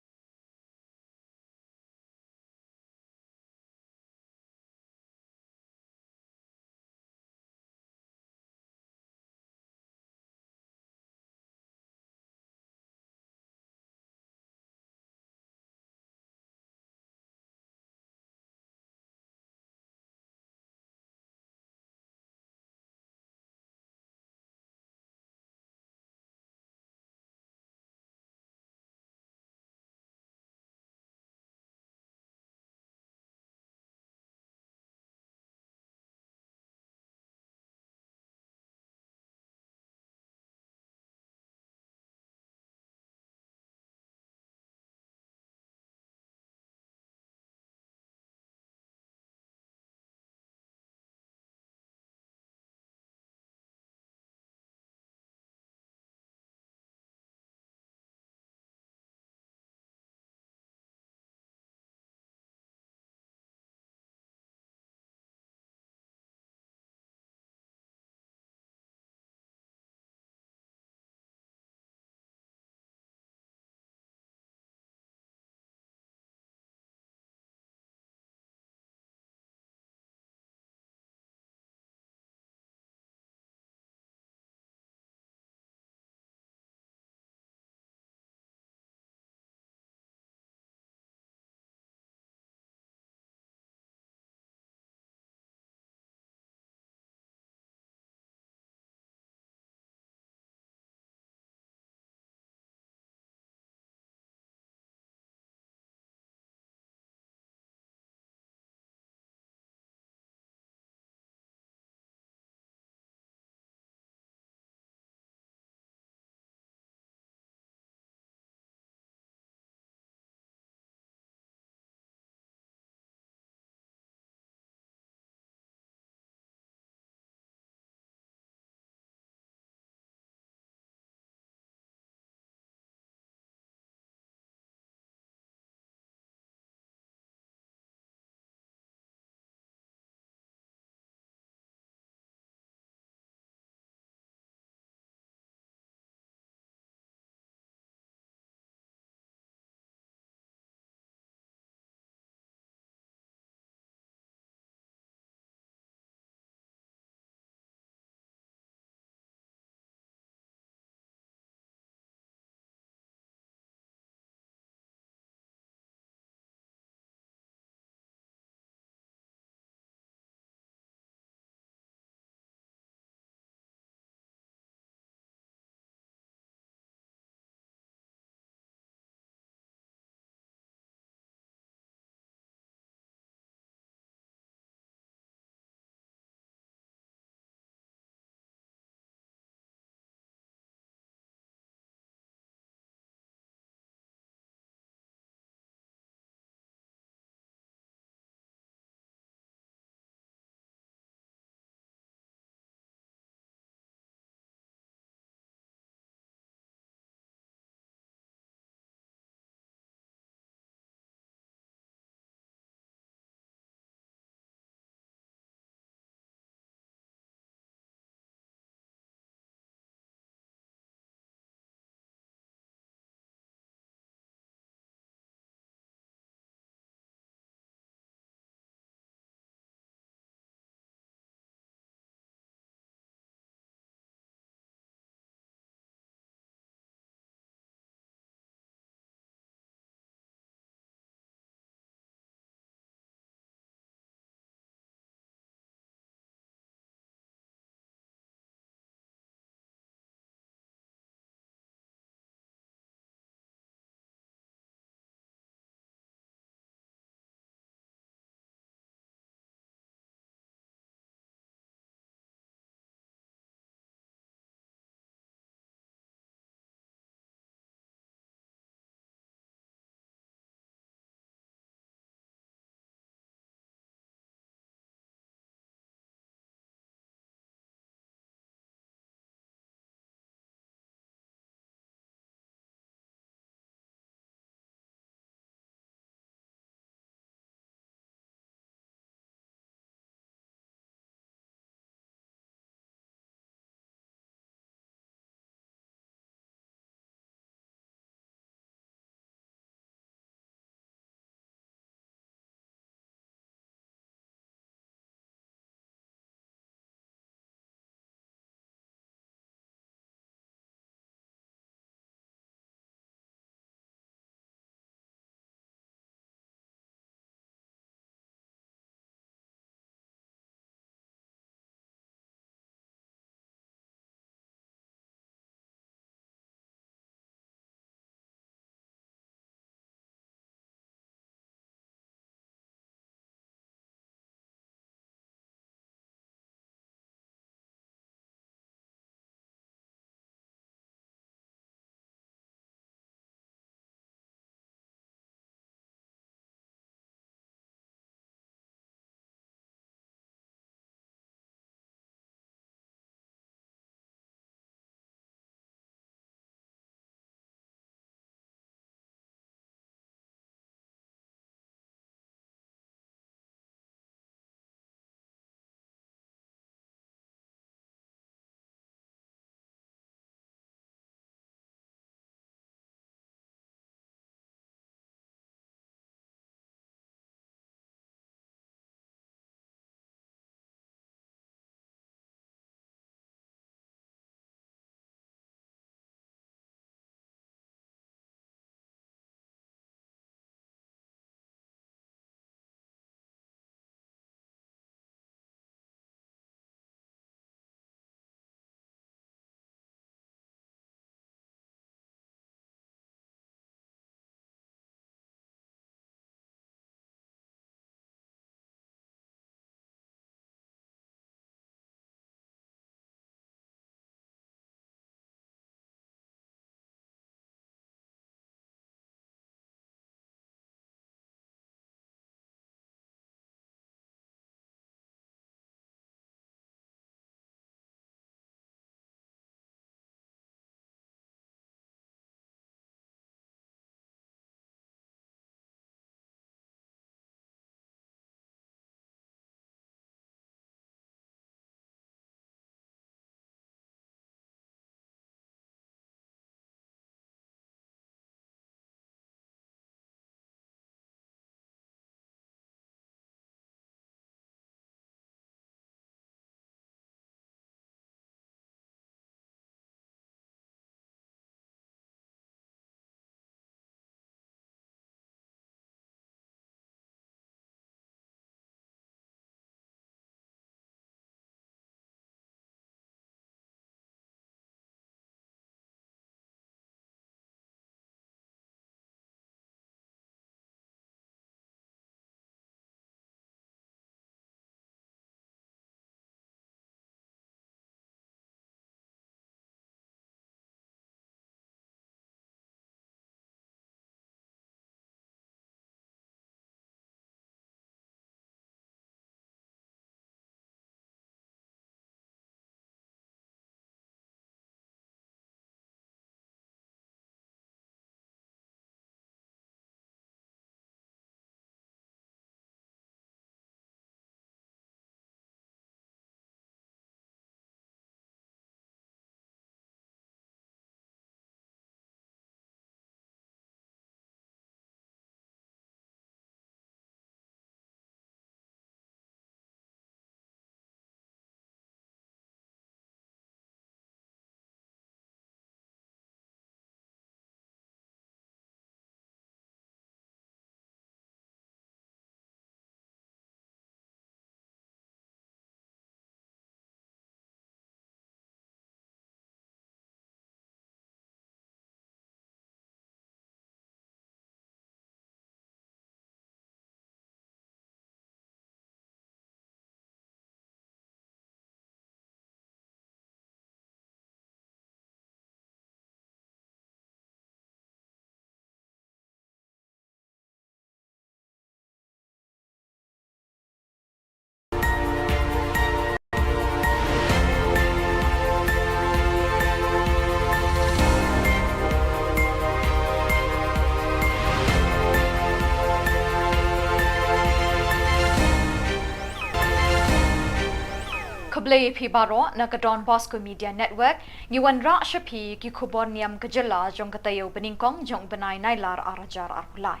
Khublei phi baroh na ka Don Bosco Media Network, ngi wanrah sha phi ki khubor niam ka jylla jong ka taïew banyngkong jong u bnai Nailar ar hajar arphew lai.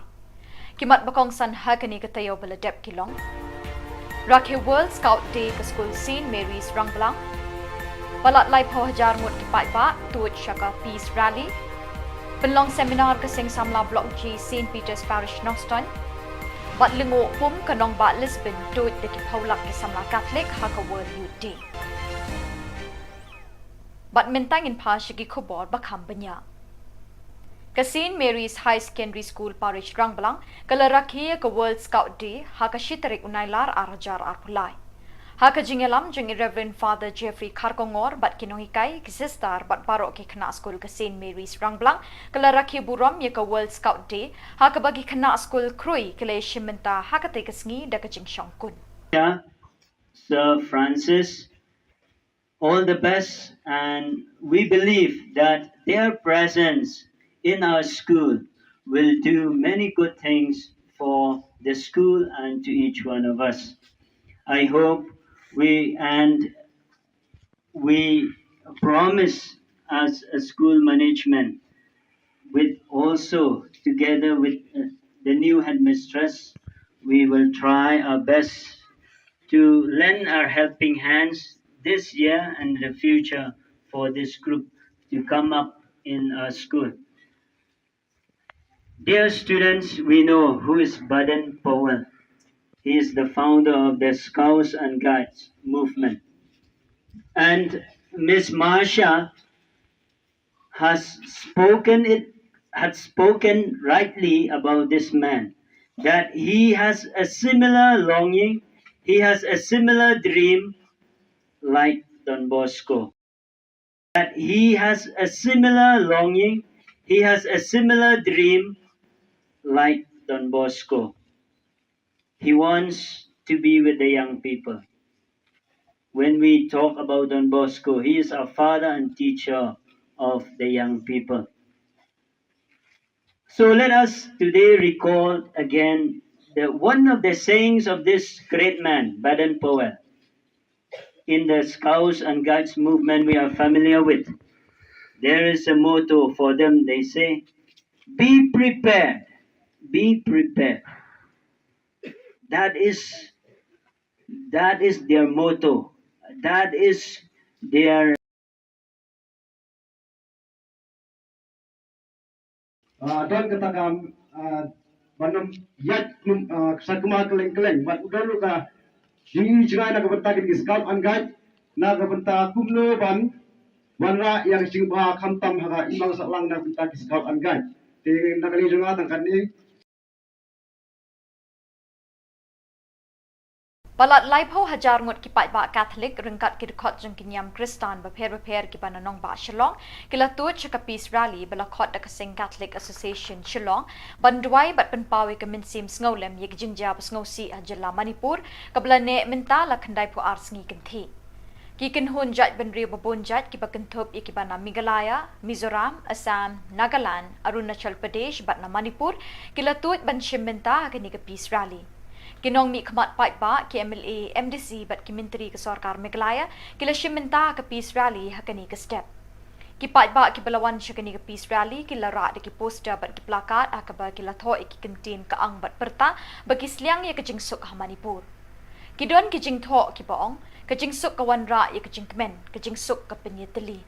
Ki mat ba kongsan ha kane ka taïew ba la dep ki long: Rakhe World Scout Day ka skul Saint Mary's Rangblang. Palat laiphew hajar ngut ki paidbah tuid sha ka Peace Rally. Pynlong seminar ka Seng Samla Block G Saint Peter's Parish Nongstoiñ. Bad lyngngoh pum ka nongbah Lisbon tuid da ki phew lak ki samla Katholik ha ka World Youth Day. Bad mynta ngin phai sha ki khubor ba kham bniah. Ka Saint Mary's High Secondary School Parish Rangblang ka la rakhe ïa ka World Scout Day ha ka shi tarik u Nailar ar hajar arphew lai. Ha ka jingïalam jong i Reverend Father Jeffrey Kharkongor bad ki nonghikai, ki sister bad baroh ki khynnah skul ka Saint Mary's Rangblang ka la rakhe burom ïa ka World Scout Day, ha kaba ki khynnah skul Khrui ki la ïashim bynta ha katei ka sngi da ka jingshongkun. Sir Francis, all the best, and we believe that their presence in our school will do many good things for the school and to each one of us. I hope we and we promise as a school management, with also together with uh, the new headmistress, we will try our best to lend our helping hands this year and in the future for this group to come up in our school. Dear students, we know who is Baden Powell. He is the founder of the Scouts and Guides movement. And Miss Marsha has spoken it had spoken rightly about this man, that he has a similar longing, he has a similar dream like Don Bosco. That he has a similar longing, he has a similar dream like Don Bosco. He wants to be with the young people. When we talk about Don Bosco, he is our father and teacher of the young people. So let us today recall again the one of the sayings of this great man, Baden Powell. In the Scouts and Guides movement we are familiar with, there is a motto for them. They say, "Be prepared, be prepared." That is that is their motto. That is their Ah, don kata ka, ah, ban ym ïaid, ah, sa kumba kylleng kylleng, bad u don ruh ka jingïohi jngai na ka bynta ki Scout and Guide, na ka bynta kumno ban wanrah ïa ka jingbha khamtam ha ka imlang sahlang na ka bynta ki Scout and Guide. Te na ka liang jong nga tang katne. Palat laiphew hajar ngut ki paidbah Katholik ryngkat ki dkhot jong ki niam Khristan bapher bapher kiba na nongbah Shillong ki la tuid sha ka Peace Rally ba la khot da ka Seng Catholic Association Shillong ban duwai bad pynpaw ïa ka mynsiem sngewlem ïa ka jingjia ba sngewsih ha jylla Manipur kaba la neh mynta la khyndaiphew ar sngi kynthih. Ki kynhun jaitbynriew ba bun jait kiba kynthup ïa kiba na Meghalaya, Mizoram, Assam, Nagaland, Arunachal Pradesh bad na Manipur ki la tuid ban shim bynta ha kane ka Peace Rally. Ki nongmihkhmat paidbah, ki M L A, M D C bad ki myntri ka sorkar Meghalaya ki la shim bynta ha ka Peace Rally ha kane ka step. Ki paidbah kiba la wan sha kane ka Peace Rally ki la rah da ki poster bad ki placard ha kaba ki la thoh ïa ki kyntien ka ang bad pyrta ba ki sliang ïa ka jingsuk ha Manipur. Ki don ki jingthoh kiba ong, ka jingsuk ka wanrah ïa ka jingkmen, ka jingsuk ka pynïatylli.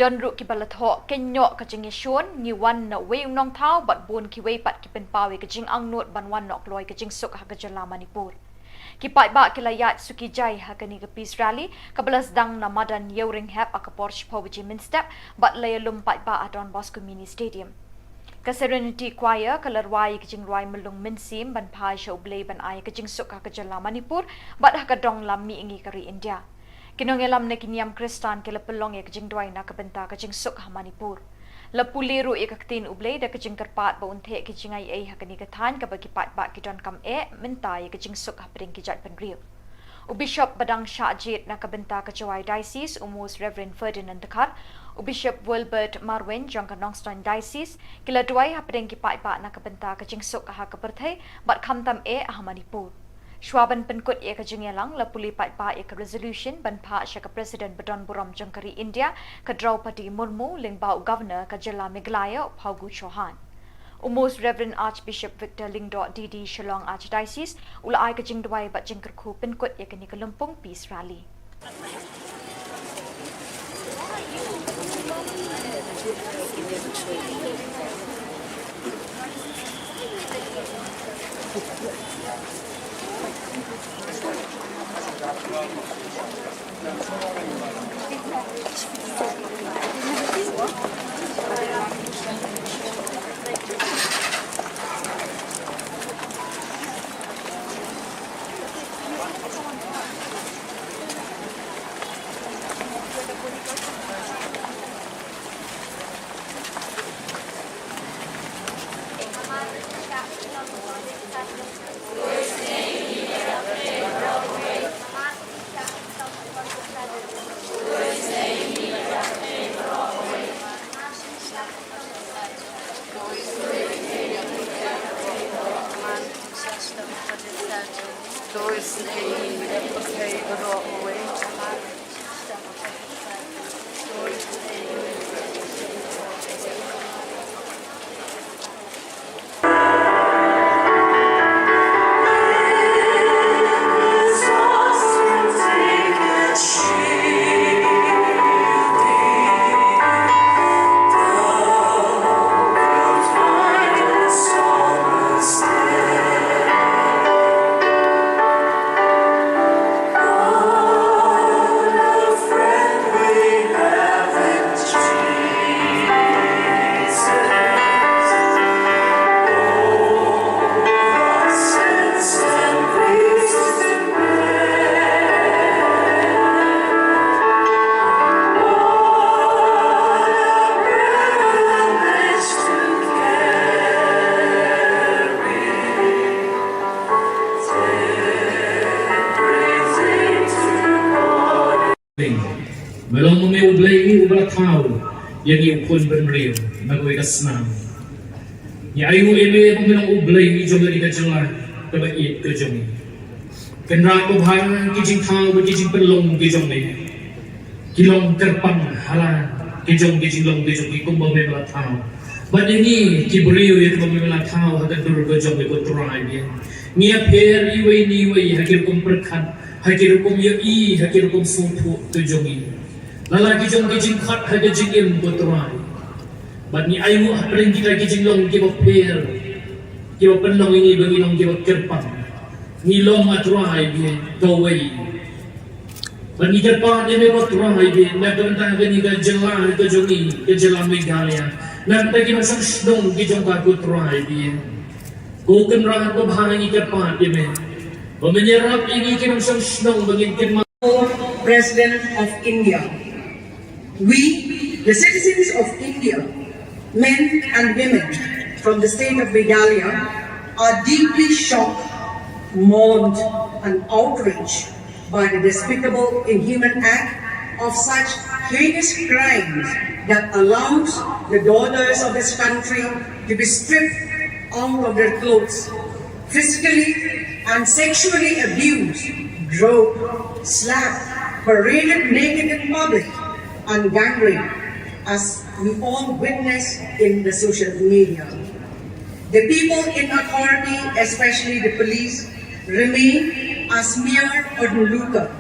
Don ruh kiba la thoh, kynnoh ka jingïashun, ngi wan na uwei u nongthaw bad bun kiwei pat ki pynpaw ïa ka jingangnud ban wan noh kloi ka jingsuk ha ka jylla Manipur. Ki paidbah ki la ïaid suki jai ha kane ka Peace Rally kaba la sdang na madan Ïewrynghep ha ka por shiphew baje mynstep bad la ïalum paidbah ha Don Bosco Mini Stadium. Ka Serenity Choir ka la rwai ïa ka jingrwai Myllung Mynsiem ban phai sha U Blei ban ai ïa ka jingsuk ha ka jylla Manipur bad ha ka dong lam mihngi ka ri India. Ki nongïalam na ki niam Khristan ki la pynlong ïa ka jingduwai na ka bynta ka jingsuk ha Manipur. La pule ruh ïa ka ktien U Blei da ka jingkyrpad ba un theh ki jingaiei ha kane ka thaiñ kaba ki paidbah ki donkam eh mynta ïa ka jingsuk hapdeng ki jaitbynriew. U Bishop ba dang shah jied na ka bynta ka Jowai Diocese, u Most Reverend Ferdinand Dkhar, u Bishop Wilbert Marwein jong ka Nongstoiñ Diocese, ki la duwai hapdeng ki paidbah na ka bynta ka jingsuk ha ka pyrthei bad khamtam eh ha Manipur. Shuwa ban pynkut ïa ka jingïalang, la pule paidbah ïa ka resolution ban phah sha ka President badonburom jong ka ri India, ka Draupadi Murmu, lyngba u Governor ka jylla Meghalaya, u Phagu Chauhan. U Most Reverend Archbishop Victor Lyngdoh D D Shillong Archdiocese u la ai ka jingduwai bad jingkyrkhu pynkut ïa kane ka lympung Peace Rally. Me long ma me U Blei uba la thaw ïa ngi u khun bynriew na kawei ka snam. Ngi ainguh ïa me ba me long U Blei jong kane ka jylla kaba ïeit ka jong ngi. Kynrad babha, ki jingthaw bad ki jingpynlong ki jong me ki long kyrpang ha la ki jong ki jinglong ki jong ngi kumba me la thaw. Bad ïa ngi ki briew ïa kiba me la thaw ha ka dur ka jong ngi, ko Trai, ngi ïapher iwei na iwei ha ki rukom pyrkhat, ha ki rukom ïohi, ha ki rukom sngewthuh ki jong ngi, la la ki jong ki jingkhot ha ka jingim, ko Trai. Bad ngi ainguh hapdeng kita ki jinglong kiba pher, kiba pynlong ïa ngi ba ngi long kiba kyrpang. Ngi long, a Trai, ba kawei. Bad ngi kyrpad ïa me, ko Trai, ba na ka bynta kane ka jylla ka jong ngi, ka jylla Meghalaya, na ka bynta ki nongshong shnong ki jong ka, ko Trai, ba ko Kynrad babha, ngi kyrpad ïa me ba men ïarap ïa ngi ki nongshong shnong ba ngin kynmaw. President of India. We, the citizens of India, men and women from the state of Meghalaya, are deeply shocked, mourned, and outraged by the despicable, inhuman act of such heinous crimes that allows the daughters of this country to be stripped out of their clothes, physically and sexually abused, drugged, slapped, paraded naked in public, and gang raped, as we all witness in the social media. The people in authority, especially the police, remain as mere onlooker,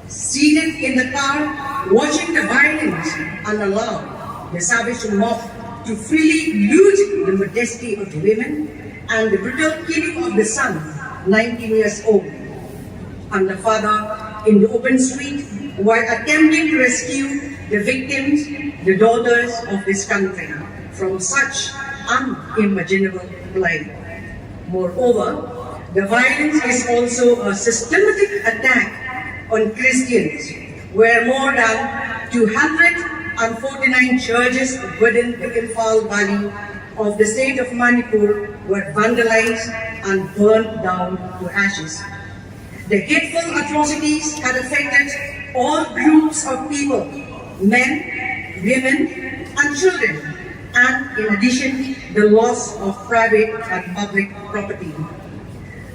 seated in the car, watching the violence and allow the savage mob to freely loot the modesty of the women and the brutal killing of the son, nineteen years old, and the father in the open street while attempting to rescue the victims, the daughters of this country, from such unimaginable plight. Moreover, the violence is also a systematic attack on Christians, where more than two hundred forty-nine churches within the Imphal Valley of the state of Manipur were vandalized and burned down to ashes. The hateful atrocities had affected all groups of people, men, women, and children, and in addition, the loss of private and public property.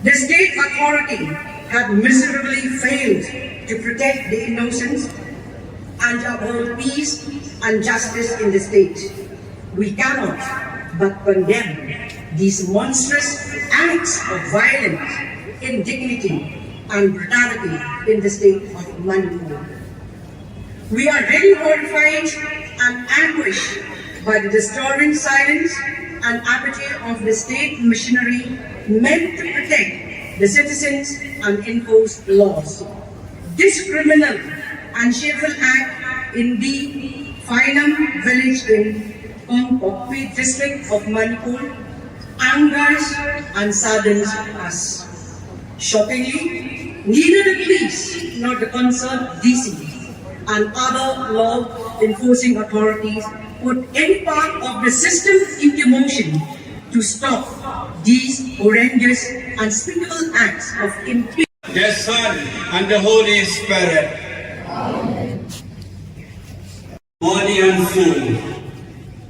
The state authority have miserably failed to protect the innocent and uphold peace and justice in the state. We cannot but condemn these monstrous acts of violence, indignity, and brutality in the state of Manipur. We are really horrified and anguished by the disturbing silence and apathy of the state machinery meant to protect the citizens and enforce laws. This criminal and shameful act in the Phainam village in Kongpokpi district of Manipur angers and saddens us. Shockingly, neither the police nor the concerned D C and other law enforcing authorities put any part of the system into motion to stop these horrendous, unspeakable acts of impunity. The Son and the Holy Spirit. Body and soul.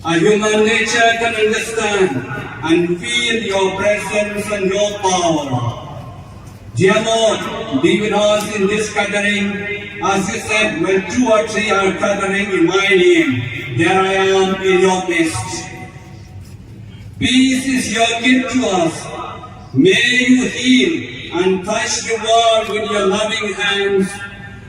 A human nature can understand and feel your presence and your power. Dear Lord, be with us in this gathering, as you said, "When two or three are gathering in my name, there I am in your midst." Peace is your gift to us. May you heal and touch the world with your loving hands,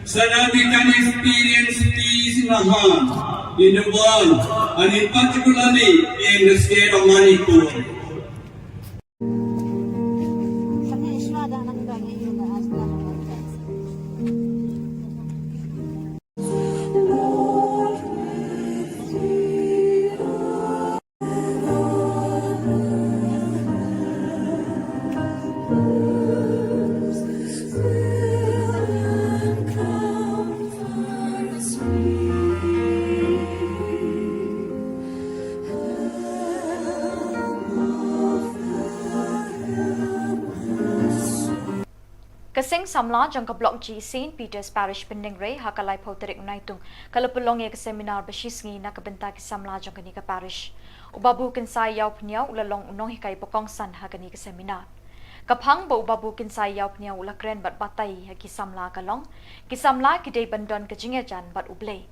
so that we can experience peace in our heart, in the world, and in particularly in the state of Manipur. Ka seng samla jong ka Block G Saint Peter's Parish Pyndengrei ha ka laiphew tarik u Naitung ka la pynlong ïa ka seminar ba shisngi na ka bynta ki samla jong kane ka parish. U Babu Kynsai Ïawphniaw u la long u nonghikai ba kongsan ha kane ka seminar. Ka phang ba u Babu Kynsai Ïawphniaw u la kren bad batai ha ki samla ka long, ki samla ki dei ban don ka jingïajan bad U Blei.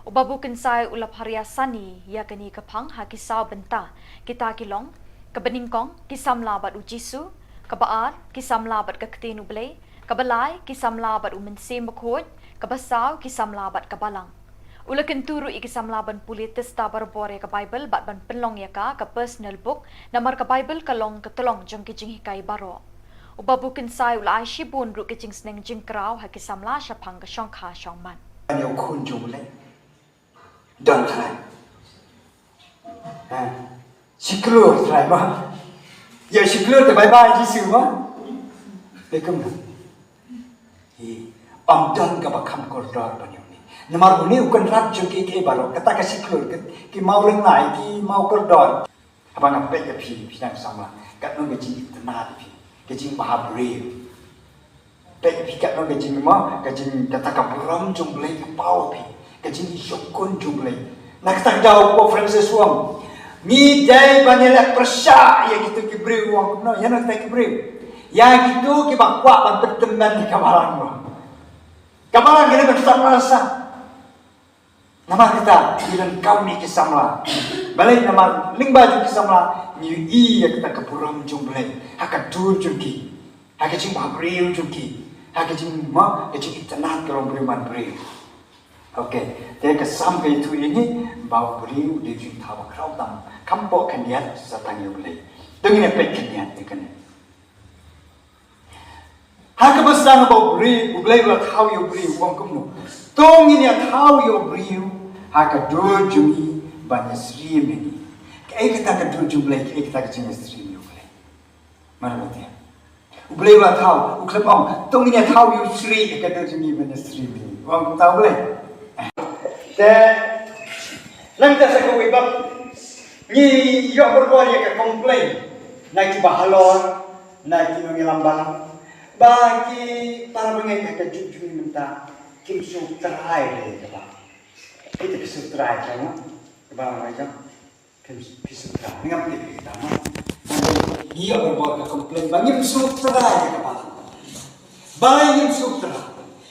U Babu Kynsai u la pharia sani ïa kane ka phang ha ki saw bynta, kita ki long, kaba nyngkong, ki samla bad U Jisu, kaba ar, ki samla bad ka Ktien U Blei, kaba lai, ki samla bad U Mynsiem Bakhuid, kaba saw, ki samla bad ka Balang. U la kyntu ruh ïa ki samla ban pule tista barabor ïa ka Baibl bad ban pynlong ïa ka ka personal book, namar ka Baibl ka long ka tyllong jong ki jinghikai baroh. U Babu Kynsai u la ai shibun ruh ki jingsneng jingkraw ha ki samla shaphang ka shongkha shongman. Ïa u khun jong U Blei. Don trai. Ha. Shi klur trai ma. Ïa shi klur te bye bye Jisu ma. Te kumno. Hi, ym don kaba kham kordor ban ïa une. Namar une u kynrad jong kiei kiei baroh, kata ka shi klur, ki, ki maw lyngngai, ki maw kordor. Haba nga peit ïa phi, phi nang samla, katno ka jingitynnad ïa phi, ka jingbha briew. Peit ïa phi katno ka jingma, ka jing, kata ka burom jong U Blei ka paw ïa phi. Ka jingïohkun jong U Blei. Na kata ka daw Pope Francis u ong, ngi dei ban ïaleh pyrshah ïa kito ki briew, u ong kumno, ïa kito ki briew. Ïa kito kiba kwah ban pyntymmen ïa ka balang, u ong. Ka balang ka dei ban samla sa. Namar kata, ngi donkam ïa ki samla. Balei? Namar lyngba jong ki samla, ngi ïohi ïa kata ka burom jong U Blei ha ka dur jong ki. Ha ka jingbha briew jong ki. Ha ka jingma, ka jingitynnad ka long briew man briew. Ok, te ka sam ka ïathuh ïa ngi ba u briew u dei u jingthaw ba khraw tam, kham bok khyndiat sa tang ïa U Blei. To ngin ïa peit khyndiat ïa kane. Ha kaba sdang ba u briew, U Blei u la thaw ïa u briew, u ong kumno. To ngin ïa thaw ïa u briew ha ka dur jong ngi ban ïasyriem ïa ngi. Kaei kata ka dur jong U Blei, kaei kata ka jingïasyriem ïa U Blei. Mar ba te. U Blei u la thaw, u khlem ong, to ngin ïa thaw ïa u shrieh, ka dur jong ngi ban ïasyriem ïa u. U ong kumta U Blei. Te, nangta sa kawei pat, ngi ïoh bor bor ïa ka complain na kiba halor, na ki nongïalam balang, ba ki para bangeit ha ka juk jong ngi mynta kim sngewtrai ïa ka balang. Kita ki sngewtrai ka balang, ka balang. Phi, phi sngewthuh, ngam tip ïa kita, mo. Ngi ïoh ban bor ka complain ba ngim sngewthuh ïa ka ba. Ba ngim sngewthuh.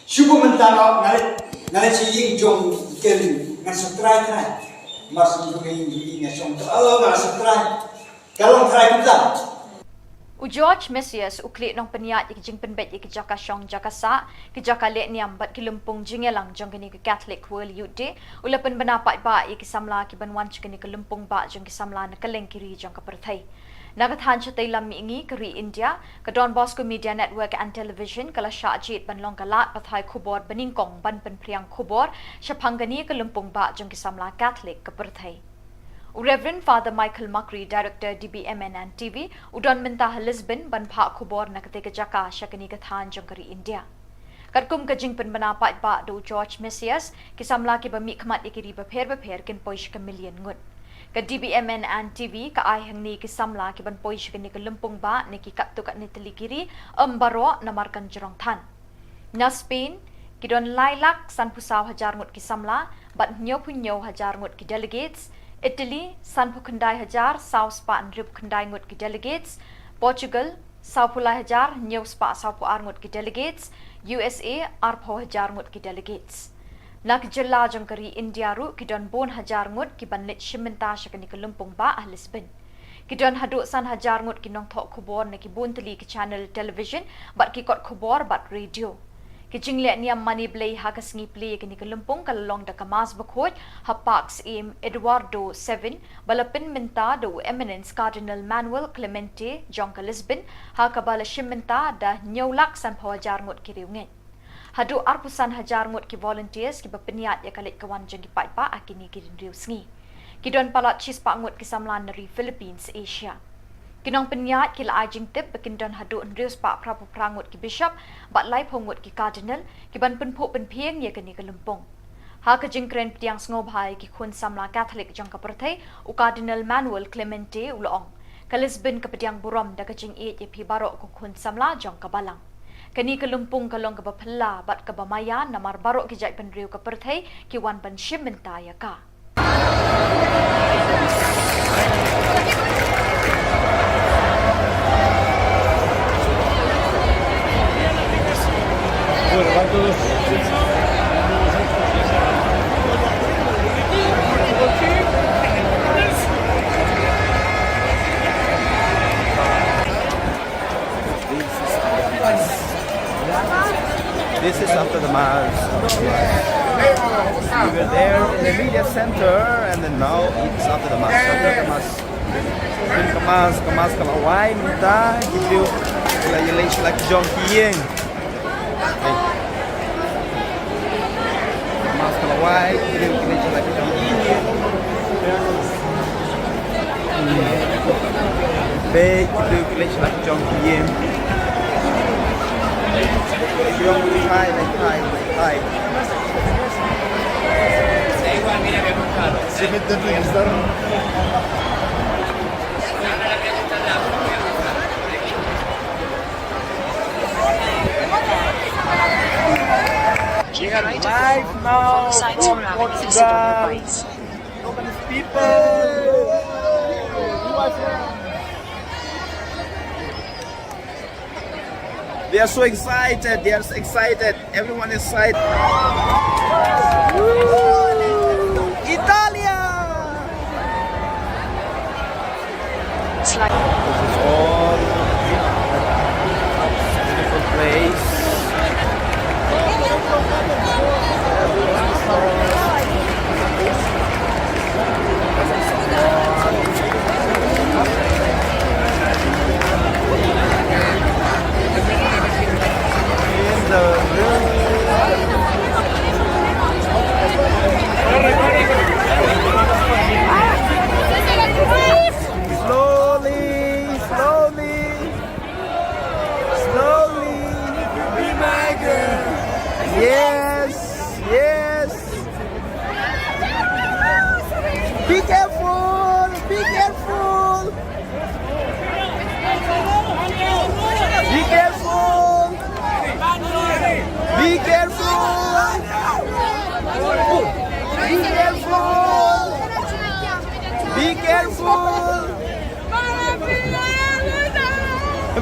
Shu ba mynta nga leit, nga leit sha ïing jong Ken, ngan sngewthuh trai. Mar shu ba ïing jong ïing nga sngewthuh. Oh, nga sngewthuh. Ka long trai kumta. U George Messias u khlieh nongpynïaid ïa ka jingpynbeit ïa ka jaka shong jaka sah, ka jaka leh niam bad ki lympung jingïalang jong kane ka Catholic World Youth Day, u la pynbna paidbah ïa ki samla ki ban wan sha kane ka lympung bah jong ki samla na kylleng ki ri jong ka pyrthei. Na ka thaiñ shatei lam mihngi ka ri India, ka Don Bosco Media Network and Television ka la shah jied ban long ka lad pathai khubor banyngkong ban pynphriang khubor shaphang kane ka lympung bah jong ki samla Catholic ka pyrthei. U Reverend Father Michael Makri, Director D B M N and T V, u don mynta ha Lisbon ban phah khubor na katei ka jaka sha kane ka thaiñ jong ka ri India. Katkum ka jingpynbna paidbah da u George Messias, ki samla kiba mihkhmat ïa ki ri bapher bapher kin poi sha ka million ngut. Ka D B M N and T V ka ai hangne ki samla ki ban poi sha kane ka lympung bah na ki katto katne tylli ki ri, ym baroh namar kan jrong than. Na Spain, ki don lai lak sanphew saw hajar ngut ki samla, bad hynñiewphew hynñiew hajar ngut ki delegates, Italy, sanphew khyndai hajar saw spah hynriewphew khyndai ngut ki delegates, Portugal, sawphew lai hajar hynñiew spah sawphew ar ngut ki delegates, U S A, arphew hajar ngut ki delegates. Na ki jylla jong ka ri India ruh ki don bun hajar ngut ki ban leit shim bynta sha kane ka lympung bah ha Lisbon. Ki don haduh san hajar ngut ki nongthoh khubor na ki bun tylli ki channel television bad ki kot khubor bad radio. Ki jingleh niam mane Blei ha ka sngi Plie ïa kane ka lympung ka la long da ka Mass bakhuid ha Park Syiem Eduardo seven, ba la pynmynta da u Eminence Cardinal Manuel Clemente jong ka Lisbon, ha kaba la shim bynta da hynñiew lak sanphew hajar ngut ki riewngeit. Haduh arphew san hajar ngut ki volunteers kiba pynïaid ïa ka leit ka wan jong ki paidbah ha kine ki hynriew sngi. Ki don palat shispah ngut ki samla na ri Philippines, Asia. Ki nongpynïaid ki la ai jingtip ba kin don haduh hynriew spah phraphew phra ngut ki bishop bad laiphew ngut ki cardinal ki ban pynphuh pynphieng ïa kane ka lympung. Ha ka jingkren pdiang sngewbha ïa ki khun samla Catholic jong ka pyrthei, u Cardinal Manuel Clemente u la ong, ka Lisbon ka pdiang burom da ka jingïeit ïa phi baroh ko khun samla jong ka balang. Kane ka lympung ka long kaba phylla bad kaba maïa namar baroh ki jaitbynriew ka pyrthei ki wan ban shim bynta ïa ka. This is after the mass. We were there in the media center, and then now it's after the mass. After the mass. Ka mass, ka mass ka la wai mynta, ki briew ki la ïaleit sha la ki jong ki ïing. Mass ka la wai, ki briew ki la ïaleit sha la ki jong ki ïing. Bad ki briew ki la ïaleit sha la ki jong ki ïing. Ki jong ki thai, la thai, la thai. Live now from Portugal. Look at these people. They are so excited. They are so excited. Everyone is excited. Woo! Italia! It's like all beautiful place. Slowly, slowly, slowly. Be my girl. Yes, yes. Be careful, be careful. Be careful. Be careful. Be careful. Be careful.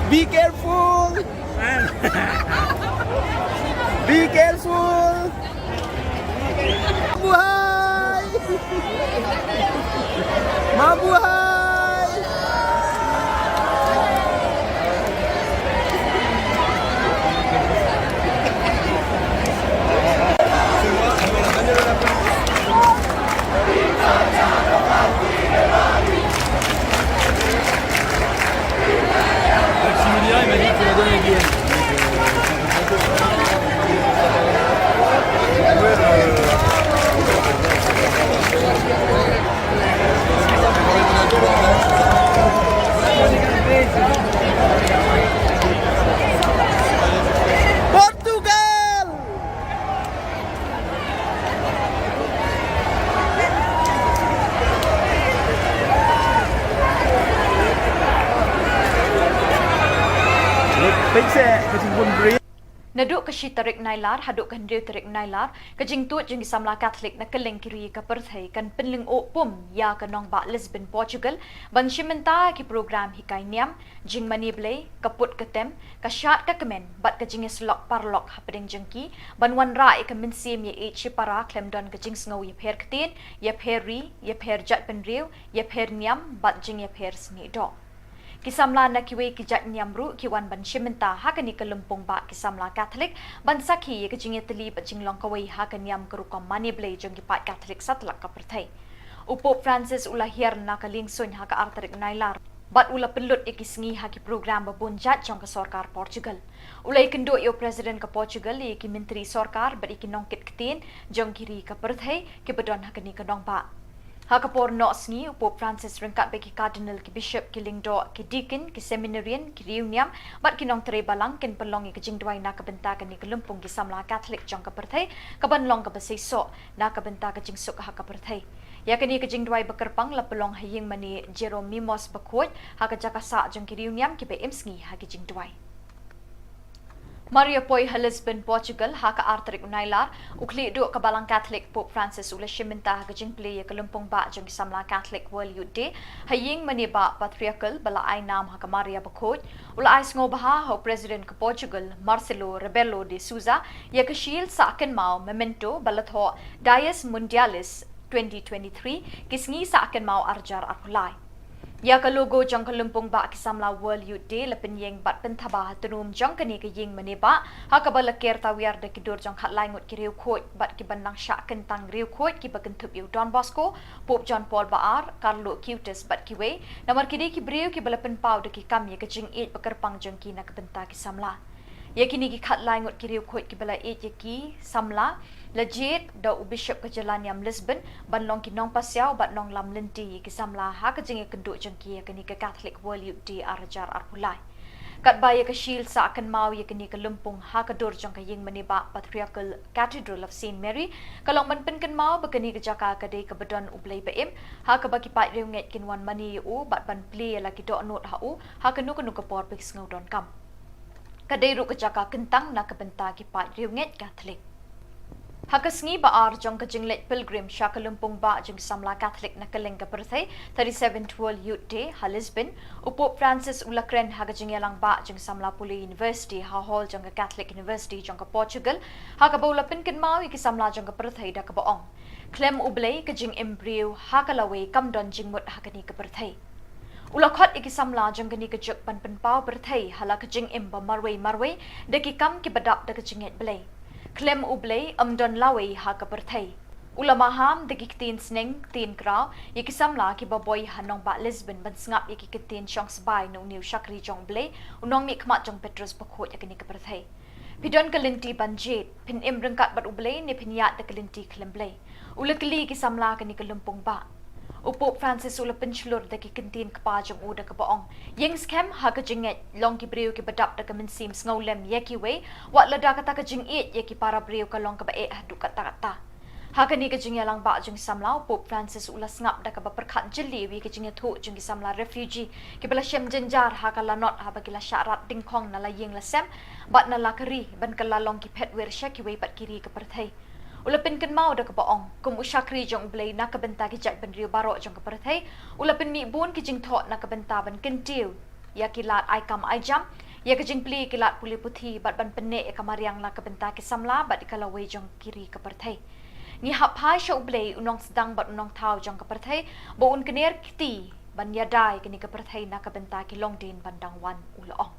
Be careful! Be careful! Mabuhay! Mabuhay! Maximilien, il m'a dit que tu vas donner des... Portugal! Pynse ka jingbun bri. Naduh ka shi tarik Nailar haduh ka hynriew tarik Nailar, ka jingtuid jong ki samla Katholik na kylleng ki ri ka pyrthei kan pynlyngngoh pum ïa ka nongbah Lisbon, Portugal, ban shim bynta ki program hikai niam, jingmane Blei, ka put ka tem, ka shad ka kmen, bad ka jingïasyllok paralok hapdeng jong ki, ban wanrah ïa ka mynsiem ïeit shipara khlem don ka jingsngew ïapher ktien, ïapher ri, ïapher jaitbynriew, ïapher niam, bad jingïapher snieh doh. Ki samla na kiwei ki jait niam ruh ki wan ban shim bynta ha kane ka lympung bah ki samla Katholik, ban sakhi ïa ka jingïatylli bad jinglong kawei ha ka niam ka rukom mane Blei jong ki paid Katholik satlak ka pyrthei. U Pope Francis u la hiar na ka liengsuiñ ha ka ar tarik Nailar, bad u la pynlut ïa ki sngi ha ki program babun jait jong ka sorkar Portugal. U la ïakynduh ïa u President ka Portugal, ïa ki myntri sorkar, bad ïa ki nongkit ktien jong ki ri ka pyrthei kiba don ha kane ka nongbah. Ha ka por noh sngi, u Pope Francis ryngkat bad ki Cardinal, ki Bishop, ki Lyngdoh, ki Deacon, ki Seminarian, ki riewniam, bad ki nongtrei balang kin pynlong ïa ka jingduwai na ka bynta kane ka lympung ki samla Katholik jong ka pyrthei, kaban long kaba seisoh na ka bynta ka jingsuk ha ka pyrthei. Ïa kane ka jingduwai bakyrpang la pynlong ha ïing mane Jerónimos bakhuid, ha ka jaka sah jong ki riewniam kiba im sngi ha ki jingduwai. Mar ïa poi ha Lisbon, Portugal, ha ka ar tarik u Nailar, u khlieh duh ka Balang Katholik Pope Francis u la shim bynta ha ka jingplie ïa ka lympung bah jong ki samla Catholic World Youth Day ha ïing mane bah Patriarchal ba la ai nam ha ka Maria bakhuid. U la ai sngewbha ha u President ka Portugal, Marcelo Rebelo de Sousa, ïa ka shield sah kynmaw, memento, ba la thoh Dies Mundialis twenty twenty-three, ki sngi sah kynmaw arhajar arphew lai. Ïa ka logo jong ka lympung bah ki samla World Youth Day la pynïeng bad pynthaba ha tnum jong kane ka ïing mane bah, ha kaba la ker tawiar da ki dur jong khatlai ngut ki riewkhuid bad kiban nang shah kyntang riewkhuid kiba kynthup ïa u Don Bosco, Pope John Paul ba ar, Carlo Acutis bad kiwei, namar ki dei ki briew kiba la pynpaw da ki kam ïa ka jingïeit bakyrpang jong ki na ka bynta ki samla. Ïa kine ki khatlai ngut ki riewkhuid kiba la ïeit ïa ki samla, la jied da u Bishop ka jylla niam Lisbon ban long ki nongpasiaw bad nonglam lynti ïa ki samla ha ka jingïakynduh jong ki ïa kane ka Catholic World Youth Day arhajar arphew lai. Katba ïa ka shield sah kynmaw ïa kane ka lympung ha ka dur jong ka ïing mane bah Patriarchal Cathedral of Saint Mary, ka long ban pynkynmaw ba kane ka jaka ka dei kaba don U Blei ba im, ha kaba ki paid riewngeit kin wan mane ïa u bad ban plie ïa la ki dohnud ha u ha kano kano ka por ba ki sngew donkam. Ka dei ruh ka jaka kyntang na ka bynta ki paid riewngeit Katholik. Ha ka sngi ba ar jong ka jingleit pilgrim sha ka lympung bah jong ki samla Katholik na kylleng ka pyrthei, thirty-seventh World Youth Day ha Lisbon, u Pope Francis u la kren ha ka jingïalang bah jong ki samla pule University ha hall jong ka Catholic University jong ka Portugal, ha kaba u la pynkynmaw ïa ki samla jong ka pyrthei da kaba ong: Khlem U Blei ka jingim briew ha ka lawei kam don jingmut ha kane ka pyrthei. U la khot ïa ki samla jong kane ka juk ban pynpaw pyrthei ha la ka jingim ba marwei marwei da ki kam kiba dap da ka jingngeit Blei. Khlem U Blei ym don lawei ha ka pyrthei. U la maham da ki ktien sneng ktien kraw ïa ki samla kiba boi ha nongbah Lisbon ban sngap ïa ki ktien shong sbai na une u shakri jong U Blei, u nongmihkhmat jong Petrus bakhuid ha kane ka pyrthei. Phi don ka lynti ban jied, phin im ryngkat bad U Blei ne phin ïaid da ka lynti khlem Blei? U la kylli ki samla kane ka lympung bah. U Pope Francis u la pynshlur da ki kyntien kpa jong u da kaba ong: Ïeng skhem ha ka jingngeit, long ki briew kiba dap da ka mynsiem sngewlem ïa kiwei, wat lada kata ka jingïeit ïa ki para briew ka long kaba eh haduh katta katta. Ha kane ka jingïalang bah jong ki samla, u Pope Francis u la sngap da kaba pyrkhat jylliew ïa ka jingïathuh jong ki samla refugee kiba la shem jynjar ha ka lanot haba ki la shah rat dyngkhong na la ïing la sem bad na la ka ri ban kylla long ki phetwir sha kiwei pat ki ri ka pyrthei. U la pynkynmaw da kaba ong, kum u shakri jong U Blei na ka bynta ki jaitbynriew baroh jong ka pyrthei, u la pynmih bun ki jingthoh na ka bynta ban kyntiew ïa ki lad ai kam ai jam, ïa ka jingplie ki lad pule puthi bad ban pynneh ïa ka mariang na ka bynta ki samla bad ïa ka lawei jong ki ri ka pyrthei. Ngi hap phai sha U Blei, u nongsdang bad u nongthaw jong ka pyrthei, ba un kner kti ban ïada ïa kane ka pyrthei na ka bynta ki longdien ban dang wan, u la ong.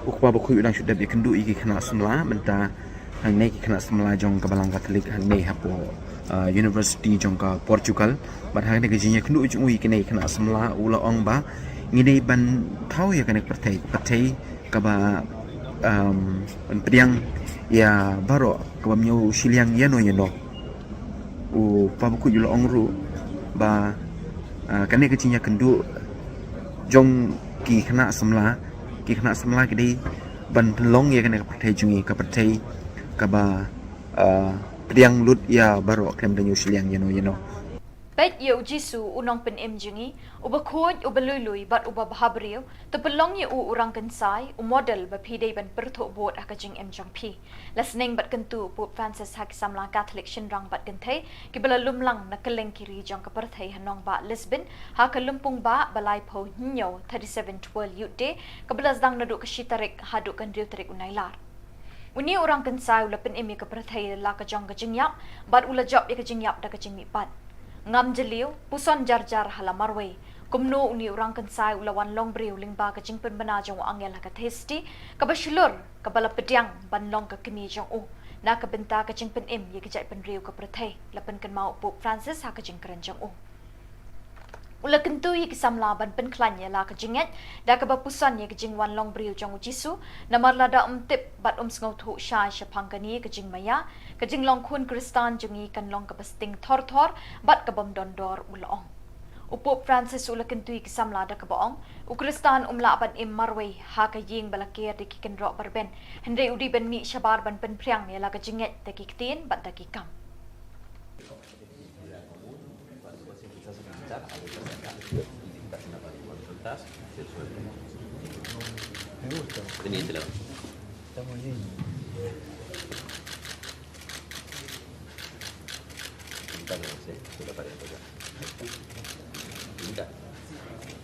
U Kpa Bakhuid u dang shu dep ïakynduh ïa ki khynnah samla mynta hangne, ki khynnah samla jong ka Balang Katholik hangne hapoh, ah, University jong ka Portugal. Bad hangne ka jingïakynduh jong u ïa kine ki khynnah samla, u la ong ba ngi dei ban thaw ïa kane ka pyrthei, pyrthei kaba, um, ban pdiang ïa baroh, kaba ym ñiew shiliang ïano ïano. U Kpa Bakhuid u la ong ruh ba, ah, kane ka jingïakynduh jong ki khynnah samla, ki khynnah samla ki dei ban pynlong ïa kane ka pyrthei jong ngi ka pyrthei kaba, ah, pdiang lut ïa baroh, khlem da ñiew shiliang ïano ïano. Peit ïa u Jisu, u nongpynim jong ngi, uba khuid, uba lui lui bad uba bhabriew, to pynlong ïa u u rangkynsai, u model ba phi dei ban pyrthuh bud ha ka jingim jong phi. La sneng bad kyntu u Pope Francis ha ki samla Katholik shynrang bad kynthei kiba la lum lang na kylleng ki ri jong ka pyrthei ha nongbah Lisbon, ha ka lympung bah ba laiphew hynñiew, thirty-seventh World Youth Day, kaba la sdang naduh ka shi tarik haduh ka hynriew tarik u Nailar. Une u rangkynsai u la pynim ïa ka pyrthei da la ka jong ka jingïap, bad u la jop ïa ka jingïap da ka jingmihpat. Ngam jylliew, puson jar jar ha la marwei. Kumno une u rangkynsai u la wan long briew lyngba ka jingpynbna jong u angel ha ka Thyesti, kaba shlur, kaba la pdiang ban long ka kmie jong u. Na ka bynta ka jingpynim ïa ka jaitbynriew ka pyrthei, la pynkynmaw u Pope Francis ha ka jingkren jong u. U la kyntu ïa ki samla ban pynkhlaiñ ïa la ka jingngeit, da kaba puson ïa ka jingwan long briew jong u Jisu, namar lada um tip bad um sngewthuh shai shaphang kane ka jingmaïa, ka jinglong khun Khristan jong ngi kan long kaba sting thor thor, bad kabym don dor, u la ong. U Pope Francis u la kyntu ïa ki samla da kaba ong, u Khristan um lah ban im marwei ha ka ïing ba la ker da ki kynroh ba rben, hynrei u dei ban mih shabar ban pynphriang ïa la ka jingngeit da ki ktien bad da ki kam. Me gusta. Está muy lindo. Pinta, no sé, de la pared allá. Pinta.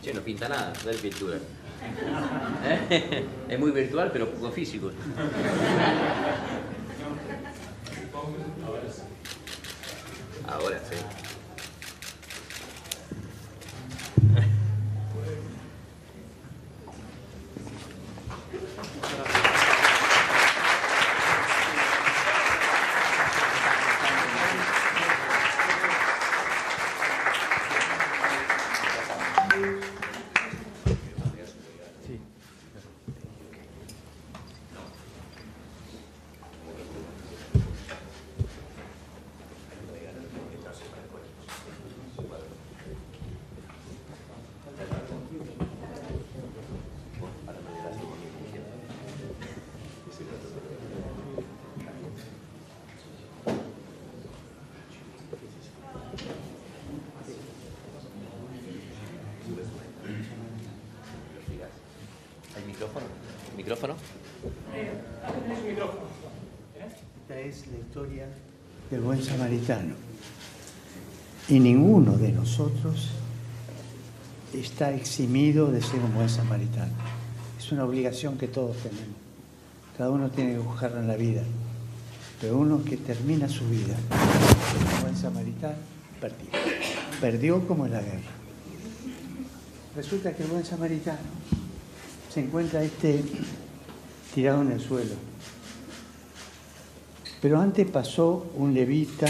Che, no pinta nada, es pintura. ¿Eh? Es muy virtual, pero poco físico. Ahora sí. ¿Hay micrófono? ¿Micrófono? Esta es la historia del buen samaritano. Y ninguno de nosotros está eximido de ser un buen samaritano. Es una obligación que todos tenemos. Cada uno tiene que buscarlo en la vida. Pero uno que termina su vida como buen samaritano, perdió. Perdió como en la guerra. Resulta que el buen samaritano se encuentra este tirado en el suelo. Pero antes pasó un levita,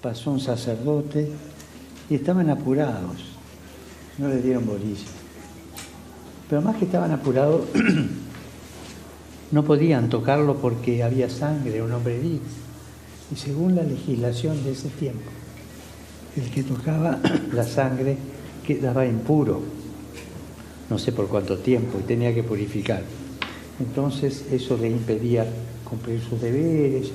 pasó un sacerdote y estaban apurados. No le dieron bolilla. Pero más que estaban apurados, no podían tocarlo porque había sangre, un hombre herido. Y según la legislación de ese tiempo, el que tocaba la sangre quedaba impuro, no sé por cuánto tiempo, y tenía que purificar. Entonces eso le impedía cumplir sus deberes,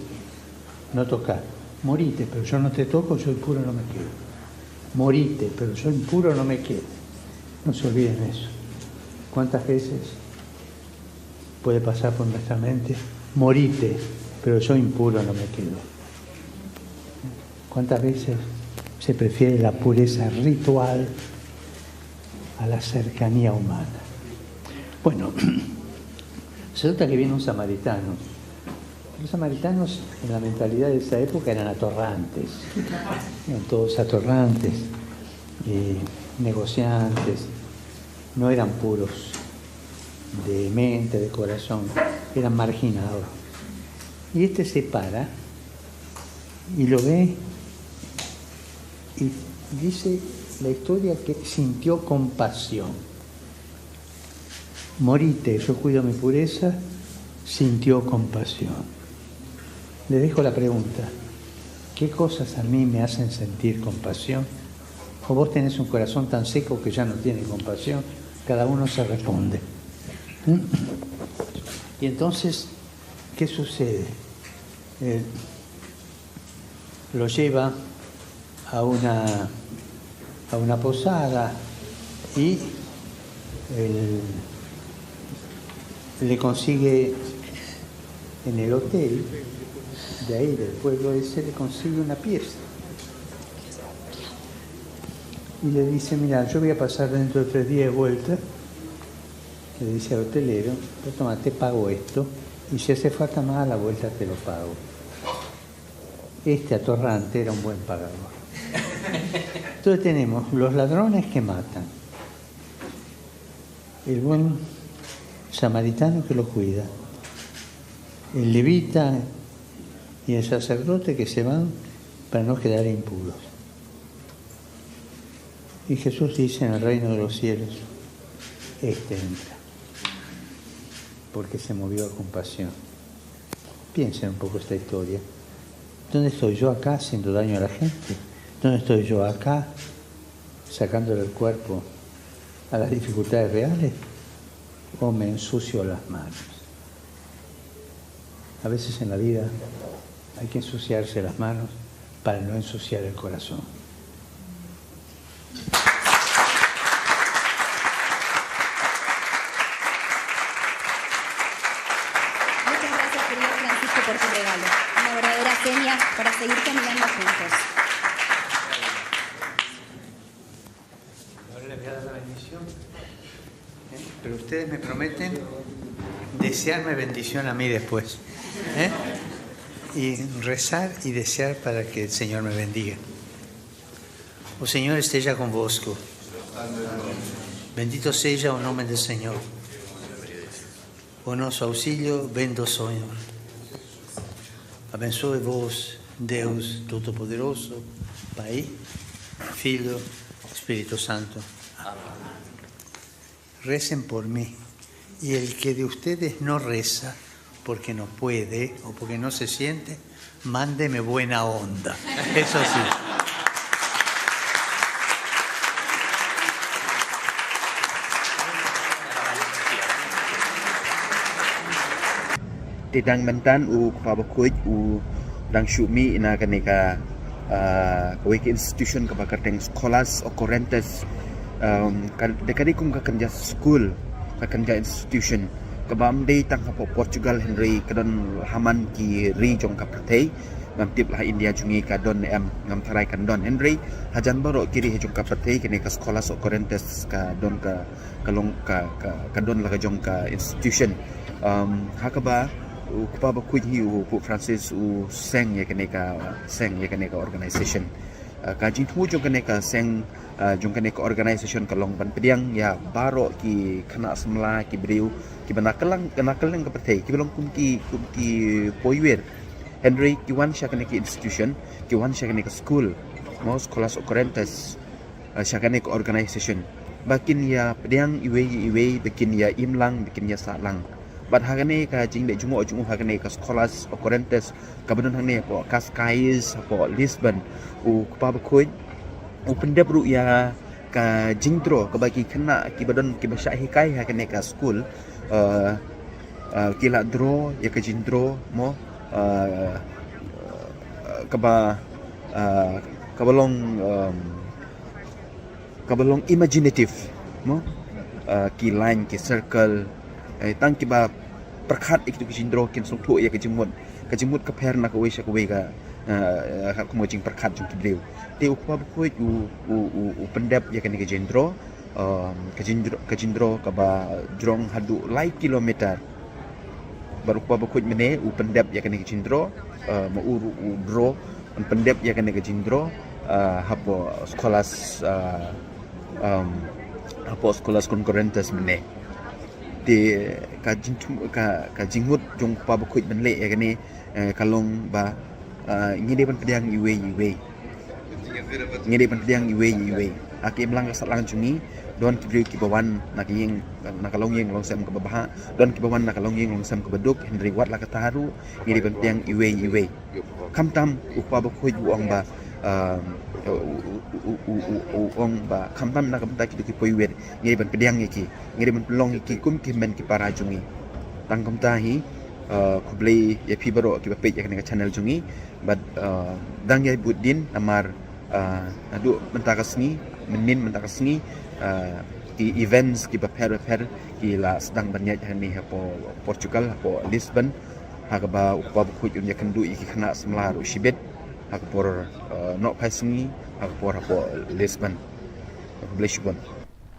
no tocar. Morite, pero yo no te toco, yo impuro no me quedo. Morite, pero yo impuro no me quedo. No se olviden eso. ¿Cuántas veces puede pasar por nuestra mente? Morite, pero yo impuro no me quedo. ¿Cuántas veces se prefiere la pureza ritual a la cercanía humana? Bueno, resulta que viene un samaritano. Los samaritanos en la mentalidad de esa época eran atorrantes, eran todos atorrantes, eh, negociantes, no eran puros de mente, de corazón, eran marginados. Y este se para y lo ve y dice la historia que sintió compasión. Morite, yo cuido mi pureza, sintió compasión. Le dejo la pregunta, ¿qué cosas a mí me hacen sentir compasión? ¿O vos tenés un corazón tan seco que ya no tiene compasión? Cada uno se responde. ¿Mm? Y entonces, ¿qué sucede? Eh, lo lleva a una, a una posada y él le consigue en el hotel de ahí, del pueblo ese, le consigue una pieza. Y le dice, mira, yo voy a pasar dentro de tres días de vuelta, le dice al hotelero, pues toma, te pago esto, y si hace falta más a la vuelta te lo pago. Este atorrante era un buen pagador. Entonces tenemos los ladrones que matan, el buen samaritano que lo cuida, el levita y el sacerdote que se van para no quedar impuros. Y Jesús dice en el reino de los cielos, este entra, porque se movió a compasión. Piensen un poco esta historia. ¿Dónde estoy yo acá haciendo daño a la gente? ¿Dónde estoy yo acá sacándole el cuerpo a las dificultades reales? ¿O me ensucio las manos? A veces en la vida hay que ensuciarse las manos para no ensuciar el corazón. Muchas gracias, querido Francisco, por tu regalo. Una verdadera seña para seguir caminando juntos. Ahora les voy a dar la bendición. ¿Eh? Pero ustedes me prometen desearme bendición a mí después. ¿Eh? Y rezar y desear para que el Señor me bendiga. O Señor esteja convosco. Bendito seja o nome do Senhor. O nosso auxílio vem do Senhor. Abençoe-vos, Deus Todo-Poderoso, Pai, Filho, Espíritu Santo. Amén. Recen por mí. Y el que de ustedes no reza, porque no puede o porque no se siente, mándeme buena onda. Eso sí. Te dang mynta u kpa bakhuid u dang shu mih na kane ka, ah, kawei ka institution kaba kyrteng Scholas Occurrentes. Um, ka, da ka dei kum ka kynja school, ka kynja institution kaba ym dei tang hapoh Portugal, hynrei ka don ha man ki ri jong ka pyrthei. Ngam tip la ha India jong ngi ka don ne em, ngam tharai kan don, hynrei hajan baroh ki ri ha jong ka pyrthei kane ka Scholas Occurrentes ka don ka, ka long ka, ka, ka don la ka jong ka institution. Um, ha kaba u kpa bakhuid hi u Pope Francis u seng ïa kane ka, seng ïa kane ka organization. Uh, ka jingthmu jong kane ka seng, uh, jong kane ka organization ka long ban pdiang ïa baroh ki khynnah samla, ki briew kiba na kylleng, na kylleng ka pyrthei, kiba long kum ki, kum ki poiwir, hynrei ki wan sha kane ka institution, ki wan sha kane ka school, mo, Scholas Occurrentes, uh, sha kane ka organization, ba kin ïa pdiang iwei iwei, ba kin ïa imlang, ba kin ïa sahlang. Bad ha kane ka jingleh jngoh jong u ha kane ka Scholas Occurrentes kaba don hangne hapoh Cascais, hapoh Lisbon, u kpa bakhuid u pyndep ruh ïa ka jingdraw kaba ki khynnah kiba don, kiba shah hikai ha kane ka school, uh, uh, ki la draw ïa ka jingdraw, mo, uh, uh, kaba, uh, kaba long, um, kaba long imaginative, mo, uh, ki line, ki circle, eh, tang kiba pyrkhat ïa kito ki jingdraw, kin sngewthuh ïa ka jingmut, ka jingmut ka pher na kawei sha kawei, ka, uh, uh, ka kum ka jingpyrkhat jong ki briew. Te u kpa bakhuid u, u, u, u pyndep ïa kane ka jingdraw, um, ka jingdr-, ka jingdraw kaba jrong haduh lai kilometer. Bad u kpa bakhuid mynne u pyndep ïa kane ka jingdraw, uh, ma u ruh u draw, un pyndep ïa kane ka jingdraw, uh, hapoh Scholas, uh, um, hapoh Scholas Occurrentes mynne. Te ka jingthmu, ka, ka jingmut jong u kpa bakhuid ban leh ïa kane, eh, ka long ba, eh, ngi dei ban pdiang iwei iwei. Ngi dei ban pdiang iwei iwei. Ha ka imlang ka sahlang jong ngi, don ki briew kiba wan na ka ïing, na ka longïing longsem kaba bha, don kiba wan na ka longïing longsem kaba duk, hynrei wat la katta ruh ngi dei ban pdiang iwei iwei. Khamtam u kpa bakhuid u ong ba, um, u, u, u ong ba khamtam na ka bynta kito ki poiwir, ngi dei ban pdiang ïa ki, ngi dei ban pynlong ïa ki kum ki hynmen ki para jong ngi. Tang kumta hi, uh, khublei ïa phi baroh kiba peit ïa kane ka channel jong ngi. Bad, uh, dang ïai bud dien namar, uh, naduh mynta ka sngi Mynnin mynta ka sngi, ah, ki events kiba pher ba pher ki la sdang ban ïaid hangne hapoh Portugal, hapoh Lisbon, ha kaba u Kpa Bakhuid un ïakynduh ïa ki khynnah samla ruh shibit ha ka por, ah, nohphai sngi, ha ka por hapoh Lisbon. Khublei shibun.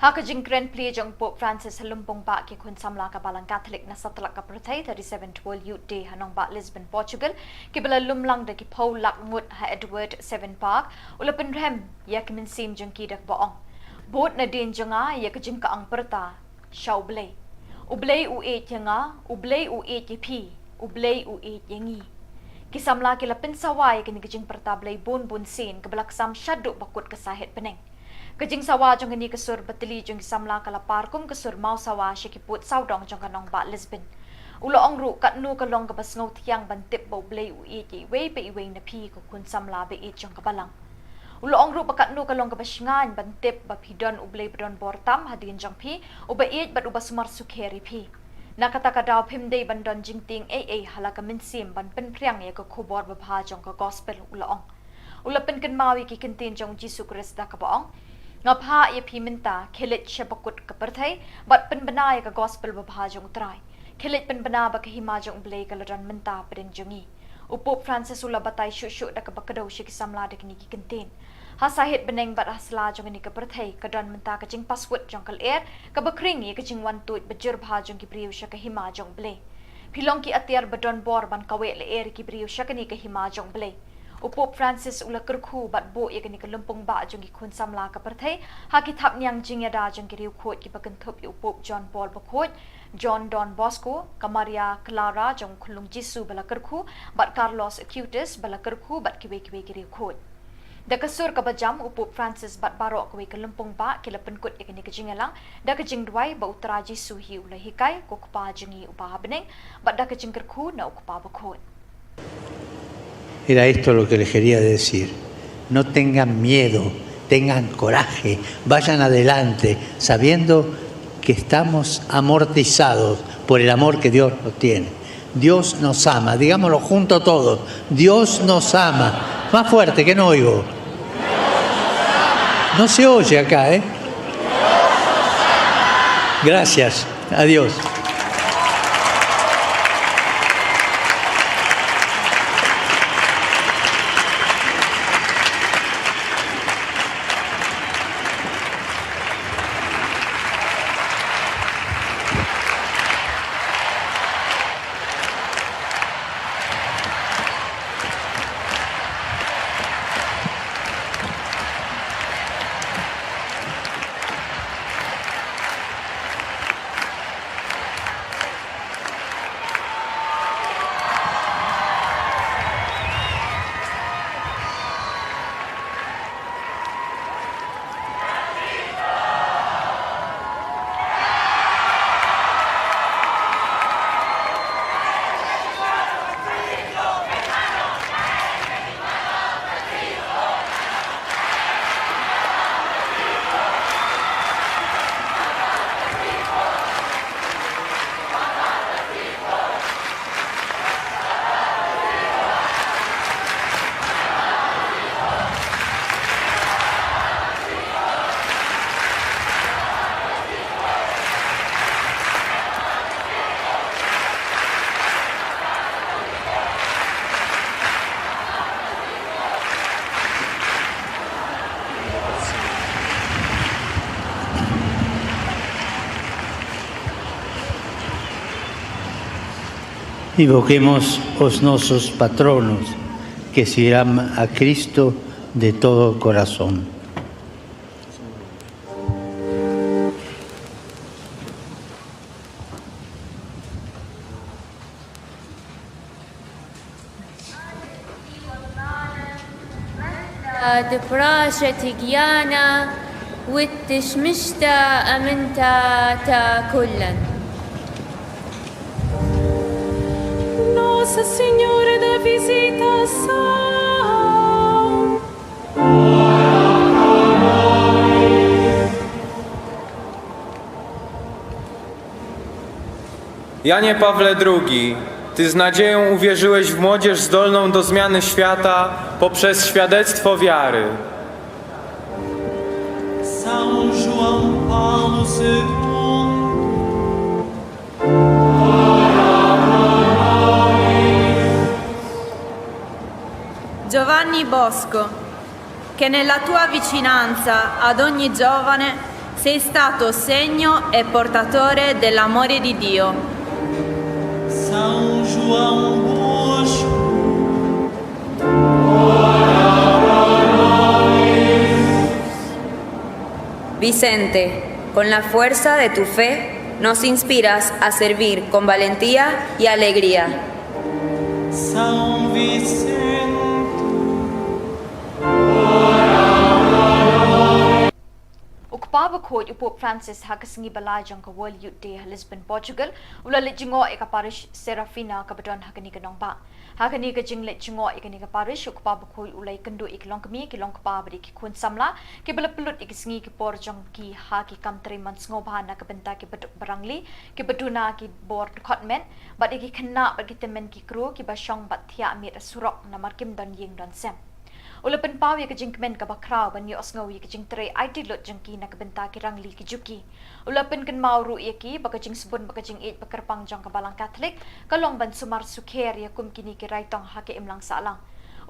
Ha ka jingkren plie jong u Pope Francis ha lympung bah ki khun samla ka Balang Katholik na satlak ka pyrthei, thirty-seventh World Youth Day ha nongbah Lisbon, Portugal, kiba la lum lang da ki phew lak ngut ha Edward Seven Park, u la pynrhem ïa ki mynsiem jong ki da kaba ong: Bud nadien jong nga ïa ka jingkyrshan pyrta sha U Blei. U Blei u ïeit ïa nga, U Blei u ïeit ïa phi, U Blei u ïeit ïa ngi. Ki samla ki la pynsawa ïa kane ka jingpyrta Blei bun bun sien, kaba la ksam shaduh ba kut ka sahit bneng. Ka jingsawa jong kane ka sur batylli jong ki samla ka la par kum ka sur maw sawa sha ki pud sawdong jong ka nongbah Lisbon. U la ong ruh, katno ka long kaba sngewthiang ban tip ba U Blei u ïeit ïa iwei pa iwei na phi ko khun samla ba ïeit jong ka Balang. U la ong ruh ba katno ka long kaba shngaiñ ban tip ba phi don U Blei ba don bor tam hadien jong phi, uba ïeit bad uba sumar sukher ïa phi. Na kata ka daw phim dei ban don jingtieng ei ei ha la ka mynsiem ban pynphriang ïa ka khubor babha jong ka gospel, u la ong. U la pynkynmaw ïa ki kyntien jong u Jisu Khrist da kaba ong: Nga phah ïa phi mynta, khie leit sha bakut ka pyrthei bad pynbna ïa ka gospel babha jong U Trai. Khie leit pynbna ba ka hima jong U Blei ka la don mynta hapdeng jong ngi. U Pope Francis u la batai shuh shuh da kaba kdew sha ki samla da kine ki kyntien. Ha sahit bneng bad ha sla jong kane ka pyrthei ka don mynta ka jingpaswit jong ka lyer, kaba khring ïa ka jingwan tuid bajur bha jong ki briew sha ka hima jong U Blei. Phi long ki atiar ba don bor ban kaweh lyer ïa ki briew sha kane ka hima jong U Blei. U Pope Francis u la kyrkhu bad buh ïa kane ka lympung bah jong ki khun samla ka pyrthei ha ki thapniang jingïada jong ki riewkhuid kiba kynthup ïa u Pope John Paul Bakhuid, John Don Bosco, ka Maria Clara jong u Khunlung Jisu ba la kyrkhu, bad Carlos Acutis ba la kyrkhu, bad kiwei kiwei ki riewkhuid. Da ka sur kaba jam, u Pope Francis bad baroh kawei ka lympung bah ki la pynkut ïa kane ka jingïalang da ka jingduwai ba U Trai Jisu hi u la hikai, ko Kpa jong ngi uba ha bneng, bad da ka jingkyrkhu na u Kpa Bakhuid. Era esto lo que les quería decir. No tengan miedo, tengan coraje, vayan adelante, sabiendo que estamos amortizados por el amor que Dios nos tiene. Dios nos ama. Digámoslo junto todos. Dios nos ama. Más fuerte, que no oigo. No se oye acá, ¿eh? Gracias. Adiós. Invoquemos os nosos patronos que sirvan a Cristo de todo corazón. Dprasha tigiana wit tishmishta aminta ta kullan. Nossa Senhora da Visitação. Janie Pawle drugi, ty z nadzieją uwierzyłeś w młodzież zdolną do zmiany świata poprzez świadectwo wiary. Giovanni Bosco, che nella tua vicinanza ad ogni giovane sei stato segno e portatore dell'amore di Dio. São João Bosco. Vicente, con la fuerza de tu fe nos inspiras a servir con valentía y alegría. São Vicente. U Kpa Bakhuid u Pope Francis ha ka sngi ba lai jong ka World Youth Day ha Lisbon, Portugal, u la leit jngoh ïa ka parish Serafina kaba don ha kane ka nongbah. Ha kane ka jingleit jngoh ïa kane ka parish, u Kpa Bakhuid u la ïakynduh ïa ki longkmie, ki longkpa bad ïa ki khun samla kiba la pynlut ïa ki sngi ki por jong ki ha ki kam trei mon sngewbha na ka bynta kiba duk ba rangli, kiba duna ki bor dkhot met, bad ïa ki khynnah bad ki tymmen ki kru kiba shong bad thiah miet ha surok namar kim don ïing don sem. U la pynpaw ïa ka jingkmen kaba khraw ban ïohsngew ïa ka jingtrei aiti lut jong ki na ka bynta ki rangli ki juki. U la pynkynmaw ruh ïa ki ba ka jingsbun bad ka jingïeit ba kyrpang jong ka Balang Katholik ka long ban sumar sukher ïa kum kine ki raitong ha ka imlang sahlang.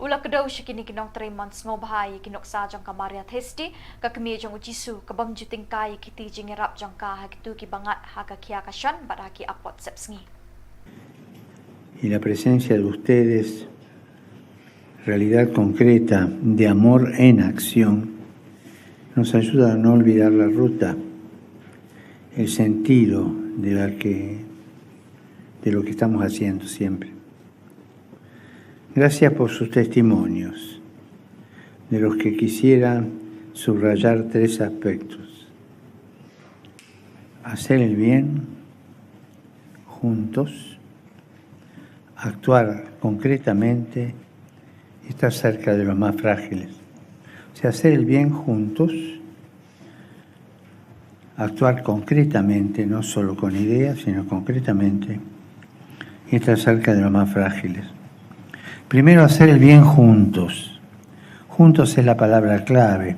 U la kdew sha kine ki nongtrei mon sngewbha ïa ki nuksa jong ka Maria Theisotti, ka kmie jong u Jisu, ka bym ju tyngkai ïa ki kti jingïarap jong ka ha kito kiba ngat ha ka khia ka shon bad ha ki apot sepsngi. Y la presencia de ustedes, realidad concreta de amor en acción, nos ayuda a no olvidar la ruta, el sentido de la que, de lo que estamos haciendo siempre. Gracias por sus testimonios, de los que quisiera subrayar tres aspectos. Hacer el bien juntos, actuar concretamente y estar cerca de los más frágiles. O sea, hacer el bien juntos, actuar concretamente, no solo con ideas, sino concretamente, y estar cerca de los más frágiles. Primero, hacer el bien juntos. Juntos es la palabra clave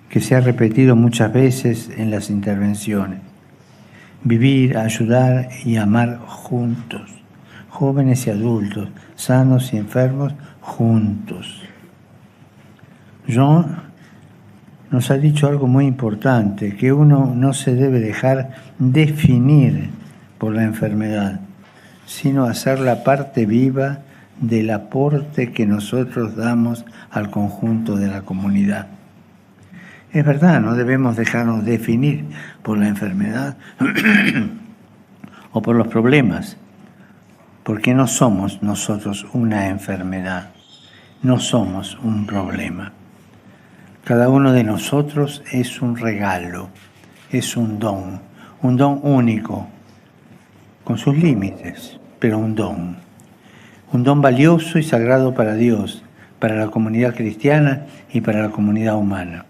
que se ha repetido muchas veces en las intervenciones. Vivir, ayudar y amar juntos. Jóvenes y adultos, sanos y enfermos, juntos. Jean nos ha dicho algo muy importante, que uno no se debe dejar definir por la enfermedad, sino hacerla parte viva del aporte que nosotros damos al conjunto de la comunidad. Es verdad, no debemos dejarnos definir por la enfermedad o por los problemas, porque no somos nosotros una enfermedad, no somos un problema. Cada uno de nosotros es un regalo, es un don, un don único, con sus límites, pero un don. Un don valioso y sagrado para Dios, para la comunidad cristiana y para la comunidad humana.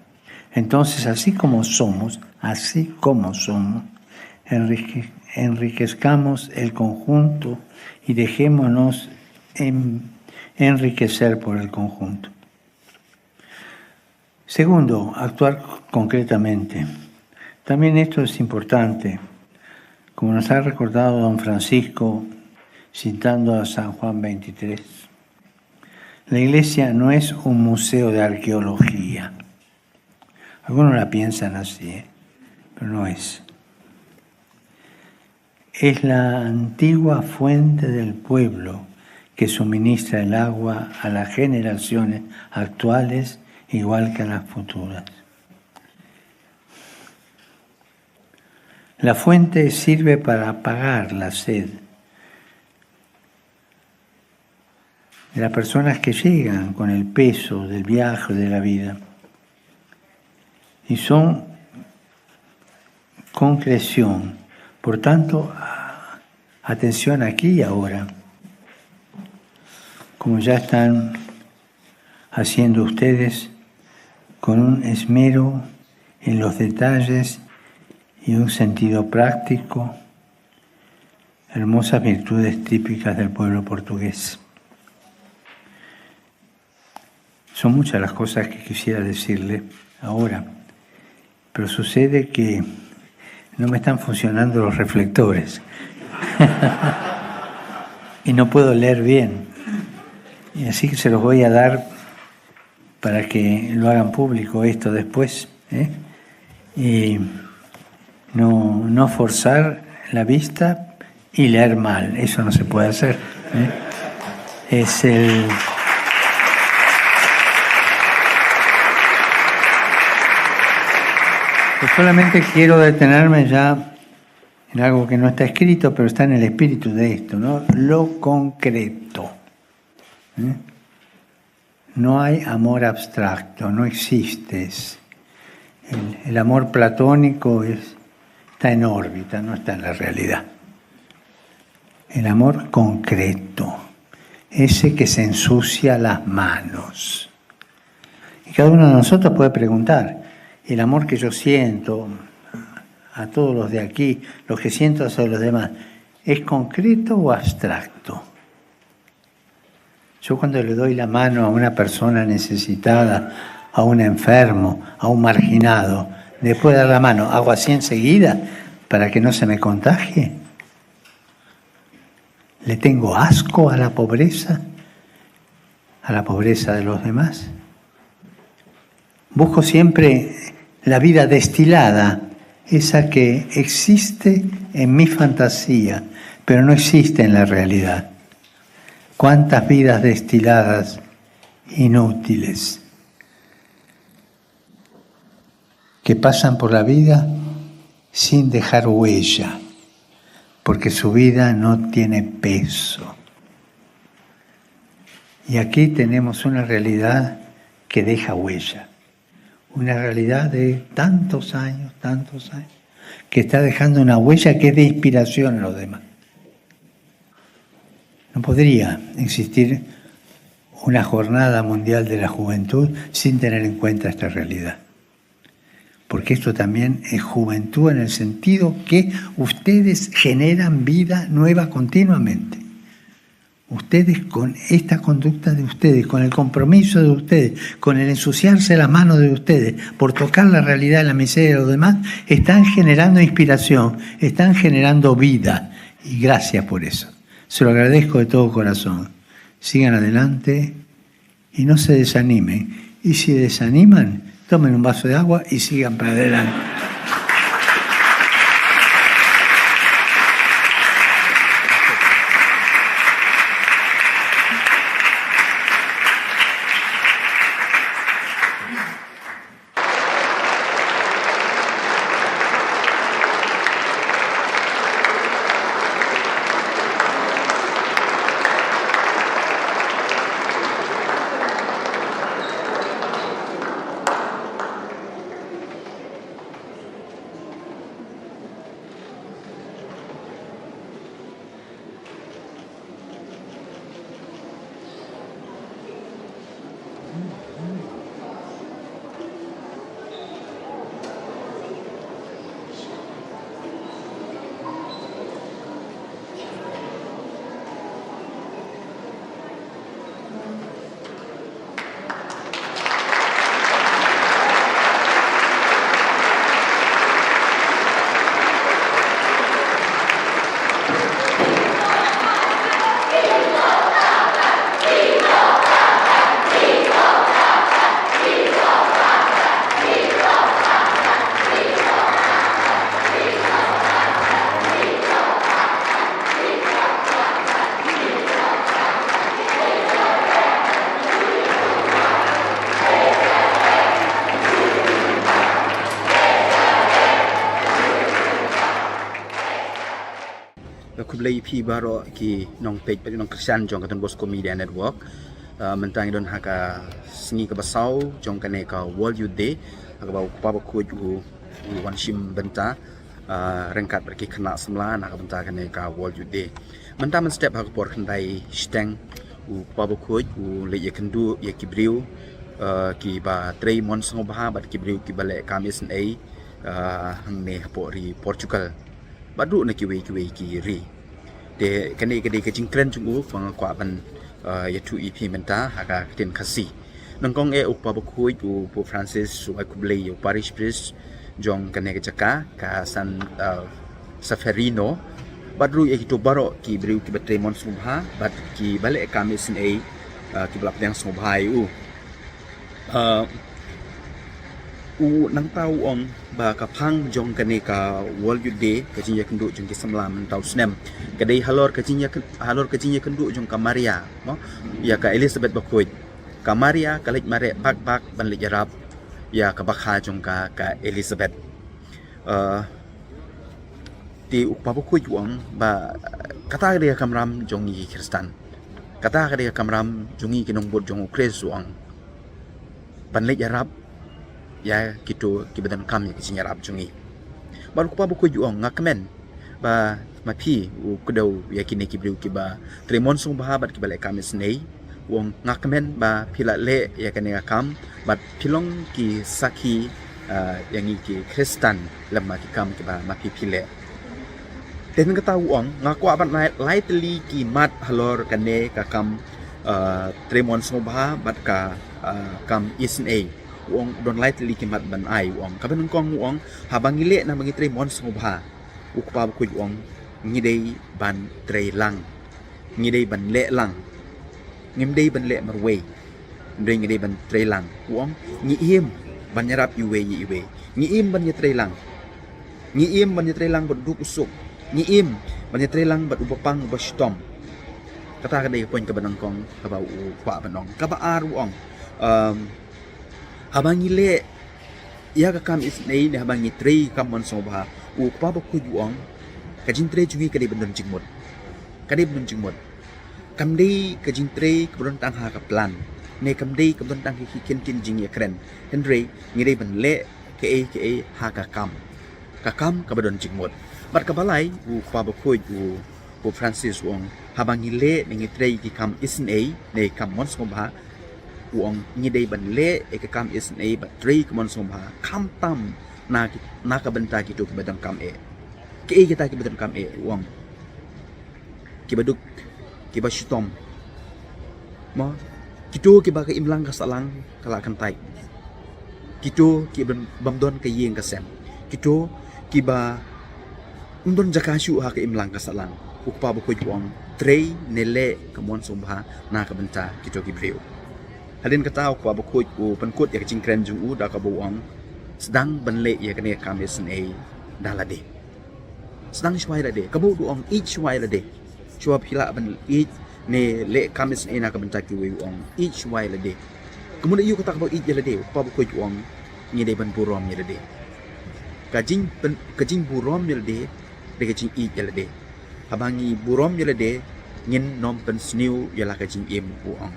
Entonces, así como somos, así como somos, enrique-, enriquezcamos el conjunto y dejémonos en-, enriquecer por el conjunto. Segundo, actuar concretamente. También esto es importante. Como nos ha recordado don Francisco, citando a San Juan veintitrés, la iglesia no es un museo de arqueología. Algunos la piensan así, ¿eh? Pero no es. Es la antigua fuente del pueblo que suministra el agua a las generaciones actuales, igual que a las futuras. La fuente sirve para apagar la sed de las personas que llegan con el peso del viaje de la vida. Y son concreción. Por tanto, a-, atención aquí y ahora. Como ya están haciendo ustedes con un esmero en los detalles y un sentido práctico, hermosas virtudes típicas del pueblo portugués. Son muchas las cosas que quisiera decirle ahora. Pero sucede que no me están funcionando los reflectores. Y no puedo leer bien. Y así que se los voy a dar para que lo hagan público esto después, ¿eh? Y no, no forzar la vista y leer mal, eso no se puede hacer, ¿eh? Es el... Yo solamente quiero detenerme ya en algo que no está escrito, pero está en el espíritu de esto, ¿no? Lo concreto, ¿eh? No hay amor abstracto, no existe. Es... El, el amor platónico es, está en órbita, no está en la realidad. El amor concreto, ese que se ensucia las manos. Y cada uno de nosotros puede preguntar, ¿el amor que yo siento a todos los de aquí, los que siento hacia los demás, es concreto o abstracto? Yo cuando le doy la mano a una persona necesitada, a un enfermo, a un marginado, después de dar la mano, ¿hago así enseguida para que no se me contagie? ¿Le tengo asco a la pobreza? ¿A la pobreza de los demás? Busco siempre la vida destilada, esa que existe en mi fantasía, pero no existe en la realidad. ¿Cuántas vidas destiladas, inútiles, que pasan por la vida sin dejar huella, porque su vida no tiene peso? Y aquí tenemos una realidad que deja huella, una realidad de tantos años, tantos años, que está dejando una huella que es de inspiración a los demás. No podría existir una jornada mundial de la juventud sin tener en cuenta esta realidad. Porque esto también es juventud en el sentido que ustedes generan vida nueva continuamente. Ustedes con esta conducta de ustedes, con el compromiso de ustedes, con el ensuciarse las manos de ustedes por tocar la realidad de la miseria de los demás, están generando inspiración, están generando vida. Y gracias por eso. Se lo agradezco de todo corazón. Sigan adelante y no se desanimen. Y si desaniman, tomen un vaso de agua y sigan para adelante. Khublei ïa phi baroh ki nongpeit bad nongkyrshan jong ka Don Bosco Media Network. Ah, mynta ngi don ha ka sngi kaba saw jong kane ka World Youth Day, ha kaba u Kpa Bakhuid u, u wan shim bynta, ah, ryngkat bad ki khynnah samla na ka bynta kane ka World Youth Day. Mynta mynstep ha ka por khyndai shiteng u Kpa Bakhuid u leit ïakynduh ïa ki briew, ah, kiba trei mon sngewbha bad ki briew kiba leh kam isynei, ah, hangne hapoh ri Portugal bad ruh na kiwei kiwei ki ri. Te kane ka dei ka jingkren jong u kaba nga kwah ban, ah, ïathuh ïa phi mynta ha ka ktien Khasi. Nyngkong eh u Kpa Bakhuid u Pope Francis u ai khublei ïa u parish priest jong kane ka jaka ka San uh, Severino, bad ruh ïa kito baroh ki briew kiba trei mon sngewbha bad kiba leh kam isynei uh, kiba la pdiang sngewbha ïa u. Uh, u nangta u ong ba ka phang jong kane ka World Youth Day, ka jingïakynduh jong ki samla mynta u snem, ka dei halor ka jingïakyn halor ka jingïakynduh jong ka Maria, mo, ïa ka Elizabeth bakhuid. Ka Maria ka leit mareh bak bak ban leit ïarap ïa ka bakha jong ka, ka Elizabeth. Uh, te u kpa bakhuid u ong ba kata ka dei ka kamram jong ngi ki Khristan. Kata ka dei ka kamram jong ngi ki nongbud jong u Khrist, u ong, ban leit ïarap ïa kito kiba donkam ïa ka jingïarap jong ngi. Bad u kpa bakhuid u ong, nga kmen ba ma phi u kdew ïa kine ki briew kiba trei mon sngewbha bad kiba leh kam isynei, u ong, nga kmen ba phi la leh ïa kane ka kam bad phi long ki sakhi uh, ïa ngi ki Khristan lem ma ki kam kiba ma phi phi leh. Te hynrei kata u ong, nga kwah ban ai lai tylli ki mat halor kane ka kam uh, trei mon sngewbha bad ka uh, kam isynei. U ong, don lai tylli ki mat ban ai, u ong. Kaba nyngkong, u ong, haba ngi leh namar ngi trei mon sngewbha, u kpa bakhuid u ong, ngi dei ban trei lang, ngi dei ban leh lang. Ngim dei ban leh marwei, hynrei ngi dei ban trei lang. U ong, ngi im ban ïarap iwei ïa iwei, ngi im ban ïatrei lang. Ngi im ban ïatrei lang bad u duk u suk, ngi im ban ïatrei lang bad u bapang u bashitom. Kata ka dei ka point kaba nyngkong kaba u kwah ban ong. Kaba ar, u ong, um, haba ngi leh ïa ka kam isynei ne haba ngi trei kam mon sngewbha, u kpa bakhuid u ong, ka jingtrei jong ngi ka dei ban don jingmut. Ka dei ban don jingmut. Kam dei ka jingtrei kaba don tang ha ka plan, ne kam dei kaba don tang ha ki kyntien jingïakren, hynrei ngi dei ban leh kaei kaei ha ka kam, ka kam kaba don jingmut. Bad kaba lai, u kpa bakhuid u, u Francis u ong, haba ngi leh ne ngi trei ki kam isynei ne kam mon sngewbha, u ong, ngi dei ban leh ïa ka kam isynei bad trei ka mon sngewbha khamtam na ki, na ka bynta kito kiba donkam eh. Kiei kita kiba donkam eh, u ong? Kiba duk, kiba shitom, mo, kito kiba ka imlang ka sahlang ka la kyntait, kito kiba bym don ka ïing ka sem, kito kiba ym don jaka shuh ha ka imlang ka sahlang. U kpa bakhuid u ong, trei ne leh ka mon sngewbha na ka bynta kito ki briew. Hadien kata u kpa bakhuid u pynkut ïa ka jingkren jong u da kaba u ong, sdang ban leh ïa kane ka kam isynei da lade. Sdang shuwa ïa lade. Kaba u ong, ïeit shuwa ïa lade. Shuwa phi lah ban ïeit ne leh kam isynei na ka bynta kiwei, u ong, ïeit shuwa ïa lade. Kumno ïa kata kaba ïeit ïa lade? U kpa bakhuid u ong, ngi dei ban burom ïa lade. Ka jing, ka jingburom ïa lade dei ka jingïeit ïa lade. Haba ngi burom ïa lade, ngin nym pynsniew ïa la ka jingim, u ong.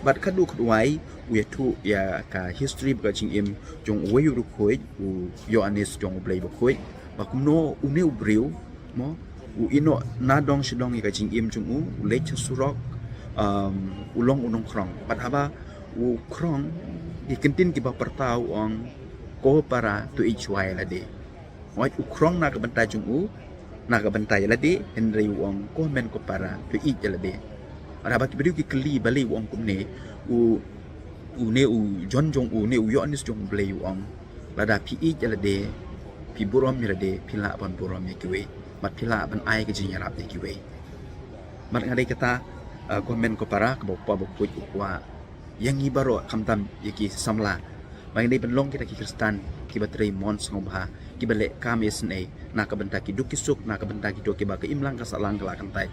Bad ka dei ka duwai, u ïathuh ïa ka history bad ka jingim jong uwei u riewkhuid, u Ïoannis jong U Blei bakhuid, ba kumno une u briew, mo, u ïehnoh nadong shadong ïa ka jingim jong u, u leit sha surok, um, u long u nongkhrong. Bad haba u khrong, ki kyntien kiba pyrta u ong, ko para, to ïeit shuwa ïa lade. Wat u khrong na ka bynta jong u, na ka bynta ïa lade, hynrei u ong, ko hynmen ko para, to ïeit ïa lade. Haba ki briew ki kylli balei u ong kumne, u, une u John jong u, une u Ïoannis jong U Blei u ong, lada phi ïeit ïa lade, phi burom ïa lade, phi lah ban burom ïa kiwei, bad phi lah ban ai ka jingïarap ïa kiwei. Bad nga dei kata, uh, ko hynmen ko para, kaba u kpa bakhuid u kwah ïa ngi baroh, khamtam ïa ki samla, ba ngin dei ban long kita ki Khristan kiba trei mon sngewbha, kiba leh kam isynei na ka bynta ki duk ki suk, na ka bynta kito kiba ka imlang ka sahlang ka la kyntait.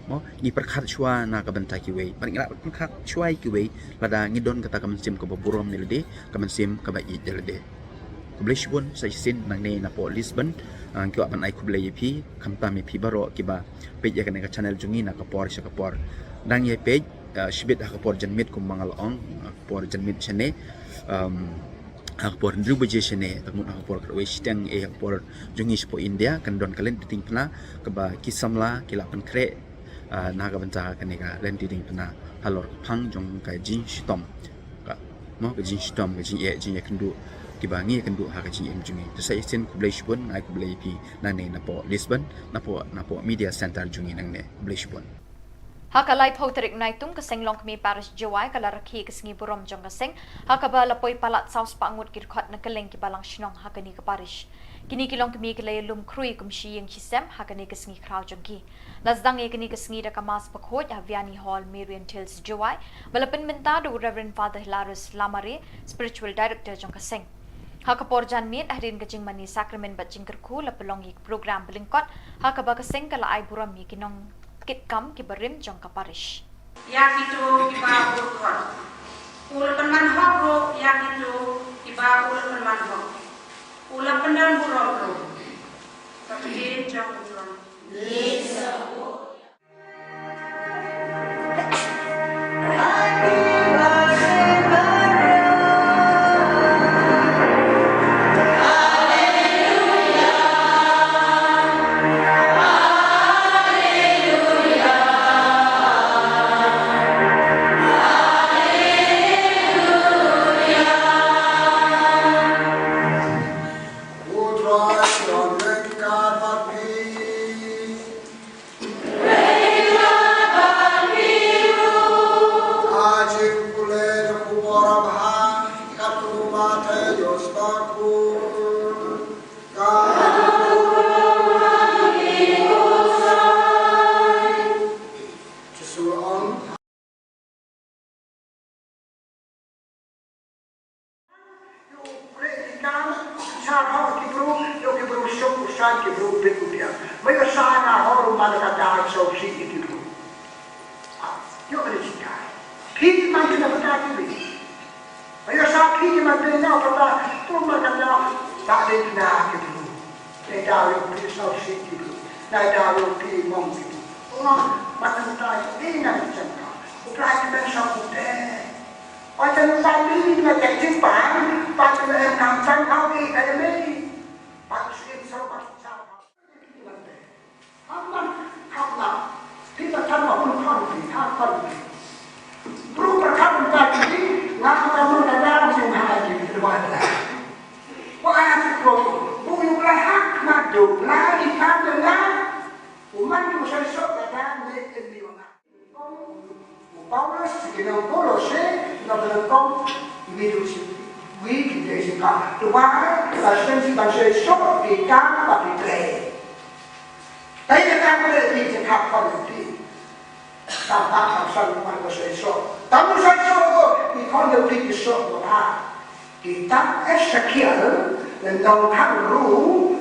Mo, ngi pyrkhat shuwa na ka bynta kiwei, bad ngi la pyrkhat shuwa ïa kiwei, lada ngi don kata ka mynsiem kaba burom ïa lade, ka mynsiem kaba ïeit ïa lade. Khublei shibun, sa shisien nangne napoh Lisbon, ah, nga kwah ban ai khublei ïa phi, khamtam ïa phi baroh kiba peit ïa kane ka channel jong ngi na ka por sha ka por. Dang ïa peit, ah, shibit ha ka por janmiet kumba nga la ong, ha ka por janmiet shane, um, ha ka por hynriew baje shane, te mut ha ka por khatwei shiteng, eh, ha ka por jong ngi shapoh India, kan don ka lynti diengphna kaba ki samla ki la pynkhreh, ah, na ka bynta kane ka lynti diengphna halor ka phang jong ka jingshitom, ka, mo, ka jingshitom, ka jingeh, jingïakynduh kiba ngi ïakynduh ha ka jingim jong ngi. Te sa shisien khublei shibun, nga ai khublei ïa phi nangne napoh Lisbon, napoh, napoh media center jong ngi nangne. Khublei shibun. Ha ka laiphew tarik Naitung, ka Seng Longkmie Parish Jowai ka la rakhe ïa ka sngi burom jong ka seng, ha kaba la poi palat saw spah ngut ki dkhot na kylleng ki balang shnong ha kane ka parish. Kine ki longkmie ki la ïalum khrui kum shi ïing shi sem ha kane ka sngi khraw jong ki. La sdang ïa kane ka sngi da ka Mass bakhuid ha Vianney Hall, Marian Hills, Jowai, ba la pynmynta da u Reverend Father Hilarius Lamare, Spiritual Director jong ka seng. Ha ka por janmiet, hadien ka jingmane sakramen bad jingkyrkhu, la pynlong ïa ka program ba lyngkot, ha kaba ka seng ka la ai burom ïa ki nongkitkam ki barim jong ka parish. Ïa kito kiba bun khot, u la pynman hok ruh ïa kito kiba u la pynman hok. U la pyndon burom ruh. Ka ktien jong u Trai. Ïoh u kreh ki kam, u shah hok ki briew, ïoh ki briew suk, u shah ki briew bit u biang. Ma ïoh shah nga hok ruh man ka dei sawsih ïa ki briew. Ïoh kane jingkai. Phi ki man ki na pynta ki briew. Ma ïoh shah phi ki man pynta pynta, tu man ka dei, ta dei na ki briew. Nai daw ïoh phi sawsih ki briew. Nai daw ïoh phi mong ki briew. Ong, mat nangta ïoh dei nang jong ka. U Blei ki ban shong u te. Oi, te nangta dei na ka jingpang, pang ki em kam pang hau ki ka ïa mei. Pang sien saw pang saw. Amman kham na. Phi ba tam ma pun kham phi, kham kham phi. Bru ba kham na ki, nga ka man ka dang sum ha ki, ki ba da. Ko aya ti ko, bu yu la hak ma do, la di ka de la. U man u sai sok ka dang ne en ni wa nga. U Paulus, ki nong Kolose, nga ba nyngkong, wi du si, wi ki te si ka. Tu ba, ka shen si ban sai sok, ki ka, ba ki te. Ka ïa ka ka le ki te ka ka le ki. Ka ba ka san ma ko sai sok. Ta mu sai sok ko, ki kon de ki ki sok ko ha. Ki ta Ezekiel, le nong ka ru,